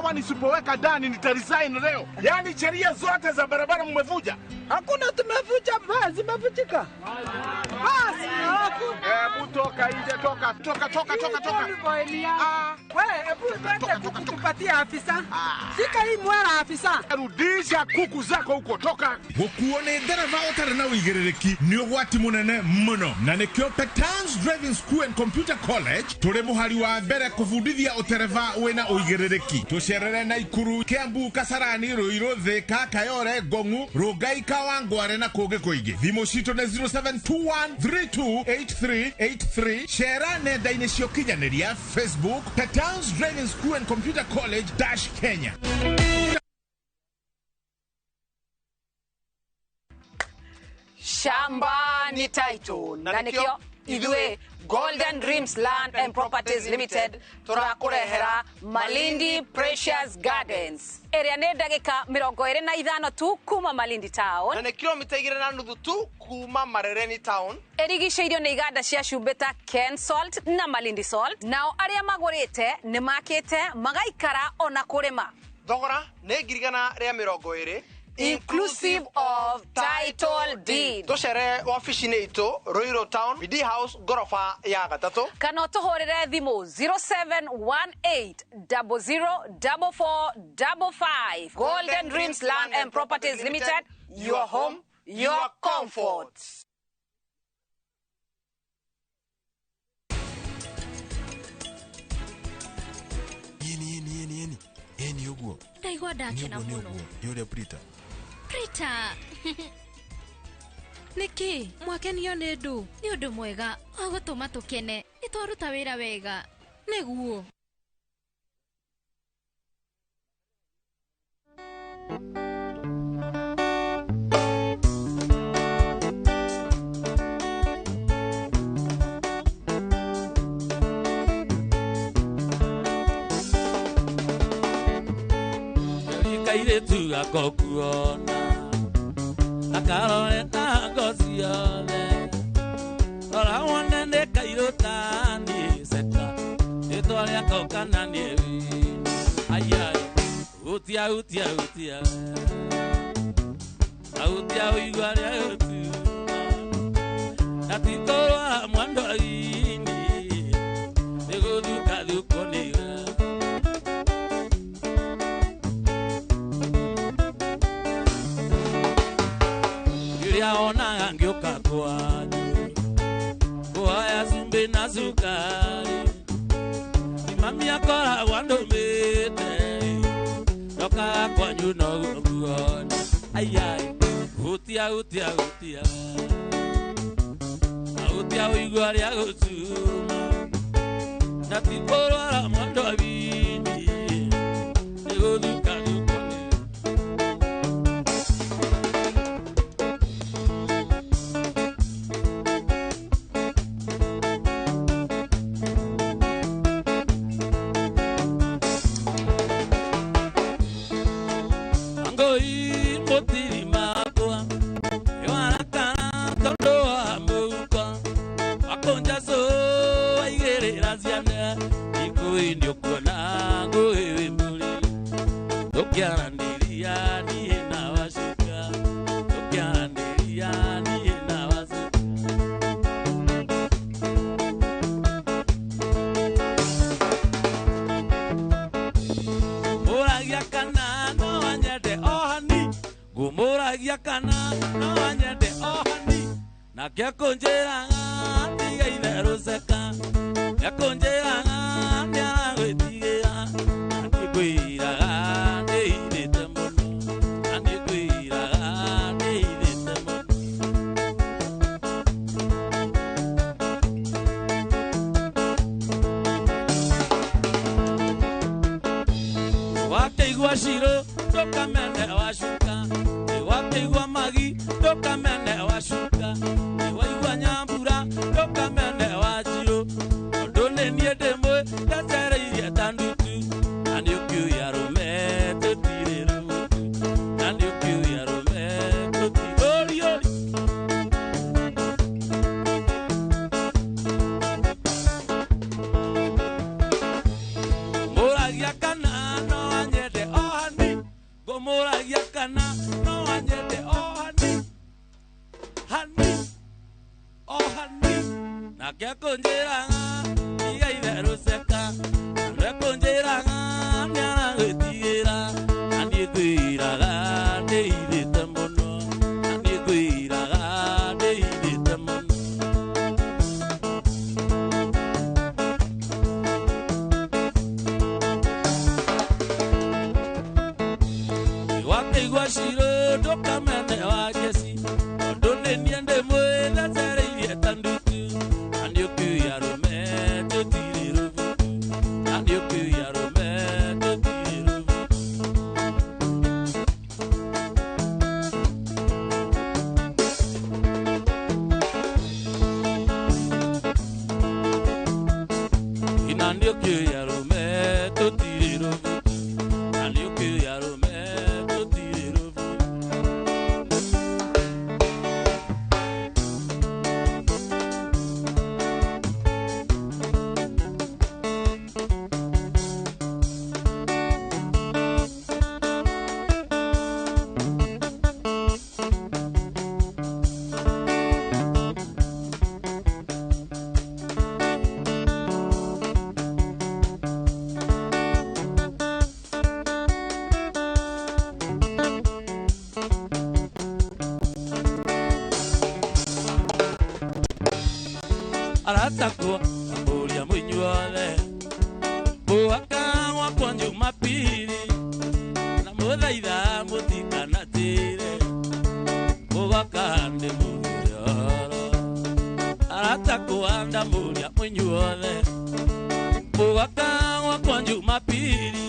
Dawa nisipoweka ndani nitaresign leo. Yaani sheria zote za barabara mmevuja. Hakuna tumevuja, zimevujika. Basi hebu toka nje, toka toka toka toka toka. Ah, wewe hebu twende kuku tupatie afisa. Shika hii mwera afisa. Rudisha kuku zako huko, toka. Gukuo nĩ ndereba ũtarĩ na ũigĩrĩrĩki nĩ ũgwati mũnene mũno na nĩkĩo Petans Driving School and Computer College tũrĩ mũhari wa mbere kũbundithia ũtereba wĩna ũigĩrĩrĩki. Tũcerere Naikuru, Kiambu, Kasarani, Ruiru, Thika, Kayore, Ngong'u, Rongai, Kawangware na kũngĩ kũingĩ. Thimũ citũ nĩ 0721328383. Cera nenda-inĩ cia ũkinyanĩria Facebook Petans Driving School and Computer College dash Kenya. Shamba ni title na nikio ithuĩ Golden Dreams Land and Properties Limited tũrakũrehera Malindi Precious Gardens ĩrĩa nĩ ndagĩka 25 tu kuma Malindi Town na nĩ kilomita 2.5 tu kuma Marereni Town. Ĩrigicĩirio nĩ iganda cia cumbĩ ta Ken Salt na Malindi Salt. Nao arĩa magũrĩte nĩ makĩte magaikara ona kũrĩma. Thogora nĩ 120,000 inclusive of title deed. Tucere wabici-inĩ itũ Ruiru Town, BD House, ngoroba ya gatatũ, kana ũtũhũrĩre thimũ 0718004455. Golden Dreams Land and Properties Limited, your home, your comfort. Yeni yeni ũguo ndaigua ndakena mũno. Nĩ ũrĩa Prita. Prita nĩkĩ mwakenio nĩ ndũ? Nĩ ũndũ mwega wa gũtũma tũkene, nĩ twaruta wĩra wega nĩguo. Kairĩtu gakokuona akaroreta ngo ciothe, rora wone nĩ kairũ tani ceka rĩtwa rĩako kana nĩ wini. Aiai hutia hutia hutia hutia ũigua rĩa gũtuma na ti kũrwara mwandwa-inĩ nĩ gũthukathukwo nĩwe. Onaga ngĩũka kwanyu kuoya cumbĩ na cukari, mami akoragwo andũmĩte ndokaga kwanyu noguo nguona. Aiai hutia hutia hutia hutia ũigua rĩa gũcuma na ti kũrwara mwandwa wini nĩ gũthukathukwo. nĩ ũkĩũĩ arũme tũtirĩ rũbu, na nĩ ũkĩũĩ arũme tũtirĩ rũbu. Aratakwo amburia mũinyuothe mũhaka wakwa Jumapili na mũthaitha mũtikanatĩre mũgaka ndĩmugĩre ũhoro. Aratakwo ndamũria mũinyuothe mũhaka wakwa Jumapili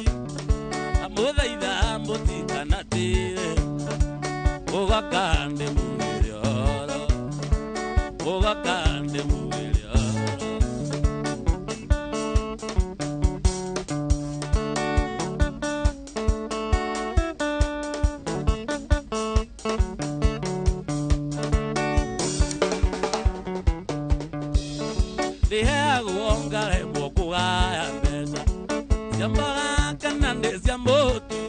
na mũthaitha mũtikanatĩre mũgaka ndĩmugĩre ũhoro, mũgaka ndĩmugĩre ũhoro. Ndĩheagwo ngaremwo kũgaya mbeca cia mboga kana ndĩ cia mũtu,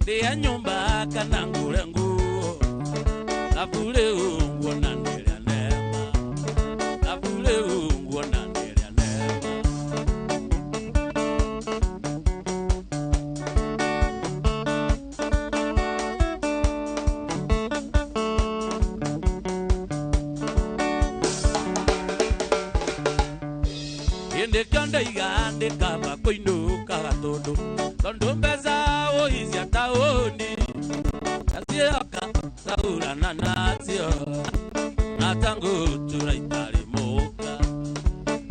ndĩhe nyũmba kana ngũre nguo, thabu rĩu nguona ndĩrĩa nema, thabu rĩu nguona ndĩrĩa nema. Hĩndĩ kĩo ndaiga ndĩkamba kũinũkaga tondũ tondũ mbeca ũicia taũni nacioka ngahurana nacio na tangũtura itarĩ mũka.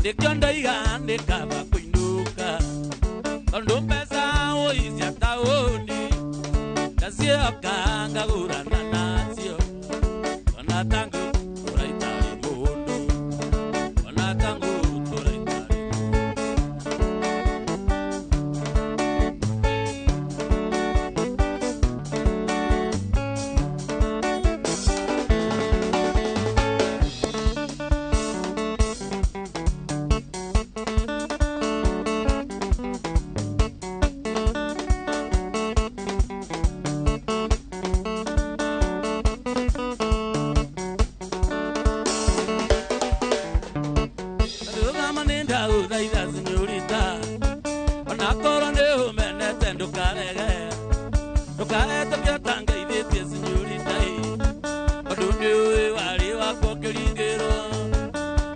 Nĩkĩo ndaiga ndĩkamba kũinũka tondũ mbeca ũicia taũni nacioka ngahurana nacio ona tangũtura itarĩ mũndũ, ona tangũtura itarĩ. Rũgama nĩ ndagũthaitha señorita, onakorwo nĩ ũmenete ndũkarege, ndũkaetũke ũtangeithĩtie señorita ĩ, ũndũ nĩũĩ warĩ wakwa ũkĩringĩrwo,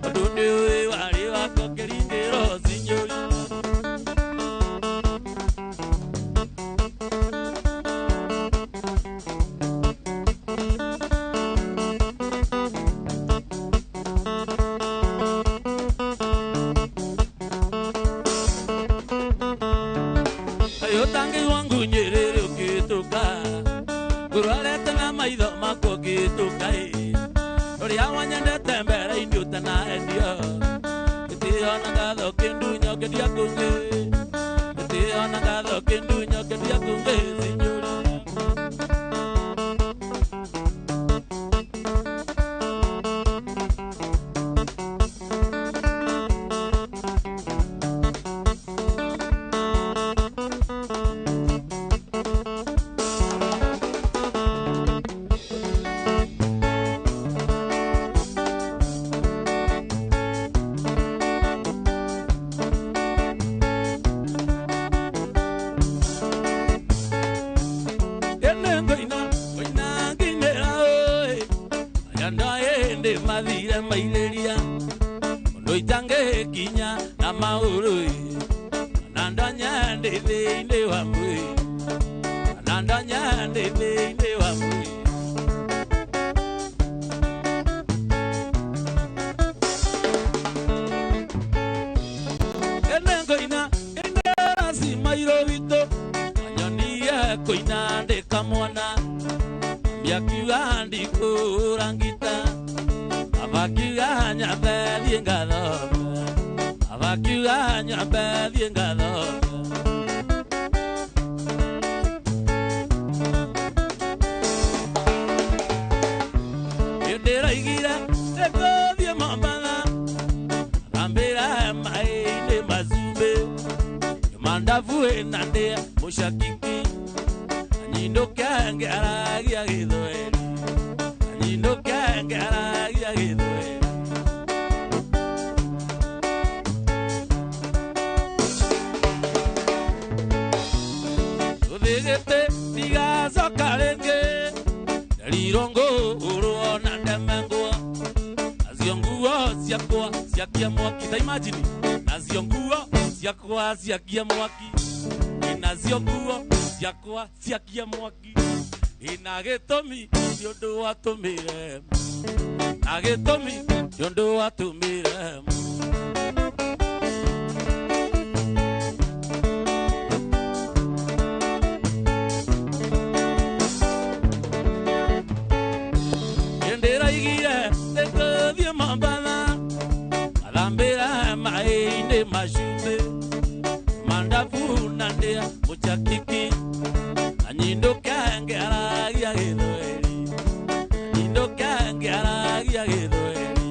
ũndũ nĩũĩ warĩ wakwa ũkĩringĩrwo señorita. Ũtangi wangu Nyerere ũkĩtũka, ngũrorete na maitho makwa ũkĩtũka ĩ, ũrĩa wanyendete mbere-inĩ ũtanaendio, gĩtĩo na ngatho kĩndunya ũkĩendia kũngĩ, gĩtĩo na ngatho kĩndunya ũkĩendia kũngĩ señorita. Mathire mairĩria ũndũ itangĩkinya na maũrũ na ndanya ndĩ thĩinĩ wa mwĩrĩ, na ndanya ndĩ thĩinĩ wa mwĩrĩ. Ene ngoina ene cimairũ witũ manyonie kũina ndĩ kamwana, mbiakiuga ndikũra ngita, abakiuga nyambe thiĩ ngathome, Wakiuga nyambe thiĩ ngathome. Ndĩraigire nĩngũthiĩ Mombatha, thambĩra maĩ-inĩ macumbĩ, mandabu ĩna ndĩe mũcakiki, nyinũke ngĩaragia Gĩthweri, nyinũke ngĩaragia Gĩthweri. Tũthĩgĩte ndigacoka rĩngĩ, nderirwo ngũrwo na ndemengwo, nacio nguo ciakwa ciakia mwaki. Ta imagine, nacio nguo ciakwa ciakia mwaki, nacio nguo ciakwa ciakia mwaki, ina gĩtũmi nĩ ũndũ watũmire, na gĩtũmi nĩ ũndũ watũmire. Ndĩraigire nĩngũthiĩ Mombatha, ngathambĩra maĩ-inĩ macumbĩ, mandabu na ndĩa mũcakiki, nyinũke ngĩaragia Gĩthweri, nyinũke ngĩaragia Gĩthweri,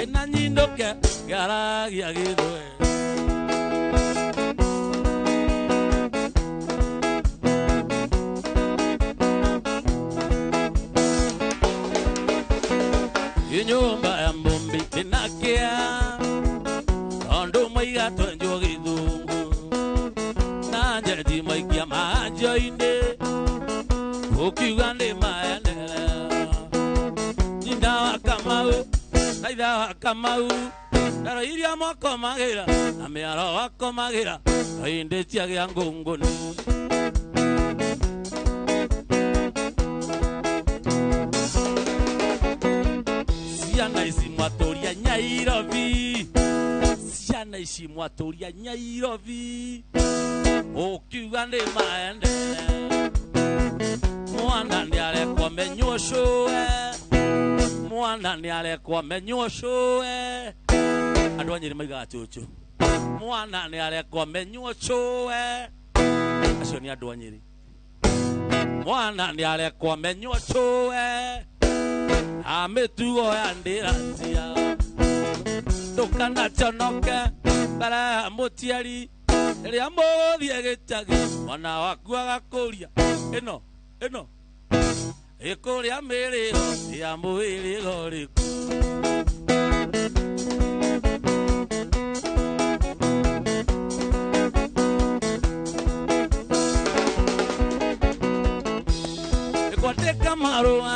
ĩna nyinũke ngĩaragia Gĩthweri. Nyumba ya mbumbi ndĩnakĩa, tondũ moiga twenjwo gĩthũngũ, na njenji maikia manjo-inĩ, ũkiuga nĩ maendeleo. Nyina wa Kamau na ithe wa Kamau, ndaro iria mwakomagĩra na mĩaro wakomagĩra, hĩndĩ ciagĩa ngũngũni. Ciana ici mwatũria Nyairobi, ciana ici mwatũria Nyairobi, ũkiuga nĩ maendeleo. Mwana nĩarekwo menywo cũe, mwana nĩarekwo menywo cũe. Andũ a Nyĩrĩ maigaga cũcũ. Mwana nĩarekwo menywo cũe, acio nĩ andũ a Nyĩrĩ. Mwana nĩarekwo menywo cũe, amĩtugo ya ndĩratia, ndũkanaconoke mbere ya mũciari rĩrĩa mũgũthiĩ gĩcagi, mwana waku agakũria ĩno ĩno ĩkũrĩa mĩrĩgo ya mũhĩrĩga ũrĩkũ. Ĩkwandĩka marũa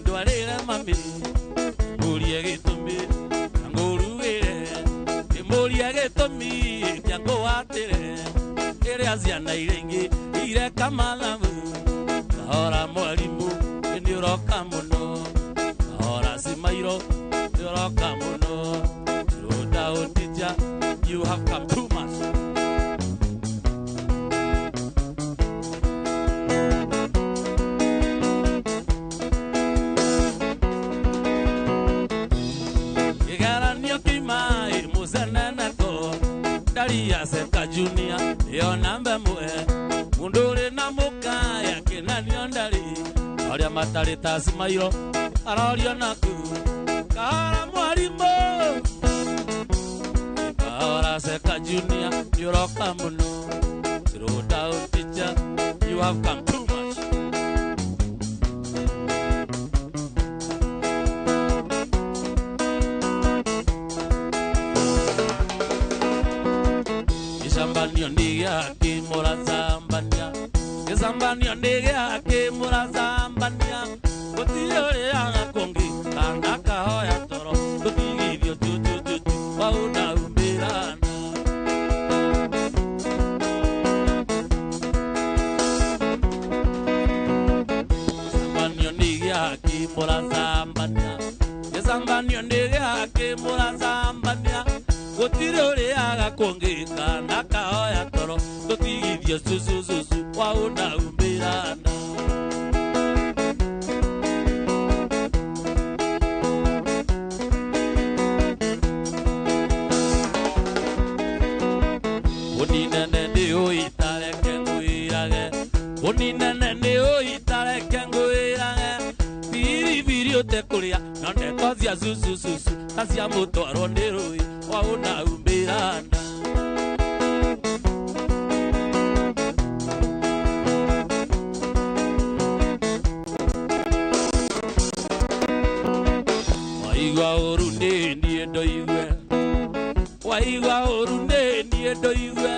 ndwarĩre mami, ngũrie gĩtũmi na ngũrugĩre, ndĩmũrie gĩtũmi ndiangũwatĩre, ĩrĩa ciana iria ingĩ ireka mathabu. Kahora mwarimũ nĩ ũroka mũno, kahora cimairo nĩ ũroka mũno, slow down teacher, you have come too much. Kĩgeranio kĩima mũceneneko, ndari ya Seka Junior ĩyo namba ĩmwe, mũndũ ũrĩ na mũkaya kĩnanio ndari, arĩa matarĩ ta cimairo arorio naku. Kahora mwarimũ, kahora Seka Junior nĩ ũroka mũno, slow down teacher, you have come too much. Gĩcambanio nĩ gĩake mũracambania, gĩcambanio nĩ gĩake mũracambania, gũtirĩ ũrĩaga kũngĩ kana kahoya toro, tũtigithio tutututu wauna umbĩrana. Gĩcambanio nĩ gĩake mũracambania, gĩcambanio nĩ gĩake mũracambania, gũtirĩ ũrĩaga kũngĩ kana kahoya toro, tũtigithio cucucucu wauna umbĩrana. Uninene ni uitareke ngwirage Uninene ni uitareke ngwirage Biribiri utekuria no ndeto cia susu susu ta cia mutwarwo ni rui wauna umbirana Waigua uru ni nie ndoigue Waigua uru ni nie ndoigue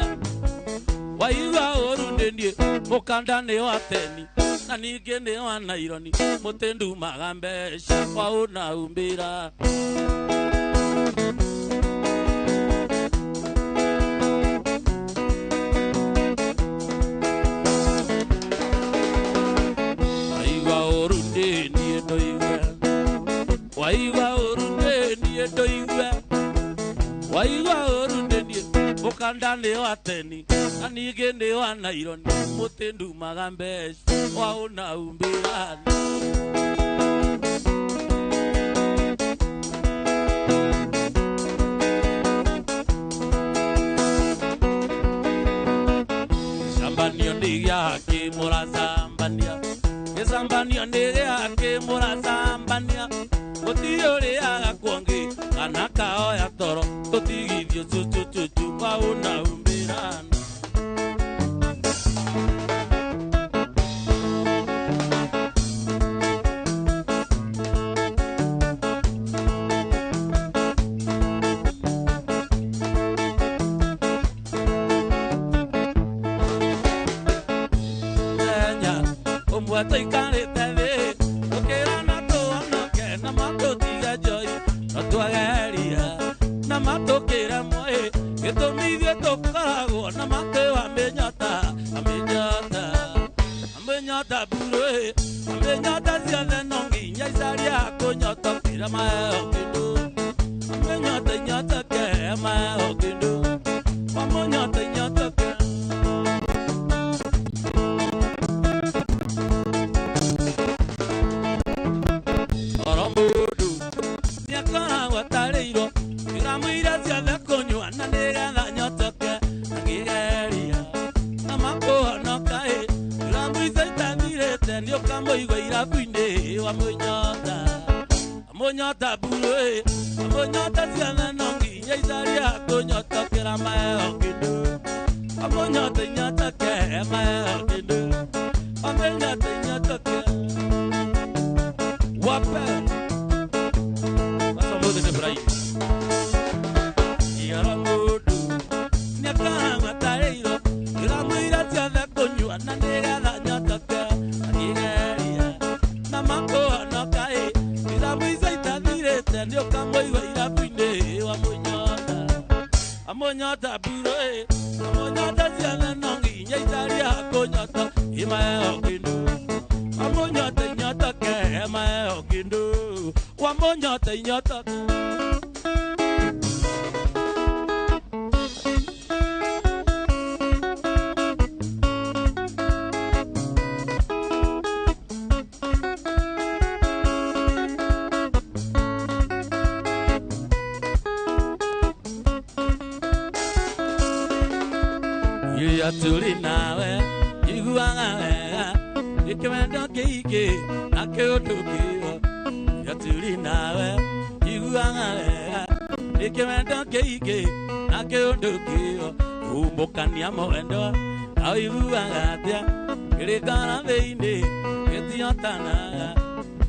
Waigua uru ni nie mukanda ni wa teni na ningĩ nĩ wa naironi mũtĩ ndumaga mbeca waũna umbĩra Waigua ũru nĩ niĩ ndoigue Waigua ũru nĩ niĩ ndoigue Waigua ũru nĩ niĩ mũkanda nĩ wa teni na ningĩ nĩ wa naironi mũtĩ ndumaga mbeca waũna umbĩrana Gĩcambanio nĩ gĩakĩ mũracambania Gĩcambanio nĩ gĩakĩ mũracambania Gũtirĩ ũrĩaga kuongĩ kana kaoya toro tũtigithio cucucucu waũna umbĩrana Tuikarĩte thĩ tũkĩrana tũhonoke na matũtige njoi no twageria na matũkĩre mwĩ gĩtũmi ithuĩ tũkoragwo na matĩ wa mĩnyota amĩnyota amĩnyota burũ amĩnyota ciothe no nginya icaria kũnyotokĩra maheo kĩndũ amĩnyota inyotoke maheo kĩndũ wamũnyota inyotoke Amonyota buru amonyota ciana no nginya icaria kũnyotokera maheo kĩndũ Amonyota inyotoke maheo kĩndũ Amonyota inyotoke Wape Masomo de Ibrahim Iara mũndũ nĩakoragwo atarĩirwo Kĩramũira ciothe kũnyua na nĩgetha nyotoke Akĩgeria na makũhonoka ĩ Kĩramũica itathirĩte nĩũkamũigua irabu-inĩ wamũnyota Amũnyota buru ĩ Amũnyota ciothe no nginya icaria kũnyota ĩmaheo kĩndũ Amũnyota inyotoke ĩmaheo kĩndũ Wamũnyota inyotoke Iria tũrĩ nawe iguaga wega gĩkĩwendo kĩingĩ na kĩũndũ kĩo Iria tũrĩ nawe iguaga wega gĩkĩwendo kĩingĩ na kĩũndũ kĩo Humbũkania mwendwa aiguaga atĩa kĩrĩkara thĩinĩ gĩtiotanaga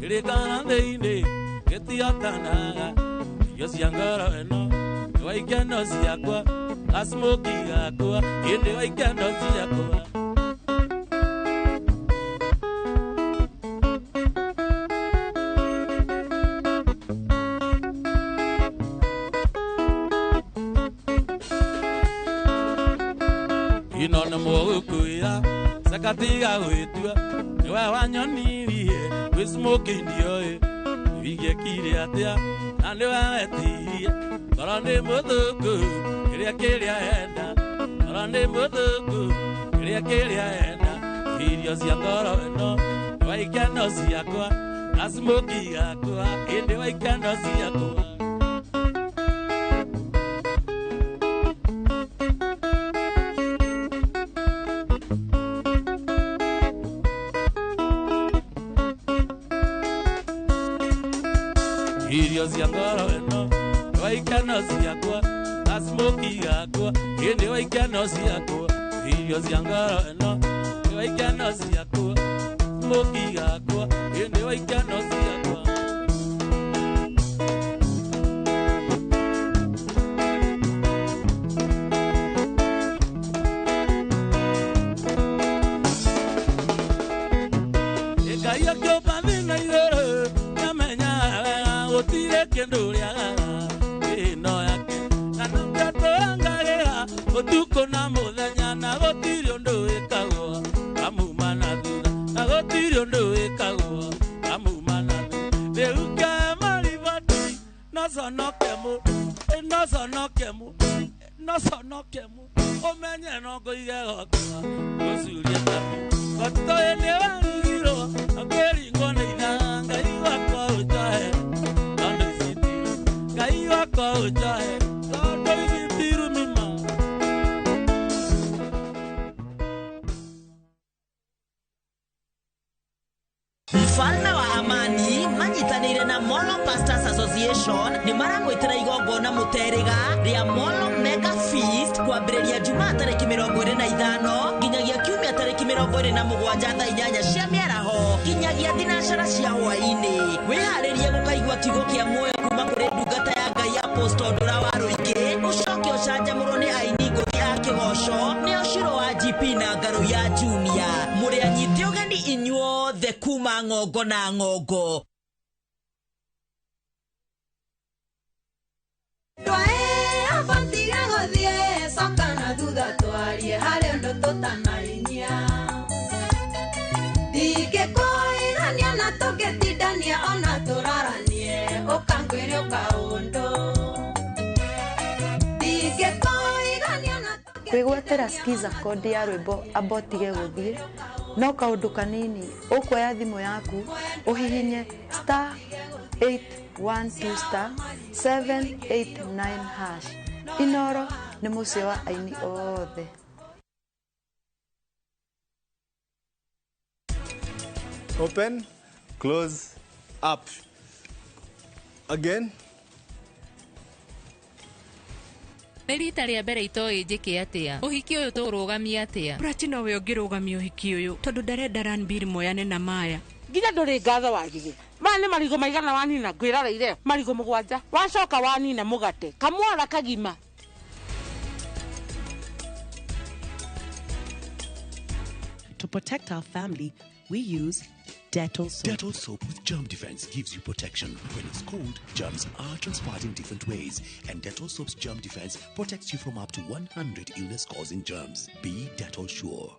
kĩrĩkara thĩinĩ gĩtiotanaga Irio cia ngoro ĩno nĩ wa ikeno ciakwa Asmoki gakwa ĩndĩ wa ikeno ciakwa Ino nĩ mũgũkwĩra cakatiga gwĩtua nĩwe wanyonirie gwĩ smoki ndioĩ ingĩekire atĩa na nĩwe wetirie Ngoro nĩ mũthũku kĩrĩa kĩrĩa enda Ngoro nĩ mũthũku kĩrĩa kĩrĩa enda Irio cia ngoro ĩno nĩ wa ikeno ciakwa na smoki gakwa ĩndĩ wa ikeno ciakwa cia ngoro ĩno wa ikeno ciakwa na smoki yakwa ĩndĩ wa ikeno ciakwa irio cia ngoro ĩno wa ikeno ciakwa smoki yakwa ĩndĩ wa ikeno ciakwa. Utuko na muthenya na gutiri undu wikagwo amuma na thutha na gutiri undu wikagwo amuma na thutha riu ke maribati no conoke mu no conoke mu no conoke mu umenye no ngũige gwakwa gucurie ta gotoĩ nĩ warigirwo akĩringwo nĩ ithaa Ngai wakwa ũnjohe tondũ ici tiru Ngai wakwa ũnjohe tondũ ici tiru mima. Mfalme wa Amani manyitanĩire na Molo Pastors Association nĩ maramwĩtĩra igongona mũterĩga rĩa Molo Mega Feast kwambĩrĩria Jumaa tarĩki 25 nginyagia Kiumia tarĩki 27 thaa 8 cia mĩaraho nginyagia 9 cia hwaĩ-inĩ. Wĩharĩrie gũkaigua kiugo kĩa muoyo kuma kũrĩ ndungata ya Ngai Apostle Ndũra wa Rũingĩ, ũcoke ũcanjamũrwo nĩ aini ngũthi a kĩgoco nĩo Shiro wa GP na Ngarũ ya Junior. Mũrĩ anyite ũgeni inyuothe kuma ng'ongo na ng'ongo. Kwĩgwatĩra skiza kodi ya rwĩmbo amba ũtige gũthiĩ no kaũndũ kanini ũkuoya thimũ yaku ũhihinye star 812 star 789 hash. Inoro nĩ mũciĩ wa aini othe. Open, close, up. Again. Nĩ rita rĩa mbere itoĩ njĩke atĩa ũhiki ũyũ tũrũgamie atĩa. Prachi nowe ũngĩrũgamia ũhiki ũyũ tondũ ndarenda Ranbir moyane na Maya. Nginya ndũrĩ ngatho wagire maya nĩ marigũ maigana wanina ngwĩroreire marigũ 7 wacoka wanina mũgate kamwara kagima. To protect our family, we use Dettol soap. Dettol soap with germ defense gives you protection. When it's cold, germs are transpired in different ways, and Dettol soap's germ defense protects you from up to 100 illness-causing germs. Be Dettol sure.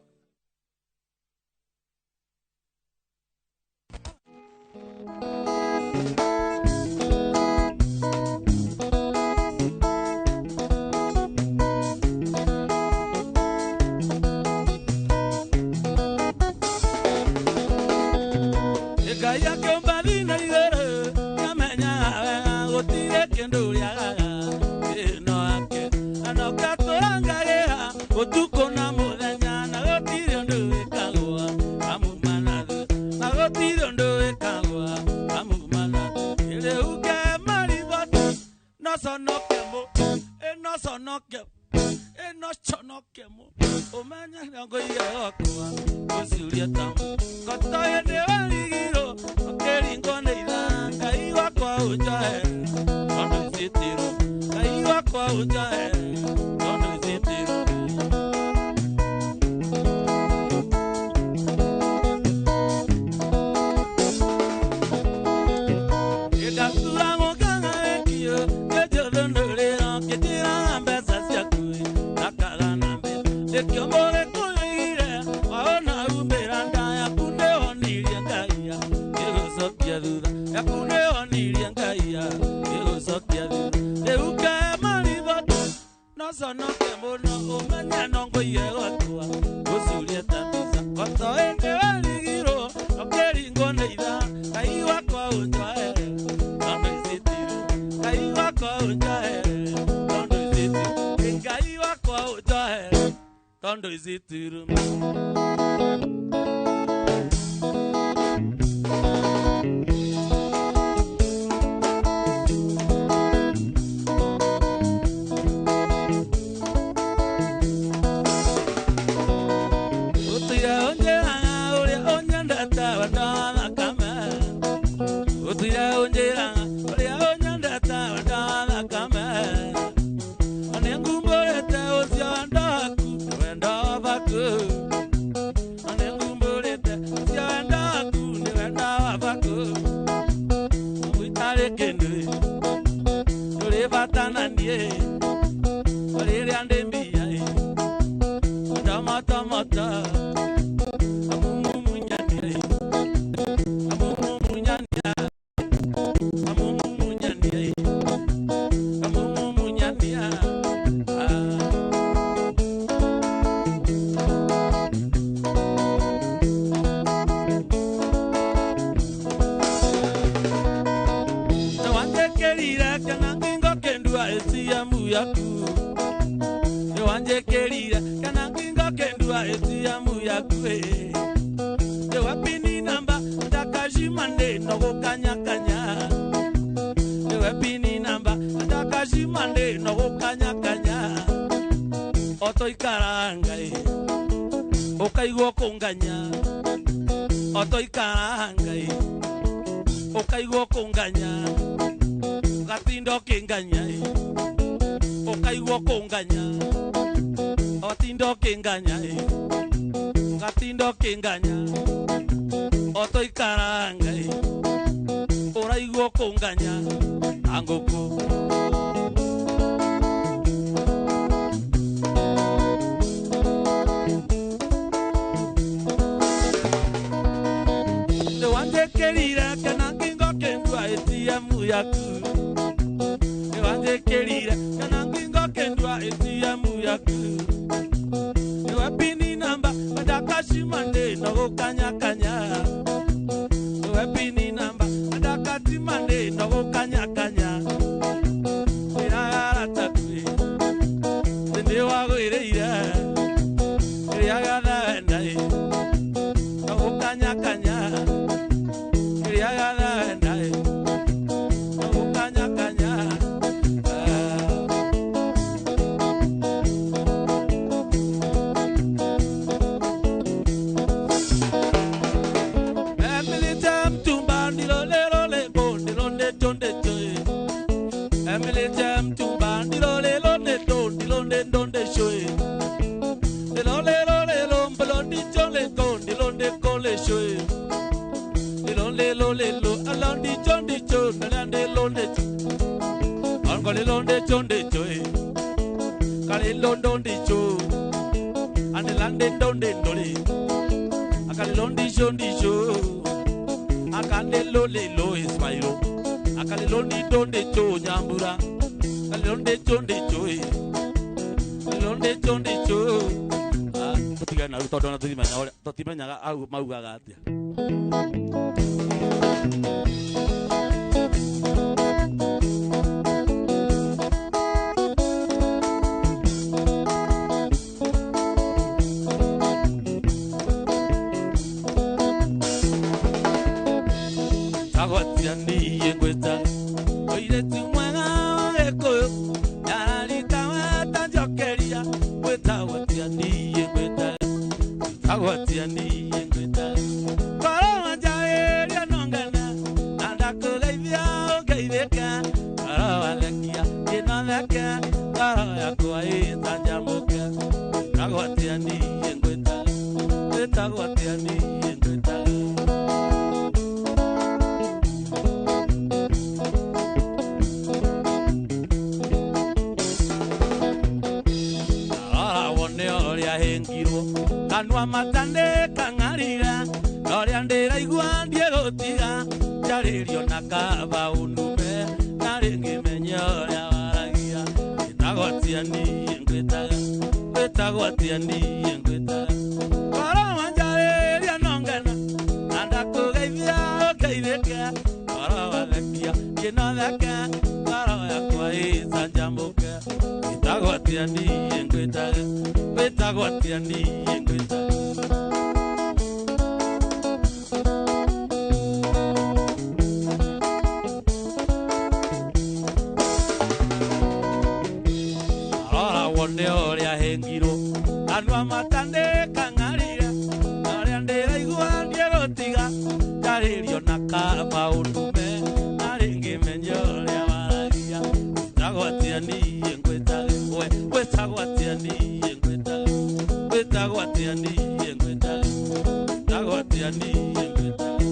Ngai rĩrĩa ndĩ mbia ndamatamata amumumunyania amumumunyania amumumunyania amumumunyania. Nĩwanjĩkĩrire kana ngingo kĩndua ATM yaku nĩwanjĩkĩrire kana ngingo kĩndua ATM yaku nĩwe pini namba ndakacimande nogũkanyakanya nĩwe pini namba ndakacimande nogũkanyakanya otoikara ngai ũkaigua kũnganya otoikara ngai ũkaigua kũnganya ũgatinda ũkĩnganya ũkaigua kũnganya ũgatinda ũkĩnganya ũgatinda ũkĩnganya otoikara ngai ũraigua kũnganya ta ngũkũ. Nĩwanjĩkĩrire kana ngingo kĩndua ATM yaku nĩwanjĩkĩrire kana ngingo kĩndua ATM yaku nĩwe pini namba ndakacimande nogũkanyakanya nĩwe pini namba ndakatimande nogũkanyakanya ndĩragaratakui nĩwagwĩrĩire kĩrĩa gĩothe wenda nogũkanyakanya kĩrĩa gĩothe wenda nogũkanyakanya. Emilite mtumba ndilolelole bondilonde tonde choe Emilite mtumba ndilolelole tondilonde ndonde choe Ndilolelolelo mbolondi chole kondilonde kole choe Ndilolelolelo alondi chondi cho nalande londe cho Angolelonde chonde choe Kalelondondi cho Andelande ndonde ndole Akalelondi chondi cho Akalelolelo Ismailo Akalelondi donde cho nyambura Kalelonde chonde cho Kalelonde chonde cho. Tũtigane na rĩu tondũ ona tũtimenyaga au maugaga atĩa. Tagwatia niĩ ngwĩta mũirĩtu mwega wa Gĩkũyũ nyararita wetanjokeria gwĩtagwatia niĩ ngwĩta tagwatia niĩ ngwĩta ngoro wanjarĩria nongana na ndakũgeithia ũngeithĩka ngoro wathekia ĩnotheke ngoro yakwa ĩtanjamũke tagwatia niĩ ngwĩta gwĩtagwatia niĩ ngwĩta. Rora wone ũrĩa hĩngirwo kanua matandĩka ng'arira na ũrĩa ndĩraigua ndiegũtiga njarĩrio na kaba ũnume na rĩngĩ menye ũrĩa waragia wĩtagwo atĩa niĩ ngwĩtaga wĩtagwo atĩa niĩ ngwĩtaga ngoro wanjarĩria no ngena na ndakũgeithia ũngeithĩke ngoro wathekia ngĩnotheke ngoro yakwa ĩcanjamũke wĩtagwo atĩa niĩ ngwĩtaga wĩtagwo atĩa niĩ ngwĩtaga. Rora wone ũrĩa hĩngirwo kanua matandĩka ng'arira na ũrĩa ndĩraigua ndiegũtiga njarĩrio na kaba ũndume na rĩngĩ menye ũrĩa waragia wĩtagwo atĩa niĩ ngwĩtaga we wĩtagwo atĩa niĩ ngwĩtaga wĩtagwo atĩa niĩ ngwĩtaga wĩtagwo atĩa niĩ ngwĩtaga.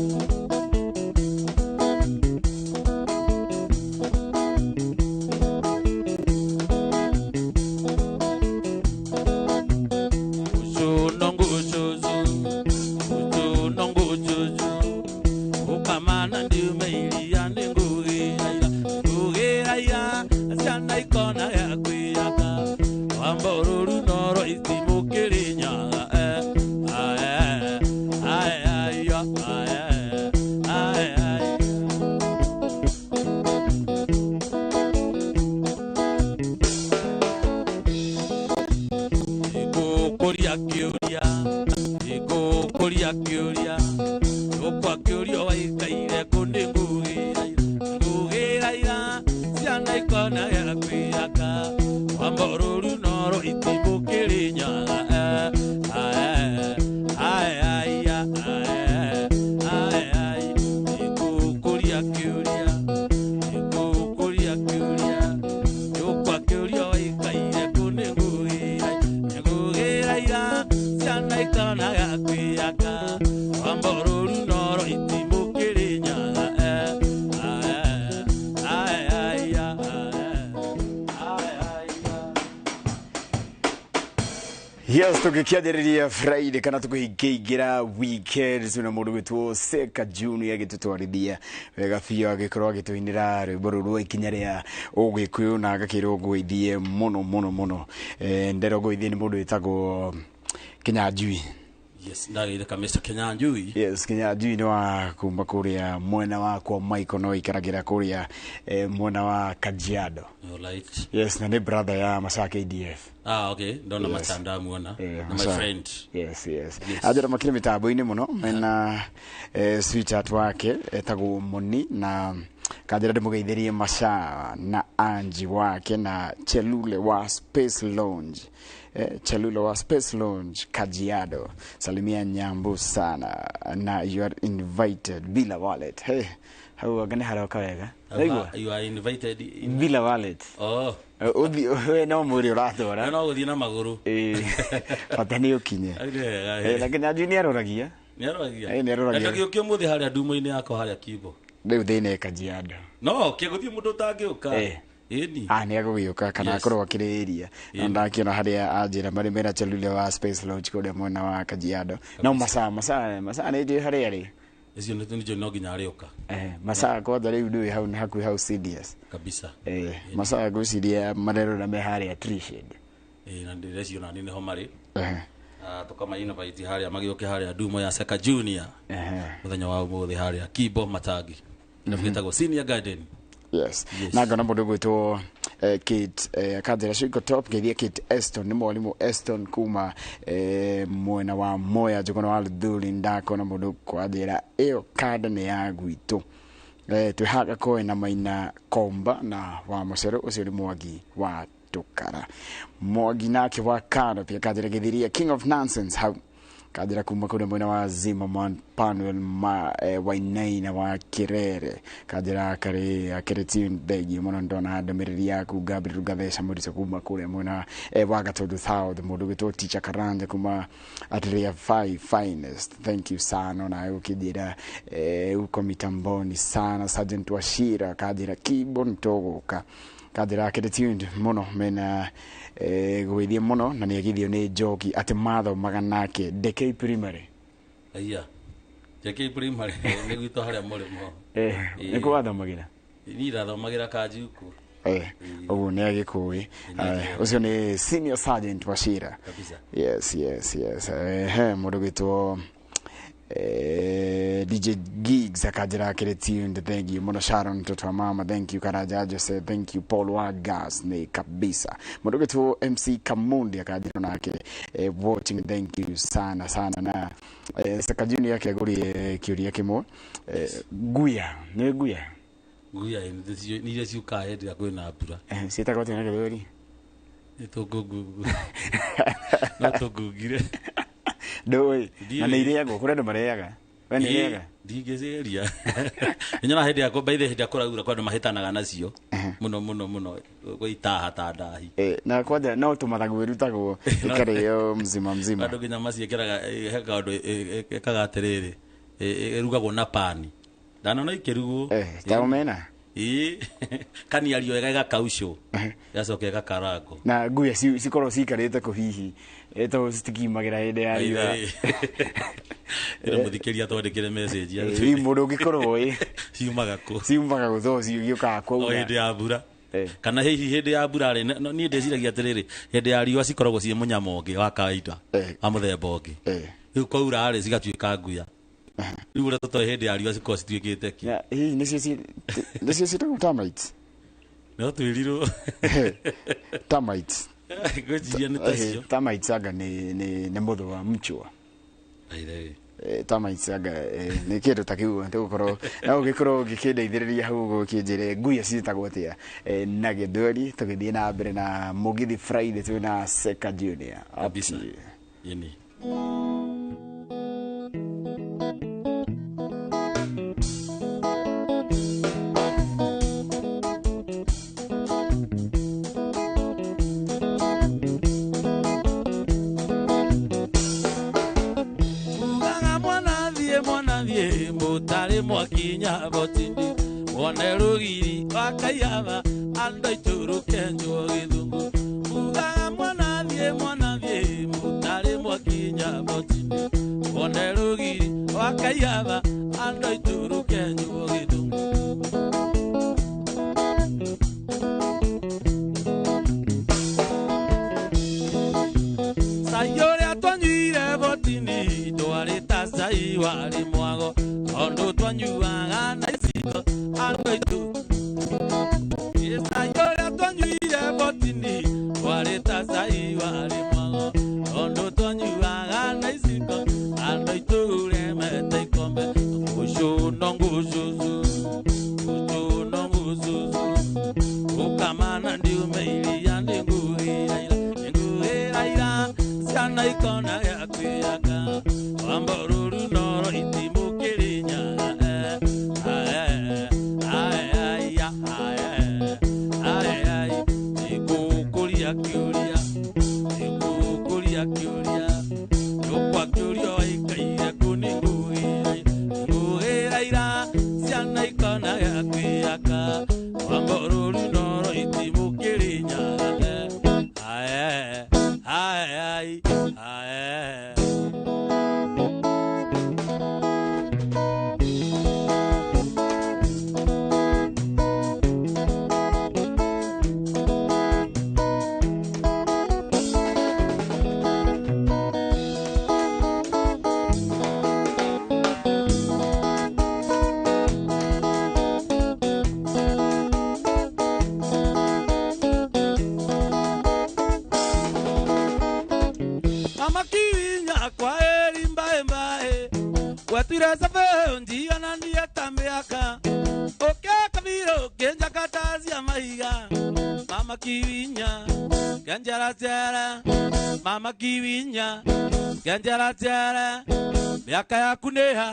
Nĩngũkũria kĩũria, nĩngũkũria kĩũria, nyũkwa kĩũria waikaire kũ nĩngũgĩra ira, nĩngũgĩra ira, ciana ikona gĩa kwĩyaka, rwambo rũru noro itimũ kĩrĩnyaga, ae, ae, ae, ae, ae, ae, nĩngũkũria kĩũria, nĩngũkũria kĩũria, nyũkwa kĩũria waikaire kũ nĩngũgĩra nĩngũgĩra ira, ciana ikona gĩa kwĩyaka, rwambo rũru noro itimũ kĩrĩnyaga, ae, ae, ae, ae, ae. Yes, tukikianjĩrĩria Friday kana tukĩingĩra weekend tuna mũndũ gwĩtwo Seka Junior agĩtũtwarithia wega biũ, agĩkorwo agĩtũinĩra rwĩmbo rũrũ rwa ikinya rĩa ũgĩkũyũ na agakĩrwo ngũithie mũno mũno mũno. Nderwo ngũithie nĩ mũndũ wĩtagwo Kinyanjui. Yes, ndagĩire ka Mr. Kinyanjui. Yes, Kinyanjui nĩ wa kuma kũrĩa mwena wa kwa Michael no aikaragĩra kũrĩa mwena wa Kajiado. Alright. Yes, na nĩ brother ya Masaa KDF. Ah, okay, ndona Yes. Masaa ndamuona. Na my Masaa. friend. Yes, yes. Yes. Anjĩra makĩrĩ mĩtambo-inĩ mũno mena sweetheart wake etagwo Moni na kanjĩra ndĩmũgeithĩrie Masaa na Angie wake na Chelule wa Space Lounge. Chelule wa Space Lounge Kajiado. Salimia Nyambu sana na you are invited bila wallet. Hey, hau anga nĩ haroka wega. Waigua? You are invited in... Bila wallet. Oh. Ũthiĩ we no mwĩrĩ ũratwara. No gũthiĩ na magũrũ. Bata nĩ ũkinye. Na Kinyanjui nĩ aroragia. Nĩ aroragia. Nĩ aroragia. Na ndagĩũke ũmũthĩ harĩa ndumo-inĩ yakwa harĩa Kimbo. Rĩu thĩinĩ Kajiado. No, kĩgũthiĩ mũndũ ũtangĩũka. Ĩni. Ah, nĩ agũgĩũka kana Yes. akorwo akĩrĩ area. Na ndakĩona harĩa anjĩra marĩ mena Chelule wa Space Lounge kũrĩa mwena wa Kajiado. No Masaa Masaa Masaa nĩ njũĩ harĩa arĩ. Icio nĩ njũĩ no nginya arĩũka. Masaa kwanja rĩu ndũĩ hau nĩ hakuhĩ hau CDS. Kabisa. Masaa ngwĩciria marerora me harĩa Tree Shade. Na ndĩreciria ona niĩ nĩho marĩ. Tũkama invite harĩa magĩũke harĩa ndumo ya Seka Junior. Mũthenya wa ũmũthĩ harĩa Kimbo Matangi. Kĩrabu gĩtagwo Senior Garden. Yes. Na ngona mũndũ gwĩtwo Kate akanjĩra Shiko Top ngeithie Kate Eston nĩ mwarimũ Eston kuma mwena wa Moya Njũgũna wa Luthuli. Ndakona mũndũ kwanjĩra ĩyo kanda nĩ ya gwitũ. Twĩ haga koe na Maina Komba na wa Mũcero ũcio nĩ Mwangi wa Tũkara. Mwangi nake wa kando pia kanjĩra gĩthiria King of Nonsense hau kanjĩra kuma kũrĩa mwena wa Zimmerman Panuel ma, Wainaina wa Kirere kanjĩra karĩ akĩrĩ tune thengiũ mũno ndona ndũmĩrĩri yaku Gabriel Gatheca Mũrico kuma kũrĩa mwena wa Gatundu South mũndũ gwĩtwo Teacher Karanja kuma Atria 5 Finest thank you sana nawe ũkĩnjĩra uko mitamboni sana Sergeant Washira kanjĩra Kimbo nĩtũgũka kanjĩra akĩrĩ tuned mũno mena gwĩthie mũno na nĩagithio nĩ Njoki atĩ mathomaga nake Ndekei Primary. Aya. JK Primary nĩ gwitũ harĩa mũrĩmo. Nĩ kũ wathomagĩra? Niĩ ndathomagĩra Kanjuku. Ũguo nĩ agĩkũĩ. Ũcio nĩ Senior Sergeant Wachira. Kabisa. Yes, yes, yes. He mũndũ gwĩtwo DJ Gigs akanjĩra akĩrĩ tuned thank you mũno Sharon mtoto wa mama thank you Karanja Jose thank you Paul wa Gas nĩ kabisa mũndũ gwĩtwo MC Kamundi akanjĩra nake watching thank you sana sana na Seka Junior akĩagũrie kĩũria kĩmwe guya nĩ guya Nguya nĩ iria ciũkaga hĩndĩ ĩrĩa kwĩna mbura. Ciĩtagwo atĩa na gĩthweri? Nĩ tũngũngungu. No tũngungire. Ndũĩ na nĩ irĩagwo kũrĩ andũ marĩaga we nĩ irĩaga ndingĩcigeria nĩnyona hĩndĩ ya by the hĩndĩ ya kũraura kwa andũ mahĩtanaga nacio mũno mũno mũno gũitaha ta ndahi na kwanja no tũmathagu ĩrutagwo ĩkarĩo mzima mzima andũ nginya maciĩkĩraga he kaũndũ ĩkaga atĩrĩrĩ ĩrugagwo na pani ndanona ikĩrugwo ta omena ĩĩ kaniario wega ĩgakaucwo ĩgacoka ĩgakarangwo na nguya cikorwo ciikarĩte kũ hihi tondũ citikiumagĩra hĩndĩ ya riũa ĩno mũthikĩria twandĩkĩre message Ĩ, mũndũ ũngĩkorwo ĩ ciumaga kũ ciumaga kũ tondũ ciũkaga o kwaura hĩndĩ ya mbura kana hihi hĩndĩ ya mbura rĩ niĩ ndĩciragia atĩrĩrĩ hĩndĩ ya riũa cikoragwo ciĩ mũnyama ũngĩ wa kawaida wa mũthemba ũngĩ rĩu kwaura rĩ cigatuĩka nguya rĩu ũrĩa tũtoĩ hĩndĩ ya riũa cikoragwo cituĩkĩte kĩ hihi nĩcio ciĩtagwo termites no twĩrirwo termites Ngwĩciria nĩ tacio. Termites anga nĩ mũthũ wa mchwa. Aithe. Termites anga nĩ kĩndũ ta kĩu tũgũkorwo no ũgĩkorwo ũgĩkĩndeithĩrĩria hau ũguo ũkĩnjĩre nguya ciĩtagwo atĩa na gĩthweri tũgĩthiĩ na mbere na Mũgithi Friday twĩ na Seka Junior. Kabisa. Yeni. Ugaga mwana thiĩ mwana thiĩ mũtarĩ mwakinya botindi wone rũgiri wa Kaiyaba andũ aitũ rũkenjwo gĩthũngũ. Ugaga mwana thiĩ mũtarĩ mwakinya botindi wone rũgiri wa Kaiyaba andũ aitũ rũkenjwo gĩthũngũ. Cai ũrĩa twanyuire botini twarĩ ta cai warĩ mwago tondũ twanyuaga na iciko andũ aitũ. Cai ũrĩa twanyuire botini twarĩ ta cai warĩ mwago tondũ twanyuaga na iciko andũ aitũ ũremete ikombe. Ngũcũ no ngũcũcũ, ngũcũ no ngũcũcũ, gũkamana ndiume iria nĩngũhĩra ira, nĩngũhĩra ira ciana ikona gĩa kwĩyaka wamba rũru noro itimũkĩrĩnyaga nĩngũkũria kĩũria, nĩngũkũria kĩũria nyũkwa kĩũria waikaire kũ nĩngũhĩra ira, nĩngũhĩra ira ciana ikona gĩa kwĩyaka wamba rũru noro itimũkĩrĩnyaga ai ai. Amakinya kwa eri mbae mbae wetwire sabe njigana ndieta mĩaka ũke kabiro kĩnja katacia mahiga mama kiwinya kenjera cere mama kiwinya kenjera cere mĩaka yaku nĩha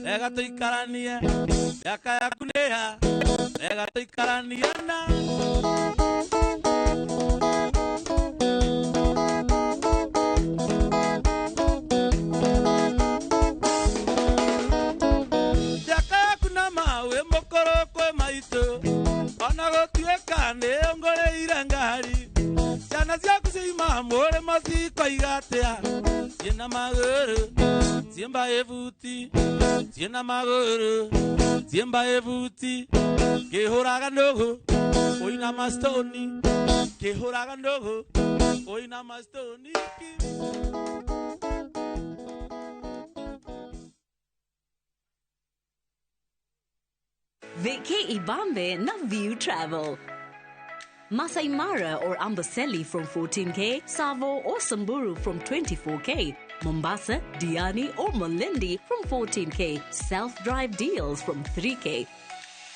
rega tũikaranie mĩaka yaku nĩha rega tũikaranie na ona gũtuĩka nĩ ngũrĩire ngari ciana ciaku ciuma mũrĩmo cikoiga atĩa ciĩna magũrũ ciĩmba ĩbuti ciĩna magũrũ ciĩmba ĩbuti kĩhũraga nũgũ ũina mastoni kĩhũraga nũgũ ũina mastoni. Vicky Ibambe na View Travel. Masai Mara or Amboseli from 14K, Savo or Samburu from 24K, Mombasa, Diani or Malindi from 14K, self-drive deals from 3K,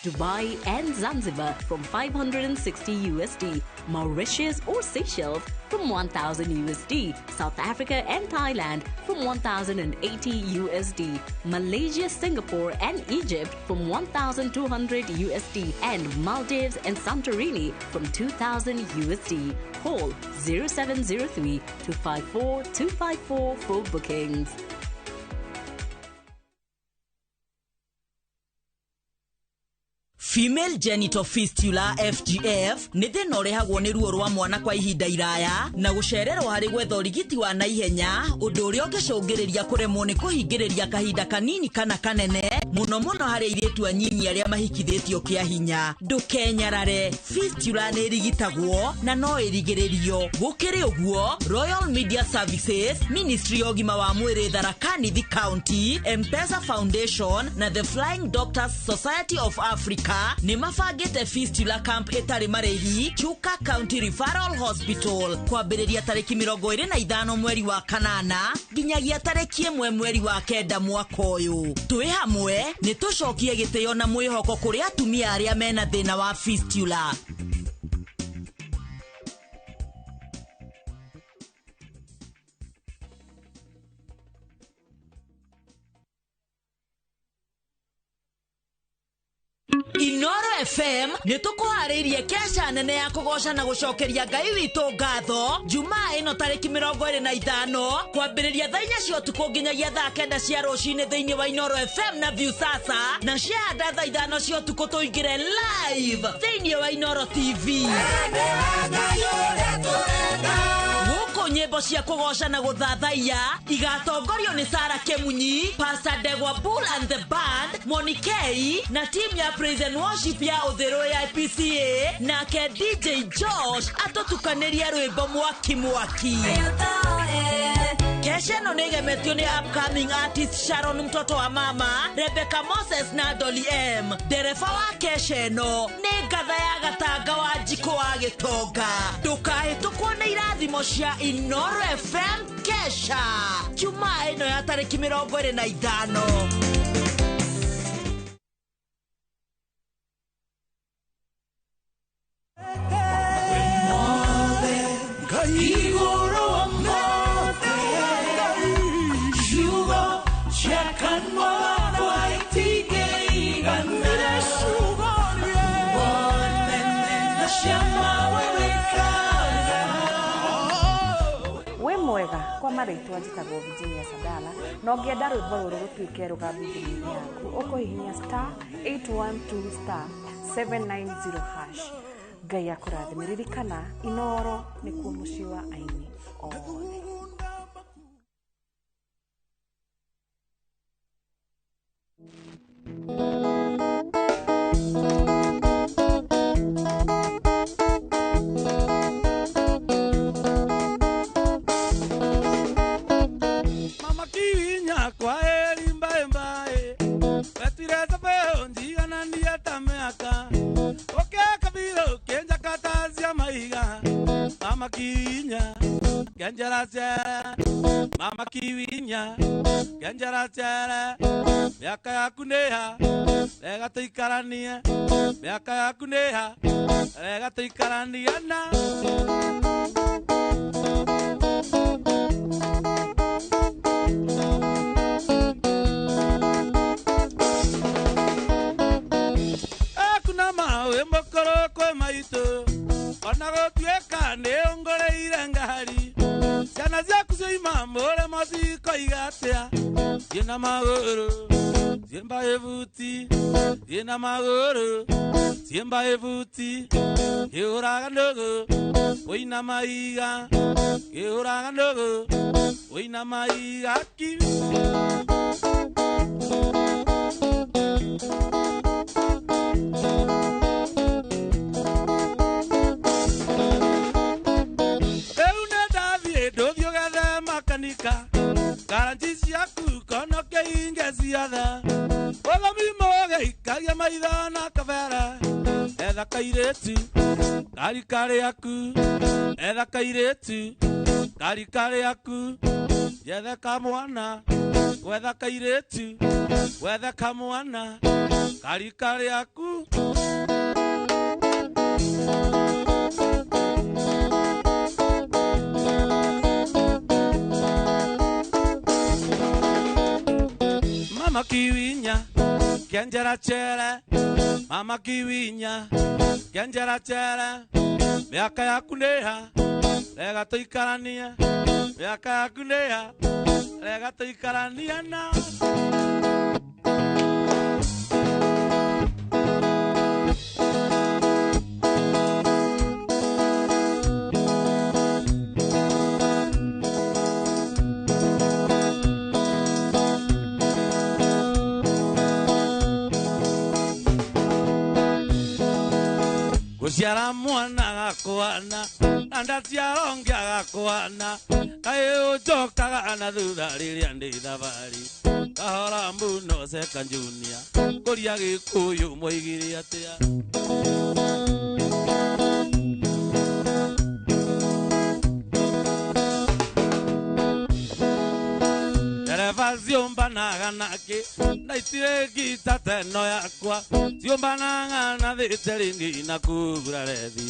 Dubai and Zanzibar from 560 USD, Mauritius or Seychelles from 1,000 USD, South Africa and Thailand from 1,080 USD, Malaysia, Singapore and Egypt from 1,200 USD, and Maldives and Santorini from 2,000 USD. Call 0703 254 254 for bookings. Female genital fistula FGF nĩ thĩna ũrehagwo nĩ ruo rwa mwana kwa ihinda iraya na gũcererwo harĩ gwetha ũrigiti wa naihenya, ũndũ ũrĩa ũngĩcũngĩrĩria kũremwo nĩ kũhingĩrĩria kahinda kanini kana kanene, mũno mũno harĩ airĩtu anyinyi arĩa mahikithĩtio kĩa hinya. Ndũkenyarare, fistula nĩ ĩrigitagwo na no ĩrigĩrĩrio. Gũkĩrĩ ũguo, Royal Media Services, Ministry ya ũgima wa mwĩrĩ Tharaka Nithi County, M-Pesa Foundation na The Flying Doctors Society of Africa fistula nĩ mabangĩte fistula camp ĩtarĩ marĩhi Chuka County Referral Hospital kwambĩrĩria tarĩki 25 mweri wa kanana nginyagia tarĩki 1 mweri wa 9 mwaka ũyũ. Twĩ hamwe nĩ tũcokie gĩtĩo na mwĩhoko kũrĩ atumia arĩa mena thĩna wa fistula. Inoro FM nĩ tũkũharĩirie kesha nene ya kũgoca na gũcokeria Ngai witũ ngatho Jumaa ĩno tarĩki 25 kwambĩrĩria thaa 4 cia ũtukũ nginyagia thaa 9 cia rũcinĩ thĩinĩ wa Inoro FM na Viusasa na ciahanda thaa 5 cia ũtukũ tũingĩre live thĩinĩ wa Inoro TV. Nyimbo cia kũgoca na gũthathaiya igatongorio nĩ Sarah Kemunyi, Pastor Degwa Bull and the Band, Monikei na team ya Praise and Worship ya Ũthĩrũ ya IPCA nake DJ Josh atũtukanĩria rwĩmbo mwaki mwaki. Kesha ĩno nĩ ĩgemetio nĩ upcoming artist Sharon mtoto wa mama, Rebecca Moses na Dolly M. Ndereba wa kesha ĩno nĩ ngatha ya Gatanga wa Njikũ wa Gĩtonga. Ndũkahĩtũkwo nĩ irathimo cia Inoro FM kesha Jumaa ĩno ya tarĩki 25. Kwa marĩtwa njĩtagwo Virginia Sadala na ũngĩenda rwĩmbo rũrũ rũtuĩke rũgambi thimũ-inĩ yaku ũkũhihinya star 812 star 790 hash. Ngai akũrathime. Ririkana Inoro nĩkuo mũciĩ wa aini othe. Mama Kiwinya, Ganjara chere, Mama Kiwinya, Ganjara chere, miaka yaku nĩha, rega tũikaranie, miaka yaku nĩha, rega tũikaranie na. Kuna mawe mokoro kwĩ maitũ, ona gũtuĩka nĩ ũngũrĩire ngari, ciana ciaku cioima mũrĩmo cikoiga atĩa, ciĩna magũrũ ciĩmba ĩbuti, ciĩna magũrũ ciĩmba ĩbuti, kĩũraga nũgũ ũina maiga, kĩũraga nũgũ ũina maiga ki. Karanji ciaku konoke inge ciothe, ũthomi mũgĩ ikagia maitho na kabere, etha kairĩtu karika rĩaku, etha kairĩtu karika rĩaku, yethe kamwana, gwetha kairĩtu, gwetha kamwana karika rĩaku. Mama Kiwinya, Kenjera chere, Mama Kiwinya, Kenjera chere, miaka yaku nĩha, rega tũikaranie, miaka yaku nĩha, rega tũikaranie na. Gũciara mwana kwana na ndaciarwo ngĩaga kwana kaĩ ũnjokaga na thutha rĩrĩa ndĩ thabarĩ kahora mũno Seka Junior kũria Gĩkũyũ moigire atĩa. Ndereba ciũmbanaga nake na itirĩ ngita teno yakwa ciũmbanaga na thĩte rĩngĩ na kura rethi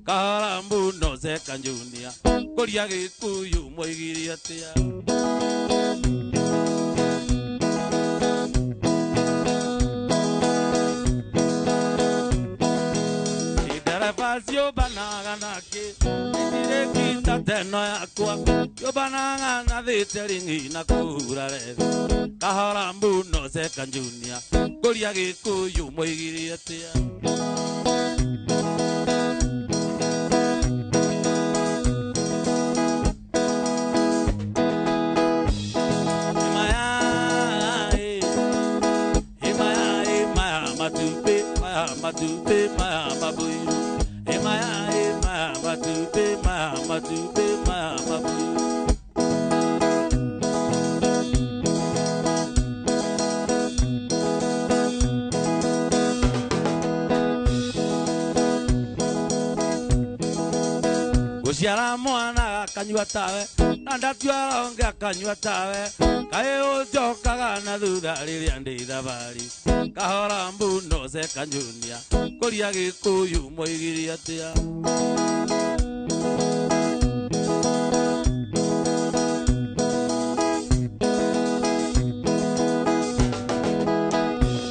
kahora mũno Seka Junior kũria Gĩkũyũ moigire atĩa. Ndereba ciũmbanaga nake itirĩ ngita teno yakwa ciũmbanaga na thĩte rĩngĩ na kura rethi kahora mũno Seka Junior kũria Gĩkũyũ moigire atĩa. Matupe maya mabuiru emaya emaya matupe maya matupe maya mabuiru. Guciara mwana akanyua tawe na ndatuara ũngĩ akanyua tawe kaĩ ũnjokaga na thutha rĩrĩa ndĩ thabarĩ kahora mũno Seka Junior kũria Gĩkũyũ moigire atĩa.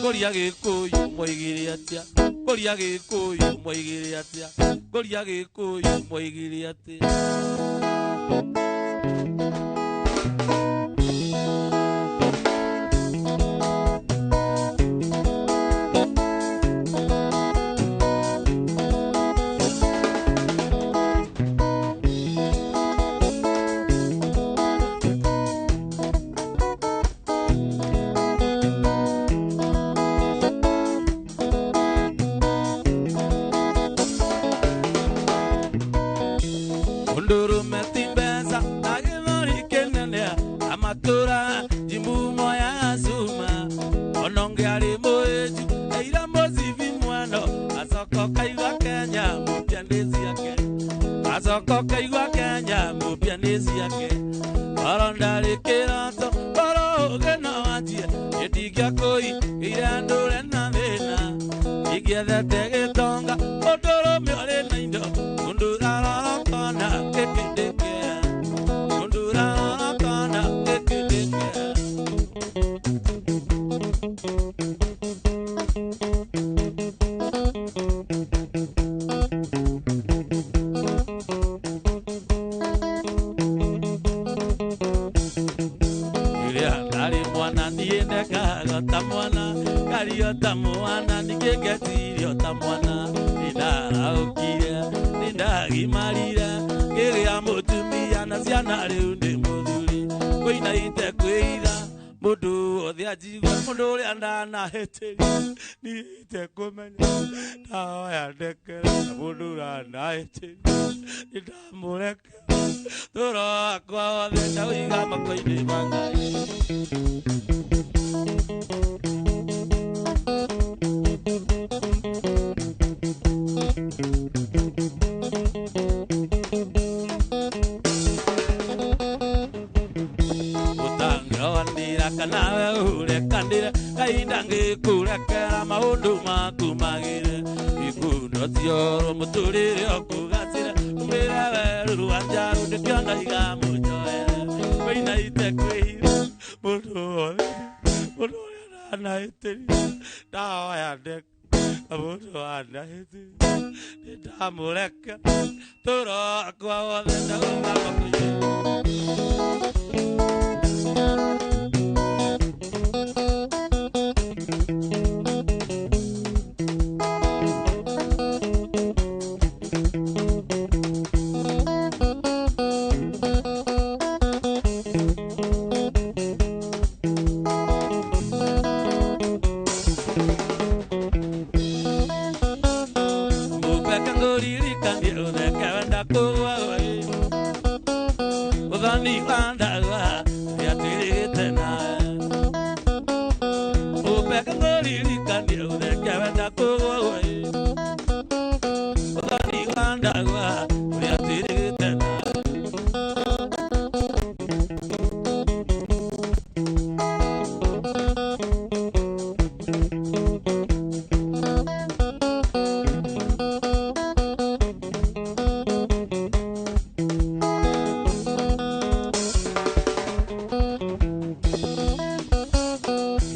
Kũria Gĩkũyũ moigire atĩa kũria Gĩkũyũ moigire atĩa kũria Gĩkũyũ moigire atĩa.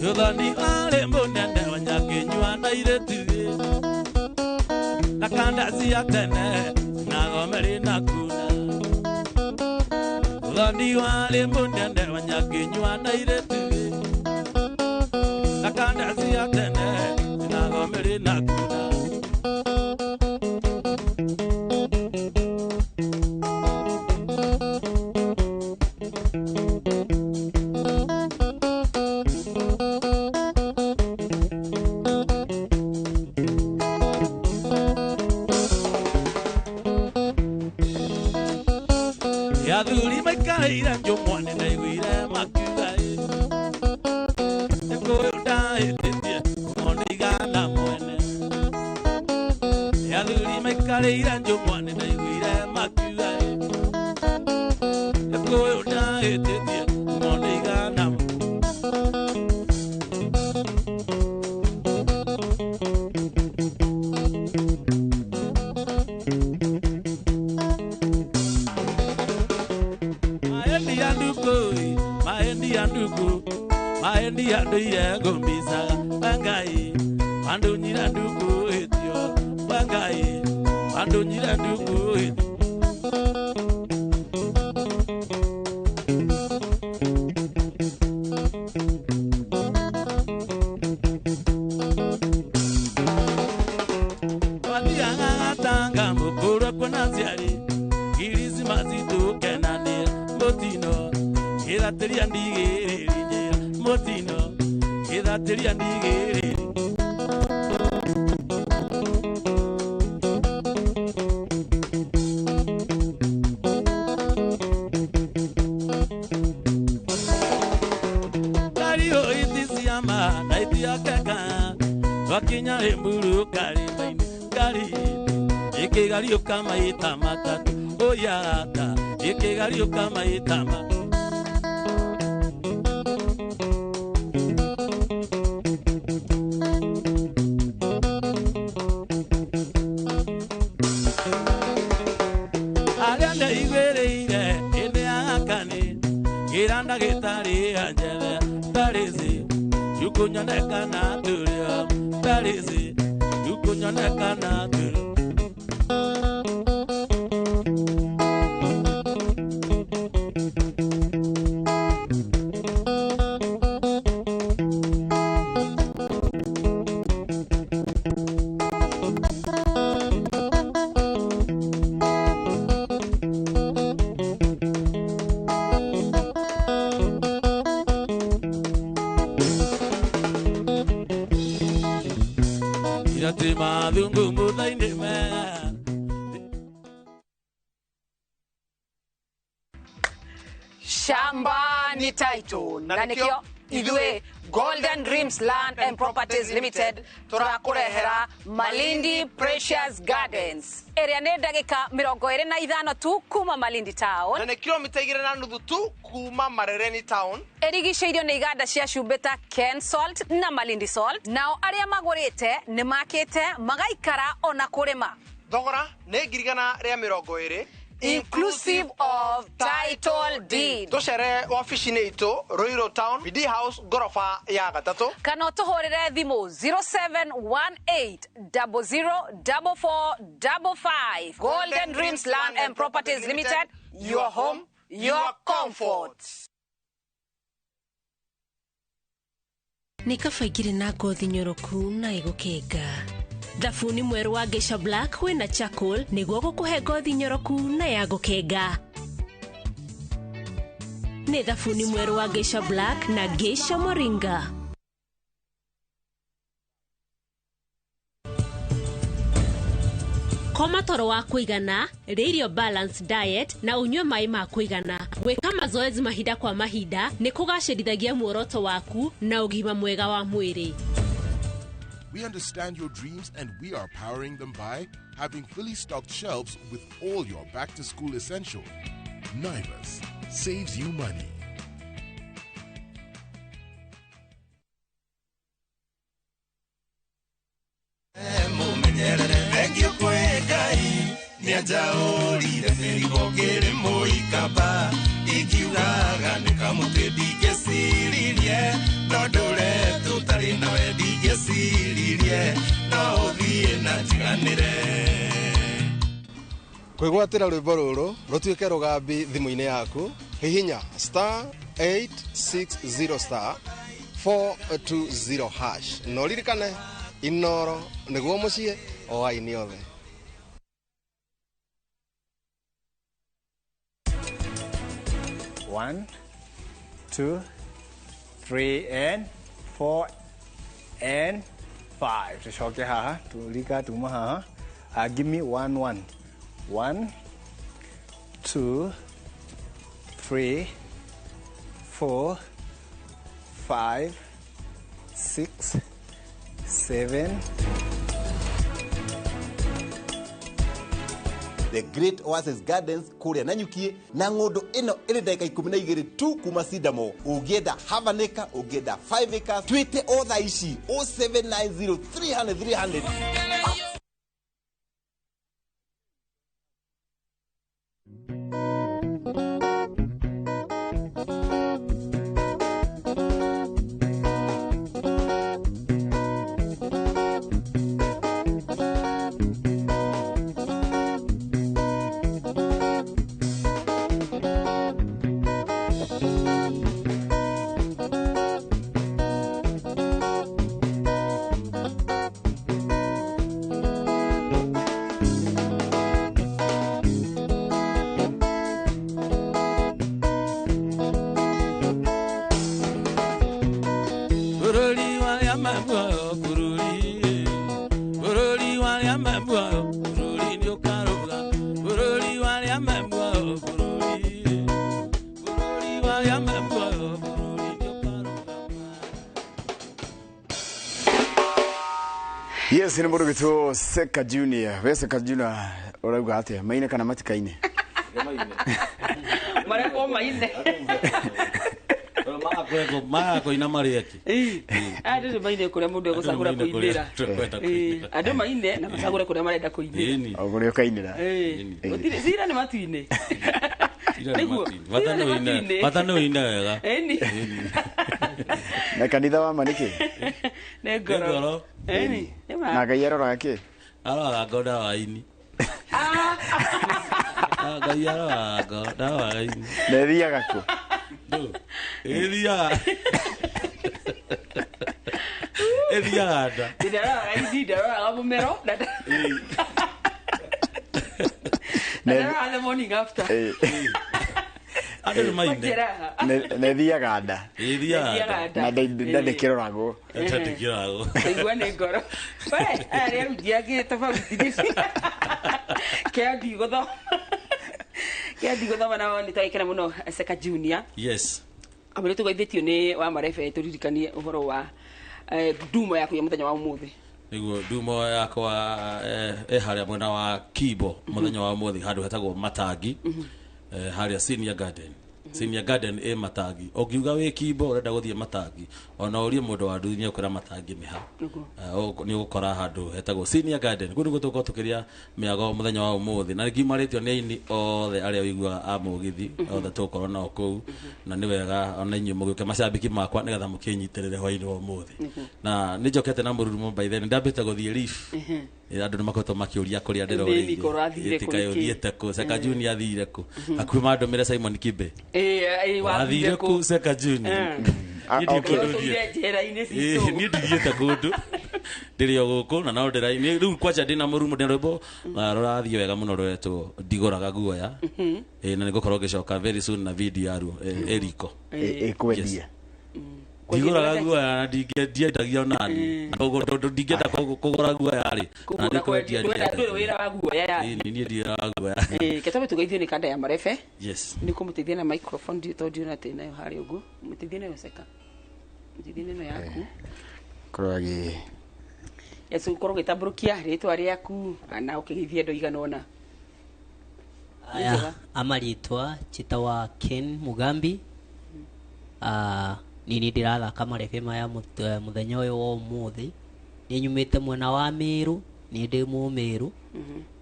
Yuthani arĩ mũnene wa nyakinyua na irĩtu na kanda cia tene na gomeri na kuna. Yuthani warĩ mũnene wa nyakinyua na irĩtu na kanda cia tene na gomeri na kuna. Athuri maikarĩire njũng'wa nĩndaiguire makiuga ĩ Gĩkũyũ ndahĩtĩtie ngumo nĩ igana mwene. Athuri maikarĩire njũng'wa nĩndaiguire makiuga ĩ Gĩkũyũ ndahĩtĩtie ngumo nĩ igana mwene. Maendi anduire ngumbicaga wangai wandunyire nduku ĩtio wangai wandunyire nduku ĩtio. Twathiaga gatanga mũkũrwe kwĩna aciari Kiricimaci tũkenanĩra mũtino ĩratĩria ndigĩrĩri njĩra motino ĩratĩria ndigĩrĩri. Ngario iti ciama na itiakeka twakinya Limuru karĩma-inĩ ngari ĩkĩgariũka maita matatũ ũyata ĩkĩgariũka maita matatũ. Yukunyoneka na turio Parisi yukunyoneka na turio. Shamba ni title na nikio ithuĩ Golden Dreams Land and Properties Limited tũrakũrehera Malindi Precious Gardens ĩrĩa nĩ ndagĩka 25 tu kuma Malindi town na nĩ kilomita 2.5 tu kuma Marereni town. Ĩrigicĩirio nĩ iganda cia cumbĩ ta Ken Salt na Malindi Salt. Nao arĩa magũrĩte nĩ makĩte magaikara ona kũrĩma. Thogora nĩ 120,000 inclusive of title deed. Tucere wabici-inĩ itũ Ruiru Town BD House ngoroba ya gatatũ kana ũtũhũrĩre thimũ 0718004455. Golden Dreams Land and Properties Limited, your home, your comfort. Nĩ kaba ingĩrĩ na ngothi nyoroku na ĩgũkenga. Thabuni mwerũ wa Geisha Black wĩna charcoal nĩguo gũkũhe ngothi nyoroku na ya gũkenga. Nĩ thabuni mwerũ wa Geisha Black na Geisha Moringa. Koma toro wa kũigana, rĩa irio balanced diet na ũnyue maĩ ma kũigana. Gwĩka mazoezi mahinda kwa mahinda nĩ kũgacĩrithagia muoroto waku na ũgima mwega wa mwĩrĩ. We understand your dreams and we are powering them by having fully stocked shelves with all your back-to-school essentials. Naivas saves you money. Tũiganĩre. Kwĩgwatĩra rwĩmbo rũrũ rũtuĩke rũgambi thimũ-inĩ yaku, hihinya star 860 star 420 hash na ũririkane Inoro nĩguo mũciĩ o aini othe. One, two, three, and four, and five. Tucoke haha, turika tuma haha. Give me 1 1. 1, 2, 3, 4, 5, 6, 7. The Great Oasis Gardens kũrĩa Nanyukie na ng'ũndũ ĩno ĩrĩ ndagĩka 12 tu kuma Sidamo. Ũngĩenda half an acre, ũngĩenda 5 acres, twĩte o thaa ici 0790 300 300. Bũrũri wa arĩa me muoyo, bũrũri, bũrũri wa arĩa me muoyo, bũrũri nĩũkarũga. Bũrũri wa arĩa me muoyo, bũrũri, bũrũri wa arĩa me muoyo, bũrũri nĩũkarũga. Yes, nĩ mũndũ witũ Seka Junior. We Seka Junior ũrauga atĩa? Maine kana matikaine? Marekwo maine. Maga kũina marĩ eki. Andũ nĩ maine kũrĩa mũndũ egũcagũra kũinĩra. Andũ maine na macagũre kũrĩa marenda kũinĩra. O kũrĩa ũkainĩra. Gũtirĩ cira nĩ matu-inĩ. Nĩguo, Bata cira nĩ nĩ ũine, matu-inĩ. bata nĩ ũine wega. Ĩni. Na kanitha wa ma nĩkĩ? Nĩ ngoro. Ngoro. Ĩni. Nĩ ma. Na Ngai aroraga kĩ? Aroraga ngoro ndaroraga ini. Ngai aroraga ngoro ndaroraga ini. Na ĩthiaga kũ? Ĩthiaga ĩthiaga nda. Ndaroraga ini, ndaroraga mũmero, na ndaroraga the morning after. Andũ nĩ maine. Majeraha. Na ĩthiaga nda. Ĩthiaga nda. Na ndĩkĩroragwo. Nda ndĩkĩroragwo. Igua nĩ ngoro. We, aya nĩ arugi angĩ tofauti. Kĩa ndigũthoma. Kĩa ndigũthoma nao nĩ twagĩkena mũno Seka Junior. Yes. Kamũira tũgeithĩtio nĩ wa marebe tũririkanie ũhoro wa ndumo yaku ya mũthenya wa ũmũthĩ. Nĩguo ndumo yakwa ĩ harĩa mwena wa Kibo mũthenya wa ũmũthĩ handũ hetagwo Matangi, harĩa Senior Garden. Senior Garden ĩ Matangi. Ũngiuga wĩ Kibo ũrenda gũthiĩ Matangi, ona ũrie mũndũ wa nduthi nĩekũra Matangi nĩ ha. Nĩ ũgũkora handũ hetagwo Senior Garden. Kũu nĩguo tũgũkorwo tũkĩrĩa mĩago mũthenya wa ũmũthĩ. Na ngiumarĩtio nĩ aini othe arĩa ũiguaga a mũgithi, othe tũgũkorwo nao kũu. Na nĩ wega ona inyuĩ mũgĩũke macambĩki makwa nĩgetha mũkĩnyitĩrĩre hwaĩ-inĩ wa ũmũthĩ. Na nĩ njokete na mũrurumo by then, ndambĩte gũthiĩ Reef. Andũ nĩ makoretwo makĩũria kũrĩa ndĩrorĩire. Nĩ korwo athire kũ Ĩtĩkaĩ nĩkĩ? ũthiĩte kũ? Seka Junior athire kũ? Hakuhĩ mandũmĩre Simon Kibe. Ĩ, Wathire kũ Seka Junior? Niĩ ndirĩ kũndũ Ũtũire thiĩte. njera-inĩ Ĩ, citũ. niĩ ndithiĩte kũndũ ndĩrĩ o gũkũ na no ndĩra rĩu kwanja ndĩna mũrumo ndĩna rwĩmbo na rũrathiĩ wega mũno rwetwo ndigũraga guoya. Ĩ, na nĩngũkorwo ngĩcoka very soon na video yaruo ĩ riko. Ĩkwendia. Ndigũraga guoya na ndiendagia onani. Tondũ ndingĩenda kũgũra guoya rĩ, na Kũgũra nĩ kwendia kwendia. Ndũrĩ wĩra wa guoya yani. Ĩ, niĩ ndirĩ wa guoya. Ĩ, ke twambe tũgeithio nĩ kanda ya marebe. Yes. Nĩ kũmũteithia na microphone ndiũ tondũ ndiona atĩ nayo harĩa ũguo. Mũteithie nayo Seka. Mũteithie na ĩno yaku. Korwo agĩ Yes, ũkorwo ũgĩtambũrũkia rĩtwa rĩaku na ũkĩgeithia andũ igana ũna. Aya, amarĩtwa njĩtagwa Ken Mugambi. Niĩ ndĩrathaka marebe maya mũthenya ũyũ wa ũmũthĩ. Nĩ nyumĩte mwena wa Meru, niĩ ndĩ Mũmĩru.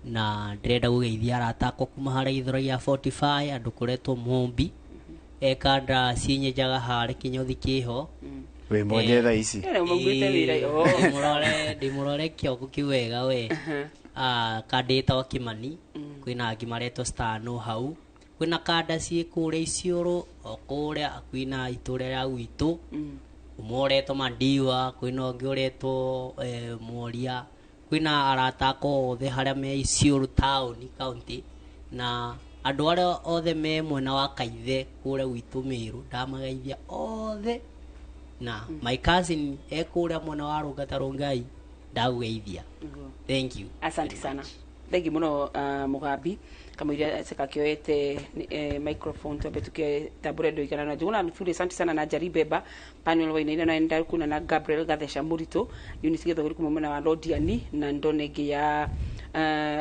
Na ndĩrenda gũgeithia arata akwa kuma harĩa Gĩthũrai ya 45 andũ kũretwo Mũmbi. Ekanda cinyenjaga harĩa kĩnyũthi kĩho. Wĩ mwenye thaa ici. Ĩno maugĩte wĩra, oh. Ndĩmũrore kĩongo kĩu wega we. Kanda ĩtagwo Kimani, kwĩna angĩ maretwo Stano hau, kwĩna kanda ciĩ kũrĩa Isiolo, o kũrĩa kwĩna itũra rĩa gwitũ, ũmwe ũretwo Mandiwa, kwĩna ũngĩ ũretwo Mworia, kwĩna arata akwa othe harĩa me Isiolo town county, na andũ arĩa othe me mwena wa Kaithe kũrĩa gwitũ Meru, ndamageithia othe. Na my cousin e kũrĩa mwena wa Rũngata Rongai, ndagũgeithia. Thank you. Asante sana, thengi muno. Mugambi kamũira Seka kĩoete microphone twambe tukĩtambũre andũ igana na Njuguna Nthuri, asante sana na Njari Beba Panuel Wainaina na ndari kuna na Gabriel Gatheca Mũritũ Eunice Gĩthũgũri kuma mwena wa Londiani na ndone ĩngĩ ya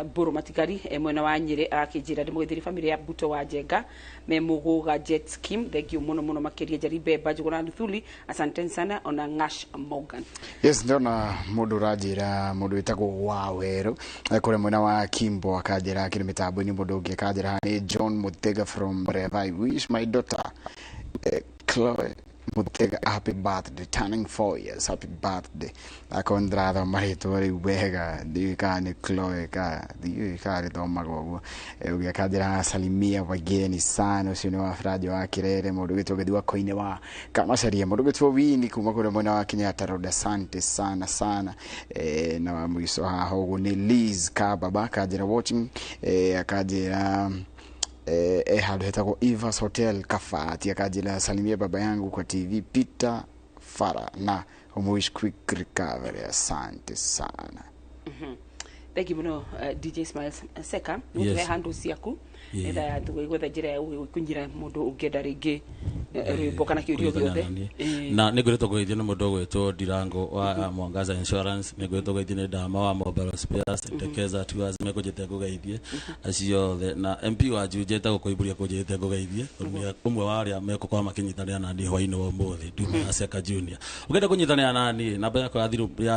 Mbũrũ Matigari mwena wa Nyĩrĩ arakĩnjĩra ndĩmũgeithĩrie family ya Buto wa Njenga me Mũgũga Jet Scheme. Thank you mũno mũno makĩria Njari Beba, Njuguna Nthuri, asante sana ona Ngash Morgan. Yes, ndona mundu uranjira mundu witagwo wa weru kũrĩa mwena wa Kimbo akanjĩra akĩrĩ mĩtambo-inĩ. Mũndũ ũngĩ akanjĩra nĩ John Mutega from Breva, I wish my daughter Chloe Mutega happy birthday, turning 4 years, happy birthday. Akorwo nĩ ndĩrathoma rĩtwa rĩu wega, ndiũĩ kana nĩ Chloe ka ndiũĩ kana rĩthomagwo ũguo. Ũngĩ akanjĩra salimia wageni sana, ũcio nĩ wa Faraja wa Kirere. Mũndũ wĩtwo Gĩthua Koine wa Kamacaria, mũndũ wĩtwo Wini kuma kũrĩa mwena wa Kenyatta Road, asante sana sana. Na wa mũico haha ũguo nĩ Liz Kababa akanjĩra watching, akanjĩra handũ hetagwo Evas Hotel Kafati, akanjĩra salimia baba yangu kwa TV Peter Fara na umuwish quick recovery, asante sana. Thank you muno, DJ Smiles Seka nĩ yes. Handle ciaku etha tũgwetha njĩra ya gũkinyĩra mũndũ ũngĩenda rĩngĩ rwĩmbo kana kĩũria gĩothe. Na nĩ ngoretwo ngũgeithio nĩ mũndũ ũgwĩtwo Ndirango wa Mwangaza Insurance, nĩ ngoretwo ngũgeithio nĩ Ndama wa Mobile Spares, Tekeza Tours mekũnjĩte ngũgeithie acio othe, na MP wa Juja etagwo Koimbũri akũnjĩte ngũgeithie tondũ nĩ ũmwe wa arĩa megũkorwo makĩnyitanĩra na niĩ hwaĩ-inĩ wa ũmũthĩ nduma ya Seka Junior. Ũngĩenda kũnyitanĩra na niĩ, namba yakwa ya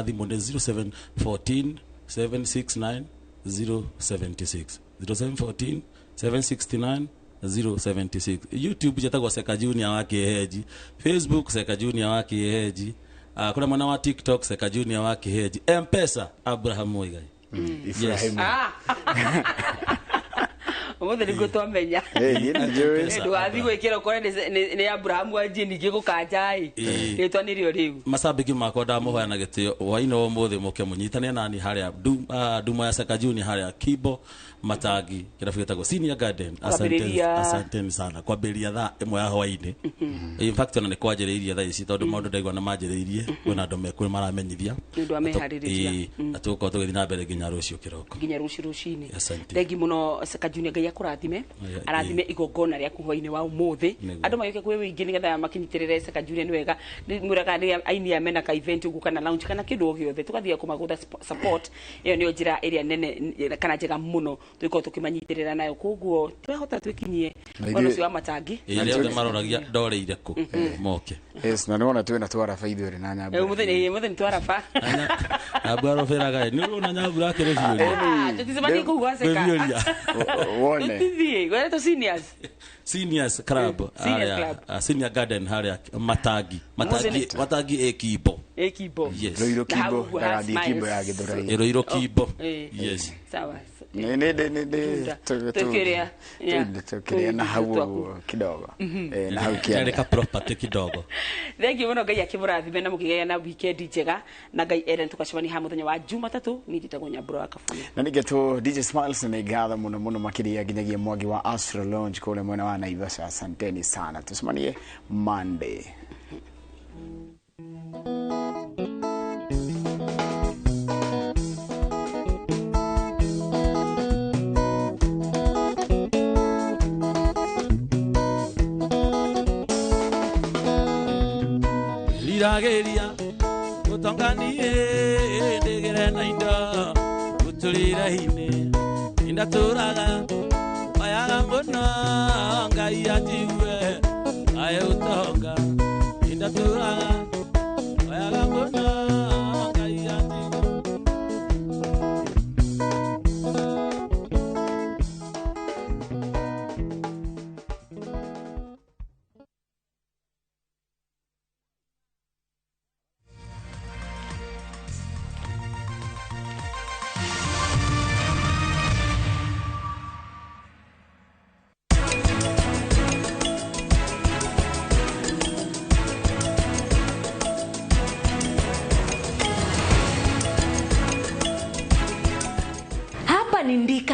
thimũ nĩ 0714 769 076, 0714 769 076. YouTube jetagwo Seka Junior wa Kĩheji, Facebook Seka Junior wa Kĩheji, kuna mwana wa TikTok Seka Junior wa Kĩheji, M-Pesa Abraham Muigai. Ibrahim. Ũmũthĩ nĩguo twamenya. Ndũgathiĩ gwĩkĩra ũkore nĩ Abraham wanjie ningĩ gũkanja ĩ rĩtwa nĩrĩo rĩu. Macambĩki makwa ndamũhoya na gĩtĩo hwaĩ-inĩ wa ũmũthĩ mũke mũnyitane nani harĩa Nduma ya Seka Junior harĩa Kibo Matangi kĩrabu gĩtagwo Senior Garden. Asanteni sana kwambĩrĩria thaa 1 ya hwaĩ-inĩ. In fact ona nĩ kwanjĩrĩirie thaa ici tondũ maũndũ ndaigua nĩ manjĩrĩirie, kwĩna andũ mekuo maramenyithia nĩ ũndũ wa meharĩrĩria na tũgũkorwo tũgĩthiĩ na mbere nginya rũciũ kĩroko, nginya rũciũ rũcinĩ. Thengi mũno Seka Junior, Ngai akũrathime, arathime igongona rĩaku hwaĩ-inĩ wa ũmũthĩ. Andũ magĩũke kwĩ wĩingĩ nĩgetha makinyitĩrĩre Seka Junior. Nĩ wega mwĩraga nĩ aini aya mena ka event ũguo kana lounge kana kĩndũ o gĩothe tũgathiĩ kũmagũtha support. Ĩyo nĩyo njĩra ĩrĩa nene kana njega mũno tũgĩkorwo tũkĩmanyitĩrĩra nayo, koguo twahota twĩkinyie mwena ũcio wa Matangi. Arĩa othe maroragia ndoreire kũ moke. Yes, na nĩwona twĩna twaraba ithuerĩ na Nyambura. Mũthĩ nĩ twaraba. Nyambura rũbĩraga nĩ ũrona Nyambura akĩrĩ biũria. Tũticemanie kũu gwa Seka. Wone. Tũtithiĩ, gwetwo seniors. Seniors Club, Senior Garden harĩa Matangi. Matangi ĩ Kimbo. Ĩ Kimbo. Yes. Rũirũ Kimbo, ndagathiĩ Kimbo ya Gĩthũrai. Rũirũ Kimbo. Yes. Sawa. Nĩ tũkĩrĩa na hau ũguo kidogo. Na hau kĩanda. Ka property kidogo. Thank you mũno, Ngai akĩmũrathime na mũkĩgĩa na weekend njega, na Ngai ere tũgacemania haha mũthenya wa Jumatatũ. Niĩ njĩtagwo Nyambura wa Kabuye. Na nĩgetwo DJ Smiles, nĩ ngatho mũno mũno makĩria nginyagia Mwangi wa Astro Lounge kũrĩa mwena wa Naivasha. Asanteni sana, tucemanie Monday. Irageria gũtonganie ndĩgĩre na indo gũtũrĩre inĩ indatũraga oyaga mũno Ngai anjigue aye ũtonga indatũraga oyaga mũno.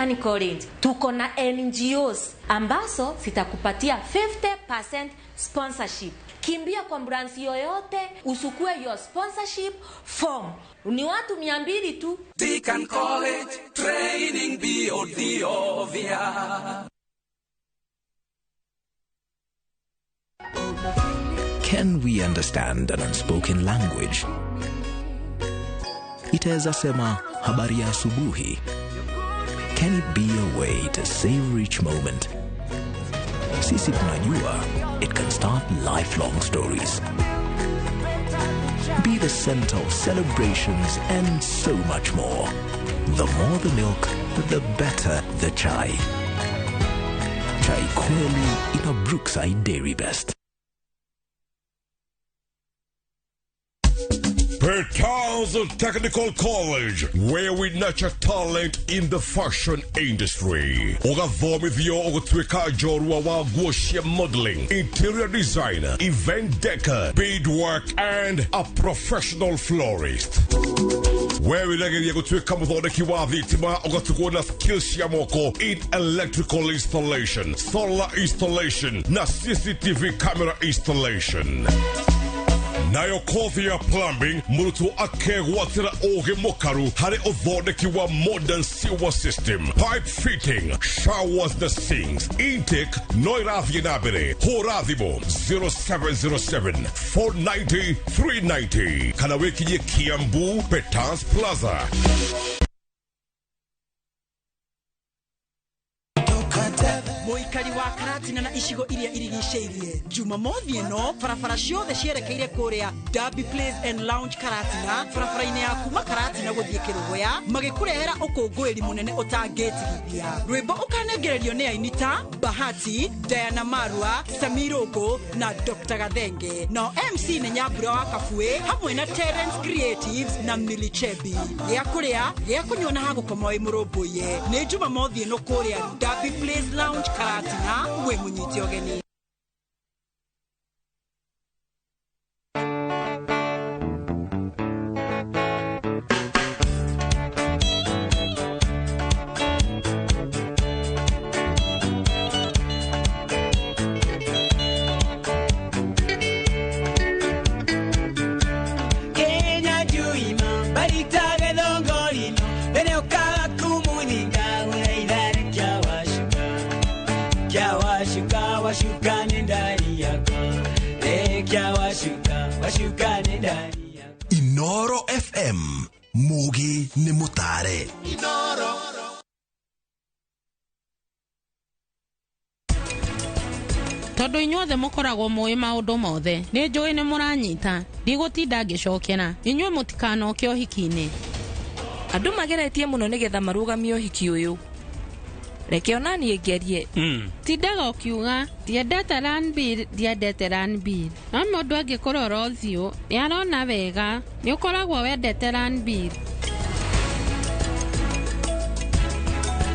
Decan College tuko na NGOs ambazo zitakupatia 50% sponsorship. Kimbia kwa branch yoyote usukue your sponsorship form. Ni watu 200 tu. Deacon College, training beyond the obvious. Can we understand an unspoken language? Itaweza sema habari ya asubuhi. Can it be a way to savor each moment? Sisi tunajua it can start lifelong stories. Be the center of celebrations and so much more. The more the milk, the better the chai. Chai kweli ina Brookside Dairy Best. Petals Technical College, where we nurture talent in the fashion industry. Ũgathomithio ũgũtuĩka njorua wa nguo cia modeling, interior designer, event decor, beadwork and a professional florist. We wĩregeria gũtuĩka mũthondeki wa thitima ũgatigwo na skills cia moko in electrical installation, solar installation na CCTV camera installation. Nayo kothi ya plumbing mũrutwo akegwatĩra ũgĩ mũkaru harĩ ũthondeki wa modern sewer system, pipe fitting, showers na sinks. Intake no ĩrathiĩ na mbere. Hũra thimũ 0707 490 390 kana wĩkinyie Kiambu Petans Plaza. Mũikari wa Karatina na icigo iria irigicĩirie Jumamothi ĩno barabara ciothe cierekeire kũrĩa Derby Place and Lounge Karatina, barabara-inĩ ya kuma Karatina gũthiĩ Kĩrũgũya, magĩkũrehera ũkũngũĩri mũnene ũtangĩtigithia. Rwĩmbo ũkanengererio nĩ aini ta Bahati, Diana Marua, Samirogo na Dr. Gathenge. Nao MC nĩ Nyambura wa Kabuĩ hamwe na Terence Creatives na Milichebi. Gĩa kũrĩa, gĩa kũnyua na hagũkoma wĩ mũrũmbũiye. Nĩ Jumamothi ĩno kũrĩa Derby Place Lounge Karatina, wĩ mũnyite ũgeni. Kenya juima baritage thongorino mbere ũkaga kumuthinga ũraithare kĩa wacuka kĩa wacuka wacuka nĩ ndari yakwa ĩ kĩa wacuka wacuka nĩ ndari. Inoro FM Mugi nĩ mũtare. Inoro. Tondũ inyuothe mũkoragwo mũĩ maũndũ mothe, nĩ njũĩ nĩ mũranyita, ndigũtinda ngĩcokera, inyuĩ mũtikanoke ũhiki-inĩ. Andũ mageretie mũno nĩgetha marũgamie ũhiki ũyũ. Reke ona niĩ ngerie. Tindaga ũkiuga ndiendete Ranbir, ndiendete Ranbir. No mũndũ angĩkũrora ũthiũ nĩ arona wega nĩ ũkoragwo wendete Ranbir.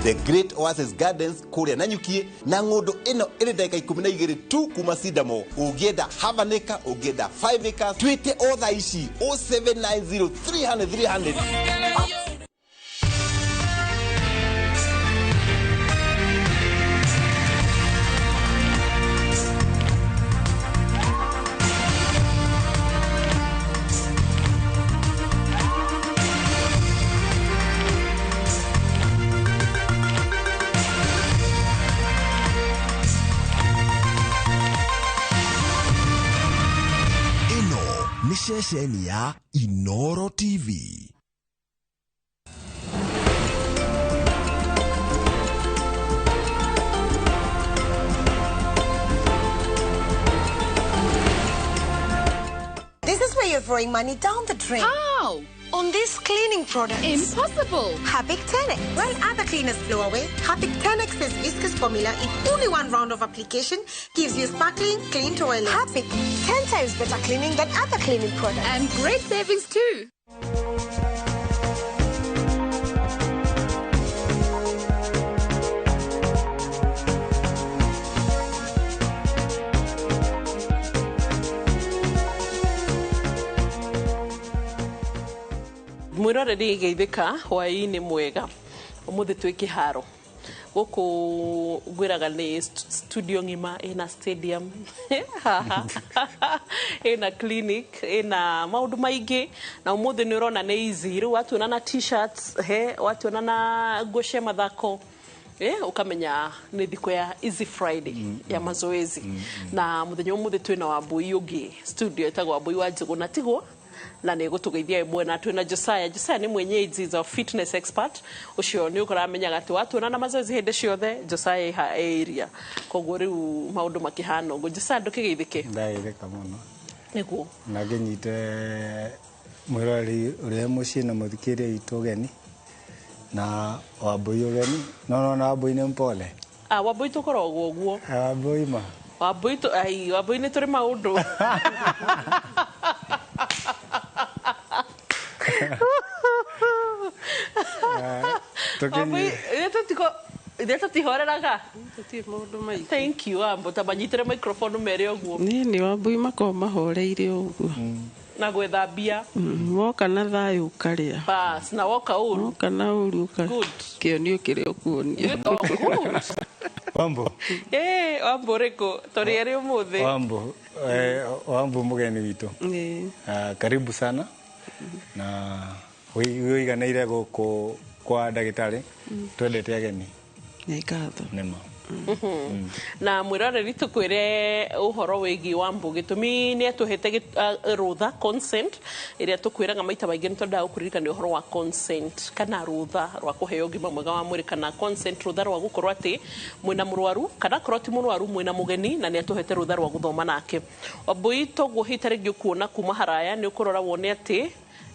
The Great Oasis Gardens kũrĩa Nanyukie na ng'ũndũ ĩno ĩrĩ ndagĩka 12 tu kuma Sidamo. Ũngĩenda half an acre, ũngĩenda 5 acres, twĩte o thaa ici 0790 300 300. Ceceni ya Inoro TV. This is where you're throwing money down the drain. How? On these cleaning products. Impossible. Harpic 10X. While other cleaners blow away, Harpic 10X's viscous formula in only one round of application gives you sparkling, clean toilet. Harpic, 10 times better cleaning than other cleaning products. And great savings too. Mwiroreri geithĩka hwaĩ-inĩ mwega ũmũthĩ twĩ kĩharo Gũkũ ngwĩraga nĩ studio ng'ima, ĩna stadium haha, ĩna clinic, ĩna maũndũ maingĩ. Na ũmũthĩ nĩ ũrona nĩ easy. Rĩu watuona na T-shirts, he watuona na nguo cia mathako, ukamenya nĩ thikũ ya Easy Friday ya mazoezi. Na mũthenya ũmũthĩ twĩna Wambui ũngĩ studio, ĩtagwo Wambui wa Njũgũ na tigwo na nä gå tå geithia mwena. Twä Josiah. Josiah nĩ mwenyeji, is a fitness expert. Ũcio nĩ ũkaramenyaga atĩ watuona na mazoezi hĩndĩ ciothe, Josiah ĩ area. Koguo rĩu maũndũ makĩhana ũguo. Josiah, ndũkĩgeithĩke. Ndageithĩka mũno. Nĩguo. Na ngĩnyite mwĩroreri ũrĩa mũciĩ na mũthikĩrĩria witũ ũgeni na Wambui ũgeni. No nona Wambui nĩ mpole. Ah, Wambui tũkoragwo ũguo. Wambui ma. Wambui ai Wambui nĩ tũrĩ maũndũ. Wambui ithuĩ tũtihoreraga. Tũtirĩ maũndũ maingĩ. Thank you. Wambo ta manyitĩre microphone mere ũguo. Niĩ nĩ Wambui makoragwo mahoreire ũguo. Na gwetha mbia. Woka na thayũ ũkarĩa. Bas, na woka ũru. Woka na ũru kĩonio kĩrĩa ũkuonio. Oh, good. Wambo. Wambo rĩkũ tũrĩ erĩ ũmũthĩ? Wambo, Wambo mũgeni witũ. Karibu sana na wĩiganĩire gũkũ kwa ndagĩtarĩ. Twendete ageni. Nĩ ngatho. Nĩma. Na mwĩroreri, tũkwĩre ũhoro wĩgiĩ Wambũ. Gĩtũmi nĩ atũhete rũtha, consent ĩrĩa tũkwĩraga maita maingĩ. Nĩ twendaga gũkũririkania ũhoro wa consent kana rũtha rwa kũheo ũgima mwega wa mwĩrĩ, kana consent, rũtha rwa gũkorwo atĩ mwĩna mũrwaru, kana korwo ti mũrwaru, mwĩna mũgeni, na nĩ atũhete rũtha rwa gũthoma nake. Wambũi, toguo hihi ta rĩngĩ ũkuona kuma haraya nĩ ũkũrora wone atĩ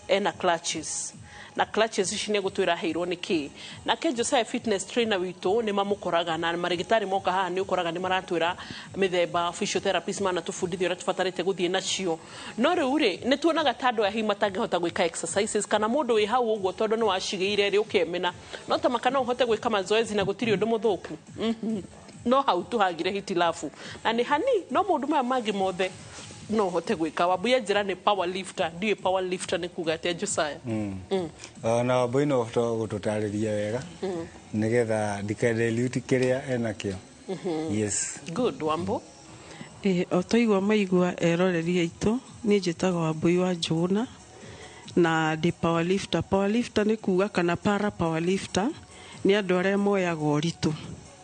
ena clutches, na clutches ici nĩ gũtwĩra aheirwo nĩ kĩ. Nake Josiah, fitness trainer witũ, nĩ mamũkoraga na marĩgĩtarĩ moka haha, nĩ ũkoraga nĩ maratwĩra mĩthemba physiotherapist mana tũbundithio ũrĩa tũbatarĩte gũthiĩ nacio. No rĩu rĩ, nĩ tuonaga ta andũ aya hihi matangĩhota gwĩka exercises, kana mũndũ wĩ hau ũguo tondũ nĩ wacigĩire rĩ ũkemena no ta maka no ũhote gwĩka mazoezi na gũtirĩ ũndũ mũthũku. No hau tuhagire hitilafu na nĩ hani, no maũndũ maya mangĩ mothe no ũhote gwĩka. Wambuya njĩra nĩ power lifter. Ndiũĩ power lifter nĩ kuga atĩa, Josiah. Na Wambui no ũhote gũtũtarĩria wega nĩgetha ndikadilute kĩrĩa enakĩo. Yes. Good. Wambo. O twaigua maigua eroreri aitũ, niĩ njĩtagwo Wambui wa Njũgũna na ndĩ power lifter. Power lifter nĩ kuga, kana para power lifter, nĩ andũ arĩa moyaga ũritũ,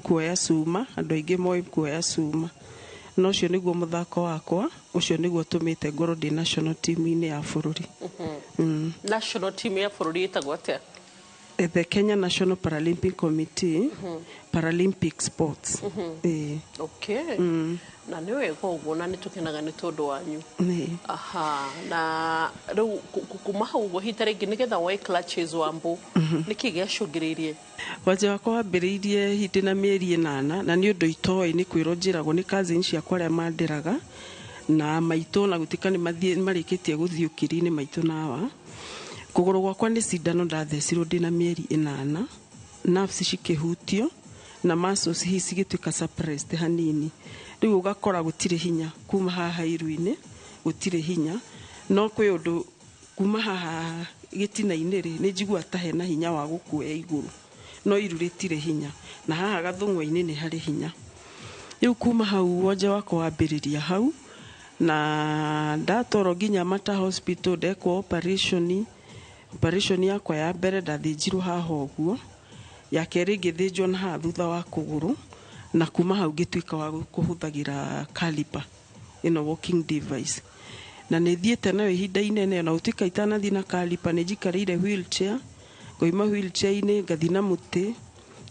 kuoya cuma. Andũ aingĩ moĩ kuoya cuma, na ũcio nĩguo mũthako wakwa. Ũcio nĩguo tũmĩte ngorwo ndĩ national team-inĩ ya bũrũri. National team ya bũrũri ĩtagwo atĩa? The Kenya National Paralympic Committee, Paralympic Sports. Okay. Na nĩ wega ũguo, na nĩ tũkenaga nĩ tondũ wanyu. Nĩ. Aha, na rĩu kuma hau ũguo, hihi ta rĩngĩ nĩgetha woe clutches, Wambũ, nĩkĩ gĩacũngĩrĩirie? Wanja wakwa wambĩrĩirie hĩndĩ na mĩeri 8, na nĩ ũndũ itoĩ, nĩ kwĩrwo njĩragwo nĩ cousin ciakwa arĩa mandĩraga na maitũ, na gũtuĩka nĩ marĩkĩtie gũthiĩ ũkiri-inĩ maitũ nawa. Kũgũrũ gwakwa nĩ cindano ndathecirwo ndĩ na mĩeri 8, nerves cikĩhutio na muscles hihi cigĩtuĩka suppressed hanini. Rĩu ũgakora gũtirĩ hinya kuma haha iru-inĩ, gũtirĩ hinya, no kwĩ ũndũ kuma haha gĩtina-inĩ rĩ, nĩ njiguaga ta hena hinya wa gũkuoya igũrũ, no iru rĩtirĩ hinya, na haha gathũng'wa-inĩ nĩ harĩ hinya. Rĩu kuma hau wonje wakwa wambĩrĩria hau, na ndatwarwo nginya Mata Hospital, ndekwo operation. Operation yakwa ya mbere ndathĩnjirwo haha ũguo, ya kerĩ ngĩthĩnjwo na haha thutha wa kũgũrũ, na kuma hau ngĩtuĩka wa kũhũthagĩra caliper ĩno, walking device, na nĩ thiĩte nayo ihinda inene. Na gũtuĩka itanathiĩ na caliper nĩ njikarĩire wheelchair, ngoima wheelchair-inĩ ngathiĩ na mũtĩ,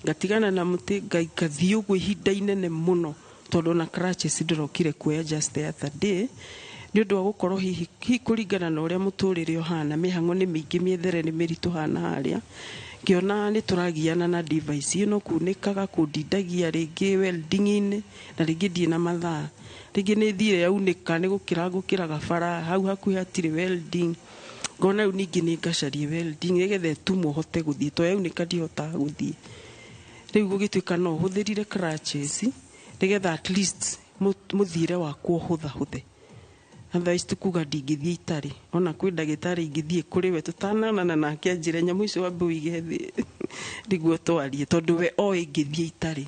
ngatigana na mũtĩ, ngathiĩ ũguo ihinda inene mũno, tondũ na crutches ndĩrokire kuoya just the other day, nĩ ũndũ wa gũkorwo hihi kũringana na ũrĩa mũtũrĩre ũhana, mĩhang'o nĩ mĩingĩ, mĩethere nĩ mĩritũ hana harĩa, ngĩona nĩ tũragiana na device ĩno, kunĩkaga kũndindagia rĩngĩ welding-inĩ, na rĩngĩ ndirĩ na mathaa, rĩngĩ nĩ thire yaunĩka, nĩ gũkĩra ngũkĩraga bara hau hakuhĩ hatirĩ welding. Ngona rĩu ningĩ nĩ ngacarie welding nĩgetha ĩtumwo hote gũthiĩ, to yaunĩka ndihotaga gũthiĩ. Rĩu gũgĩtuĩka no hũthĩrire crutches nĩgetha at least mũthiĩre wakwa ũhũthahũthe. Otherwise tukuga ndingĩthiĩ itarĩ. Ona kwĩ ndagĩtarĩ ingĩthiĩ kũrĩ we tũtanonana nake anjĩre nyamũ icio wambe ũige thĩ. Nĩguo twarie tondũ we oĩ ngĩthiĩ itarĩ.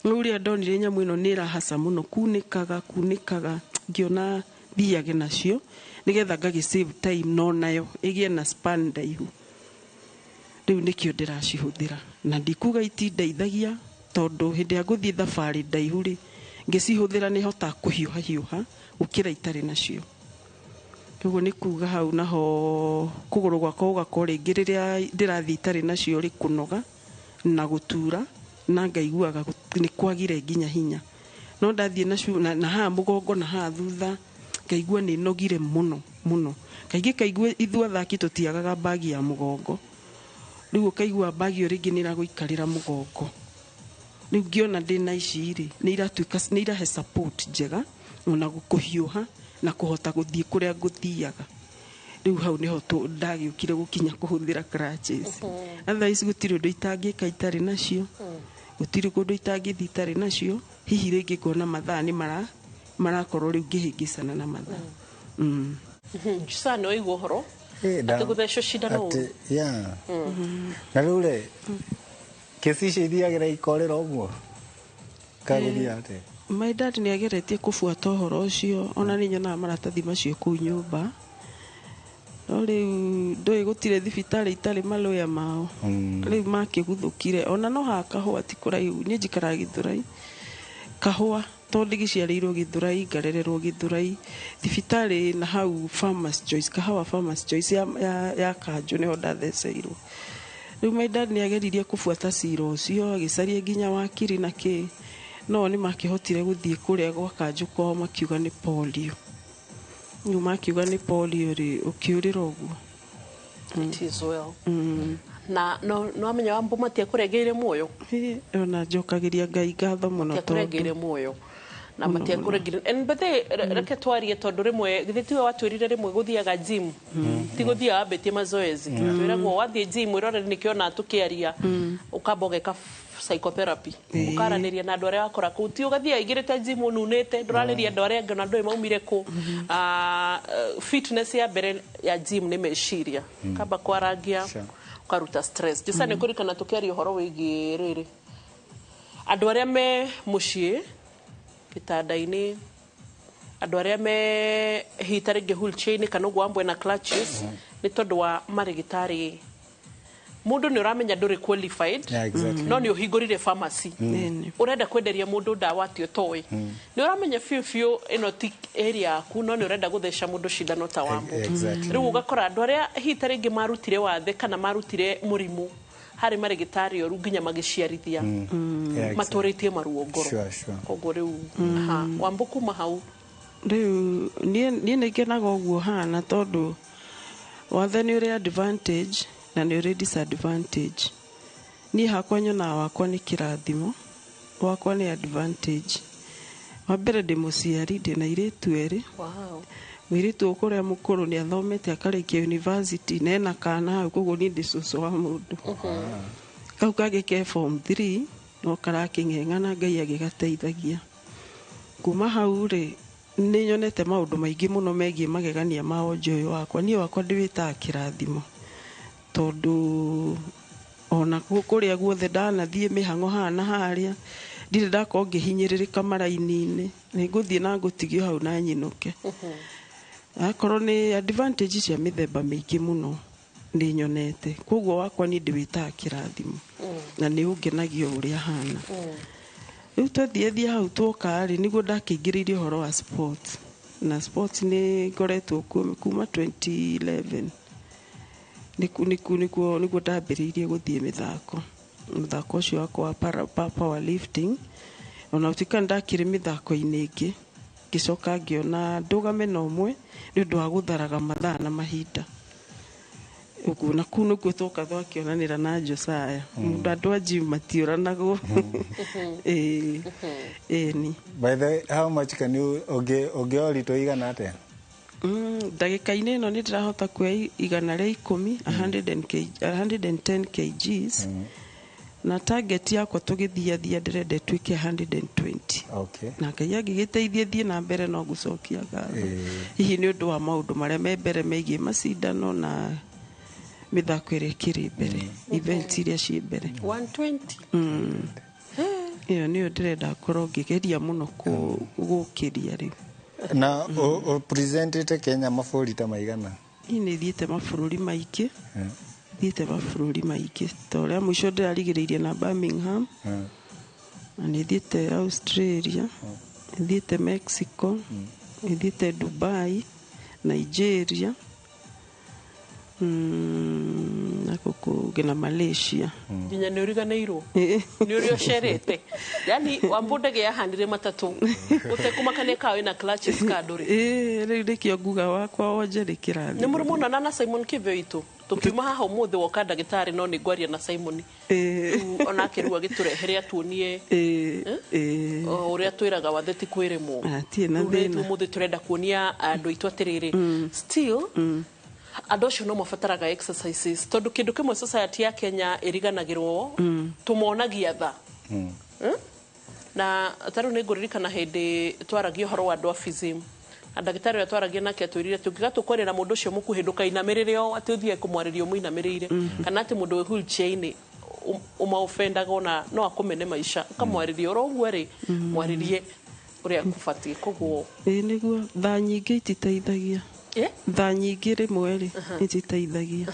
Rĩu rĩrĩa ndonire nyamũ ĩno nĩ ĩrahaca mũno, kunĩkaga kunĩkaga, ngĩona thiage nacio nĩgetha ngagĩ save time, no nayo ĩgĩe na span ndaihu. Rĩu nĩkĩo ndĩracihũthĩra, na ndikuga itindeithagia, tondũ hĩndĩ ĩrĩa ngũthiĩ thabarĩ ndaihu rĩ, ngĩcihũthĩra nĩ hotaga kũhiũha hiũha gũkĩra itarĩ nacio. Koguo nĩ kuga hau naho kũgũrũ gwakwa gũgakorwo rĩngĩ rĩrĩa ndĩrathiĩ itarĩ nacio rĩ, kũnoga na gũtura na ngaiguaga nĩ kwagire nginya hinya. No ndathiĩ nacio na haha mũgongo na haha thutha ngaigua nĩ nogire mũno mũno. Kaingĩ kaigua ithuĩ athaki tũtiagaga mbagi ya mũgongo, rĩu ũkaigua mbagi ĩyo rĩngĩ nĩ ĩragũikarĩra mũgongo. Rĩu ngĩona ndĩna ici rĩ, nĩ iratuĩka nĩ irahe support njega ona kũhiũha na kũhota gũthiĩ kũrĩa ngũthiaga. Rĩu hau nĩho ndagĩũkire gũkinya kũhũthĩra crutches. Otherwise gũtirĩ ũndũ itangĩka itarĩ nacio, gũtirĩ kũndũ itangĩthiĩ itarĩ nacio. Hihi rĩngĩ ngona mathaa nĩ marakorwo rĩu ngĩhĩngĩcana na mathaa. Jusa nĩ waigua ũhoro atĩ gũthecwo cindano ũru? Yeah. Na rĩu rĩ, kesi icio ithiagĩra ikorĩra ũguo kagũthiĩ atĩa? My dad nĩ ageretie kũbuata ũhoro ũcio, ona nĩ nyonaga maratathi macio kũu nyũmba, no rĩu ndũĩ gũtirĩ thibitarĩ itarĩ malawyer mao. Rĩu makĩguthũkire ona no haha Kahũa ti kũraihu, niĩ njikaraga Gĩthũrai Kahũa, tondũ ndĩgĩciarĩirwo Gĩthũrai, ngarererwo Gĩthũrai, thibitarĩ na hau Farmers Choice, Kahawa Farmers Choice ya Kanjũ nĩho ndatheceirwo. Rĩu my dad nĩ ageririe kũbuata cira ũcio, agĩcaria nginya wakiri na kĩ, no nĩ makĩhotire gũthiĩ kũrĩa gwa Kanjũ kwao makiuga nĩ polio. Rĩu makiuga nĩ polio rĩ, ũkĩũrĩra ũguo. It is well. Na no amenya Wambũ matiakũrengeire muoyo? Ona njokagĩria Ngai ngatho mũno. Matiakũrengeire muoyo na matiakũrengeire. And but they reke twarie, tondũ rĩmwe githĩ tiwe watwĩrire rĩmwe gũthiaga gym ti gũthiaga wambĩtie mazoezi, twĩragwo wathiĩ gym wĩrorere, nĩkĩo na tũkĩaria ũkamba ũgeka psychotherapy, ũkaranĩria na andũ arĩa wakora kũu, ti ũgathiĩ aingĩrĩte gym ũnunĩte, ndũrarĩria andũ arĩa angĩ ona ndũĩ maumire kũ. Fitness ya mbere ya gym nĩ meciria, kamba kwarangia ũkaruta stress. Jusa nĩ kũririkana tũkĩaria ũhoro wĩgiĩ rĩrĩ, andũ arĩa me mũciĩ gĩtanda-inĩ, andũ arĩa me hihi ta rĩngĩ wheelchair-inĩ kana ũguo Wambũ na crutches, nĩ tondũ wa marĩgĩtarĩ mũndũ nĩ ũramenya ndũrĩ qualified. No nĩ ũhingũrire pharmacy, ũrenda kwenderia mũndũ ndawa atĩ ũtoĩ, nĩ ũramenya biũ biũ ĩno ti area yaku, no nĩ ũrenda gũtheca mũndũ cindano ta Wambũ. Rĩu ũgakora andũ arĩa hihi ta rĩngĩ marutire wathe kana marutire mũrimũ harĩ marĩgĩtarĩ oru nginya magĩciarithia, matũrĩtie maruo ngoro. Koguo rĩu ha Wambũ kuma hau. Rĩu niĩ nĩ ngenaga ũguo hana, tondũ wathe nĩ ũrĩ advantage na nĩ ũrĩ disadvantage. Niĩ hakwa nyonaga wakwa nĩ kĩrathimo, wakwa nĩ advantage. Wa mbere ndĩ mũciari, ndĩna airĩtu erĩ. Mũirĩtu ũkũrĩa mũkũrũ nĩ athomete akarĩkia university na ena kana hau, koguo niĩ ndĩ cũcũ wa mũndũ. Kau kangĩ ke form 3 no karakĩng'eng'ana, Ngai agĩgateithagia. Kuma hau rĩ, nĩ nyonete maũndũ maingĩ mũno megiĩ magegania ma wonje ũyũ wakwa. Niĩ wakwa ndĩwĩtaga kĩrathimo, tondũ ona kũrĩa guothe ndanathiĩ mĩhang'o haha na harĩa, ndirĩ ndakorwo ngĩhinyĩrĩrĩka maraini-inĩ, nĩ ngũthiĩ na ngũtigio hau na nyinũke. Akorwo nĩ advantage cia mĩthemba mĩingĩ mũno nĩ nyonete, koguo wakwa niĩ ndĩwĩtaga kĩrathimo na nĩ ũngenagia ũrĩa hana. Rĩu twathiĩ thiĩ hau tuoka rĩ, nĩguo ndakĩingĩrĩirie ũhoro wa sports, na sports nĩ ngoretwo kuo kuma 2011, nĩkuo ndambĩrĩirie gũthiĩ mĩthako, mũthako ũcio wakwa wa powerlifting. Ona gũtuĩka nĩ ndakĩrĩ mĩthako-inĩ ĩngĩ, ngĩcoka ngĩona ndũgame na ũmwe nĩ ũndũ wa gũtharaga mathaa na mahinda ũguo, na kũu nĩkuo twoka twakĩonanĩra na Josiah. Mũndũ andũ a gym matiũranagwo. Ĩĩ ĩni. By the way, how much can you ũngĩoya ũritũ igana atĩa? Ndagĩka-inĩ ĩno nĩ ndĩrahota kuoya 110, 110 kgs, na target yakwa tũgĩthiathia ndĩrenda ĩtuĩke 120. Na Ngai angĩgĩteithia thiĩ na mbere no ngũcokia ngatho, hihi nĩ ũndũ wa maũndũ marĩa me mbere megiĩ macindano na Mĩthako ĩrĩa ĩkĩrĩ mbere, events iria ciĩ mbere. 120. Ĩyo nĩyo ndĩrenda ngorwo ngĩgeria mũno gũkĩria rĩu. Na ũpresentĩte Kenya mabũrũri ta maigana? Niĩ nĩ thiĩte mabũrũri maingĩ, thiĩte mabũrũri maingĩ, ta ũrĩa mũico ndĩrarigĩrĩirie na Birmingham, na nĩ thiĩte Australia, nĩ thiĩte Mexico, nĩ thiĩte Dubai, Nigeria, na gũkũ na Malaysia. Nginya nĩ ũriganĩirwo nĩ ũrĩa ũcerete, yani Wambũ ndege yahanire matatũ ũtekũmakania kawe na clutches kando rĩ. Ĩĩ, rĩu nĩkĩo nguga wakwa wonje nĩ kĩrathi. Nĩ mũrĩ monana na Simon Kĩbeo itũ tũkiuma haha ũmũthĩ woka ndagĩtarĩ, no nĩ ngwaria na Simon. Rĩu onake rĩu agĩtũrehere atuonie o ũrĩa twĩraga wathe ti kwĩrĩmwo. Hatirĩ na Rĩu rĩ, thĩna. ũmũthĩ tũrenda kuonia andũ aitũ atĩrĩrĩ, still andũ acio no mabataraga exercises, tondũ kĩndũ kĩmwe society ya Kenya ĩriganagĩrwo, tũmonagia tha. Na tarĩu nĩ ngũririkana hĩndĩ twaragia ũhoro wa andũ a physio, na ndagĩtarĩ ũrĩa twaragia nake atwĩrire tũngĩga tũkwaria na mũndũ ũcio mũkuhĩ, ndũkainamĩrĩre o atĩ ũthiĩ kũmwarĩria ũmũinamĩrĩire, kana atĩ mũndũ wĩ wheelchair-inĩ ũmaofendaga, ona no akũmene maica, ũkamwarĩria oro ũguo rĩ, mwarĩrie ũrĩa kũbatiĩ, koguo Ĩĩ, nĩguo thaa nyingĩ ititeithagia. Thaa nyingĩ rĩmwe rĩ, ititeithagia.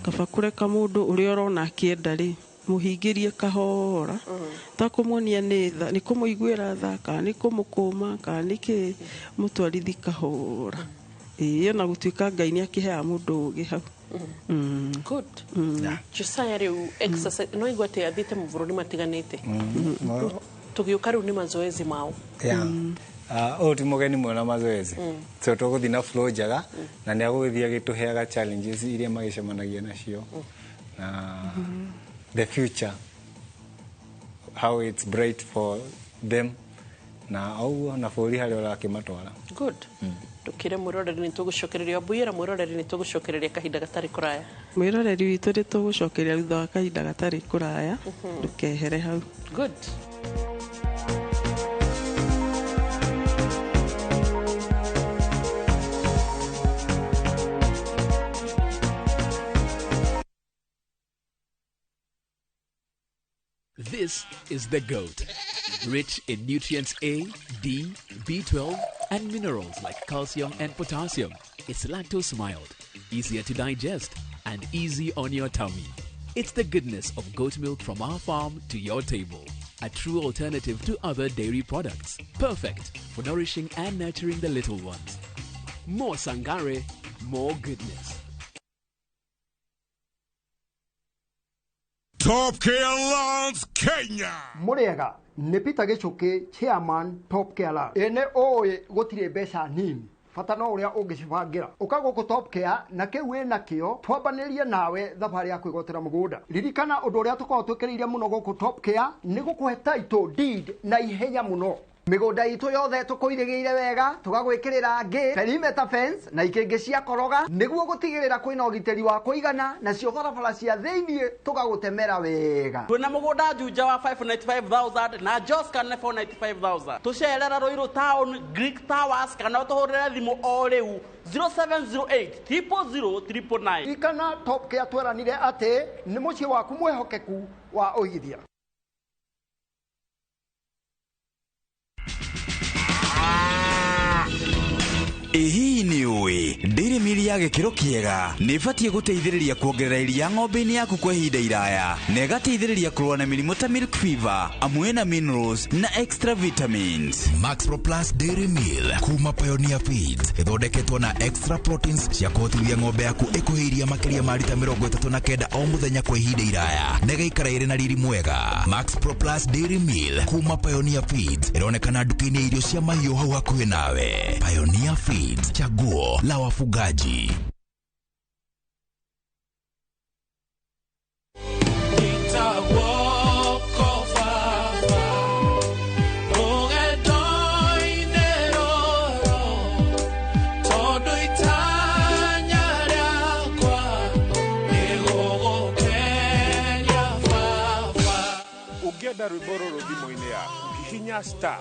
Kaba kũreka mũndũ ũrĩa ũrona akĩenda rĩ, mũhingĩrie kahora, takũmuonia nĩ tha, nĩ kũmũiguĩra tha, kana nĩ kũmũkũma, kana nĩ kĩ, mũtwarithi kahora. Ĩĩ, ona gũtuĩka Ngai nĩ akĩheaga mũndũ ũgĩ hau. Good. Josiah, rĩu exercise no igua atĩ athiĩte mabũrũri matiganĩte, tũgĩũka rĩu nĩ mazoezi mao. Yeah. Ũyũ ti mũgeni mwena mazoezi, so tũgũthiĩ na flow njega, na nĩ agũgĩthiĩ agĩtũheaga challenges iria magĩcemanagia nacio na the future, how it's bright for them, na ũguo na bũrũri harĩa ũrakĩmatwara. Good. Ndũkĩre mwĩroreri, nĩ tũgũcokereria Wambũyĩra, mwĩroreri, nĩ tũgũcokereria kahinda gatarĩ kũraya. Mwĩroreri witũ, nĩ tũgũcokeria thutha wa kahinda gatarĩ kũraya, ndũkehere hau. Good. This is the goat. Rich in nutrients A, D, B12, and minerals like calcium and potassium. It's lactose mild, easier to digest, and easy on your tummy. It's the goodness of goat milk from our farm to your table. A true alternative to other dairy products. Perfect for nourishing and nurturing the little ones. More Sangare, more goodness. Top Care Lands Kenya. Mũrĩega, nĩ Peter Gĩchũkĩ, chairman Top Care Lands. Ĩ nĩ ũĩ gũtirĩ mbeca nini, bata no ũrĩa ũngĩcibangĩra. Ũka gũkũ Top Care na kĩu wĩ nakĩo, twambanĩrie nawe thabarĩ ya kwĩgwatĩra mũgũnda. Ririkana ũndũ ũrĩa tũkoragwo twĩkĩrĩire mũno gũkũ Top Care nĩ gũkũhe title deed na ihenya mũno. Mĩgũnda itũ yothe tũkũirĩgĩire wega, tũgagwĩkĩrĩra ngĩ perimeter fence na ikĩngĩ cia koroga, nĩguo gũtigĩrĩra kwĩna ũgitĩri wa kũigana, nacio barabara cia thĩiniĩ tũgagũtemera wega. Twĩna mũgũnda Juja wa 595,000 na Joska nĩ 495,000. Tũcerera Ruiru Town, Greek Towers, kana ũtũhũrĩre thimũ o rĩu 0708 000 999. Ririkana Top Care tweranire atĩ nĩ mũciĩ waku mwĩhokeku wa ũigithia. Ĩ hihi nĩ ũĩ dairy meal ya gĩkĩro kĩega nĩ ĩbatiĩ gũteithĩrĩria kuongerera iria ng'ombe-inĩ yaku kwa ihinda iraya, na ĩgateithĩrĩria kũrũa na mĩrimũ ta milk fever, amwe na minerals na extra vitamins. Maxpro Plus Dairy Meal kuma Pioneer Feeds ĩthondeketwo na extra proteins cia kũhotithia ng'ombe yaku ĩkũhe iria makĩria ma rita 39 o mũthenya kwa ihinda iraya, na ĩgaikara ĩrĩ na riri mwega. Maxpro Plus Dairy Meal kuma Pioneer Feeds ĩronekana nduka-inĩ ya irio cia mahiũ hau hakuhĩ nawe. Pioneer Feeds, chaguo la wafugaji. Ũngĩenda rwĩmbo rũrũ thimũ-inĩ yaku, hihinya star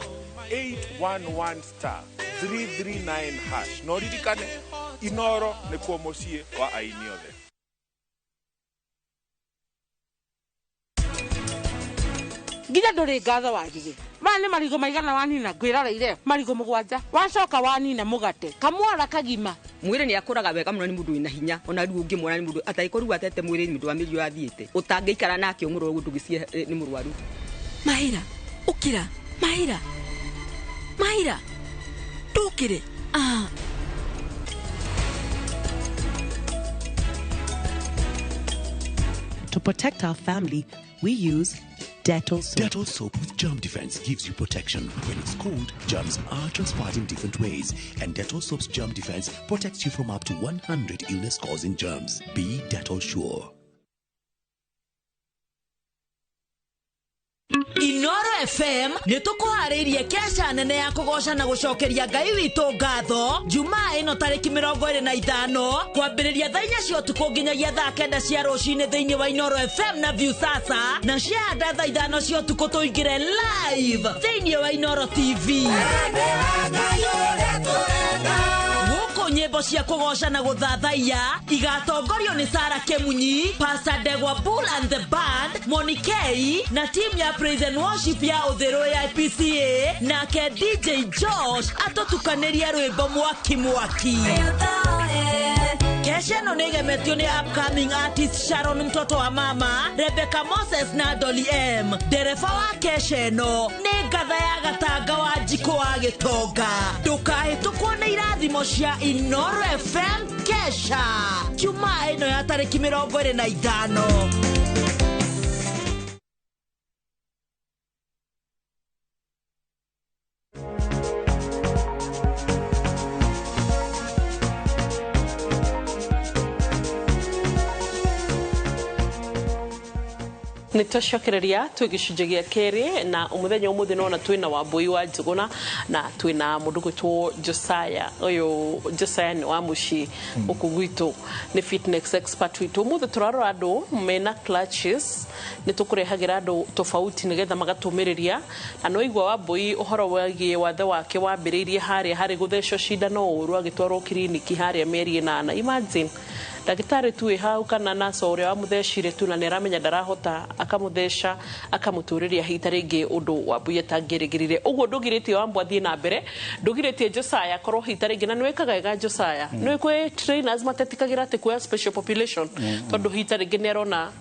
811 star 339 hash, na ũririkane Inoro nĩkuo mũciĩ wa aini othe. Nginya ndũrĩ ngatho wagire. Maya nĩ marigũ maigana wanina ngwĩroreire marigũ 7 wacoka wanina mũgate kamwara kagima. Mwĩrĩ nĩ akũraga wega mũno, nĩ mũndũ wĩna hinya, ona rĩu ũngĩmuona nĩ mũndũ atangĩkorwo atete mwĩrĩ nĩ ũndũ wa mĩrio athiĩte, ũtangĩikara nake ũmũrore ũguo ndũgĩciria nĩ mũrwaru. Mahira, ũkĩra, Mahira, Mahira, ndũkĩre. Ah. To protect our family, we use Dettol soap. Dettol soap with germ defense gives you protection. When it's cold, germs are transferred in different ways, and Dettol soap's germ defense protects you from up to 100 illness-causing germs. Be Dettol sure. Inoro FM nĩ tũkũharĩirie kesha nene ya kũgoca na gũcokeria Ngai witũ ngatho Jumaa ĩno tarĩki 25 kwambĩrĩria thaa 4 cia ũtukũ nginyagia thaa 9 cia rũcinĩ thĩinĩ wa Inoro FM na Viusasa, na ciahanda thaa 5 cia ũtukũ tũingĩre live thĩinĩ wa Inoro TV. Nyĩmbo cia kũgoca na gũthathaiya igatongorio nĩ Sarah Kemunyi, Pastor Degwa Bull and the Band, Monikei na team ya Praise and Worship ya Ũthĩrũ ya IPCA, nake DJ Josh atũtukanĩrie rwĩmbo mwaki mwaki. Kesha ĩno nĩ ĩgemetio nĩ upcoming artist Sharon mtoto wa mama, Rebecca Moses na Dolly M. Ndereba wa kesha ĩno nĩ ngatha ya Gatanga wa Njikũ wa Gĩtonga. Ndũkahĩtũkwo nĩ irathimo cia Inoro FM kesha Jumaa ĩno ya tarĩki 25. Nĩ twacokereria twĩ gĩcunjĩ gĩa kerĩ, na mũthenya ũmũthĩ nona twĩna Wambui wa Njũgũna na twĩna mũndũ gwĩtwo Josiah. Ũyũ Josiah nĩ wa mũciĩ gũkũ gwitũ, nĩ fitness expert witũ. Ũmũthĩ tũrarora andũ mena clutches, nĩ tũkũrehagĩra andũ tofauti nĩgetha magatũmĩrĩria. Na nĩ waigua Wambui ũhoro wĩgiĩ wathe wake wambĩrĩirie harĩa harĩ gũthecwo cindano ũru agĩtwarwo kiriniki harĩa mĩeri 8. Imagine ndagĩtarĩ tu wĩ hau kana nurse ũrĩa wamũthecire tu na nĩ aramenya ndarahota, akamũtheca akamũtũrĩria hita rĩngĩ ũndũ Wambui atangĩrĩgĩrĩire. Ũguo ndũgirĩtie Wambui athiĩ na mbere, ndũgirĩtie Josiah akorwo hita rĩngĩ, na nĩwĩkaga wega Josiah. Nĩ kwĩ trainers matetikagĩra atĩ kuoya special population tondũ hita rĩngĩ nĩ arona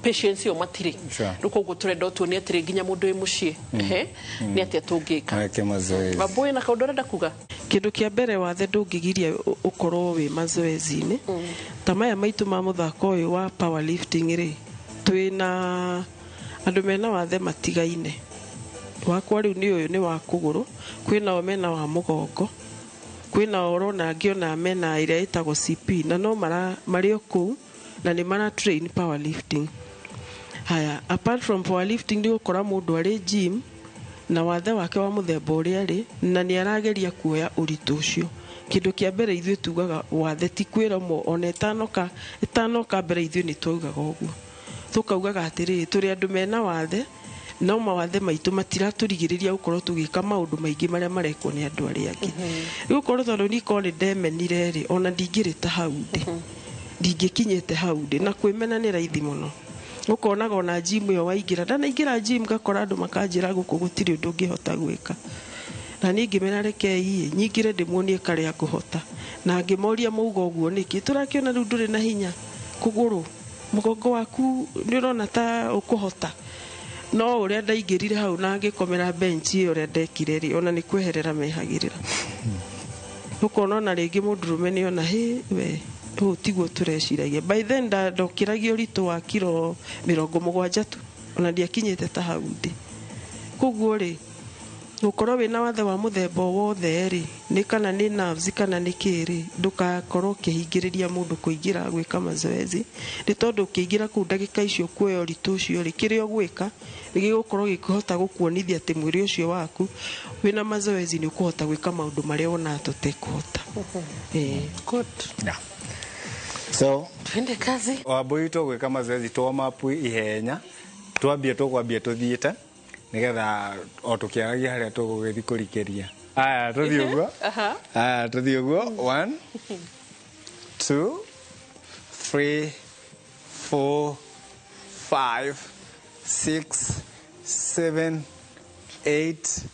patients ĩyo matirĩ. Rĩu koguo tũrenda ũtuonie atĩrĩ nginya mũndũ wĩ mũciĩ nĩ atĩa tũngĩka. Wambui, na kaũndũ ũrenda kuga? Kĩndũ kĩa mbere, wathe ndũngĩgiria ũkorwo wĩ mazoezi-inĩ ta maya maitũ ma mũthako ũyũ wa powerlifting rĩ, twĩna andũ mena wathe matigaine. Wakwa rĩu nĩ ũyũ nĩ wa kũgũrũ, kwĩnao mena wa mũgongo, kwĩnao ũrona angĩ ona mena ĩrĩa ĩtagwo CP, na no marĩ o kũu na nĩ mara train powerlifting. Haya, apart from powerlifting nĩ ũgũkora mũndũ arĩ gym na wathe wake wa mũthemba ũrĩa arĩ, na nĩ arageria kuoya ũritũ ũcio. Kĩndũ kĩa mbere ithuĩ tugaga wathe ti kwĩra ũmwe, ona ĩtanoka mbere ithuĩ nĩ twaugaga ũguo. Tũkaugaga atĩrĩrĩ, tũrĩ andũ mena wathe, no mawathe maitũ matiratũrigĩrĩria gũkorwo tũgĩka maũndũ maingĩ marĩa marekwo nĩ andũ arĩa angĩ. Rĩu ũkorwo tondũ niĩ korwo nĩ ndemenire rĩ, ona ndingĩrĩ ta hau ndĩ, ndingĩkinyĩte hau ndĩ, na kwĩmena nĩ raithi mũno. Ũkonaga ona gym ĩyo waingĩra, ndanaingĩra gym ngakora andũ makanjĩra gũkũ gũtirĩ ũndũ ũngĩhota gwĩka. Na niĩ ngĩmera rekei nyingĩre ndĩmuonie karĩa ngũhota. Na ngĩmoria mauga ũguo nĩkĩ, tũrakĩona rĩu ndũrĩ na hinya kũgũrũ, mũgongo waku nĩ ũrona ta ũkũhota. No ũrĩa ndaingĩrire hau na ngĩkomera bench ĩyo ũrĩa ndekire rĩ, ona nĩ kweherera mehagĩrĩra. Ũkona ona rĩngĩ mũndũrũme nĩ ona hĩ we ũũ tiguo tũreciragia. By then ndokĩragia ũritũ wa kiro 70 tu, ona ndiakinyĩte ta hau ndĩ. Koguo rĩ, gũkorwo wĩna wathe wa mũthemba o wothe rĩ, nĩ kana nĩ nerves kana nĩ kĩ rĩ, ndũgakorwo ũkĩhingĩrĩria mũndũ kũingĩra gwĩka mazoezi, nĩ tondũ ũkĩingĩra kũu ndagĩka icio kuoya ũritũ ũcio rĩ, kĩrĩa ũgwĩka nĩ gĩgũkorwo gĩkĩhota gũkuonithia atĩ mwĩrĩ ũcio waku wĩna mazoezi nĩ ũkũhota gwĩka maũndũ marĩa wonaga tũtekũhota. Good. Yeah. So twende kazi. Wambui tũgwĩka mazoezi tũ warm up ihenya, twambie tũkwambia tũthiĩte nigetha o tũkĩaragia harĩa tũgũgĩthiĩ kũrikĩria. Aya, tũthiĩ ũguo. Aya, tũthiĩ ũguo. 1 2 3 4 5 6 7, 8,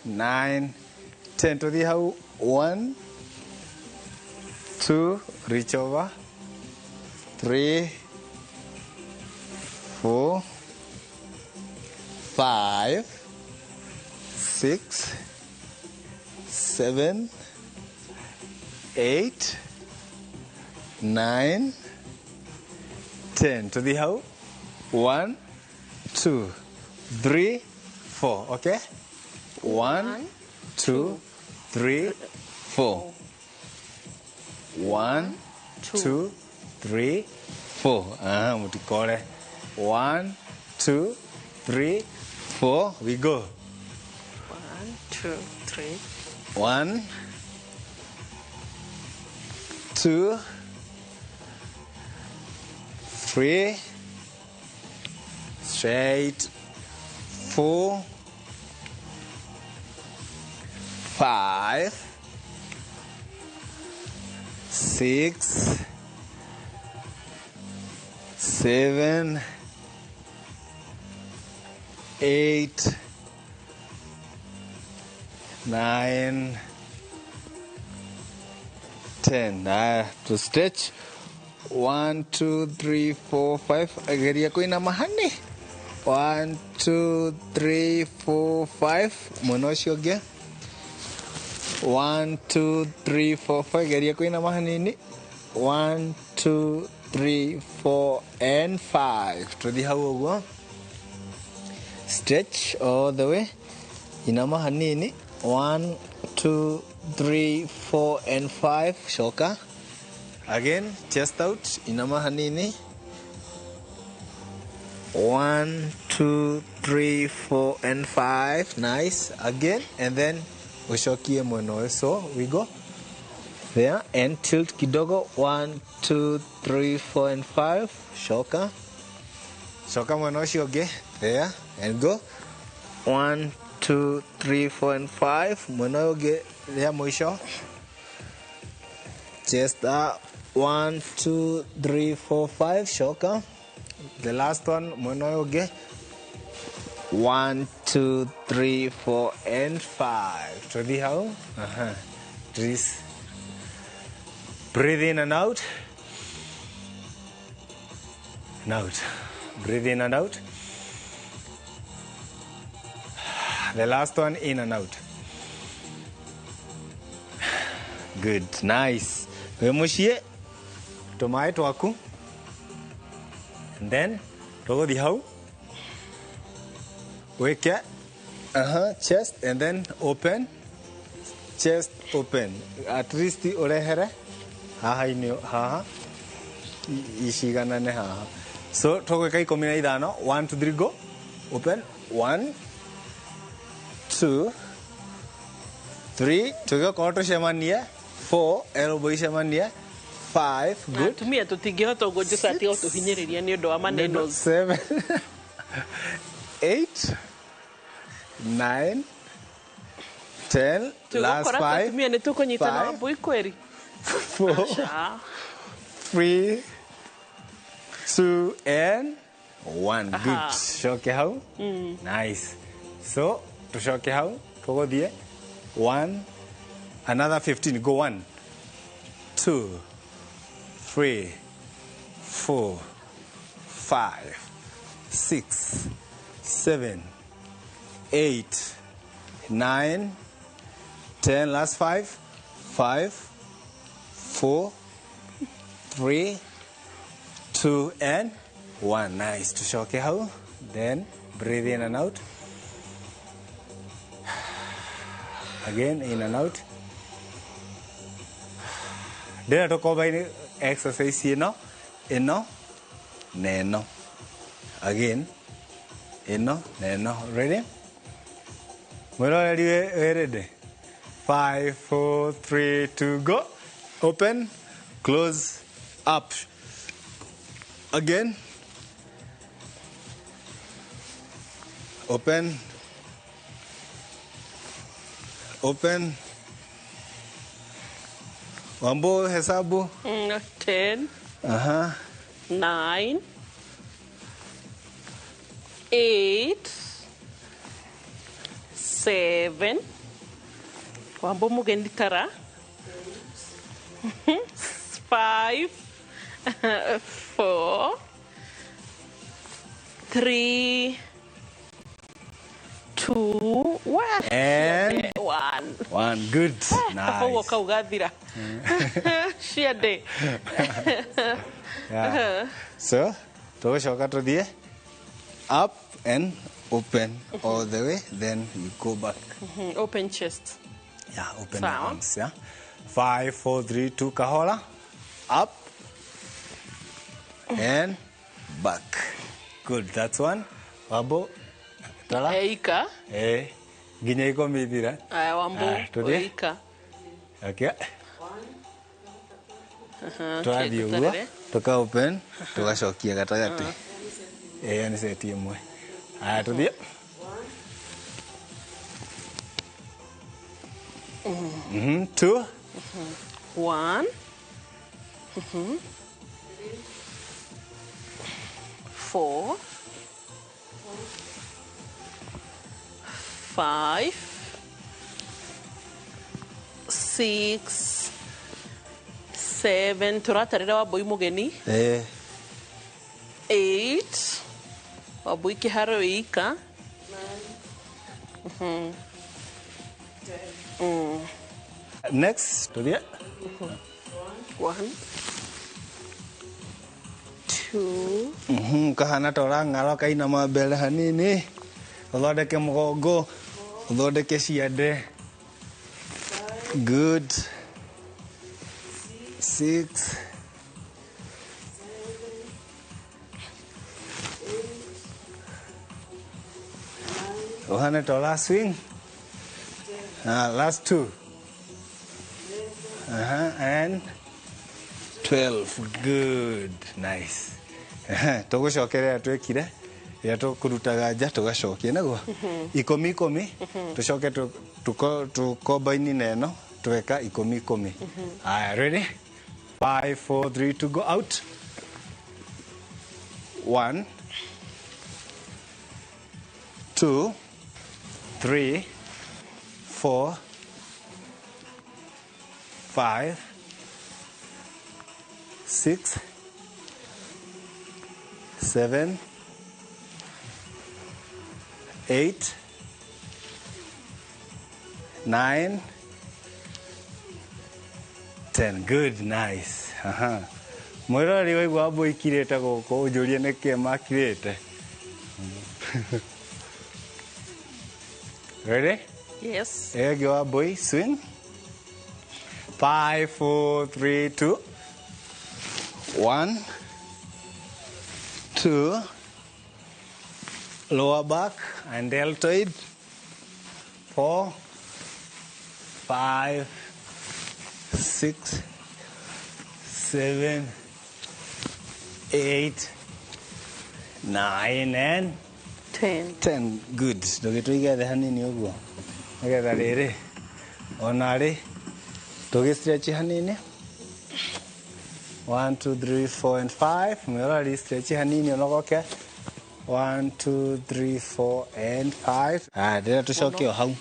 9, 10. Tũthiĩ hau. 1, 2, reach over. 3, 4, 5, 6, 7, 8, 9, 10. Tũthiĩ hau. 1, 2, 3, 4. Okay? 1, 2, 3, 4. 1, 2, 3, 4. Ah, mutikore. 1, 2, 3, 4. We go. 1, 2, 3. 1, 2, 3, straight, 4, 5, 6, 7, 8, 9, 10. To stretch. 1, 2, 3, 4, 5. Geria kuinama hani. 1, 2, 3, 4, 5. Mwena ũcio ũngĩ. 1, 2, 3, 4, 5. Geria kuinama hanini. 1, 2, 3, 4 and 5. Tũthiĩ hau ũguo. Stretch all the way. Inama hanini. 1, 2, 3, 4 and 5. Shoka. Again, chest out. Inama hanini. 1, 2, 3, 4 and 5. Nice. Again, and then ushokie mwena. So we go there and tilt kidogo. 1, 2, 3, 4 and 5. Shoka. Shoka mwena ucio ũngĩ. There and go. 1, 2, 3, 4 and 5. Mwena ũyũ ũngĩ rĩa mũico. Chest up. 1, 2, 3, 4, 5. Shoka. The last one, mwena ũyũ ũngĩ. 1, 2, 3, 4 and 5. Tũthiĩ hau. Please. Breathe in and out. And out. Breathe in and out. The last one, in and out. Good, nice. Wĩ mũciĩ, tũmaĩ twaku. And then, tũgũthiĩ hau. Wĩke, chest and then open. Chest open. At least ũrehere haha inĩ, haha. Iciganane haha. So, tũgwĩka 15. 1, 2, 3, go. Open. 1, 2, 3, tũgĩkorwo tũcemanie. 4, elbow icemanie. 5, good. Atumia tũtingĩhota ũguo Jose atiga gũtũhinyĩrĩria nĩ ũndũ wa maneno. 7, 8, 9, 10, last Tũgũkora 5, atumia nĩ tũkũnyitana 5, Wambui kweri. 4, 3, 2 and 1. Good. Coke hau. Nice. So, tucoke hau, tũgũthiĩ 1, another 15. Go 1, 2, 3, 4, 5, 6, 7, 8, 9, 10. Last 5, 5, 4, 3, 2 and 1. Nice. Tucoke hau. Then breathe in and out. Again, in and out. Ndĩrenda tũkombaine exercise ĩno, ĩno na ĩno. Again, ĩno na ĩno. Ready? Mwĩroreri wĩ ready? 5, 4, 3, 2, go. Open, close, up. Again. Open. Open. Wambo hesabu. 10. 9, 8, 7. Wambo mugeni tara. 5, 4, 3, 2, 1. And 1. 1. Good. Kaba Nice. kau gathira. Ciande. Yeah. So, tũgũcoka tũthiĩ up and open all the way, then you go back. Open chest. Yeah, open the Sawa. arms. Yeah. 5, 4, 3, 2, kahola. Up and back. Good, that's one. Wambo, tara. Eika. Eh, nginya ikũmi ithira. Aya, Wambo. Aya, tũthiĩ. Eika. Okay. Twathiĩ ũguo, Tũtarĩre. tũka open, tũgacokia gatagatĩ. Ĩyo nĩ seti ĩmwe. Aya, tũthiĩ. 2. 1. 4, 5, 6, 7. Tũratarĩra Wambui mũgeni. Eh. 8. Wambui kĩharo ĩika. Next, tũthiĩ. 1, 2. Kahana ta ũrang'ara ũkainama mbere hanini, ũthondeke mũgongo, ũthondeke ciande. Good. 6. Ũhane ta ũra swing. Last 2. And 12. Good. Nice. Tũgũcokerera twĩkire ĩrĩa tũkũrutaga nja tũgacokia nĩguo ikũmi ikũmi, tũcoke tũkombaini na ĩno tweka ikũmi ikũmi. Aya, ready? 5, 4, 3, 2, go out. 1, 2, 3, 4, 5, 6, 7, 8, 9, 10. Good, nice. Mwĩroreri waigua Wambui ikirĩte gũkũ ũnjũrie nĩkĩ makirĩte. Ready? Yes. Ĩyo ĩngĩ Wambui, swing. 5, 4, 3, 2, 1, 2, lower back and deltoid. 4, 5, 6, 7, 8, 9, and 10. 10. Good. Ndũgĩtũige thĩ hanini ũguo nĩgetha rĩrĩ ona rĩ tũgĩ stretch hanini. 1, 2, 3, 4 and 5. Mwĩroreri stretch hanini ũnogoke. 1, 2, 3, 4 and 5. Aya, ndĩrenda tũcoke o hau.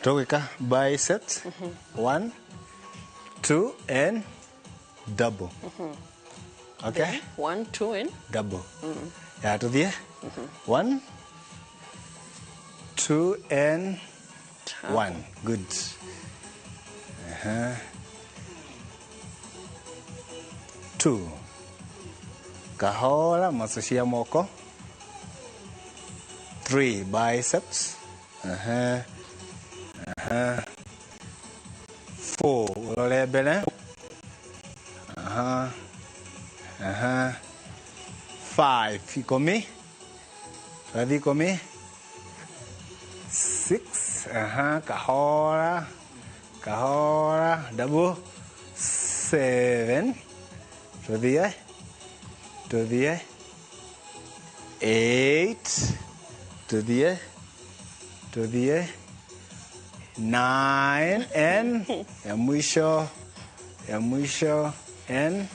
Tũgwĩka biceps. 1, 2 and double. Okay? 1, 2 and Double. Ya, tũthiĩ. 1, 2 and 1. Good. 2. Kahora, maso cia moko. 3 biceps. 4 ũrore mbere. 5 ikũmi. Tũrathiĩ ikũmi. 6. Kahora. Kahora. Double. 7. Tũthiĩ. Tũthiĩ. 8. Tũthiĩ. Tũthiĩ. 9 and ya mwisho. Ya mwisho and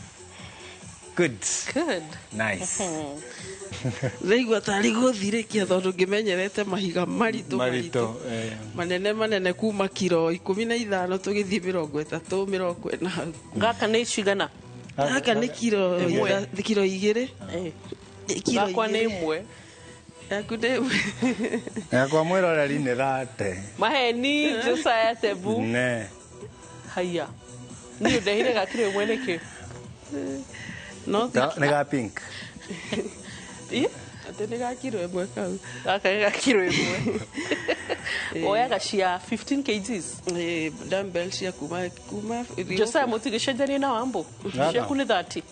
Good. Good. Nice. Ndaigua tarĩ gũthirĩkia tondũ ngĩmenyerete mahiga maritũ maritũ manene manene kuma kiro 15 tũgĩthiĩ 30 40 hau. Gaka nĩ cigana? Gaka nĩ kiro Ĩmwe. kiro 2. Kiro Gakwa nĩ igĩrĩ. ĩmwe. Yaku nĩ ĩmwe. Yakwa mwĩroreri nĩ 30. Maheni Josiah Tebu. Ne. Haya. Niĩ ndehire ga kiro ĩmwe nĩkĩ? No Nĩ ga pink. Atĩ nĩ ga kiro ĩmwe kau. Gaka nĩ ga kiro ĩmwe. Woyaga cia 15 kgs. Dumbbell cia kuma Josiah mũtigĩcenjanie na Wambo. No, Ciaku no. nĩ 30.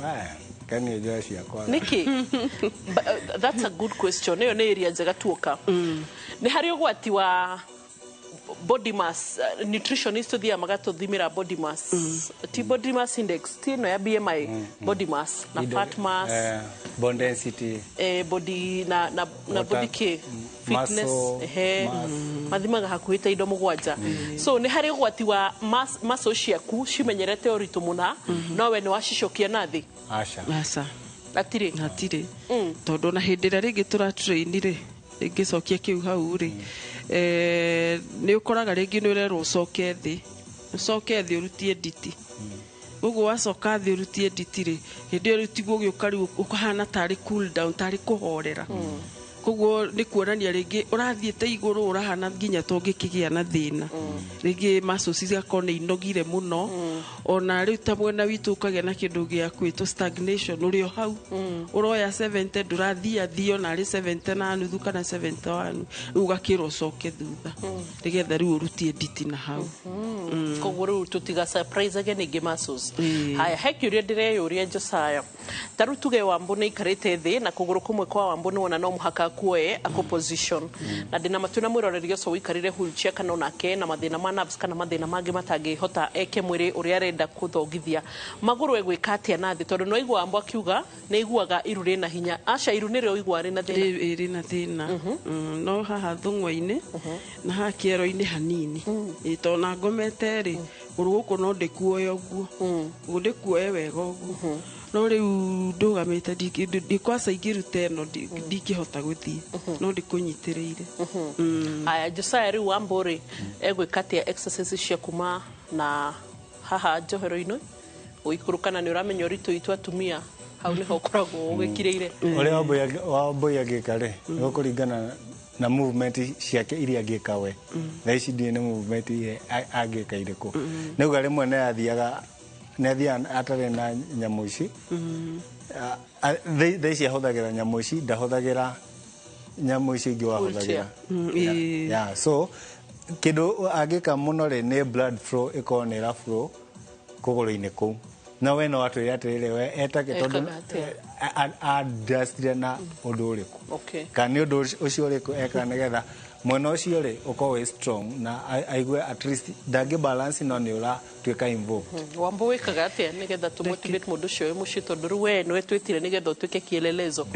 Kani njoe ciakwa. Nĩkĩ? But, that's a good question. Ĩyo nĩ area njega tuoka. Nĩ harĩ ũgwati wa body mass, nutritionist tũthiaga magatũthimĩra body mass. Ti body mass index, ti ĩno ya BMI, body mass na fat mass, Bone density. Body na Water, body k fitness, muscle, ehe, mass. Mathimaga hakuhĩ ta indo 7. So nĩ harĩ ũgwati wa muscle ciaku cimenyerete ũritũ mũna, no we nĩ wacicokia na thĩ. Aca. Aca. Hatirĩ. Hatirĩ. Tondũ na hĩndĩ ĩrĩa rĩngĩ tũratrain rĩ, rĩngĩcokia kĩu hau rĩ, nĩ ũkoraga rĩngĩ nĩ ũrerwo ũcoke thĩ, ũcoke thĩ ũrutie nditi. Ũguo wacoka thĩ ũrutie nditi rĩ, hĩndĩ ĩyo rĩu tiguo ũgĩũka rĩu ũkahana tarĩ cool down, tarĩ kũhorera. Koguo nĩ kuonania rĩngĩ ũrathiĩte igũrũ ũrahana nginya ta ũngĩkĩgĩa na thĩna. Rĩngĩ muscles cigakorwo nĩ inogire mũno. Ona rĩu ta mwena witũ ũkagĩa na kĩndũ gĩa kwĩtwo stagnation, ũrĩ o hau. Ũroya 70 ndũrathiĩ athiĩ ona arĩ 70 na nuthu kana 71, rĩu ũgakĩrwo ũcoke thutha nĩgetha rĩu ũrutie nditi na hau. Koguo rĩu tũtiga surprise-age ningĩ muscles. Haya, he kĩũria ndĩreyũria Josiah. Ta rĩu tuge Wambo nĩ aikarĩte thĩ na kũgũrũ kũmwe kwa Wambo nĩ wona no mũhaka akuoe akũ position. Na ndĩna matũ na mwĩroreri ũcio ũikarĩre wheelchair kana onake na mathĩna ma nerves kana mathĩna mangĩ matangĩhota eke mwĩrĩ ũrĩa arenda kũthongithia. Magũrũ egwĩka atĩa na thĩ? Tondũ nĩ waigua Wambo akiuga nĩ aiguaga iru rĩna hinya. Aca, iru nĩrĩo ũiguaga rĩna thĩna. Ĩrĩ na thĩna. No haha thũng'wa-inĩ na haha kĩero-inĩ hanini. Tondũ na ngomete rĩ, kũgũrũ gũkũ no ndĩkuoe ũguo. Ũguo ndĩkuoe wega ũguo. No rĩu ndũgamĩte ndikwaca ingĩruta ĩno ndingĩhota gũthiĩ, no ndĩkũnyitĩrĩire. Aya, Josiah, rĩu Wambo rĩ egwĩka atĩa exercise cia kuma na haha njohero-inĩ gũikũrũka, na nĩ ũramenya ũritũ witũ atumia hau nĩho ũkoragwo ũgĩkirĩire. Ũrĩa Wambui angĩka rĩ, nĩ gũkũringana na movement ciake iria angĩka we. Thaa ici ndiũĩ nĩ movement angĩka irĩkũ. Nĩ uga rĩmwe nĩ athiaga atarĩ na nyamũ ici. Thaa ici ahũthagĩra nyamũ ici, ndahũthagĩra nyamũ ici ingĩ wahũthagĩra. Yeah, so kĩndũ angĩka mũno rĩ nĩ blood flow ĩkorwo nĩ ĩra flow kũgũrũ-inĩ kũu. No we no atwĩre atĩrĩrĩ we etake tondũ Ekaga atĩa? adjustire na ũndũ ũrĩkũ. Kana nĩ ũndũ ũcio ũrĩkũ ekaga nĩgetha mwena ũcio rĩ ũkorwo wĩ strong na aigue at least ndangĩ balance no nĩ ũratuĩka involved. Wambo wĩkaga atĩa nĩgetha tũ motivate mũndũ ũcio wĩ mũciĩ, tondũ rĩu we nĩwe twĩtire nĩgetha ũtuĩke kielelezo?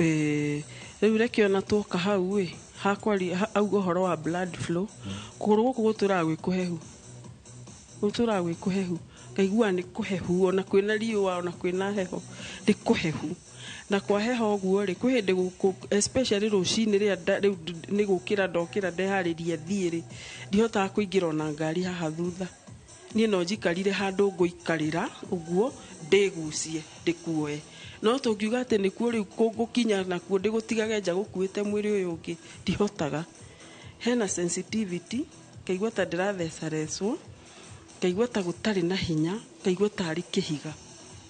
Rĩu reke ona tuoka hau ĩ hakwaria auga ũhoro wa blood flow, kũgũrũ gũkũ gũtũraga gwĩ kũhehu, gũtũraga gwĩ kũhehu, ngaigua nĩ kũhehu ona kwĩna riũa ona kwĩna heho nĩ kũhehu. Na kwa heho ũguo rĩ, kwĩ hĩndĩ gũkũ especially rũcinĩ rĩrĩa rĩu nĩ gũkĩra ndokĩra ndeharĩria thiĩ rĩ, ndihotaga kũingĩra ona ngari haha thutha. Niĩ no njikarire handũ ngũikarĩra ũguo ndĩgucie ndĩkuoe. No tũngiuga atĩ nĩkuo rĩu ngũkinya nakuo ndĩgũtigage nja gũkuĩte mwĩrĩ ũyũ ũngĩ, ndihotaga. Hena sensitivity, ngaigua ta ndĩrathecarecwo, ngaigua ta gũtarĩ na hinya, ngaigua tarĩ kĩhiga.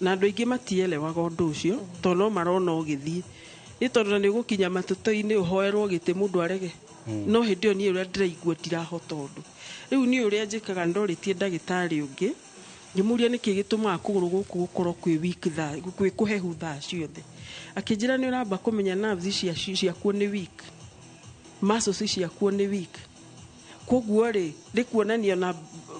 Na andũ aingĩ matielewaga ũndũ ũcio, tondũ no marona ũgĩthiĩ. Nĩ tondũ na nĩ ũgũkinya matũtũ-inĩ ũhoerwo gĩtĩ mũndũ arege. No hĩndĩ ĩyo niĩ ũrĩa ndĩraigua ndirahota ũndũ. Rĩu niĩ ũrĩa njĩkaga ndorĩtie ndagĩtarĩ ũngĩ, ngĩmũria nĩkĩ gĩtũmaga kũgũrũ gũkũ gũkorwo kwĩ weak thaa, kwĩ kũhehu thaa ciothe. Akĩnjĩra nĩ ũramba kũmenya nerves ciakuo nĩ weak, muscles ciakuo nĩ weak. Koguo rĩ, nĩ kuonania na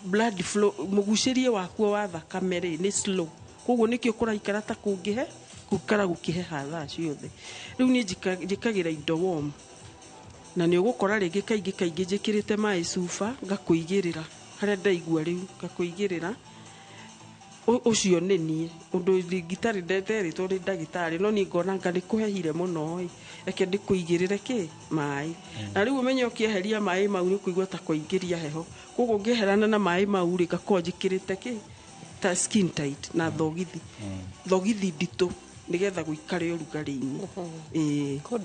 blood flow, mũgucĩrie wakuo wa thakame rĩ nĩ slow. Koguo nĩkĩo kũraikara ta kũngĩhe, gũikara gũkĩheha thaa ciothe. Rĩu niĩ njĩkagĩra indo warm. Na nĩ ũgũkora rĩngĩ kaingĩ kaingĩ njĩkĩrĩte maĩ cuba, ngakũigĩrĩra. Harĩa ndaigua rĩu, ngakũigĩrĩra. Ũcio nĩ niĩ ũndũ ndingĩtarĩ ndeterĩtwo nĩ ndagĩtarĩ, no niĩ ngona anga nĩ kũhehire mũno ĩ, reke ndĩkũigĩrĩre kĩ maĩ. Na rĩu ũmenye ũkĩeheria maĩ mau nĩ ũkũigua ta kũingĩria heho, koguo ngĩeherana na maĩ mau rĩ, ngakorwo njĩkĩrĩte kĩ ta skin tight na thogithi, thogithi nditũ, nĩgetha gũikare ũrugarĩ-inĩ. Ĩĩ.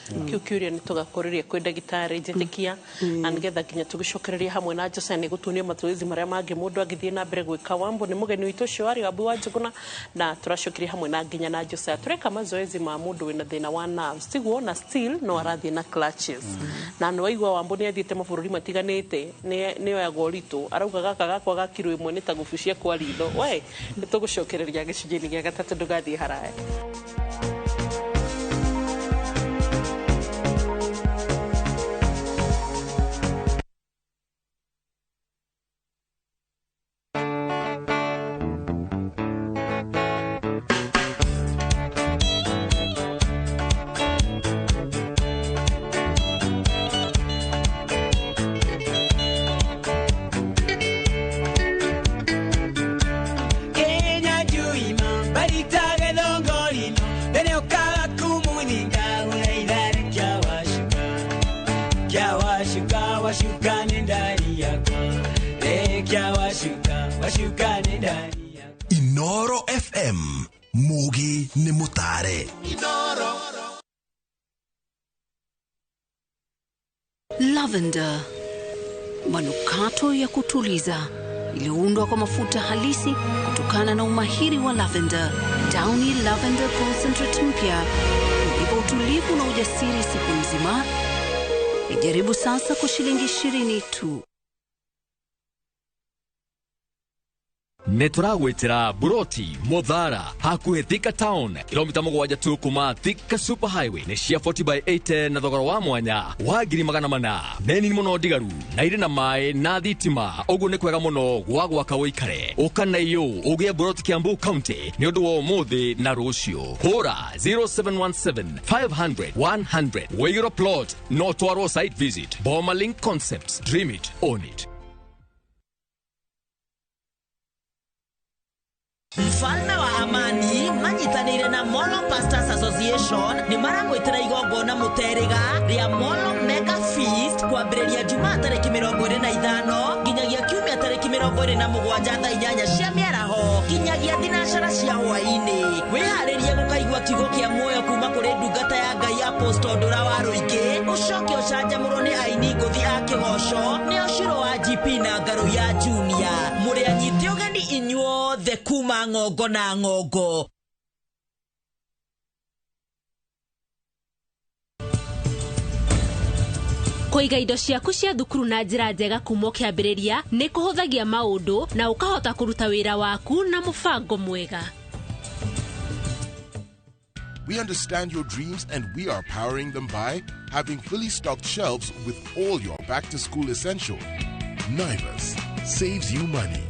Kiu kiuria nĩ tũgakũrĩria kwĩ ndagĩtarĩ, njĩtĩkia, na nĩgetha nginya tũgĩcokereria hamwe na Jose nĩ gũtuonia mazoezi marĩa mangĩ mũndũ angĩthiĩ na mbere gwĩka. Wambo nĩ mũgeni witũ ũcio warĩ Wambui wa Njũgũna, na tũracokeria hamwe na nginya na Jose. Tũreka mazoezi ma mũndũ wĩna thĩna wa nerves, tiguo? Na still no arathiĩ na clutches, na nĩ waigua Wambo nĩ athiĩte mabũrũri matiganĩte, nĩ oyagwo ũritũ, arauga gaka gakwa ga kiro 1 nĩ ta gũbucia kwa ritho. We nĩ tũgũcokereria gĩcunjĩ-inĩ gĩa gatatũ, ndũgathiĩ haraya. Kenya Juima, barita gethongorino, bene ukaga kumuthinga uraithare kia washuka, kia washuka, washuka nĩ ndari yakwa, re kia washuka, washuka nĩ ndari. Inoro FM, mugi nĩ mũtare. Lavender, manukato ya kutuliza iliyoundwa kwa mafuta halisi kutokana na umahiri wa lavender. Downy Lavender Concentrate mpya huipa utulivu na ujasiri siku nzima. Ijaribu sasa kwa shilingi 20 tu. Nĩ tũragwĩtĩra buroti Muthara hakuhĩ Thika Town, kilomita 7 tu kuma Thika Super Highway, nĩ cia 40 by 80 na thogora wa mwanya wa 400,000. Nĩ nini mũno ndigaru na irĩ na maĩ na thitima, ũguo nĩ kwega mũno gwa gwaka ũikare. Ũka na iyũ ũgĩe buroti Kiambu County nĩ ũndũ wa ũmũthĩ na rũciũ. Hũra 0717 500 100 wĩigĩrwo plot no twarwo site visit. Boma Link Concepts, dream it, own it. Mfalme wa Amani manyitanĩire na Molo Pastors Association nĩ maramwĩtĩra igongona mũterĩga rĩa Molo Mega Feast kwambĩrĩria Jumaa tarĩki 25 nginyagia Kiumia tarĩki 27 thaa 8 cia mĩaraho nginyagia thinacara cia hwaĩ-inĩ. Wĩharĩrie gũkaigua kiugo kĩa muoyo kuma kũrĩ ndungata ya Ngai Apostle Ndũra wa Rũingĩ, ũcoke ũcanjamũrwo nĩ aini ngũthi a kĩgoco nĩo Shiro wa GP na Ngarũ ya Junior. Mũrĩ anyite ũgeni inyuothe kuma ng'ongo na ng'ongo. Kũiga indo ciaku cia thukuru na njĩra njega kuma ũkĩambĩrĩria nĩ kũhũthagia maũndũ na ũkahota kũruta wĩra waku na mũbango mwega. We understand your dreams and we are powering them by having fully stocked shelves with all your back to school essentials. Naivas saves you money.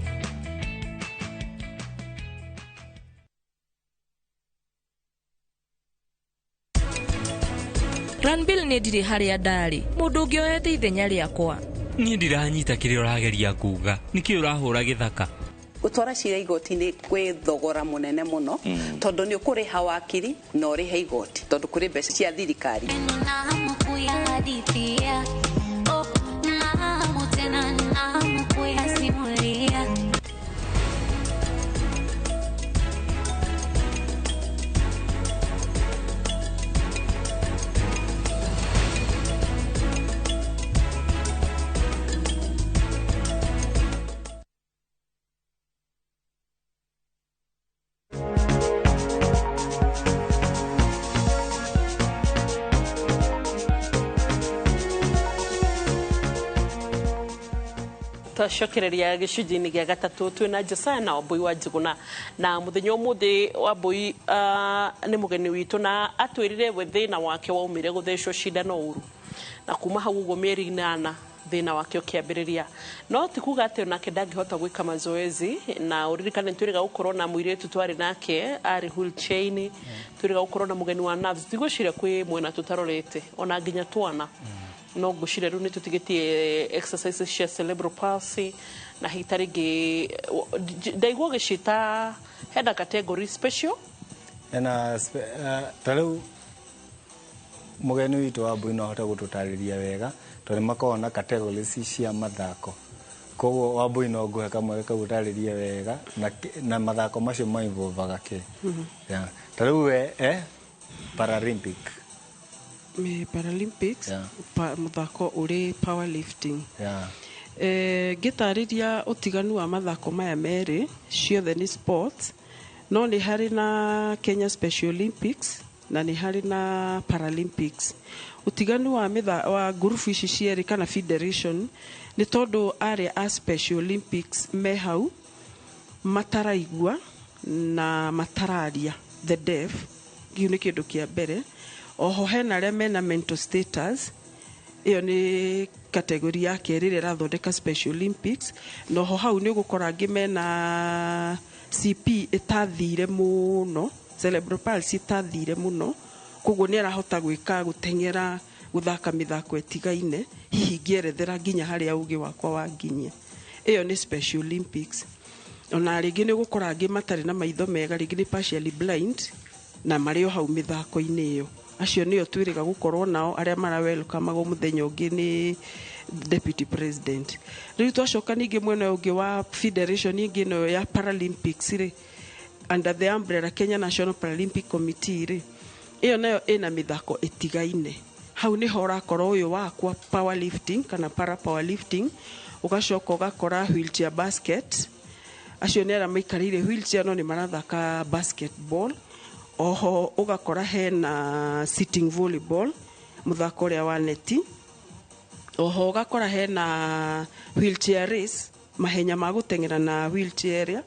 Ranbill nĩ ndirĩ harĩa ndarĩ mũndũ ũngĩ oete ithenya rĩakwa. Niĩ ndiranyita kĩrĩa ũrageria kuga, nĩkĩ ũrahũra gĩthaka? Gũtwara cira igoti-inĩ kwĩ thogora mũnene mũno, tondũ nĩ ũkũrĩha wakiri na ũrĩhe igoti, tondũ kũrĩ mbeca cia thirikari. Twacokereria gĩcunjĩ-inĩ gĩa gatatũ twĩna Josiah na Wambui wa Njũgũna, na mũthenya ũmũthĩ Wambui nĩ mũgeni witũ na atwĩrire we thĩna wake waumire gũthecwo cindano ũru, na kuma hau ũguo mĩeri 8 thĩna wake ũkĩambĩrĩria. No ti kuga atĩ onake ndangĩhota gwĩka mazoezi, na ũririkane twĩrĩga gũkorwo na mũirĩtu twarĩ nake arĩ wheelchair-inĩ, twĩrĩga gũkorwo na mũgeni wa nerves, ndigwĩciria kwĩ mwena tũtarorete ona nginya twana. No ngwĩciria rĩu nĩ tũtigĩtie exercises cia cerebral palsy Na hita rĩngĩ ndaigua ũgĩciĩta hena category special. Ena ta rĩu mũgeni witũ wa Mbui no ahote gũtũtarĩria wega tondũ nĩ makoragwo na categories cia mathako. Koguo Wambui no ngũhe kamweke kau ũtarĩrie wega na mathako macio ma involve-aga kĩ. Yeah. Ta rĩu we Paralympic. Paralympics. Mũthako ũrĩ powerlifting. Ngĩtarĩria ũtiganu wa mathako maya merĩ, ciothe nĩ sports, no nĩ harĩ na Kenya Special Olympics na nĩ harĩ na Paralympics. Ũtiganu wa ngurubu ici cierĩ kana federation nĩ tondũ arĩa a Special Olympics me hau mataraigua na matararia, the deaf, kĩu nĩ kĩndũ kĩa mbere. Oho hena arĩa mena mental status, ĩyo nĩ kategori ya kerĩ ĩrĩa ĩrathondeka Special Olympics. Na oho hau nĩ ũgũkora angĩ mena CP ĩtathire mũno, cerebral palsy ĩtathire mũno, koguo nĩ arahota gwĩka gũteng'era, gũthaka mĩthako ĩtigaine, hihi ngĩerethera nginya harĩa ũgĩ wakwa wanginyia. Ĩyo nĩ Special Olympics. Ona rĩngĩ nĩ ũgũkora angĩ matarĩ na maitho mega, rĩngĩ nĩ partially blind, na marĩ o hau mĩthako-inĩ ĩyo. Acio nĩo twĩrĩga gũkorwo nao arĩa mara welcome-agwo mũthenya ũngĩ nĩ deputy president. Rĩu twacoka ningĩ mwena ũngĩ wa federation ĩngĩ ĩno ya Paralympics rĩ, under the umbrella Kenya National Paralympic Committee rĩ, ĩyo nayo ĩna mĩthako ĩtigaine. Hau nĩho ũrakora ũyũ wakwa powerlifting kana para powerlifting, ũgacoka ũgakora wheelchair basket, acio nĩ arĩa maikarĩire wheelchair no nĩ marathaka basketball. Oho ũgakora hena sitting volleyball, mũthako ũrĩa wa neti. Oho ũgakora hena wheelchair race, mahenya ma gũteng'era na wheelchair ĩrĩa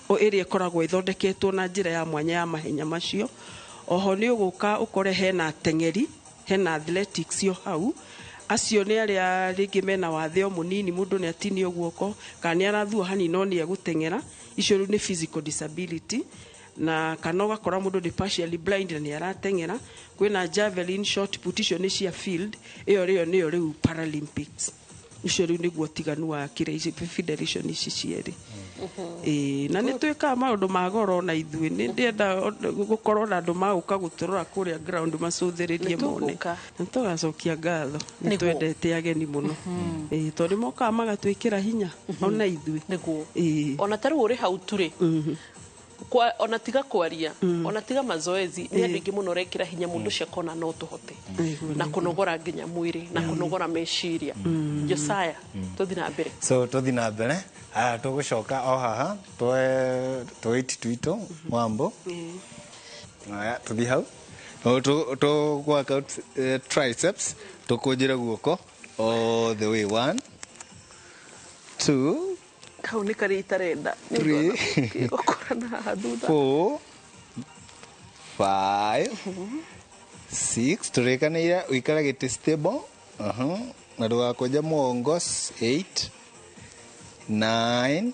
ĩrĩa ĩkoragwo ĩthondeketwo na njĩra ya mwanya ya mahenya macio. Oho nĩ ũgũka ũkore hena ateng'eri, hena athletics yo hau. Acio nĩ arĩa rĩngĩ mena wathe o mũnini, mũndũ nĩ atinio guoko kana nĩ arathua hanini no nĩ egũteng'era. Icio rĩu nĩ physical disability. Na kana ũgakora mũndũ nĩ partially blind na nĩ arateng'era. Kwĩna javelin, shot put, icio nĩ cia field, ĩyo rĩo nĩyo rĩu Paralympics. Icio rĩu nĩguo ũtiganu wa kĩrĩa ici federation ici cierĩ. Na nĩ twĩkaga maũndũ ma goro na ithuĩ nĩ ndĩenda gũkorwo na andũ magũka gũtũrora kũrĩa ground macũthĩrĩrie mone. Na tũgacokia ngatho, nĩ twendete ageni mũno. Tondũ mokaga magatwĩkĩra hinya ona ithuĩ. Nĩguo. Ona ta rĩu ũrĩ hau tu rĩ, ona tiga kwaria, ona tiga mazoezi, nĩ andũ aingĩ mũno ũrekĩra hinya mũndũ ũcio akona no tũhote. Na kũnogora nginya mwĩrĩ, na kũnogora meciria. Josiah, tũthiĩ na mbere. So tũthiĩ na mbere, tũgũcoka o haha, tũiti twitũ, Wambo. Aya, tũthiĩ hau. Tũ work out triceps, tũkũnjĩre guoko all the way. 1, 2, kau nĩ karĩa itarenda. 3, Gũkũra na haha thutha. 4, 5, 6, tũrĩkanĩire ũikare gĩtĩ stable. Na ndũgakũnje mũgongo. 8, 9,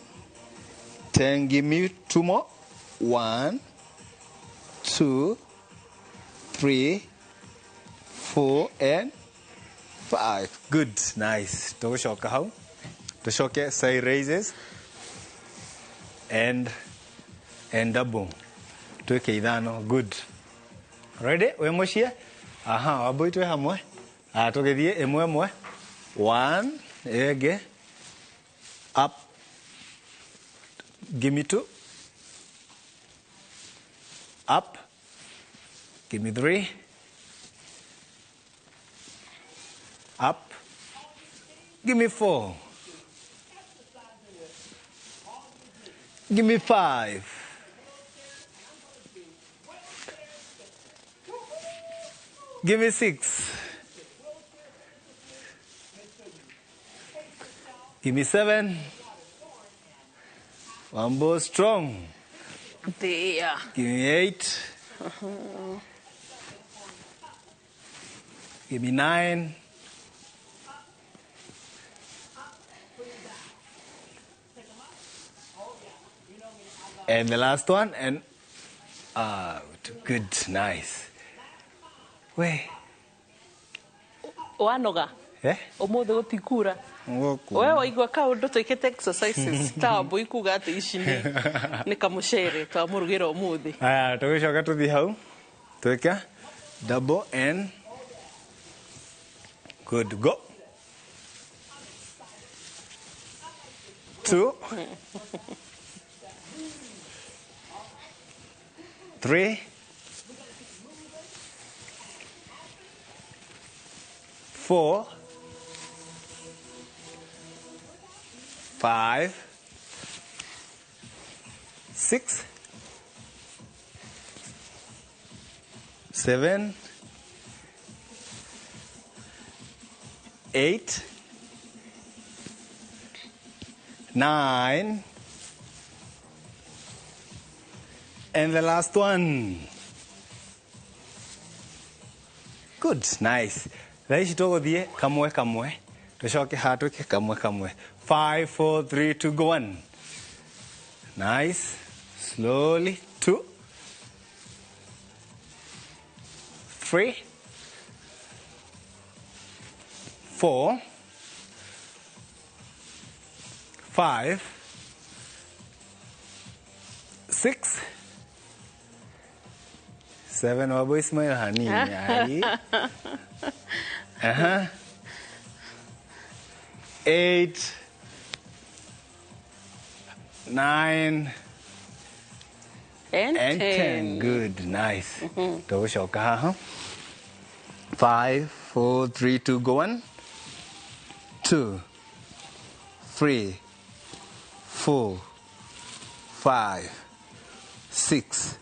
10, give me 2 more. 1, 2, 3, 4 and 5. Good, nice. Tũgũcoka hau. Tũcoke side raises and double. Twĩke ithano. Good. Ready? Wĩ mũciĩ? Aha, Wambui twĩ hamwe. Tũgĩthiĩ ĩmwe ĩmwe. 1, ĩyo ĩngĩ. Up. Give me 2. Up. Give me 3. Up. Give me 4. Give me 5. Give me 6. Give me 7. Wambo strong. There. Give me 8. Give me 9. And the last one, and out. Good, nice. We. Wanoga. Eh? Umuthi gutikura. We waigua kaundu twikite exercises ta mbui kuga ati ici ni kamucere twamurugira umuthi. Aya, tugicoka tuthi hau twike double n. Good, go. 2 3 4 5 6 7 8 9 and the last one. Good, nice. Thaa ici tũgũthiĩ kamwe kamwe, tũcoke haha twĩke kamwe kamwe. 5 4 3 2 go 1. Nice. Slowly. 2 3 4 5 6 7. Wabo Ismail hanini. Ai. 8 9 and 10. Good, nice. Tũgũcoka haha. 5 4 3 2 go 1 2 3 4 5 6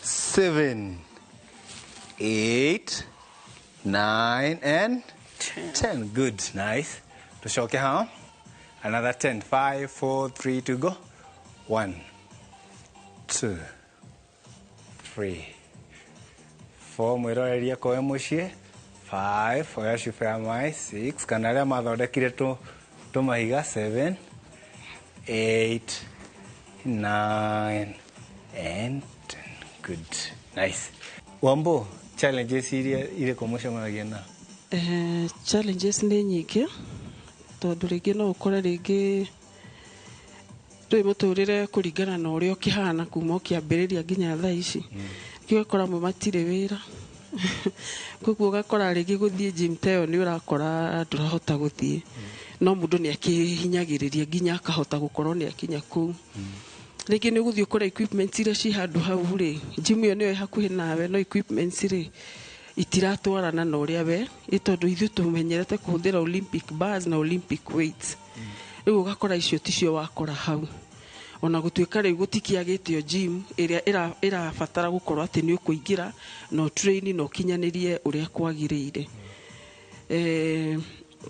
7 8 9 and 10. Good, nice. Tucoke haha. Another 10. 5 4 3 2 go. 1 2 3 4. Mwĩroreria koe mũciĩ. 5. Oya cuba ya maĩ. 6. Kana arĩa mathondekire tũmahiga. 7 8 9 and 10. Good, nice. Wambo, challenges iria irĩkũ mũcemanagia na? Challenges nĩ nyingĩ tondũ rĩngĩ no ũkore rĩngĩ ndũĩ mũtũrĩre kũringana na ũrĩa ũkĩhana kuma ũkĩambĩrĩria nginya thaa ici. Rĩngĩ ũgakora amwe matirĩ wĩra. Koguo ũgakora rĩngĩ gũthiĩ gym ta ĩyo nĩ ũrakora ndũrahota gũthiĩ. No mũndũ nĩ akĩhinyagĩrĩria nginya akahota gũkorwo nĩ akinya kũu. Rĩngĩ nĩ ũgũthiĩ ũkore equipment iria ci handũ hau rĩ, gym ĩyo nĩyo ĩ hakuhĩ nawe, no equipments rĩ itiratwarana na ũrĩa we, ĩ tondũ ithuĩ tũmenyerete kũhũthĩra Olympic bars na Olympic weights. Rĩu ũgakora icio ticio wakora hau. Ona gũtuĩka rĩu gũtikĩagĩte o gym ĩrĩa ĩrabatara gũkorwo atĩ nĩ ũkũingĩra na ũtrain na ũkinyanĩrie ũrĩa kwagĩrĩire.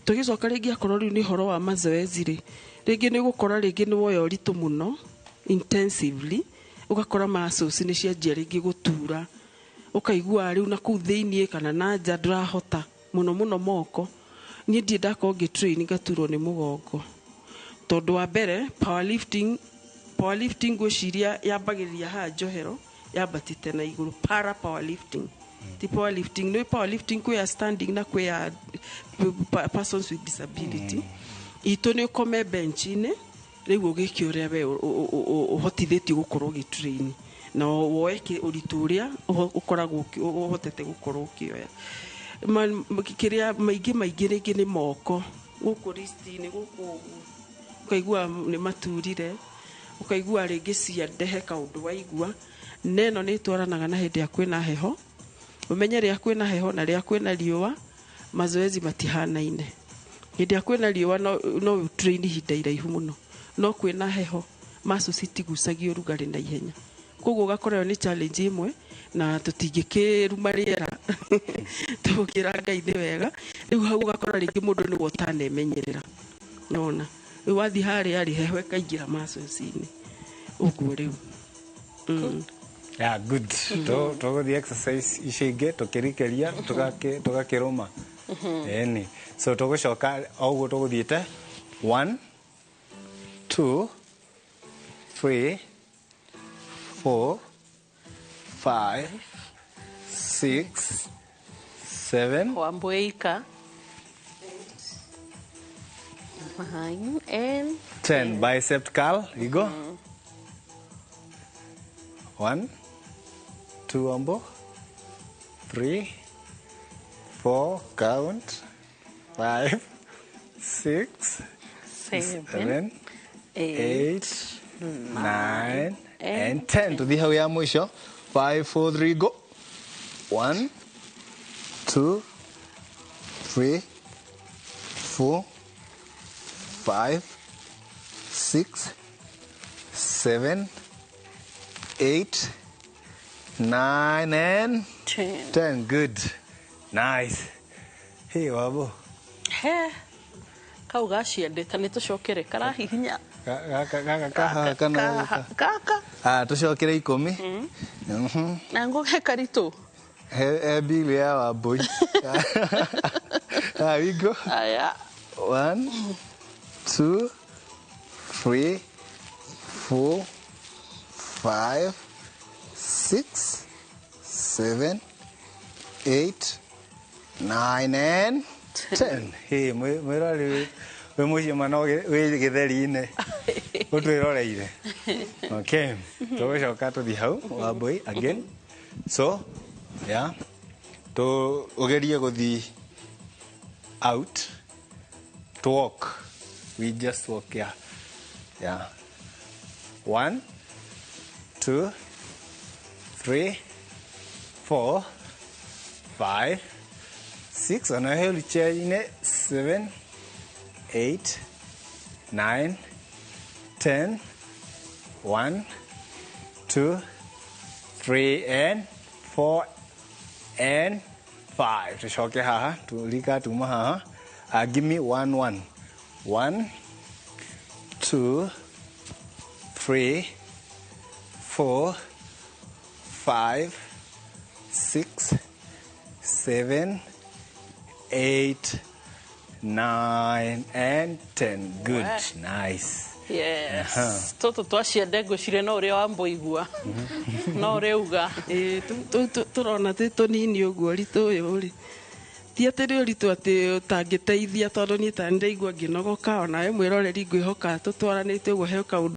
Tũgĩcoka rĩngĩ akorwo rĩu nĩ ũhoro wa mazoezi rĩ, rĩngĩ nĩ ũgũkora rĩngĩ nĩ woya ũritũ mũno intensively, ũgakora muscles nĩ cianjia rĩngĩ gũtura, ũkaigua rĩu na kũu thĩiniĩ kana na nja ndũrahota mũno mũno moko. Niĩ ndirĩ ndakorwo ngĩ train ngaturwo nĩ mũgongo, tondũ wa mbere powerlifting ngwĩciria yambagĩrĩria haha njohero yambatĩte na igũrũ. Para powerlifting ti powerlifting, nĩ powerlifting kwĩ ya standing na kwĩ ya persons with disability. Itũ nĩ ũkome bench-inĩ rĩu ũgĩke ũrĩa we ũhotithĩtio gũkorwo ũgĩtrain na woe ũritũ ũrĩa ũkoragwo ũhotete gũkorwo ũkĩoya. Kĩrĩa maingĩ maingĩ rĩngĩ nĩ moko gũkũ wrist-inĩ gũkũ ũguo ũkaigua nĩ maturire, ũkaigua rĩngĩ ciande he kaũndũ waigua. Na ĩno nĩ ĩtwaranaga na hĩndĩ ĩrĩa kwĩna heho. Ũmenye rĩrĩa kwĩna heho na rĩrĩa kwĩna riũa mazoezi matihanaine. Hĩndĩ ĩrĩa kwĩna riũa no ũtrain ihinda iraihu mũno, no kwĩna heho muscles itigucagia ũrugarĩ na ihenya. Koguo ũgakora ĩyo nĩ challenge ĩmwe na tũtingĩkĩruma rĩera tũgĩra Ngai nĩ wega. Rĩu hau ũgakora rĩngĩ mũndũ nĩwe ũtanemenyerera, nĩwona rĩu wathiĩ harĩa rĩ heho ĩkaingĩra muscles-inĩ ũguo rĩu. Yeah, good. Tũgũthiĩ exercise icio ingĩ tũkĩrikĩria tũgakĩrũma. Ĩni. So tũgũcoka o ũguo tũgũthiĩte. 1 2 3 4 5 6 7 Wambũika. 9 and 10. Bicep curl. You go. 1, 2, Ambo. 3, 4, count. 5, 6, 7, 7, 8, 9, and 10. Tuthi hau ya mwisho. 5, 4, 3, go. 1, 2, 3, 4, 5, 6, 7, 8, 9, and 10. 10. Good. Nice. Hey, Wabo. He kau gaciendete nä tå cokere karahihinya Gaka gaka kaha kana gaka ah tucokere 10. Na ngå ge karitå. He bili ya Wambui. Ah, we go. Aya. 1, 2, 3, 4, 5, 6, 7, 8, 9, and 10. Hey, mwirori wĩ mũciĩ mana wĩ gĩtheri-inĩ ũtwĩroreire. Okay, tũgũcoka tũthiĩ hau Wambui again. So, yeah, ũgerie gũthiĩ out to walk. We just walk, yeah. Yeah. 1, 2, 3, 4, 5, 6, ona he wheelchair-inĩ, 7, 8, 9, 10, 1, 2, 3, and 4, and 5. Tucoke haha, tulika tuma haha. Give me 1, 1. 1, 2, 3, 4, 5, 6, 7, 8, 9, and 10. Good. Nice. Yes. Tũtũ twaciende ngwĩciria no ũrĩa wamboigua no ũrĩa uga. Tũu tũrona twĩ tũnini ũguo ũritũ ũyũ rĩ ti atĩ nĩ ũritũ atĩ ũtangĩteithia tondũ niĩ ta nĩndaigua ngĩnogoka onawe mwĩroreri ngwĩhoka tũtwaranĩte ũguo he kaũndũ.